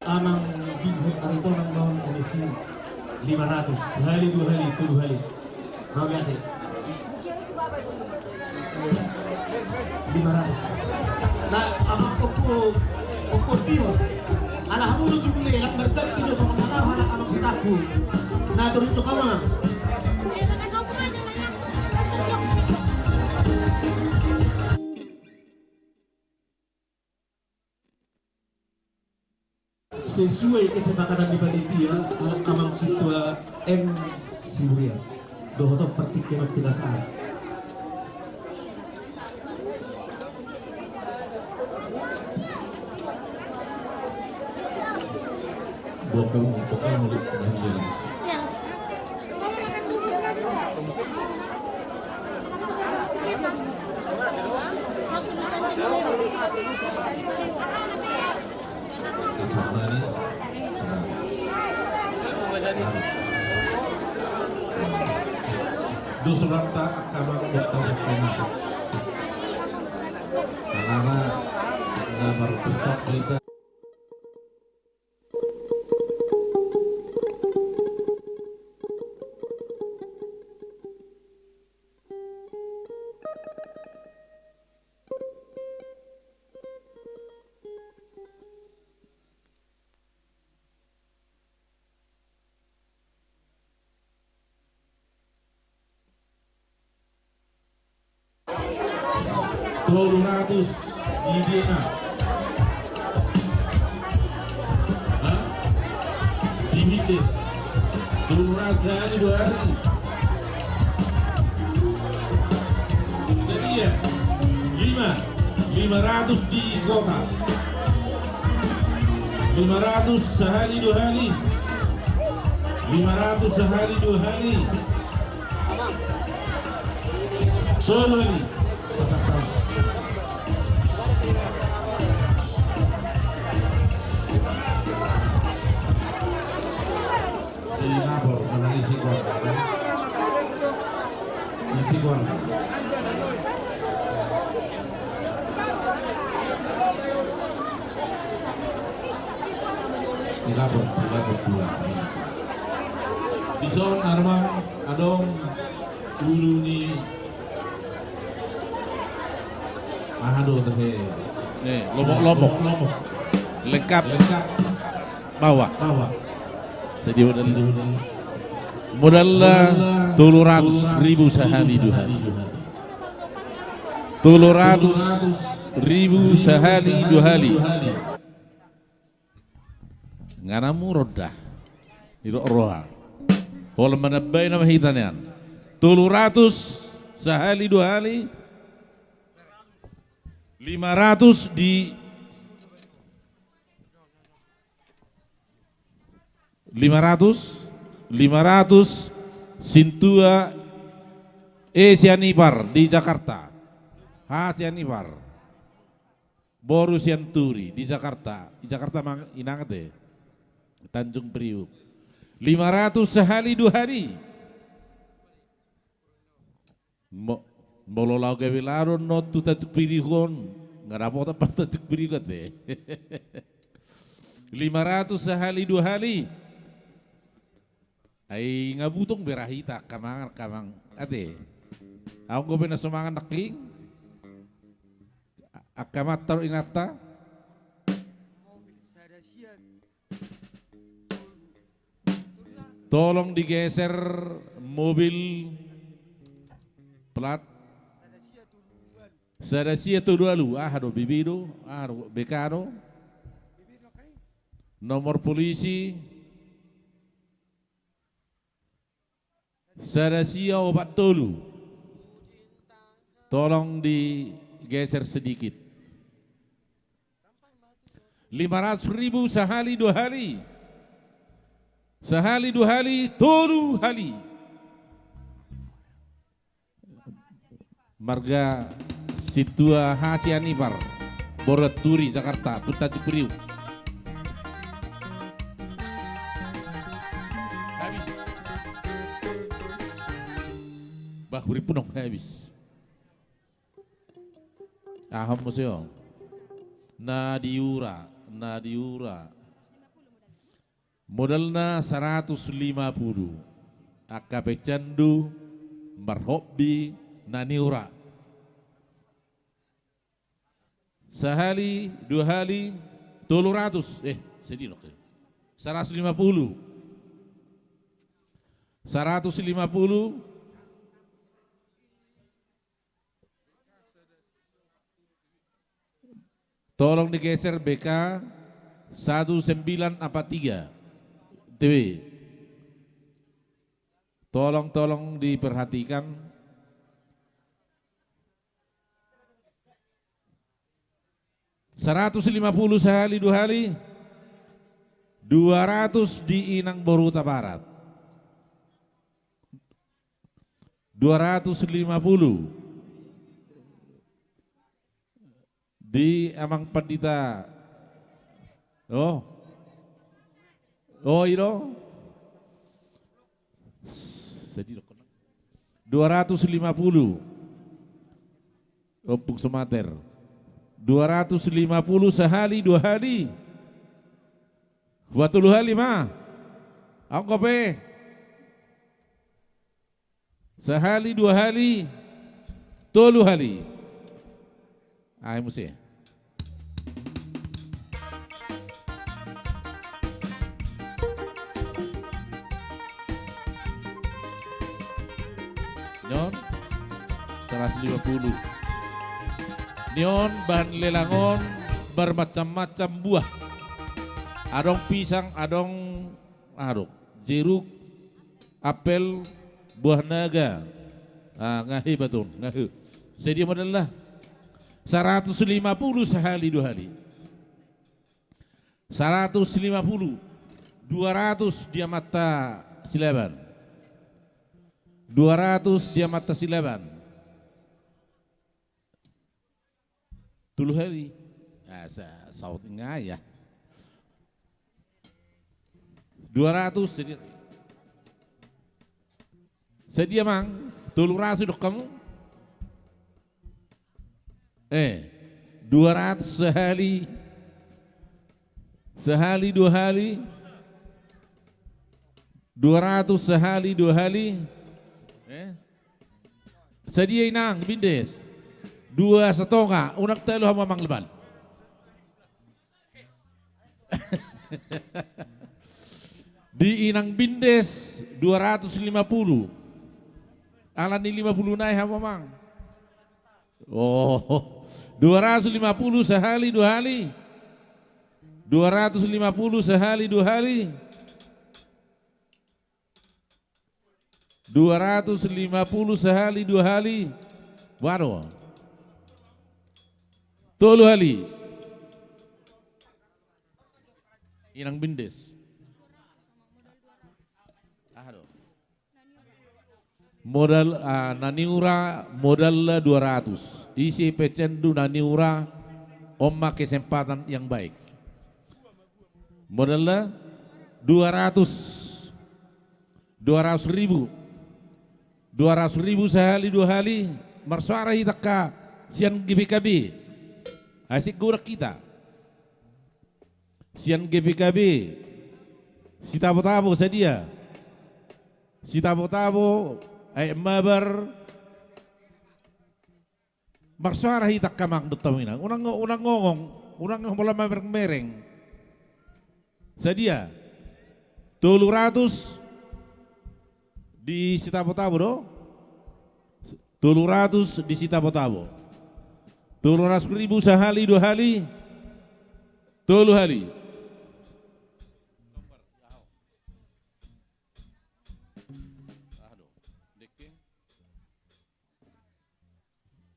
Amang Bihut Aritonang, non komisi lima ratus, sahali, dua hali, tolu hali. Mauliate. Lima ratus. Nah, amang Pongko, Pongko Tio. Ala hamu do jumule, lam bertak video sama mana, mana amang Sitaku. Nah, turun suka, Mang. Sesuai kesepakatan di panitia, amang Sintua M Siburian. Dohot partingkian pinasaan. Buat kamu, buat kamu, buat kamu. Asam manis. Dos rata angka mangkok. Karena na marpesta kita. Tolu ratus di dia. Hah? Di Mindes. Tolu ratus sahali dua hali. Jadi ya, lima, lima ratus di kota. Lima ratus sahali dua hali. Lima ratus sahali dua hali. Solo ni. Di lapor, mana isi kor? Isi kor. Di lapor, di lapor dua. Dison, Arman, adong. Ulu ni aha do tahe? Eh, lombok-lombok. Lombok-lombok. Lengkap. Lengkap. Bawa. Bawa. Sadia modal. Modal, eh, tolu ratus ribu sahali dua hali. Tolu ratus ribu sahali dua hali. Ngana murot da. Nidok roha. Holan manambai nama hita nian. Tolu ratus sahali dua hali. Lima ratus di lima ratus, lima ratus sintua, eh, Sianipar di Jakarta. Ha, Sianipar. Boru Sianturi di Jakarta. Di Jakarta mang inang ate. Tanjung Priuk. Lima ratus sahali dua hali. Mo-, molo laho gabe laho do on tu Tanjung Priuk on, nga dapotan ma Tanjung Priuk ate. Lima ratus sahali dua hali. Ai nga butong be ra hita angka mangan, angka mang-, ate. Ahu nga pe na so mangan nangkin. Angka amanta dohot inanta. Tolong digeser mobil plat sada sia tolu ualu. Aha do, B B do, aha do, B K do. Nomor polisi sada sia opat tolu. Tolong digeser sedikit. Lima ratus ribu sahali dua hali. Sahali dua hali, tolu hali. Marga sintua, ha, Sianipar, boru Sianturi, Jakarta, tu Tanjung Priuk. Habis. Bah, hurip punong habis. Aha muse on? Na diura, na diura. Modalna saratus lima pulu. Angka pecandu, marhobi, na niura. Sahali, dua hali, tolu ratus. Eh, sedih loh. Saratus lima pulu. Saratus lima pulu. Tolong digeser, B K satu sembilan empat tiga. T W. Tolong, tolong diperhatikan. Saratus lima pulu sahali dua hali. Dua ratus di Inang Boruta Barat. Dua ratus lima pulu. Di Amang Pandita. Oh. Oh, i do. Sedih do. Dua ratus lima pulu. Ompung Sumater. Dua ratus lima pulu sahali dua hali. Dua tolu hali ma. Anggo pe. Sahali, dua hali, tolu hali. Ai muse. Nion, saratus lima pulu. Nion bahan lelang on bermacam-macam buah. Adong pisang, adong, adong jeruk, apel, buah naga. Ah, nga hebat on, nga he. Sadia modalna? Saratus lima pulu sahali dua hali. Saratus lima pulu. Dua ratus di Amanta Silaban. Dua ratus di Amanta Silaban. Tolu hali. Ah, sa-, saut nga ya. Dua ratus, sadia. Sadia, Mang? Tolu ratus dok hamu? Eh, dua ratus sahali. Sahali, dua hali. Dua ratus sahali, dua hali. Eh? Sadia Inang Bindes? Dua satonga, unang talu hamu Amang Leban. Di Inang Bindes, dua ratus lima puluh. Ala ni lima puluh nai hamu Amang. Oh, dua ratus lima puluh sahali, dua hali. Dua ratus lima puluh sahali, dua hali. Dua ratus lima puluh sahali dua hali. Baru. Tolu hali. Inang Bindes. Aha do? Modal, ah, na niura modalna dua ratus. Ise pe candu na niura, on ma kesempatan yang baik. Modalna dua ratus. Dua ratus ribu. Dua ratus ribu sahali dua hali. Marsoara hita angka sian G P K B. Asik godang hita. Sian G P K B. Sitabo-tabo sadia. Sitabo-tabo, Aek Mabar. Marsoara hita angka amang dohot hamu inang. Unang, unang ngongong, unang molo mamereng-mereng. Sadia? Tolu ratus di sitabo-tabo do? Tolu ratus di sitabo-tabo. Tolu ratus ribu sahali dua hali. Tolu hali.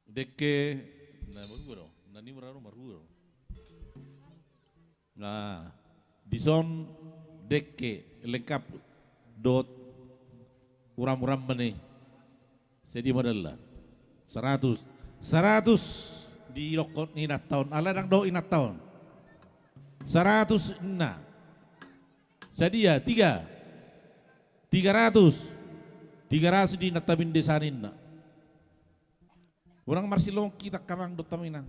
Dengke, na marua do, na niura do marua do. Nah, dison dengke lengkap dohot uram-uram ma i. Sadia modalna? Saratus. Saratus didokkon inanta on. Alai ndang dohot inanta on. Saratus ninna. Sadia? Tiga. Tiga ratus. Tiga ratus di inanta Bindesan ninna. Unang marsilongkit angka amang dohot hamu inang.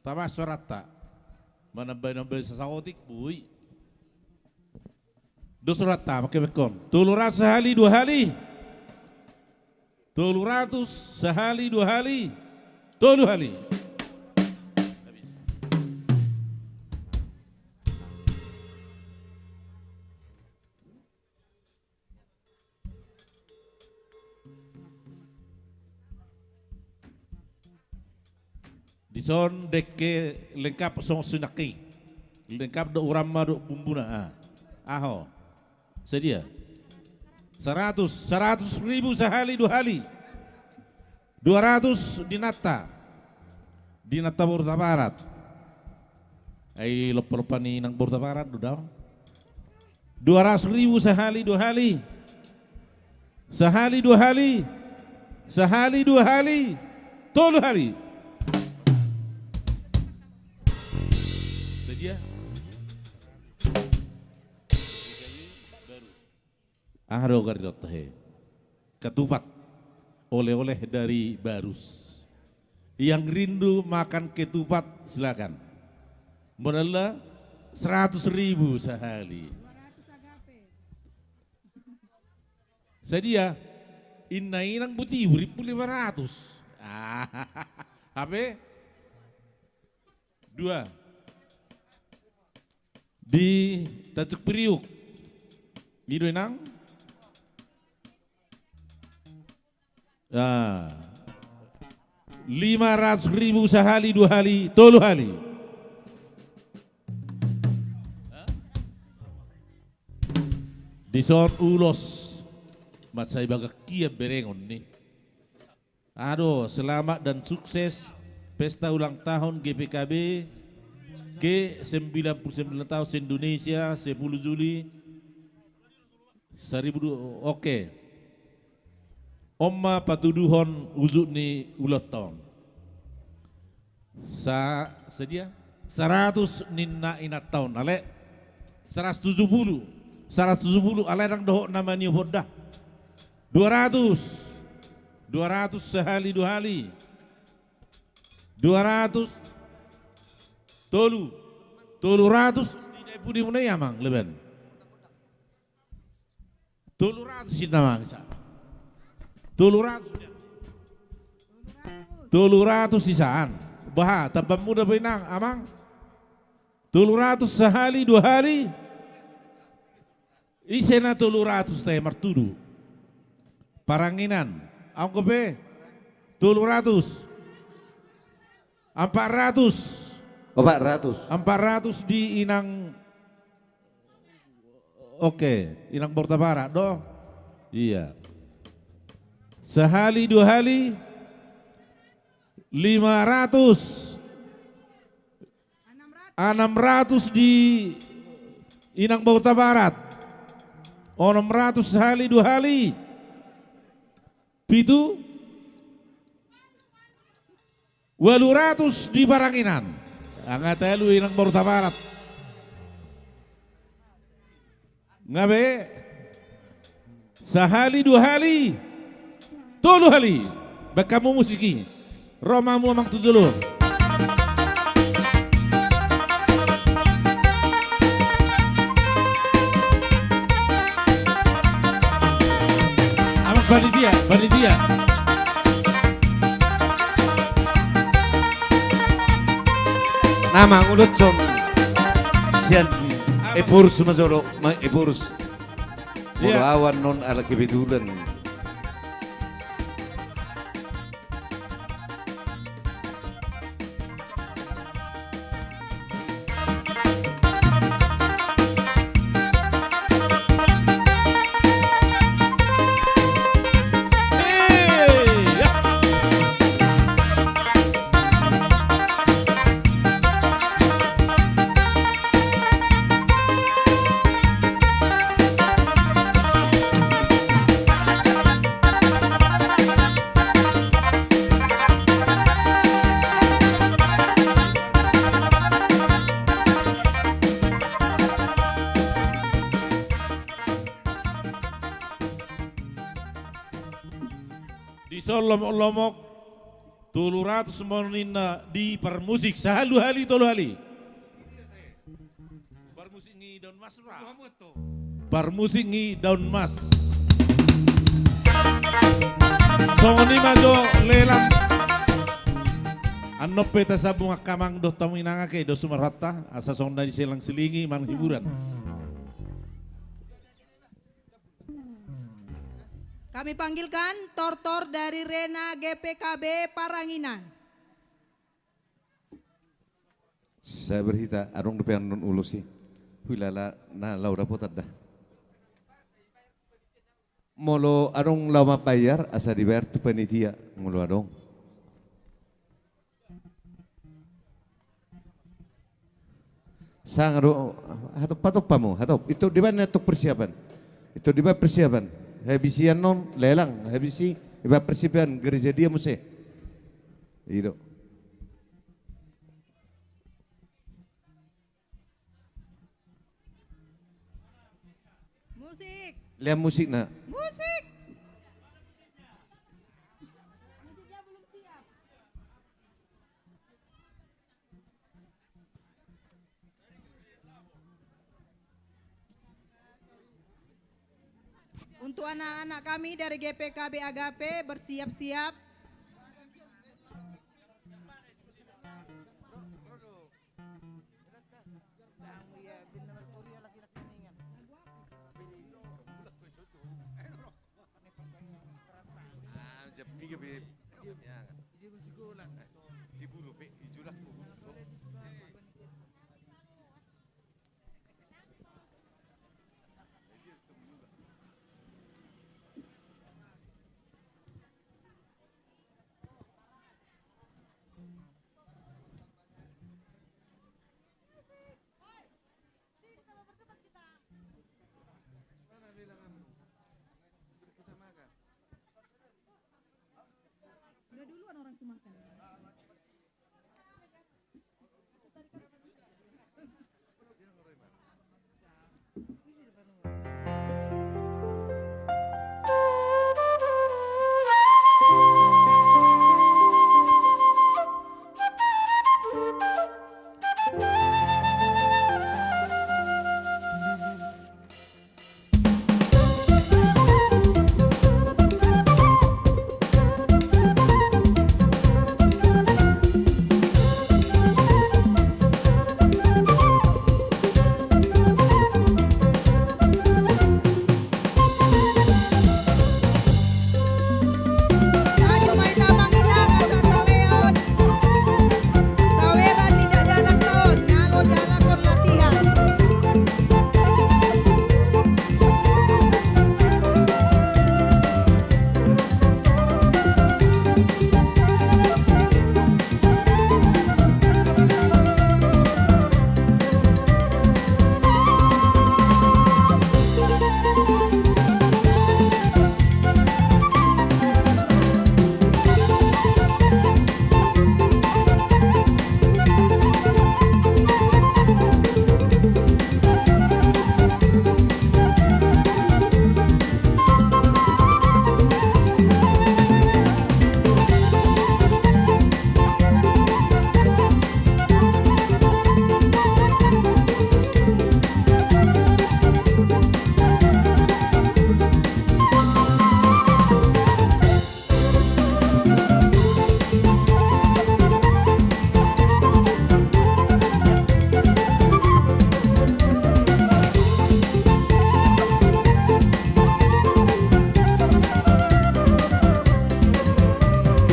Taba suaranta. Manambai-nambai sasaotik, boi. Dos suaranta, make mekon. Tolu ratus sahali dua hali. Tolu ratus sahali dua hali. Tolu hali. Dison dengke lengkap songon sinangkaning. Lengkap do uramna dohot bumbuna. Ah. Aho. Sadia? Saratus, saratus ribu sahali dua hali. Dua ratus di inanta. Di inanta Boru Tabarat. Ai lompa-lompa ni inang Boru Tabarat do daong. Dua ratus ribu sahali dua hali. Sahali dua hali. Sahali dua hali. Tolu hali. Sadia? Aha do gari dotta he? Ketupat. Oleh-oleh dari Barus. Yang rindu makan ketupat, silakan. Modalna seratus ribu sahali. Sadia? Inna inang buti urippu lima ratus. Hape? Dua. Di Tanjung Priuk. I do inang? Ah. Lima ratus ribu sahali, dua hali, tolu hali. Dison ulos. Mansai bagak kian berengon ni. Aduh, selamat dan sukses pesta ulang tahun G P K B ke sembilan puluh sembilan tahun se-Indonesia, sepuluh Juli seribu dua, oke. On ma patuduhon ujung ni ulos on. Sa-, sadia? Saratus ninna inanta on, ale? Saratus tujuh puluh. Saratus tujuh puluh, ale ndang dohot na maniop on da. Dua ratus. Dua ratus sahali dua hali. Dua ratus. Tolu. Tolu ratus. Di dai pudi muna i amang, leban. Tolu ratus inna amang sisaan. Tolu ratus. Tolu ratus sisaan. Baha, tambamuna pe inang, amang. Tolu ratus sahali, dua hali. Ise na tolu ratus te martudu. Paranginan. Anggo pe. Tolu ratus. Empat ratus. Empat ratus. Empat ratus di inang. Oke, inang Borta Barat do. Iya. Sahali dua hali, lima ratus. Anam ratus di Inang Bauta Barat. Onom ratus sahali dua hali. Pitu. Ualu ratus di Paranginan. Angka talu Inang Bauta Barat. Nga be. Sahali dua hali. Tolu hali. Baen hamu musik i. Ro ma hamu amang tu jolo. Amang panitia, panitia. Na mangulutson sian Epurus ma jolo, ma Epurus. Molo awan non ala kebetulan. Dison lomok-lomok tolu ratus ma ninna di parmusik, sahali dua hali tolu hali. Parmusik ni Daun Mas, Bro. Parmusik ni Daun Mas. Songon i ma jo lelang. Annon pe tasambung angka amang dohot hamu inang ake dos marhata asa songon na diselang silingi manang hiburan. Kami panggilkan Tortor dari Rena G P K B Paranginan. Sai berhita adong dope annon ulos i. Huilala na laho dapotan da. Molo adong laho mambayar asa dibayar tu panitia molo adong. Sanga do hatop, hatop hamu, hatop. Ito dibaen na tok persiapan. Ito dibaen persiapan. Habisi annon lelang, habisi dibaen persiapan gereja dia muse. I do. Musik. Lean musikna. Musik. Musiknya belum siap. Untuk anak-anak kami dari G P K B Agape, bersiap-siap. Udah duluan orang tuh makan.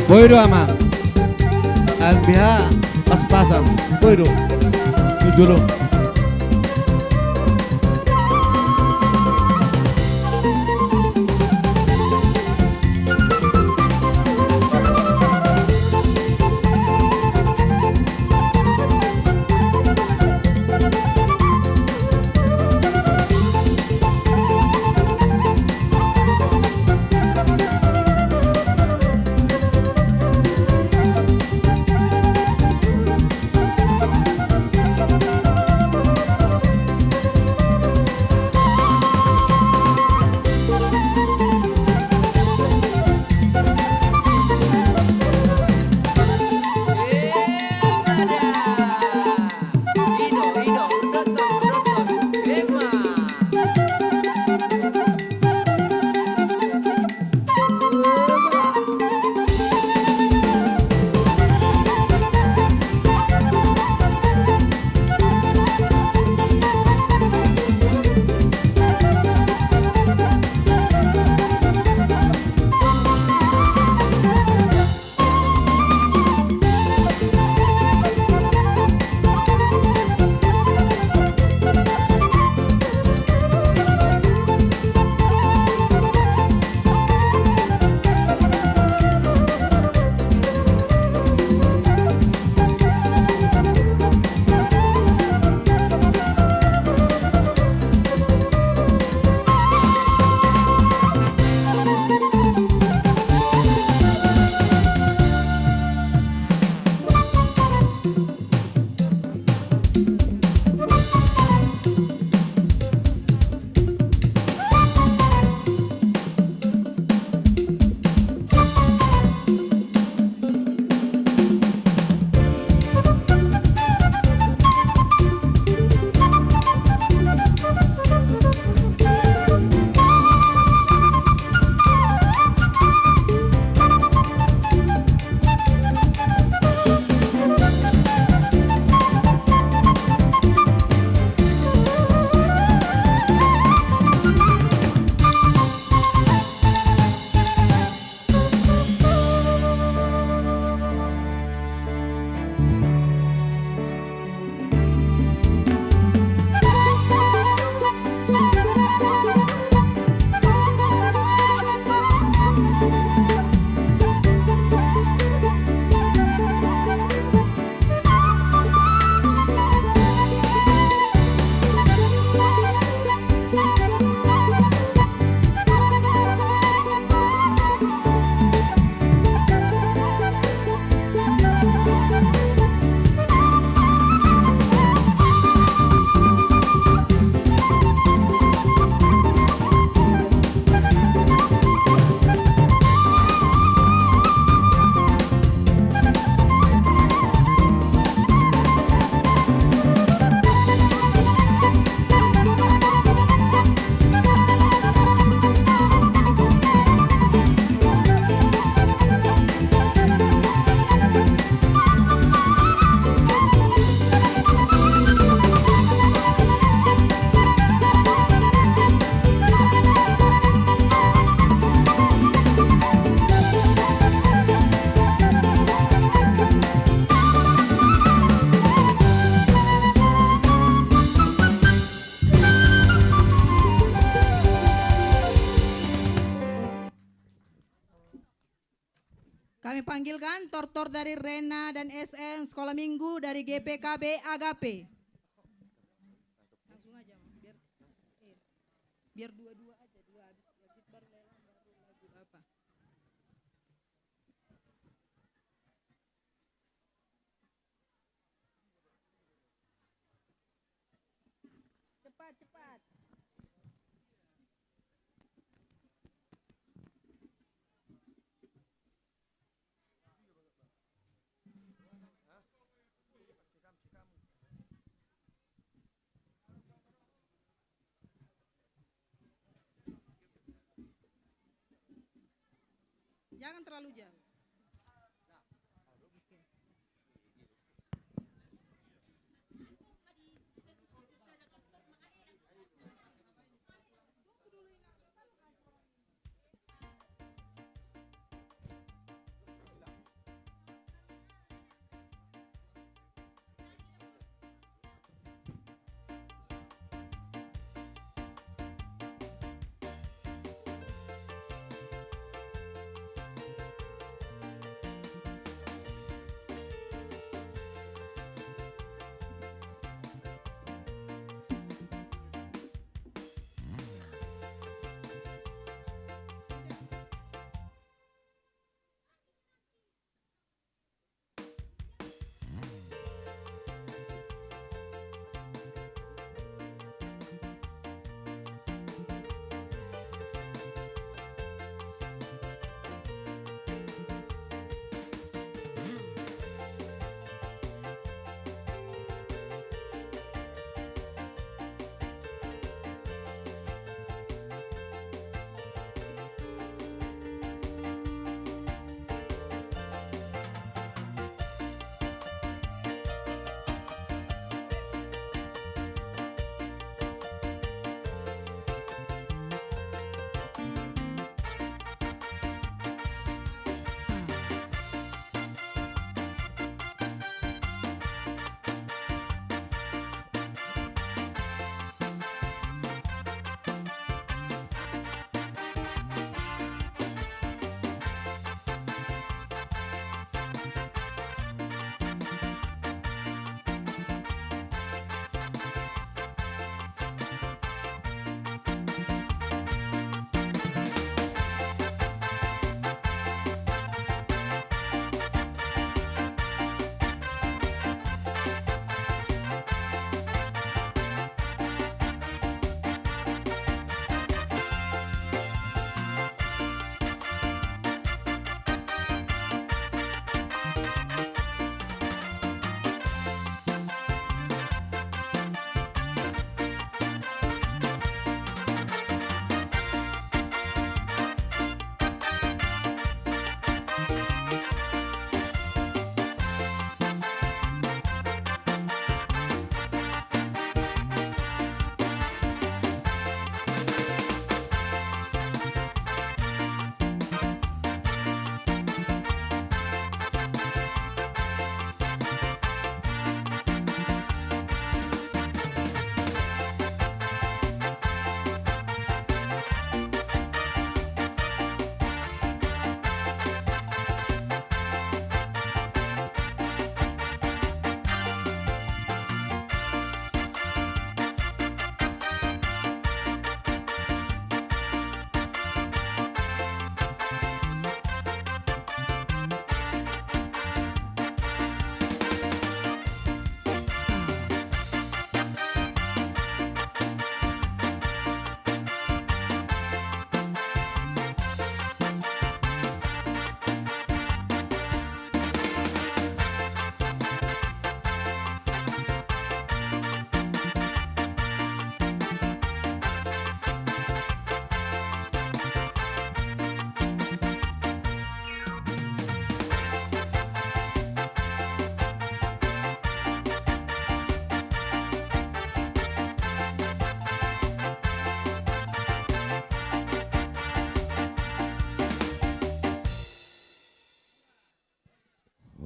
Boi do, Amang. Albiha pas-pasan. Boi do. Tujuh lo. Kami panggilkan tortor dari Rena dan S N Sekolah Minggu dari G P K B Agape. Langsung aja, Mang, biar, iya. Biar dua-dua aja, dua habis, habis baru lelang, baru lagu apa. Cepat, cepat. Jangan terlalu jauh.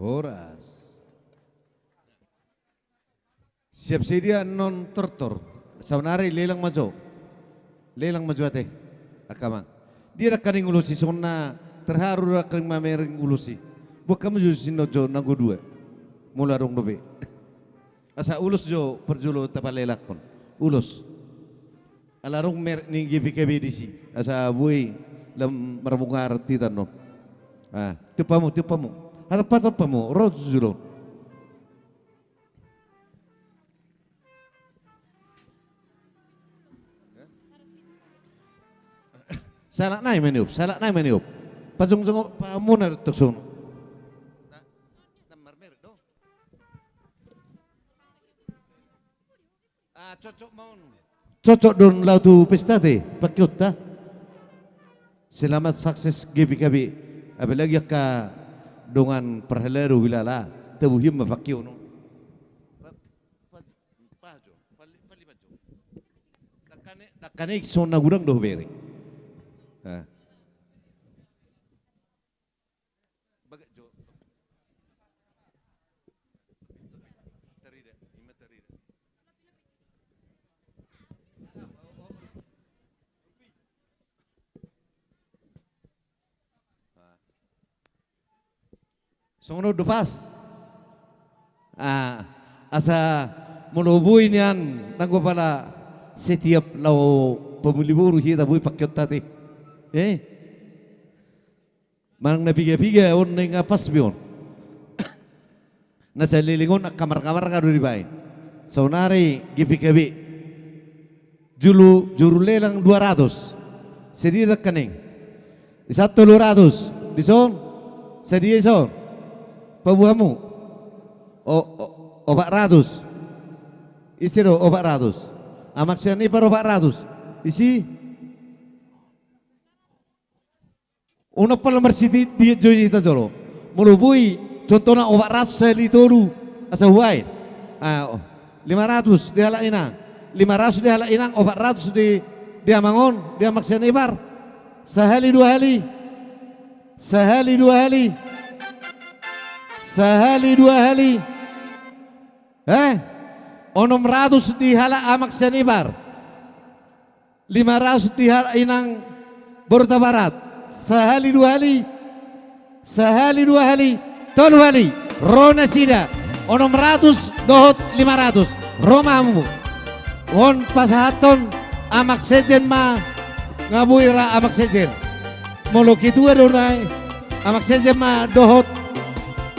Horas. Siap sedia annon tortor. Saonari lelang ma jo. Lelang ma jo ate. Angka amang. Dia nangkaning ulos i, songon na terharu nangkaning mamereng ulos i. Buat hamu jo sian on jo nanggo dua. Molo adong dope. Asa ulos jo parjolo tapalelakhon. Ulos. Ala adong merek ni G P K B disi. Asa boi lam marmuka arti annon. Ah, tiop hamu, tiop hamu. Hatop-hatop hamu, ro tu jolo. Sahalak nai maniop, sahalak nai maniop. Pajongjong, pamuna do tok sono. Na, na marmerek do. Ah, cocok ma on. Cocok do on laho tu pesta ate, pangkeonta. Selamat sukses G P K B. Apalagi angka dongan parhalado huilala, tabuhion ma pangkeon on. Pa, pa, pa jo, pali, pali pa jo. Nangkaning, nangkaning songon na godang do hubereng. Ah. Baga jo. Tarida, ima tarida. Ah. Songon on do pas. Ah, asa molo boi nian nanggo pala setiap laho pamuli boru hita boi pangkeonta ate. Eh? Manang na piga-piga on, na ingapas be on. Na saleleng on angka marga-marga do dibaen. Saonari G P K B. Juru, juru lelang dua ratus. Sedia nangkaning. Dison tolu ratus. Dison. Sedia dison. Paboa hamu. O, o, opat ratus. Ise do opat ratus. Amang Sianipar opat ratus. Ise? Unang pala marsititi jo hita jolo. Molo boi, contohna opat ratus sahali tolu, asa hubaen. Ah, oh. Lima ratus di halak inang. Lima ratus di halak inang, opat ratus di, di amang on, di amang Sianipar. Sahali dua hali. Sahali dua hali. Sahali dua hali. Eh? Onom ratus di halak amang Sianipar. Lima ratus di halak inang Boruta Barat. Sahali dua hali. Sahali dua hali. Tolu hali. Ro nasida. Onom ratus dohot lima ratus. Ro ma hamu. On pasahathon amang sekjen ma. Nga boi ra amang sekjen. Molo ketua do nai. Amang sekjen ma dohot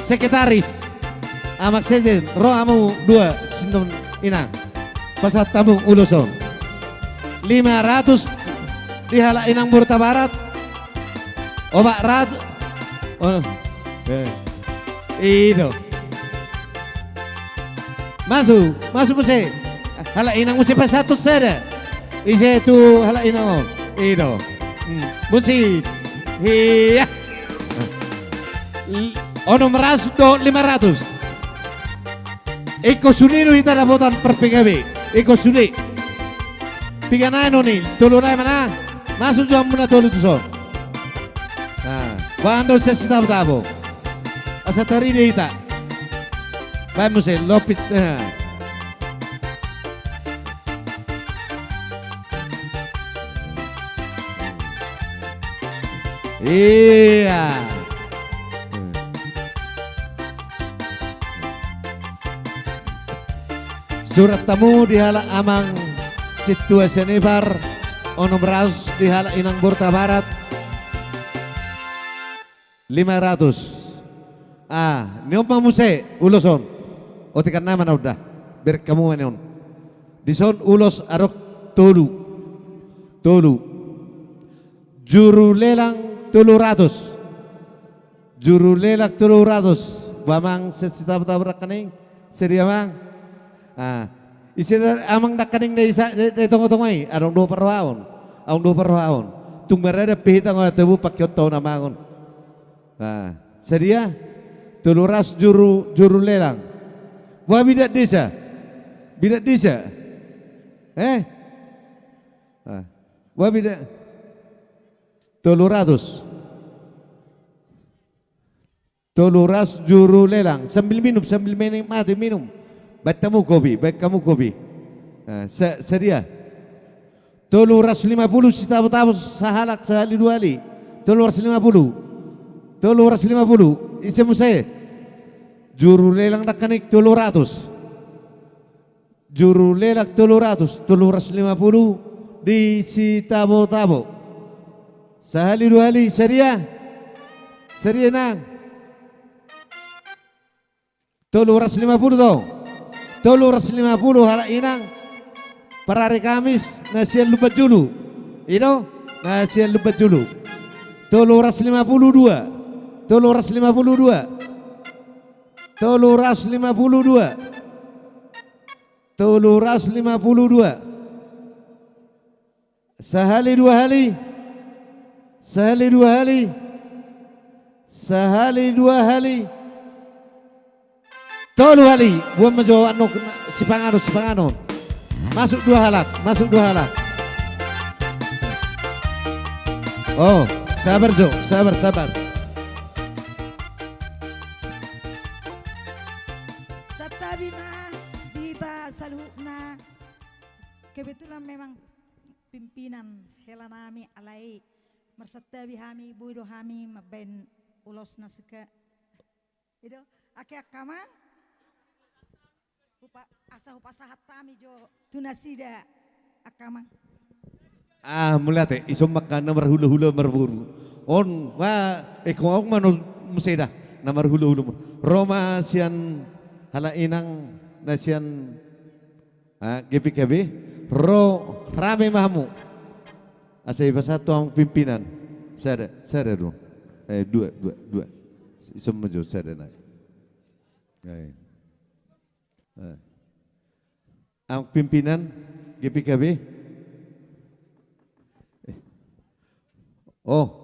sekretaris. Amang sekjen, ro hamu dua, sian on inang. Pasahat hamu ulos on. Lima ratus di halak inang Boruta Barat. Opat ratus. Oh, eh. I do. Masuk, masuk muse. Halak inang muse pasahathon sada. Ise tu halak inang on. I do. Hmm. Muse. Iya. L-, onom ratus dohot lima ratus. Ingkon sude do hita dapotan par P K B. Ingkon sude. Piga nai on i, tolu nai ma na. Masuk jo hamu na tolu tuson. Nah, baen do sian sitabo-tabo. Asa tarida hita. Baen muse, lompit. Nah. Iya. Surat hamu di halak amang sintua Sianipar, onom ratus di halak inang Boruta Barat. Lima ratus. Ah, ni on ma muse ulos on. Otik an nama na udah. Berek hamu ma ni on. Dison ulos adong tolu. Tolu. Juru lelang tolu ratus. Juru lelang tolu ratus. Ba amang sian sitabo-tabo nangkaning. Sedia amang. Ah, ise da amang nangkaning na i sa, na, na i tonga-tonga i, adong do parrohaon. Adong do parrohaon. Tung marada pe hita nga tabo pangkeonta on amang on. Ah, sedia? Tolu ratus juru, juru lelang. Boha bidan desa? Bidan desa? Eh? Ah, boha bidan? Tolu ratus. Tolu ratus juru lelang. Sambil minum, sambil menikmati, minum. Baen hamu kopi, baen hamu kopi. Nah, sa-, sadia. Tolu ratus lima puluh sitabo-tabo, sahalak, sahali, dua hali. Tolu ratus lima puluh. Tolu ratus lima puluh. Ise muse? Juru lelang nangkaning tolu ratus. Juru lelang tolu ratus, tolu ratus lima puluh di sitabo-tabo. Sahali, dua hali, sadia? Sadia, inang? Tolu ratus lima puluh do. Tolu ratus lima puluh halak inang. Parari Kamis, na sian Lumban Julu. I do, na sian Lumban Julu. Tolu ratus lima puluh dua. Tolu ratus lima puluh dua. Tolu ratus lima puluh dua. Tolu ratus lima puluh dua. Sahali, dua hali. Sahali, dua hali. Sahali, dua hali. Tolu hali. Buat ma jo anu, sipanganon, sipanganon. Masuk dua halak, masuk dua halak. Oh, sabar jo, sabar, sabar. Santabi ma di hita saluhutna. Kebetulan memang pimpinan hela nami, alai marsantabi hami, boi do hami mambaen ulos na seka. I do, ake angka amang. Hupa-, asa hupasahat hami jo tu nasida, angka amang. Ah, mauliate, ison ma angka na marhulahula marboru. On ma, eh, ingkon on ma muse da, na marhulahula. Ro ma sian halak inang na sian, ah, G P K B, ro rame ma hamu. Asa dipasahat tu amang pimpinan. Sada, sada do. Eh, dua, dua, dua. Ison ma jo sada nai. Eh. Eh. Amang pimpinan G P K B. Eh. Oh.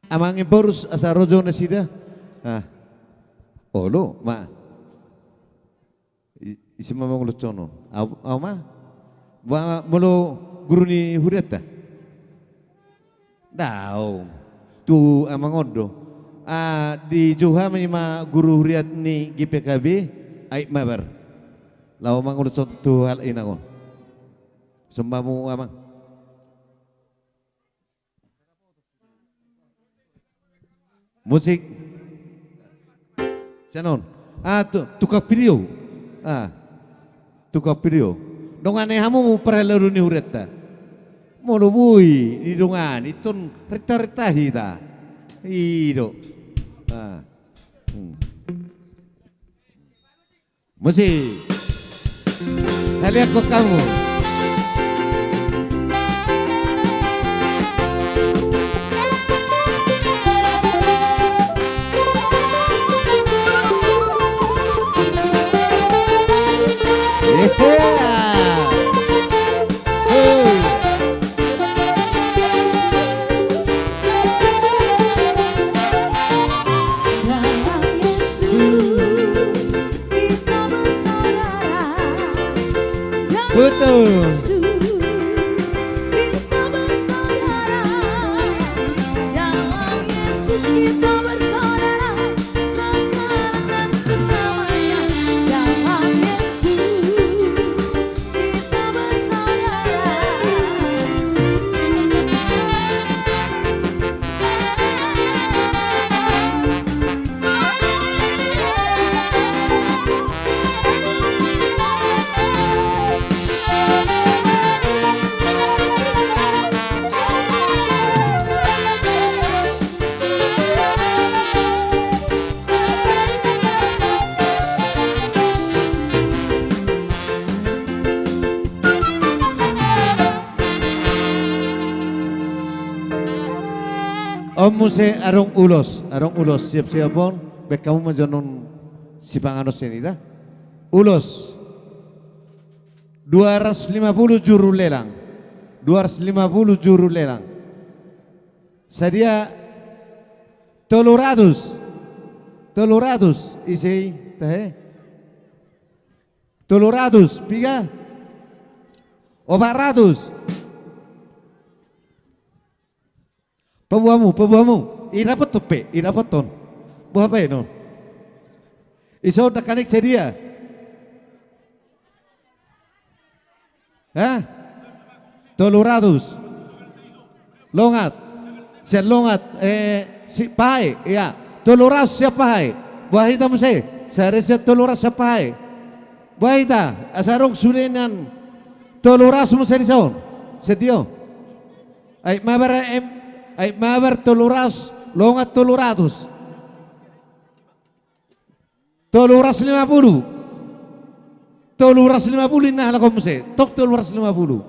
Amang Emporus, asa ro jo nasida. Ah. Olo ma. I-, ise ma mangulahon on? Au, au ma? Ba, molo guru ni hurianta? Daong. Tu amang on do. Ah, dijou hami ma guru huriat ni G P K B, Aek Mabar. Laho mangulahon tu halak inang on. Ison ma hamu, amang. Musik. Sian on. Ah, tu-, tukang video. Ah. Tukang video. Dongani hamu parhalado ni hurianta. Molo boi didongani, tong renta-renta hita. I do. Ah. Hmm. Musik. Haliangkon hamu. Yeah. Hei. Dalam Yesus kita bersaudara. Dalam Yesus kita bersaudara. Dalam Yesus kita bersaudara. Sekarang dan selamanya. Dalam Yesus kita bersaudara. On muse adong ulos, adong ulos, siap-siap on, baen hamu ma jo on sipanganon sian i da. Ulos. Dua ratus lima puluh juru lelang. Dua ratus lima puluh juru lelang. Sadia tolu ratus. Tolu ratus, ise i, tahe. Tolu ratus, piga? Opat ratus. Paboa hamu, paboa hamu. Idapothon pe, idapothon. Boha baenon? Ison dangkaning sadia? Hah? Tolu ratus. Longat. Sian Longat, eh, si Pahae, ia. Tolu ratus sian Pahae. Boha hita muse? Sada sian tolu ratus sian Pahae. Boha hita? Asa adong sude nian tolu ratus muse dison. Sadia? Aek Mabar, em, Aek Mabar tolu ratus, Longat tolu ratus. Tolu ratus lima pulu. Tolu ratus lima pulu ninna halak on muse. Tok tolu ratus lima pulu.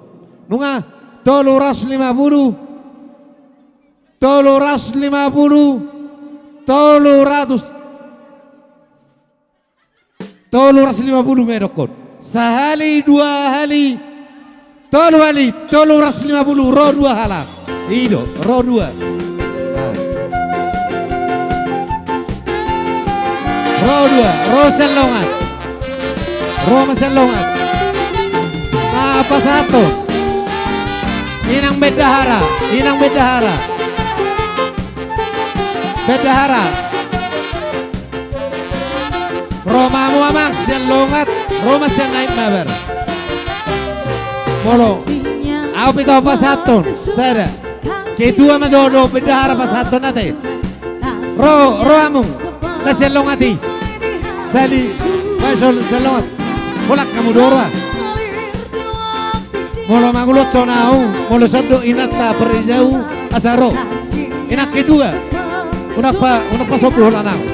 Nunga, tolu ratus lima pulu. Tolu ratus lima pulu. Tolu ratus. Tolu ratus lima pulu nunga didokkon. Sahali, dua hali. Tolu hali, tolu ratus lima pulu, ro dua halak. I do, ro dua. Ah. Ro dua, ro sian Longat. Ro ma sian Longat. Nah, pasahathon. Inang Bendahara, Inang Bendahara. Bendahara. Ro ma hamu amang sian Longat, ro ma sian Aek Mabar. Molo ahu pe taho pasahathon, sada. Ketua ma jo dohot bendahara pasahathon ate. Ro, ro hamu na sian Longat i. Sahali, bae sian Longat. Holan hamu do ro. Molo mangulonhon ahu, molo sandok inanta parrijau, asa ro. Inang ketua. Unang pa, unang pasombu holan ahu.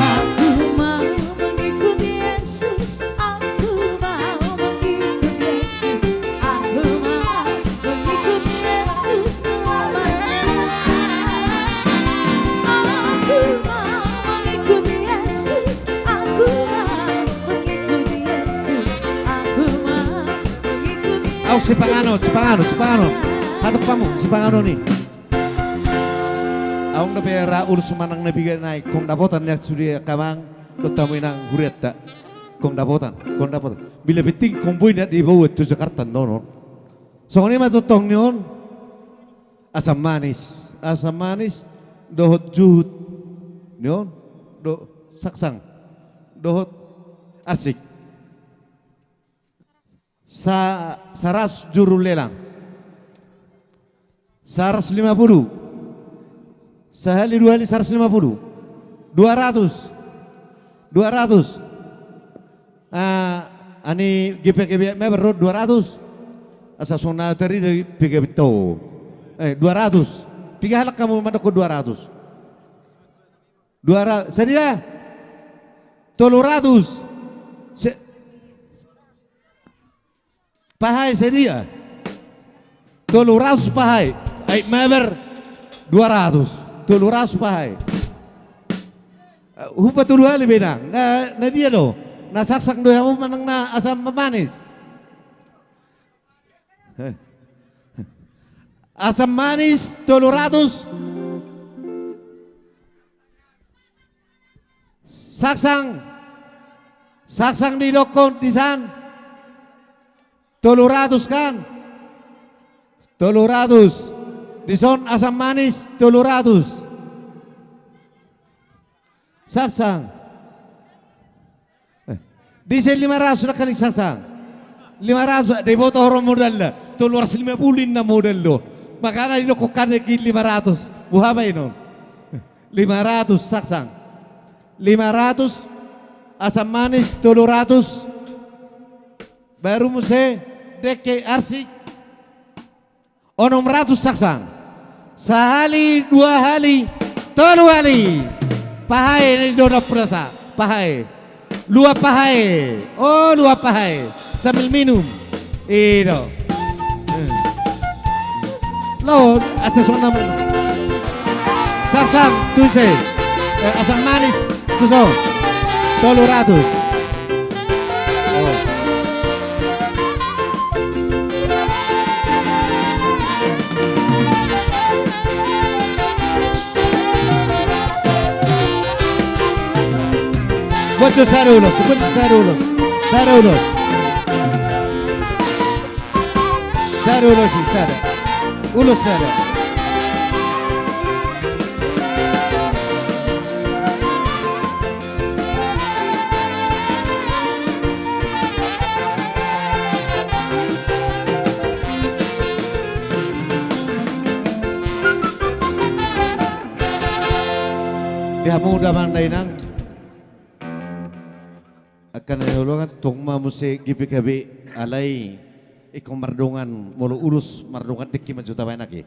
Aku mau mengikut Yesus, aku mau mengikut Yesus, aku mau mengikut Yesus selamanya. Aku mau mengikut Yesus, aku mau mengikut Yesus, aku mau mengikut Yesus. Au, sipanganon, sipanganon, sipanganon. Hatop hamu, sipanganon i. Adong dope ra ulos manang na piga nai, ingkon dapotan nian sude angka amang dohot hamu inang hurianta. Ingkon dapotan, ingkon dapotan. Bila penting ingkon boi nian dibahen tu Jakarta annon on. Songon i ma tongtong ni on. Asam manis, asam manis dohot juhut ni on, do, saksang dohot arsik. Sa-, saratus juru lelang. Saratus lima pulu. Sahali dua hali saratus lima pulu. Dua ratus. Dua ratus. Ah, ani G P G B M ro dua ratus. Asa songon na tarida G P G B to. Eh, dua ratus. Piga halak hamu mandokkon dua ratus? Dua ratus. Sadia? Tolu ratus. Se-, Pahae sadia? Tolu ratus Pahae. Aek Mabar dua ratus. Tolu ratus Pahae. Eh, hupa tolu hali benang. Na, na dia do? Na saksang do hamu manang na asam manis? Asam manis tolu ratus. Saksang. Saksang didokkon disan. Tolu ratus kan? Tolu ratus. Dison asam manis tolu ratus. Saksang. Eh, dison lima ratus nangkaning saksang. Lima ratus, diboto ho ro modalna. Tolu ratus lima pulu ninna modal do. Makana didokkon kan dengke lima ratus. Boha baenon? Lima ratus saksang. Lima ratus asam manis, tolu ratus. Baru muse dengke arsik. Onom ratus saksang. Sahali, dua hali, tolu hali. Pahae na di jolo purasa. Pahae. Luap pahae. Oh, luap pahae. Sambil minum. I do. Oh, asa songon na. Saksang, tu ise. Eh, Asam Manis, tu son. Tolu ratus. Oh. Buat tu sada ulos, buat tu sada ulos. Sada ulos. Sada ulos, sada. Ulos sada. Di hamu damang dainang. Angka na hinaholongan, tong ma muse G P K B, alai ingkon mardongan, molo ulos mardongan dengke ma jo tabaen ake.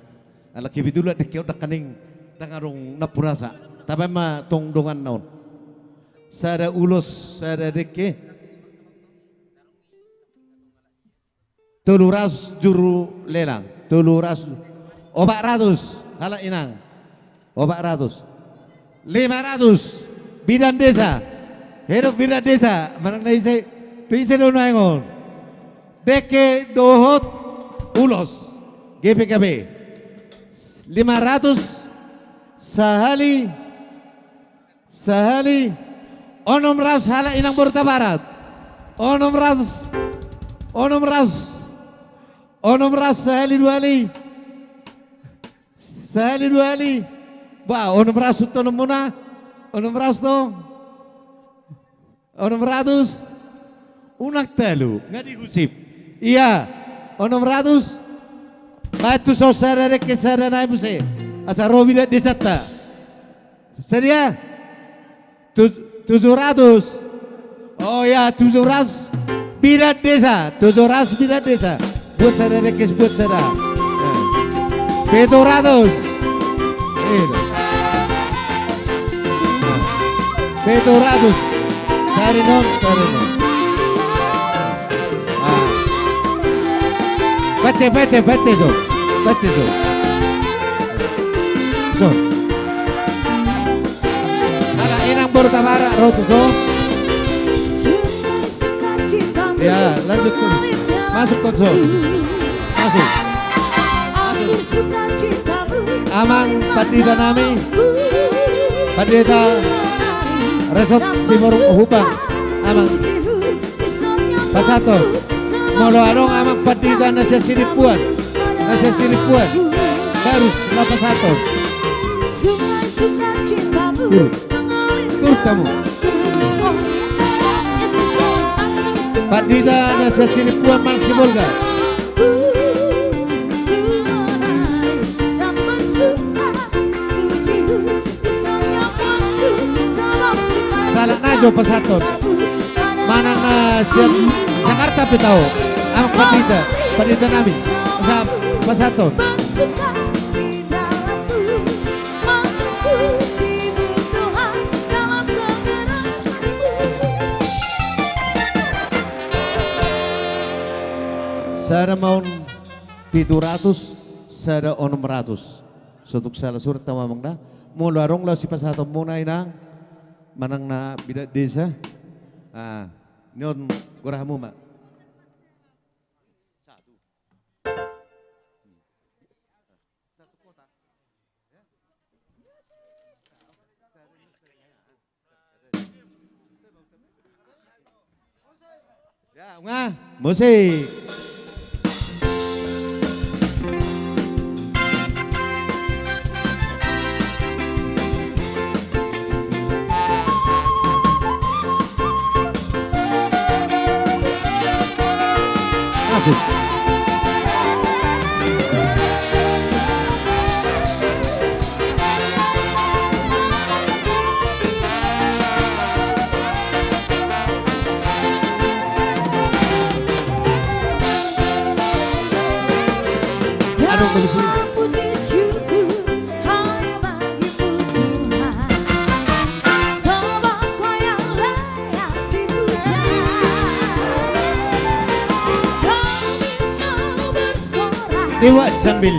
Ala kebetulan dengke on dangkaning dang adong nampuna sa. Tabaen ma tong donganna on. Sada ulos, sada dengke. Tolu ratus juru lelang, tolu ratus. Opat ratus, halak inang. Opat ratus. Lima ratus, bidan desa. Hedok bidan desa, manang na ise, tu ise do nuaeng on. Dengke dohot ulos, G P K B. Lima ratus, sahali. Sahali, onom ratus halak inang boru Tabarat. Onom ratus, onom ratus, onom ratus sahali dua hali. Sahali dua hali. Bah, onom ratus tu onom muna. Onom ratus tu. Onom ratus. Unang talu, nga dihusip. Ia, onom ratus. Baen tu son sada dengke sada nai muse. Asa ro bidan desanta. Sadia? Tu-, tujuh ratus. Oh ya, tujuh ratus. Bidan desa, tujuh ratus bidan desa. Buat sada dengke, buat sada. Pitu ratus. Ini. Pitu ratus. Sari non, sari non. Ah. Pete, pete, pete tu. Pete tu. So. Ala inang boru Tabarat ro tu so. Ya, lanjut terus. Masuk kau so. Masuk. Amang pandita nami. Pandita Resort Siborong Hupa. Amang. Pasahaton. Molo adong amang pandita na sian Silimpuan. Na sian Silimpuan. Baru, laho pasahaton. Turut. Turut hamu. Pandita na sian Silimpuan manang Sibolga. Sahalak na jo pasahaton. Manang na sian Jakarta pe tau. Amang pandita, pandita nami. Sa-, pasahaton. Sada ma on pitu ratus, sada onom ratus. Sotung salah surat hamu amang da. Molo adong laho sipasahatonmuna inang. Manang na bidan desa. Ah, ni on goar hamu ma. Ya, unang musik. Asik. Aduh, bagus ini. Lewat sambil.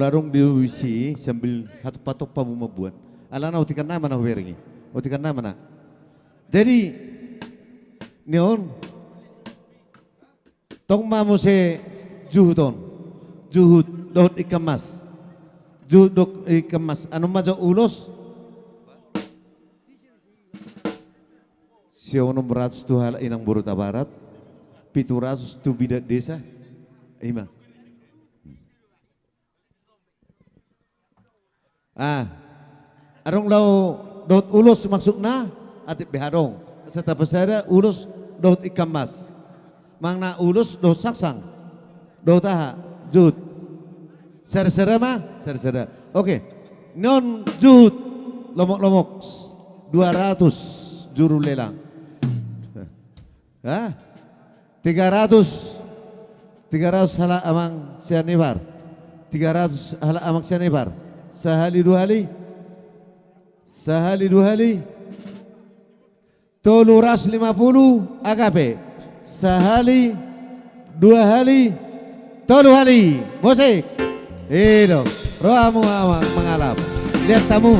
Adong di isi sambil hatompatompa mu mambuat. Alana otik an nama na hubereng i. Otik an nama na. Jadi, ni on, tong ma muse juhut on. Juhut dohot ikan mas. Juhut dohot ikan mas. Annon ma jo ulos. Sia onom ratus tu halak inang boru Tabarat. Pitu ratus tu bidan desa. Ima. Ah, adong laho dohot ulos maksudna, atik beha adong. Asa tapasada ulos dohot ikan mas. Manang na ulos dohot sangsang. Dohot aha, juhut. Sada-sada ma, sada-sada. Oke. Ni on juhut, lomok-lomok, dua ratus juru lelang. Hah? Tiga ratus. Tiga ratus halak amang sian Ibar. Tiga ratus halak amang sian Ibar. Sahali dua hali. Sahali dua hali. Tolu ratus lima puluh Agape. Sahali, dua hali, tolu hali. Musik. I do. Rohamu amang mangalap. Lihat tamu.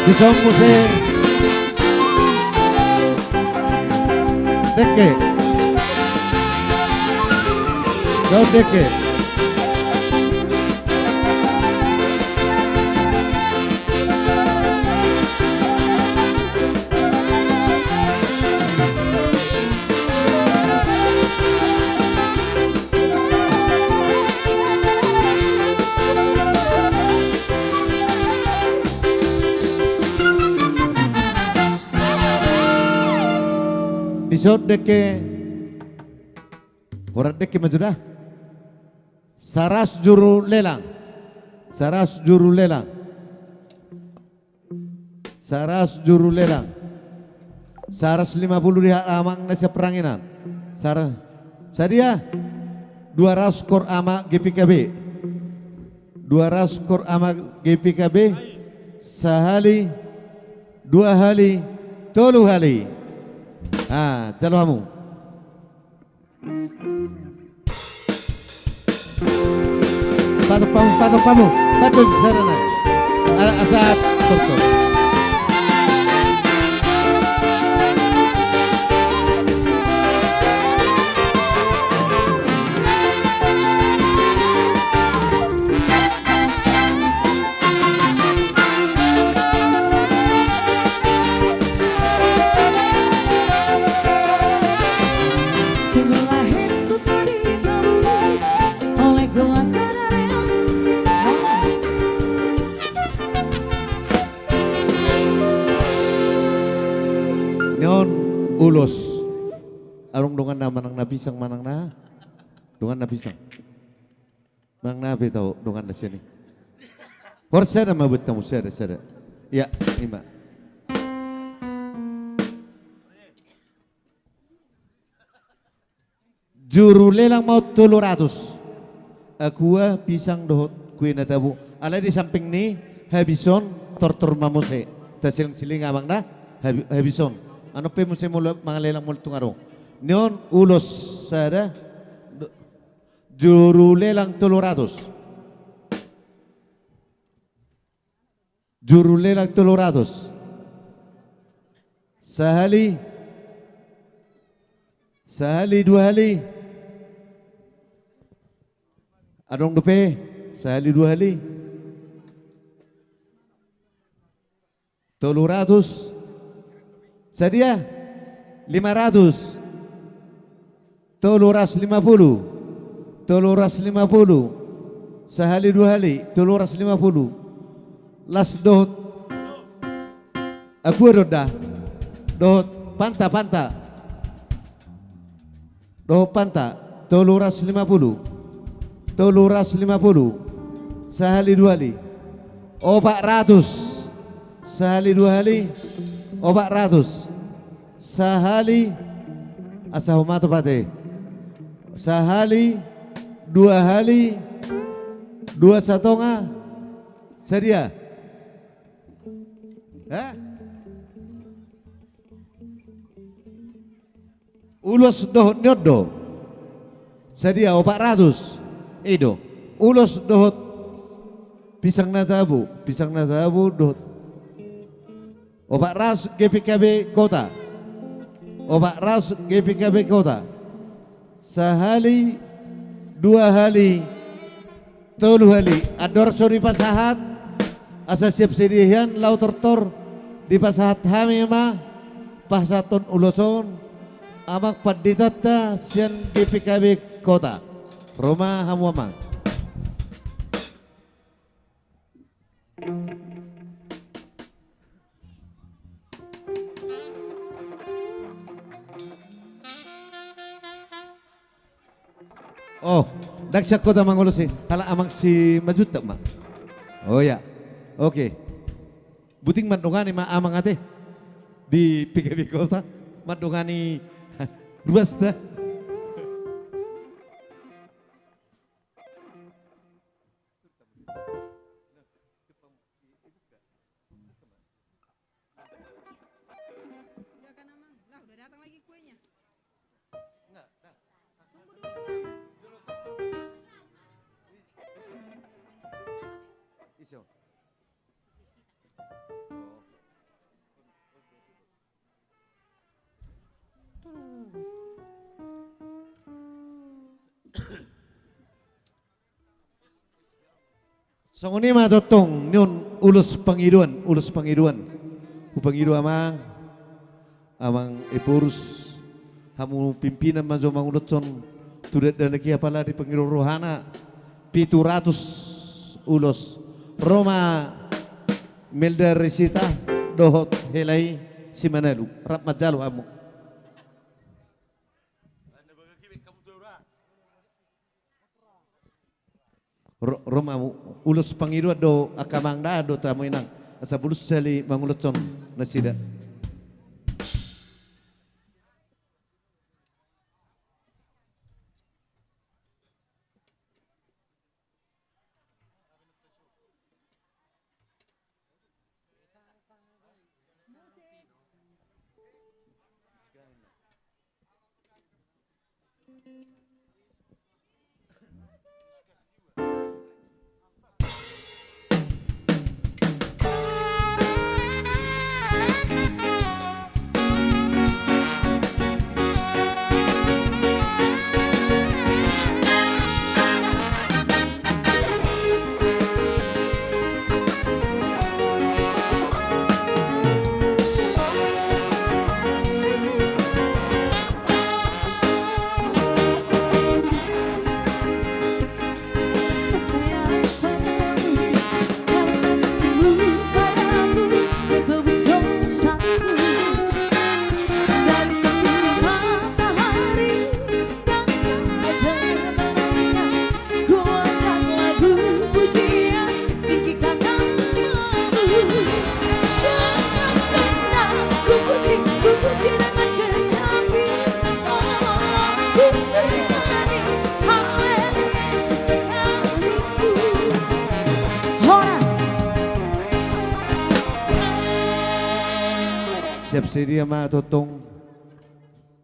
Dison muse. Dengke. Daun dengke. Dison dengke. Horas dengke ma jo da. Saratus juru lelang. Saratus juru lelang. Saratus juru lelang. Saratus lima puluh di halak amang na sian Peranginan. Sara-, sadia? Dua ratus kor ama G P K B. Dua ratus kor ama G P K B. Sahali, dua hali, tolu hali. Ah, jalo hamu. Patok pamu, patok pamu, patok di sana na. Ala asat, patok. Sungguhlah hidup tak ditebus oleh kuasa dari yang Maha Kuasa. Ni on ulos. Adong dongan na manang na pisang manang na dongan na pisang. Manang na pe tau dongan na sian i. Horas sada ma buat hamu, sada, sada. Ia, ima. Juru lelang ma on tolu ratus. Aqua, pisang dohot kue na tabo. Alai di samping ni habis on tortor ma muse. Tasilangsilang amang na habi-, habis on. Annon pe muse molo mangalelang molo tung adong. Ni on ulos sada. Do-, juru lelang tolu ratus. Juru lelang tolu ratus. Sahali. Sahali dua hali. Adong dope. Sahali dua hali. Tolu ratus. Sadia? Lima ratus. Tolu ratus lima puluh. Tolu ratus lima puluh. Sahali dua hali, tolu ratus lima puluh. Las dohot. Aqua do da. Dohot Fanta, Fanta. Dohot Fanta, tolu ratus lima puluh. Tolu ratus lima puluh. Sahali dua hali. Opat ratus. Sahali dua hali. Opat ratus. Sahali. Asa ho ma tu pate. Sahali. Dua hali, dua satonga, sadia? Hah? Ulos dohot ni on do. Sadia? Opat ratus. I do. Ulos dohot pisang na tabo, pisang na tabo dohot. Opat ratus G P K B Kota. Opat ratus G P K B Kota. Sahali, dua hali, tolu hali. Andorang so dipasahat, asa siap sadia hian laho tortor, dipasahat hami ma pasahathon ulos on, amang panditanta sian G P K B Kota. Ro ma hamu amang. Oh, ndang sian Kota Mangulos i, halak amang Simanjuntak ma. Oh ya, oke. Buting mandongani ma amang ate di P K B Kota, mandongani ruas da. Iya kan, Amang? Lah, udah datang lagi kuenya. Enggak, dah. Tunggu dulu, Bang. Iso. Songon i ma tongtong nion ulos pangidoan, ulos pangidoan. Hupangido amang, amang Ephorus, hamu pimpinan ma jo manguloshon tu dakdanak i, apala dipangido rohana pitu ratus ulos. Ro ma Melda Resita dohot hela i si Manalu, rap manjalo hamu. Ro, ro ma hamu, ulos pangidoan do angka amang da do tamu inang, asa bulus sali manguloshon nasida. Horas. Siap sadia ma tongtong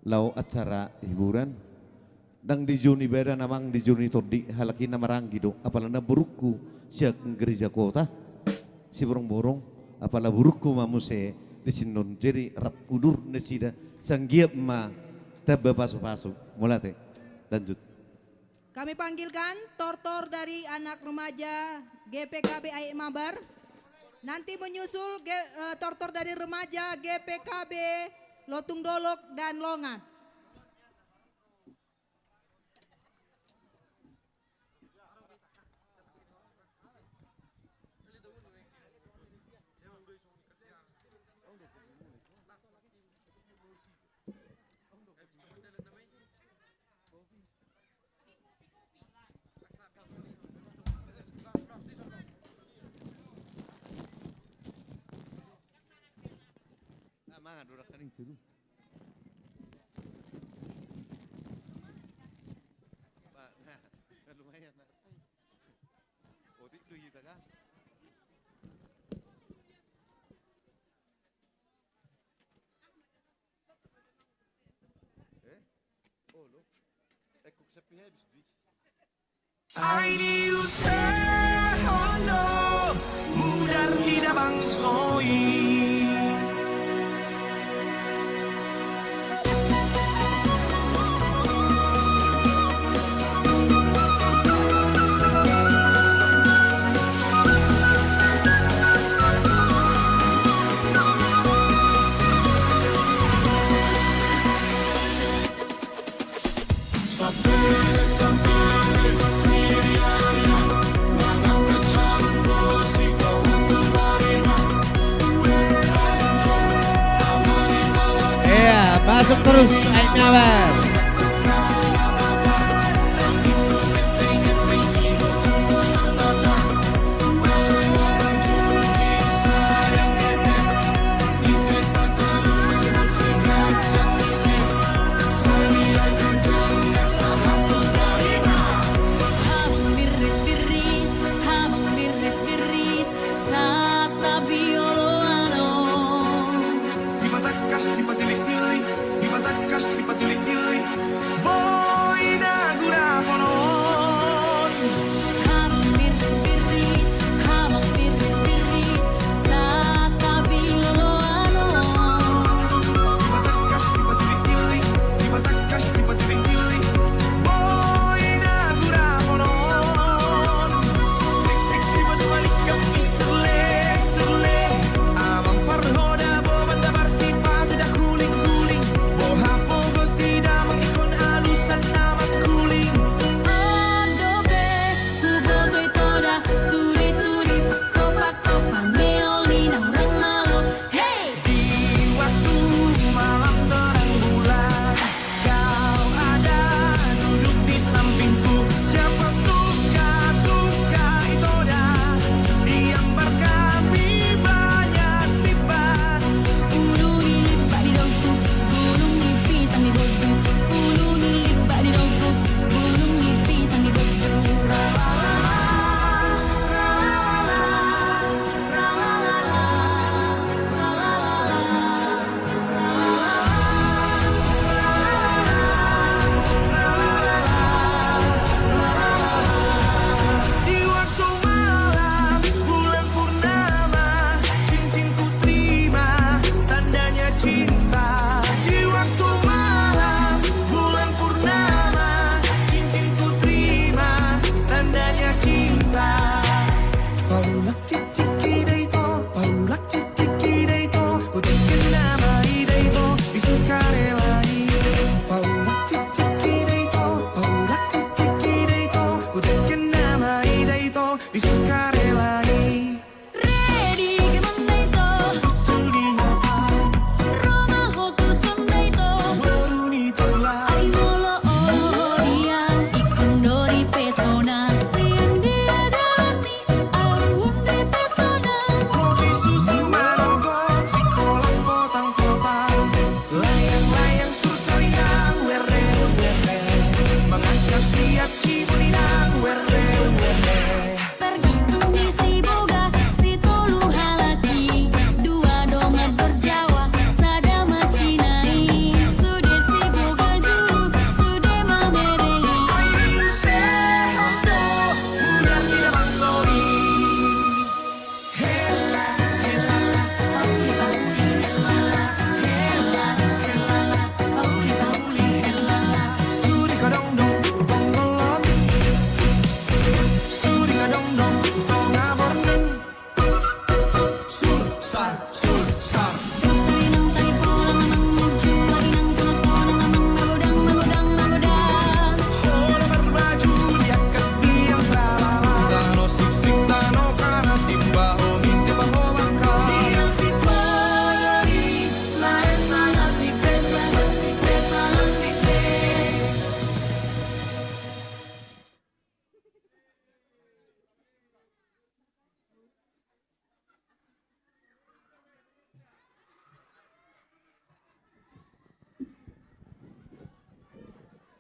laho acara hiburan. Ndang dijou ni badan amang, dijou ni tondi, halak i na maranggi do, apala na borungku sian gereja kota Siborongborong, apala borungku ma muse di sinon, jadi rap udur nasida, sai anggiat ma tamba pasupasu. Mauliate. Lanjut. Kami panggilkan tortor dari anak remaja G P K B Aek Mabar. Nanti menyusul G-, eh, tortor dari remaja G P K B Lotung Dolok dan Longan. Ah, mangan do, rakaning seru. Ba, na, na lu Ai diusehon do mudar ni da bangso i. Iya, masuk terus, Aik Nabar. Dipatakkas, dipatilik-tilik, dipatakkas, dipatilik-tilik. Boi na hurapon on. Habang birrit-birrit, habang birrit-birrit, sahat tabi loloan on. Dipatakkas, dipatilik-tilik, dipatakkas, dipatilik-tilik. Boi na hurapon on. Siksik sipatu malikam i, serle, serle. Amang parhoda boban da marsipatu da huling-huling. Boha pogos di damang ingkon alusan na mangkuling. Ondo be huboto ito da, turi-turi, kopak-kopak, meol ni na hurang malo. Hei! Di waktu malam terang bulan, kau ada duduk di sampingku. Siapa suka-suka ito da, yang berkami banyak tiba. Ulu ni limbak di daunku, bulung ni pisang di boddu. Ulu ni limbak di daunku, bulung ni pisang di boddu. Di waktu malam bulan purnama, cincin ku terima, tandanya cinta. Di waktu malam bulan purnama, cincin ku terima, tandanya cinta. Paulak cicik ida ito, paulak cicik ida ito, hutangke nama ida ito di sukarela i. Paulak cicik ida ito, paulak cicik ida ito, hutangke nama ida ito di sukarela i. Redi ke manda ito. Susu di hota. Roma hoku sonda ito. Suboru ni tola. Ai molo olo dia, ingkon do dipesona. Sian dia dalan ni ahu dipesona. Kopi susu manorgot, sikola potang-potang. Layang-layang sursariang, werre-werre. Manganjar siat cibuninang, werre-werre. Targantung di si boga, si tolu halak i. Dua dongan berjawa, sada ma cina i. Sude si boga juru, sude ma mereng i. Ai diusehon do mudar ni da bangso i. Hela, hela, pauli, pauli, hela, hela, hela, pauli, pauli, hela. Suri kadongdong, bonggolon. Suri kadongdong, tonga borngin. Sur, sar, sur, sar. Suri nang tali polang, nang mujua, nang tunas, nang magodang, magodang, magodang. Hola marbaju, liakat tiang, tralala. Tano siksik, tano kana, timba ho mite, timba ho bangka. Tiang si pori, lae sana si pesta, si pesta, si pesta.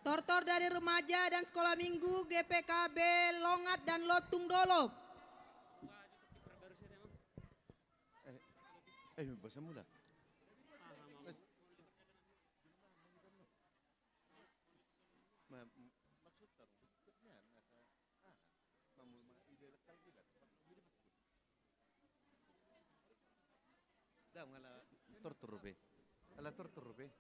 Tortor dari remaja dan sekolah minggu G P K B Longat dan Lontung Dolok. Eh, eh, bahasa mula. Ma-, m-, Ala tortor be. Ala tortor be.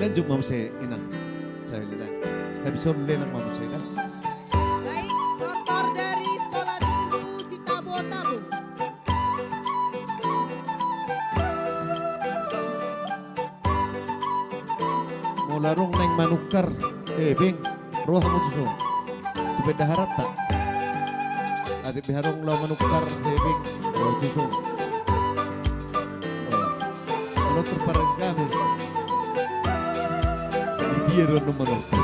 Lanjut ma muse inang. Saya lihat. Habis on lenang ma muse kan. Baik, tortor dari Sekolah Minggu Sitabo-tabo. Molo adong naeng manukar hepeng, ro hamu tuson. Tu bendaharanta. Atik pe adong laho manukar hepeng, ro tuson. Ro. Molo terparenggamis. Dia ro no manukar.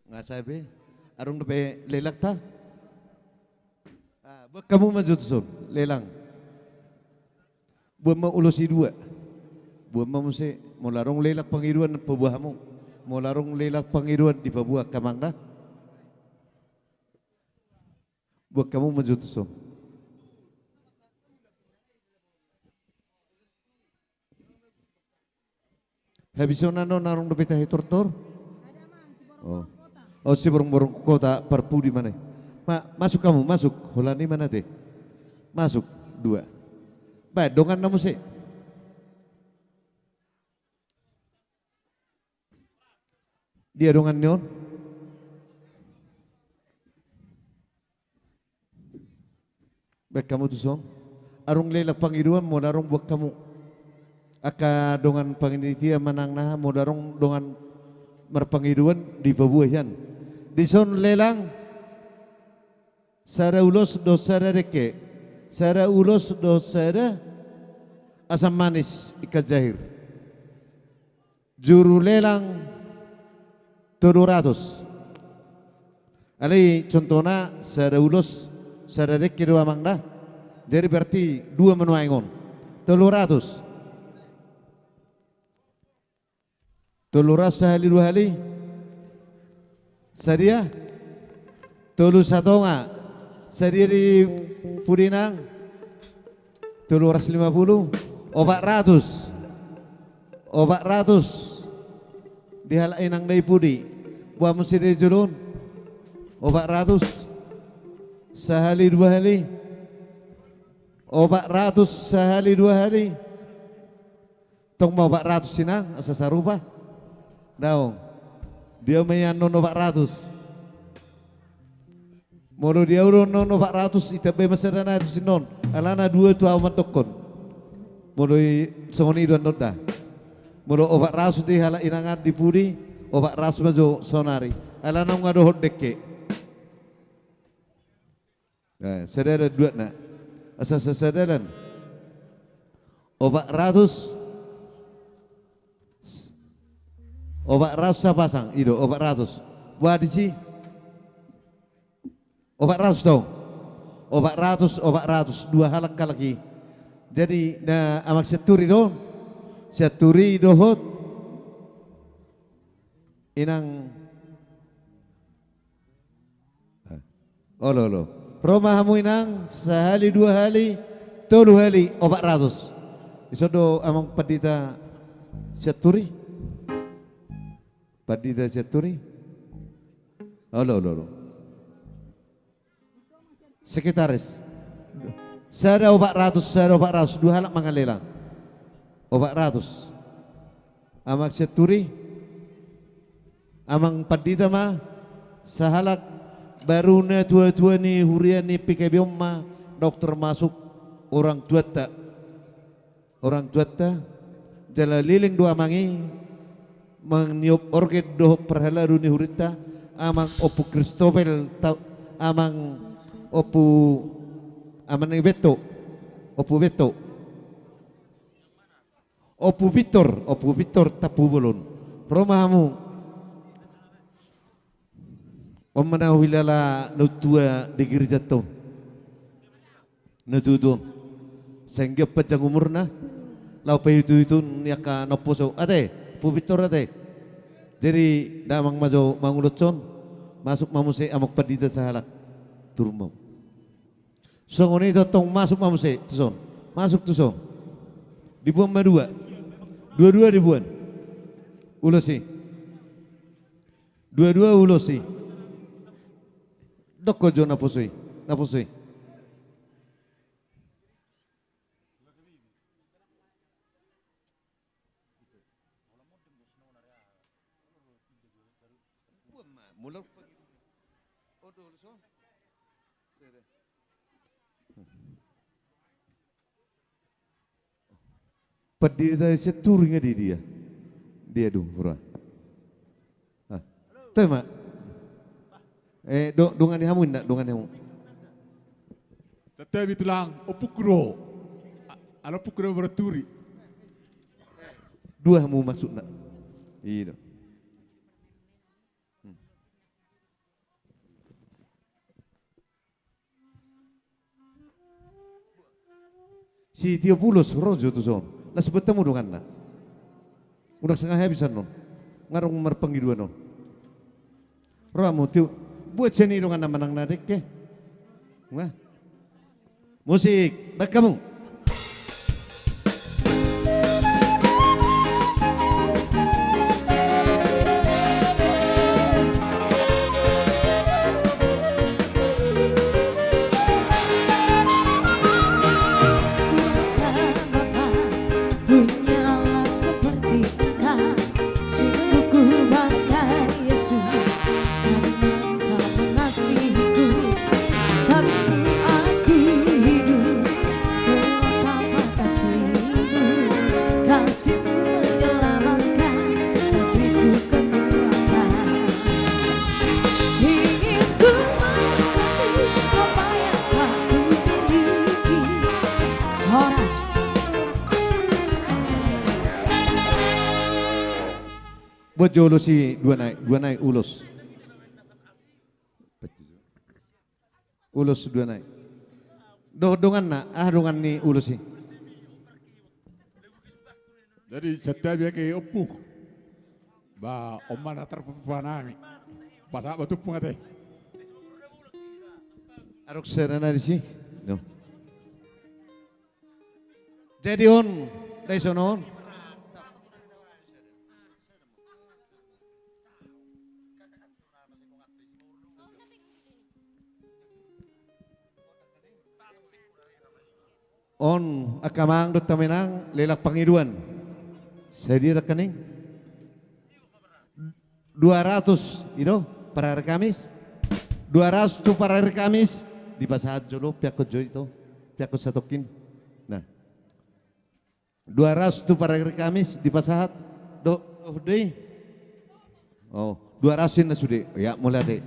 Nga sae be. Adong dope lelangta? Ah, buat hamu ma jo tuson, lelang. Buat ma ulos i dua. Buat ma muse, molo adong lelang pangidoan paboa hamu. Molo adong lelang pangidoan dipaboa angka amang da. Buat hamu ma jo tuson. Habis on, adong dope tahe tortor? Oh. Oh, si borong-borong kota parpudi mana? Ma, masuk hamu, masuk. Holan i mana te? Masuk, dua. Ba, dongan na muse. Dia dongan ni on? Baen hamu tuson. Adong lelang pangidoan, molo adong buat hamu. Angka dongan panitia manang na, molo adong dongan marpangidoan dipaboa hian. Dison lelang sada ulos dohot sada dengke. Sada ulos dohot sada asam manis ikan jahir. Juru lelang tolu ratus. Alai contohna sada ulos, sada dengke do amang da. Jadi berarti dua ma nuaeng on. Tolu ratus. Tolu ratus sahali dua hali. Sadia? Tolu satonga. Sadia di pudi inang? Tolu ratus lima puluh. Opat ratus. Opat ratus. Di halak inang da i pudi. Boha muse di jolo on? Opat ratus. Sahali dua hali. Opat ratus sahali dua hali. Tong ma opat ratus inang, asa sarupa. Daong. Dia ma i annon opat ratus. Molo dia do annon opat ratus, itambai ma sada nai tu sinon. Alana dua tu ahu mandokkon. Molo i songon i do annon da. Molo opat ratus di halak inangan di pudi, opat ratus ma jo saonari. Alana nunga dohot dengke. Eh, sada dalan duat na. Asa sa-, sada dalan. Opat ratus. Opat ratus sapasang, i do, opat ratus. Boha disi? Opat ratus tong. Opat ratus, opat ratus. Dua halak halak i. Jadi, na amang Sianturi do. Sianturi dohot. Inang. Olo, olo. Ro ma hamu inang, sahali, dua hali, tolu hali, opat ratus. Ison do amang pandita Sianturi? Pandita Sianturi? Olo, olo, olo. Sekretaris. Sada opat ratus, sada opat ratus, dua halak mangallang. Opat ratus. Amang Sianturi, amang pandita ma, sahalak baru na tua-tua ni huria ni P K B on ma, dok termasuk orang tuanta. Orang tuanta, jala leleng do amang i, mangiop orgen dohot parhalado ni hurianta, amang Ompu Kristopel, ta-, amang Ompu, amang ni Bento, Ompu Bento. Ompu Pintor, Ompu Pintor Tampubolon. Ro ma hamu. On ma na huhilala na tua di girjanta on. Na tutu on. Sai anggiat panjang umurna. Laho pahitu-hitun ni angka na umposo. Ate, Ompu Pintor ate. Jadi, damang ma jo mangulotson. Masuk ma muse amang pandita sahalak. Turun ma. Songon i tongtong masuk ma muse, tuson. Masuk tuson. Diboan ma dua. Dua-dua diboan. Ulos i. Dua-dua ulos i. Dok jo naposo i. Naposo i. Pandita Sianturi nga di dia. Dia do, hura. Ah. Toe ma. Eh, do-, dongani hamu inna, dongani hamu. Santabi tulang, ompungku do. A-, ala ompungku do maranturi. Dua hamu maksudna. Iya do. Hmm. Sitio Pulos ro jo tu son. Las buat hamu donganna. Unang sanga habis annon. Nga adong marpangidoan on. Ro hamu tu. Buat sian i donganna manang na dengke. Nga. Musik, baen hamu. Punya Allah seperti Engkau, sungguh ku bangga Yesus, karena Engkau mengasihiku. Tanpamu aku hidup, tanpa kasih-Mu, kasih-Mu menyelamatkan, beriku kekuatan. Ingin ku mengerti apa yang kau miliki. Horas. Buat jo ulos i dua nai, dua nai ulos. Ulos dua nai. Dohot donganna, aha dongan ni ulos i? Jadi, santabi ate, Ompu. Ba, on ma na tarpatupa nami. Pasahat ma tu Ompu ate. Adong sada na disi. No. Jadi on, dison on. On, angka amang dohot hamu inang, lelang pangidoan. Sadia angka ning? Dua ratus, i do, parari Kamis. Dua ratus tu parari Kamis. Dipasahat jo do, peakhon jo i tu. Peakhon satongkin. Nah. Dua ratus tu parari Kamis dipasahat. Do, oh, do i. Oh, dua ratus i na sude. Ya, mauliate.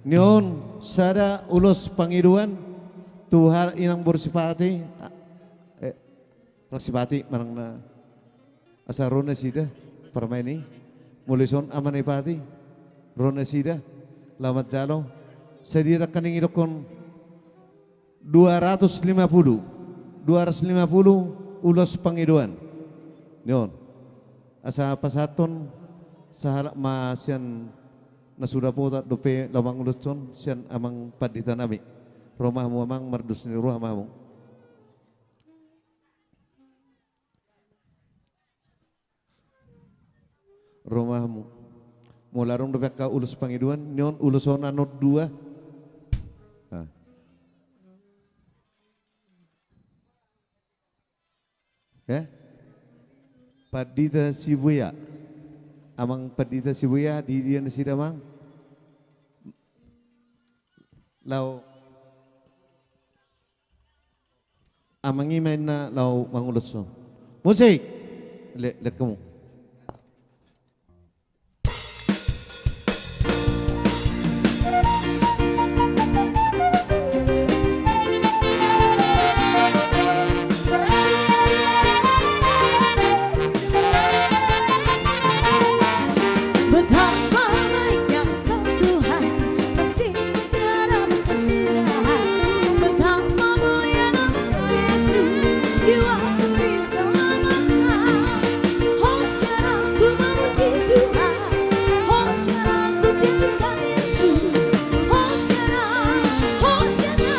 Ni on sada ulos pangidoan tu ha-, inang boru Sipati. Eh, Rang Sipati manang na asa ro nasida parumaen i. Molo dison Ama Nipati. Ro nasida. Laho manjalo. Sadia angka ning idokkon. Dua ratus lima puluh. Dua ratus lima puluh ulos pangidoan. Ni on. Asa pasahathon sahalak ma sian na suda potat dope laho manguloshon sian amang pandita nami. Ro ma hamu amang, mardos ni roha ma hamu. Ro ma hamu. Molo adong dope angka ulos pangidoan, ni on ulos on annon dua. Ah. Ya? Pandita Sibuya. Amang Pandita Sibuya, di dia nasida, Mang? Laho. Amang i ma inna laho manguloshon. Musik. Le-, lekkemu. Betapa baiknya Engkau, Tuhan, kasih tiada batas sudah. Betapa mulia nama-Mu, Yesus, jiwaku diselamatkan. Hosiana, ku memuji Tuhan. Hosiana, ku tinggikan Yesus. Hosiana, Hosiana,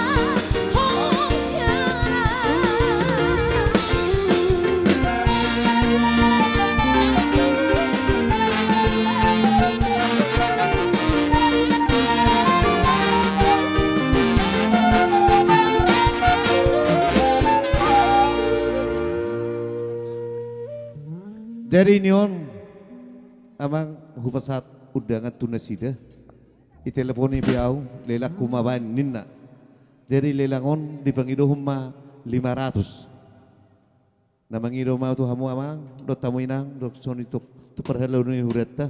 Hosiana. Jadi ni on, amang, hupasahat undangan tu nasida. Diteleponi pe au, lelangku ma baen ninna. Jadi lelang on dipangidohon ma lima ratus. Na mangido ma tu hamu amang, dohot hamu inang, dohot songon i tu, tu parhalado ni hurianta.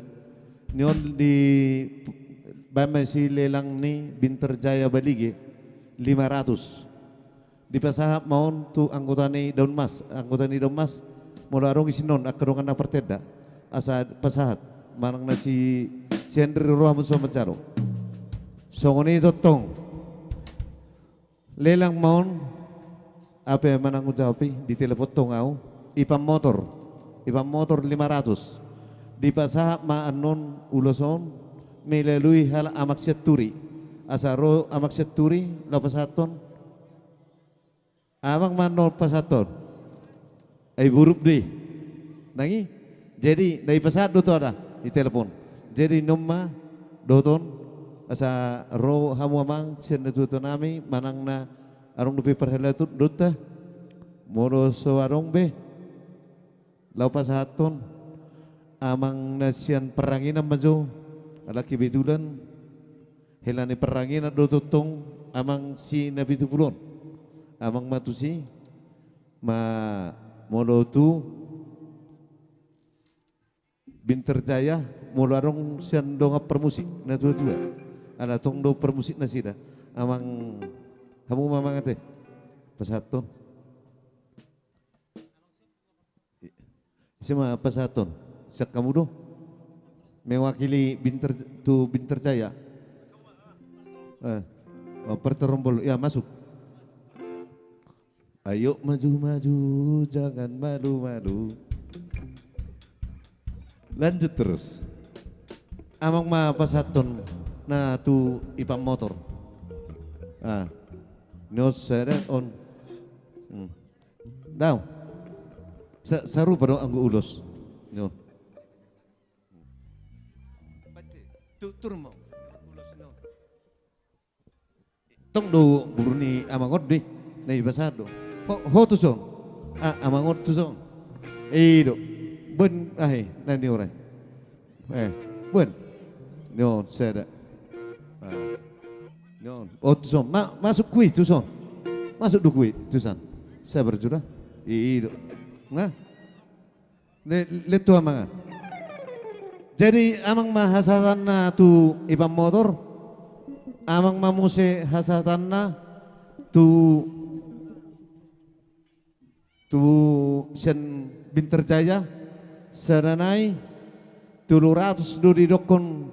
Ni on dibaen ma silelang ni Bintar Jaya Balige, lima ratus. Dipasahat ma on tu anggota ni Daun Mas, anggota ni Daun Mas, molo adong i sinon, angka dongan na partenda, asa pasahat, manang na si, si Henry ro hamu so manjalo. Songon i tongtong. Lelang ma on, Ape manang hujawab i, ditelepon tong au. Ipan Motor. Ipan Motor lima ratus. Dipasahat ma annon ulos on melalui halak Amak Sianturi. Asa ro Amak Sianturi, laho pasahathon. Amang ma annon pasahathon. Ai burup do i. Nang i. Jadi, na dipasahat do tu au da, ditelepon. Jadi, annon ma dohonon, asa ro hamu amang sian natuatuanami, manang na adong dope parhalado dohot da. Molo so adong be, laho pasahathon. Amang na sian parranginan ma jo, ala kebetulan hela ni parranginan do tongtong amang si na pitu pulu on. Amang ma tusi, ma molo tu Bintar Jaya, molo adong sian dongan parmusik natuatua. Ala tong do parmusik nasida. Amang, hamu ma amang ate. Pasahathon. Ise ma pasahathon? Sian hamu do? Mewakili Bintar, tu Bintar Jaya. Eh. Oh, partarombol. Ya, masuk. Ayo maju-maju, jangan malu-malu. Lanjut terus. Amang ma pasahathon na tu Ipan Motor. Ah. Ni on sada on. Hmm. Dao. Sa-, sarupa do anggo ulos. Ni on. Tu-, turun ma. Ulos ni on. Tong do boru ni amang on do i, na dipasahat do. Ho, ho tuson. Ah, amang on tuson. I do. Boan, ahe, na ni orai. Eh, boan. Ni on, sada. Ah. Ni on. Oh, tuson. Ma-, masuk kui, tuson. Masuk do kui, tusan. Sabar jo da. I, i do. Nga? Le-, lean tu amang. Jadi, amang ma hasahatanna tu Ipan Motor, amang ma muse hasahatanna tu, tu sian Bintar Jaya, sada nai tolu ratus do didokkon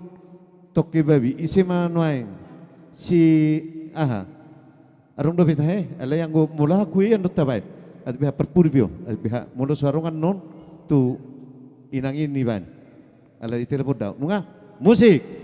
tongki babi, ise ma nuaeng si aha. Adong dope tahe, alai anggo molo aha kui annon tabaen. Atik beha parpudi pion, atik beha molo so adong annon tu inang i nibaen. Alai ditelepon dao. Nunga, musik.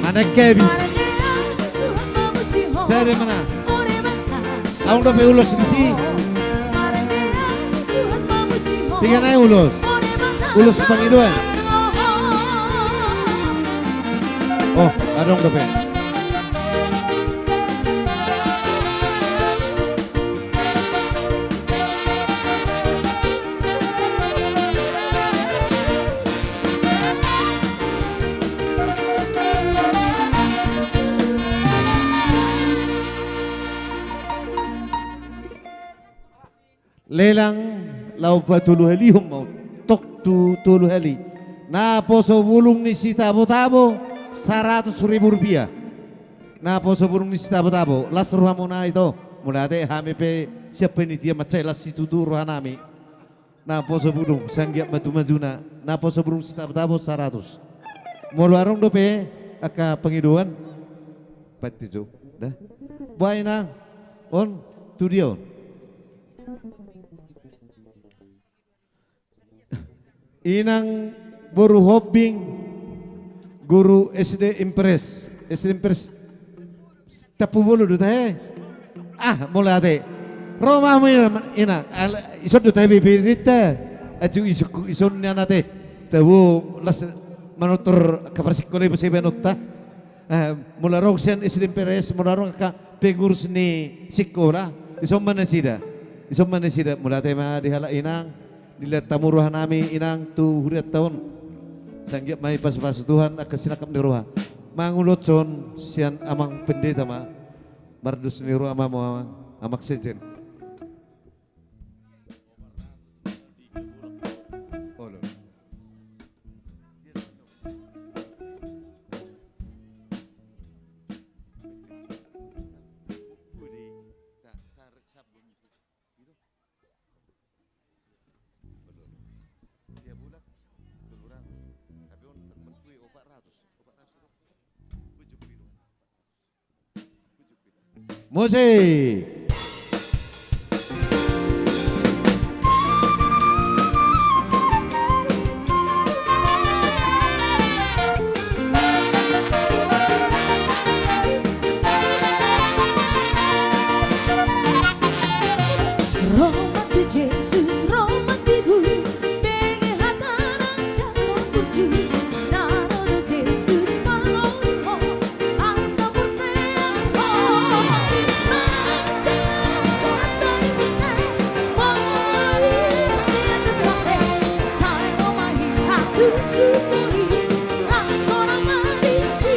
Manek kebis. Sada mana? Adong dope ulos disi. Piga nai ulos? Ulos pangidoan. Oh, adong dope. Lelang laho patoluhalihon ma on. Tok tu tolu hali. Naposo bulung ni Sitabotabo, saratus ribu rupiah. Naposo bulung ni Sitabotabo, las rohamuna ito. Mauliate, hami pe sian panitia mansai las situtu rohanami. Naposo bulung, sanggiat maju-majuna. Naposo bulung Sitabotabo, saratus. Molo adong dope angka pangidoan, pati jo da. Boha inang, on, tu dia on? Inang boru Hombing, guru S D Impres, S D Impres. Tapu bolu do tahe. Ah, mauliate. Ro ma hamu inang, inang. Ala, ison do tahe bibirita. Aju isuk, ison ni anate. Tabo las manortor kaparsikola i basa ibanonta. Eh, molo adong sian S D M P R S, molo adong angka pengurus ni sikola, ison ma nasida. Ison ma nasida, mauliate ma di halak inang, dilehon hamu rohanami inang tu hurianta on. Sanggiat ma dipasu-pasu Tuhan angka sinangkap ni roha. Mangulothon sian amang pendeta ma, mardos ni roha ma hamu amang, amang sekjen. Musik. Ro ma tu Jesus, ro ma tu ibu, bege hata nang jangkon burju, na ro do Jesus pangoluhon, asa porsea ho. Manjalo sahat do i muse, molo sian dosa pe, sai ro ma hita tu surgo i, laos sonang ma disi.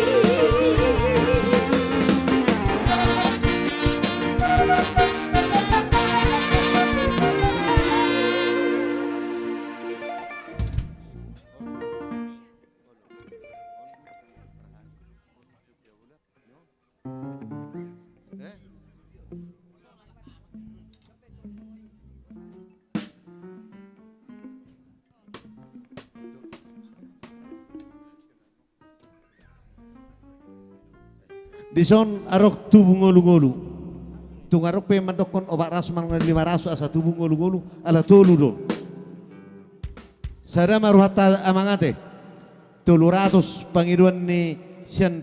Dison adong tubu ngolu-ngolu. Tung adong pe mandokkon opat ratus manang lima ratus asa tubu ngolu-ngolu, ala tolu do. Sada ma rohanta amang ate. Tolu ratus pangidoan ni sian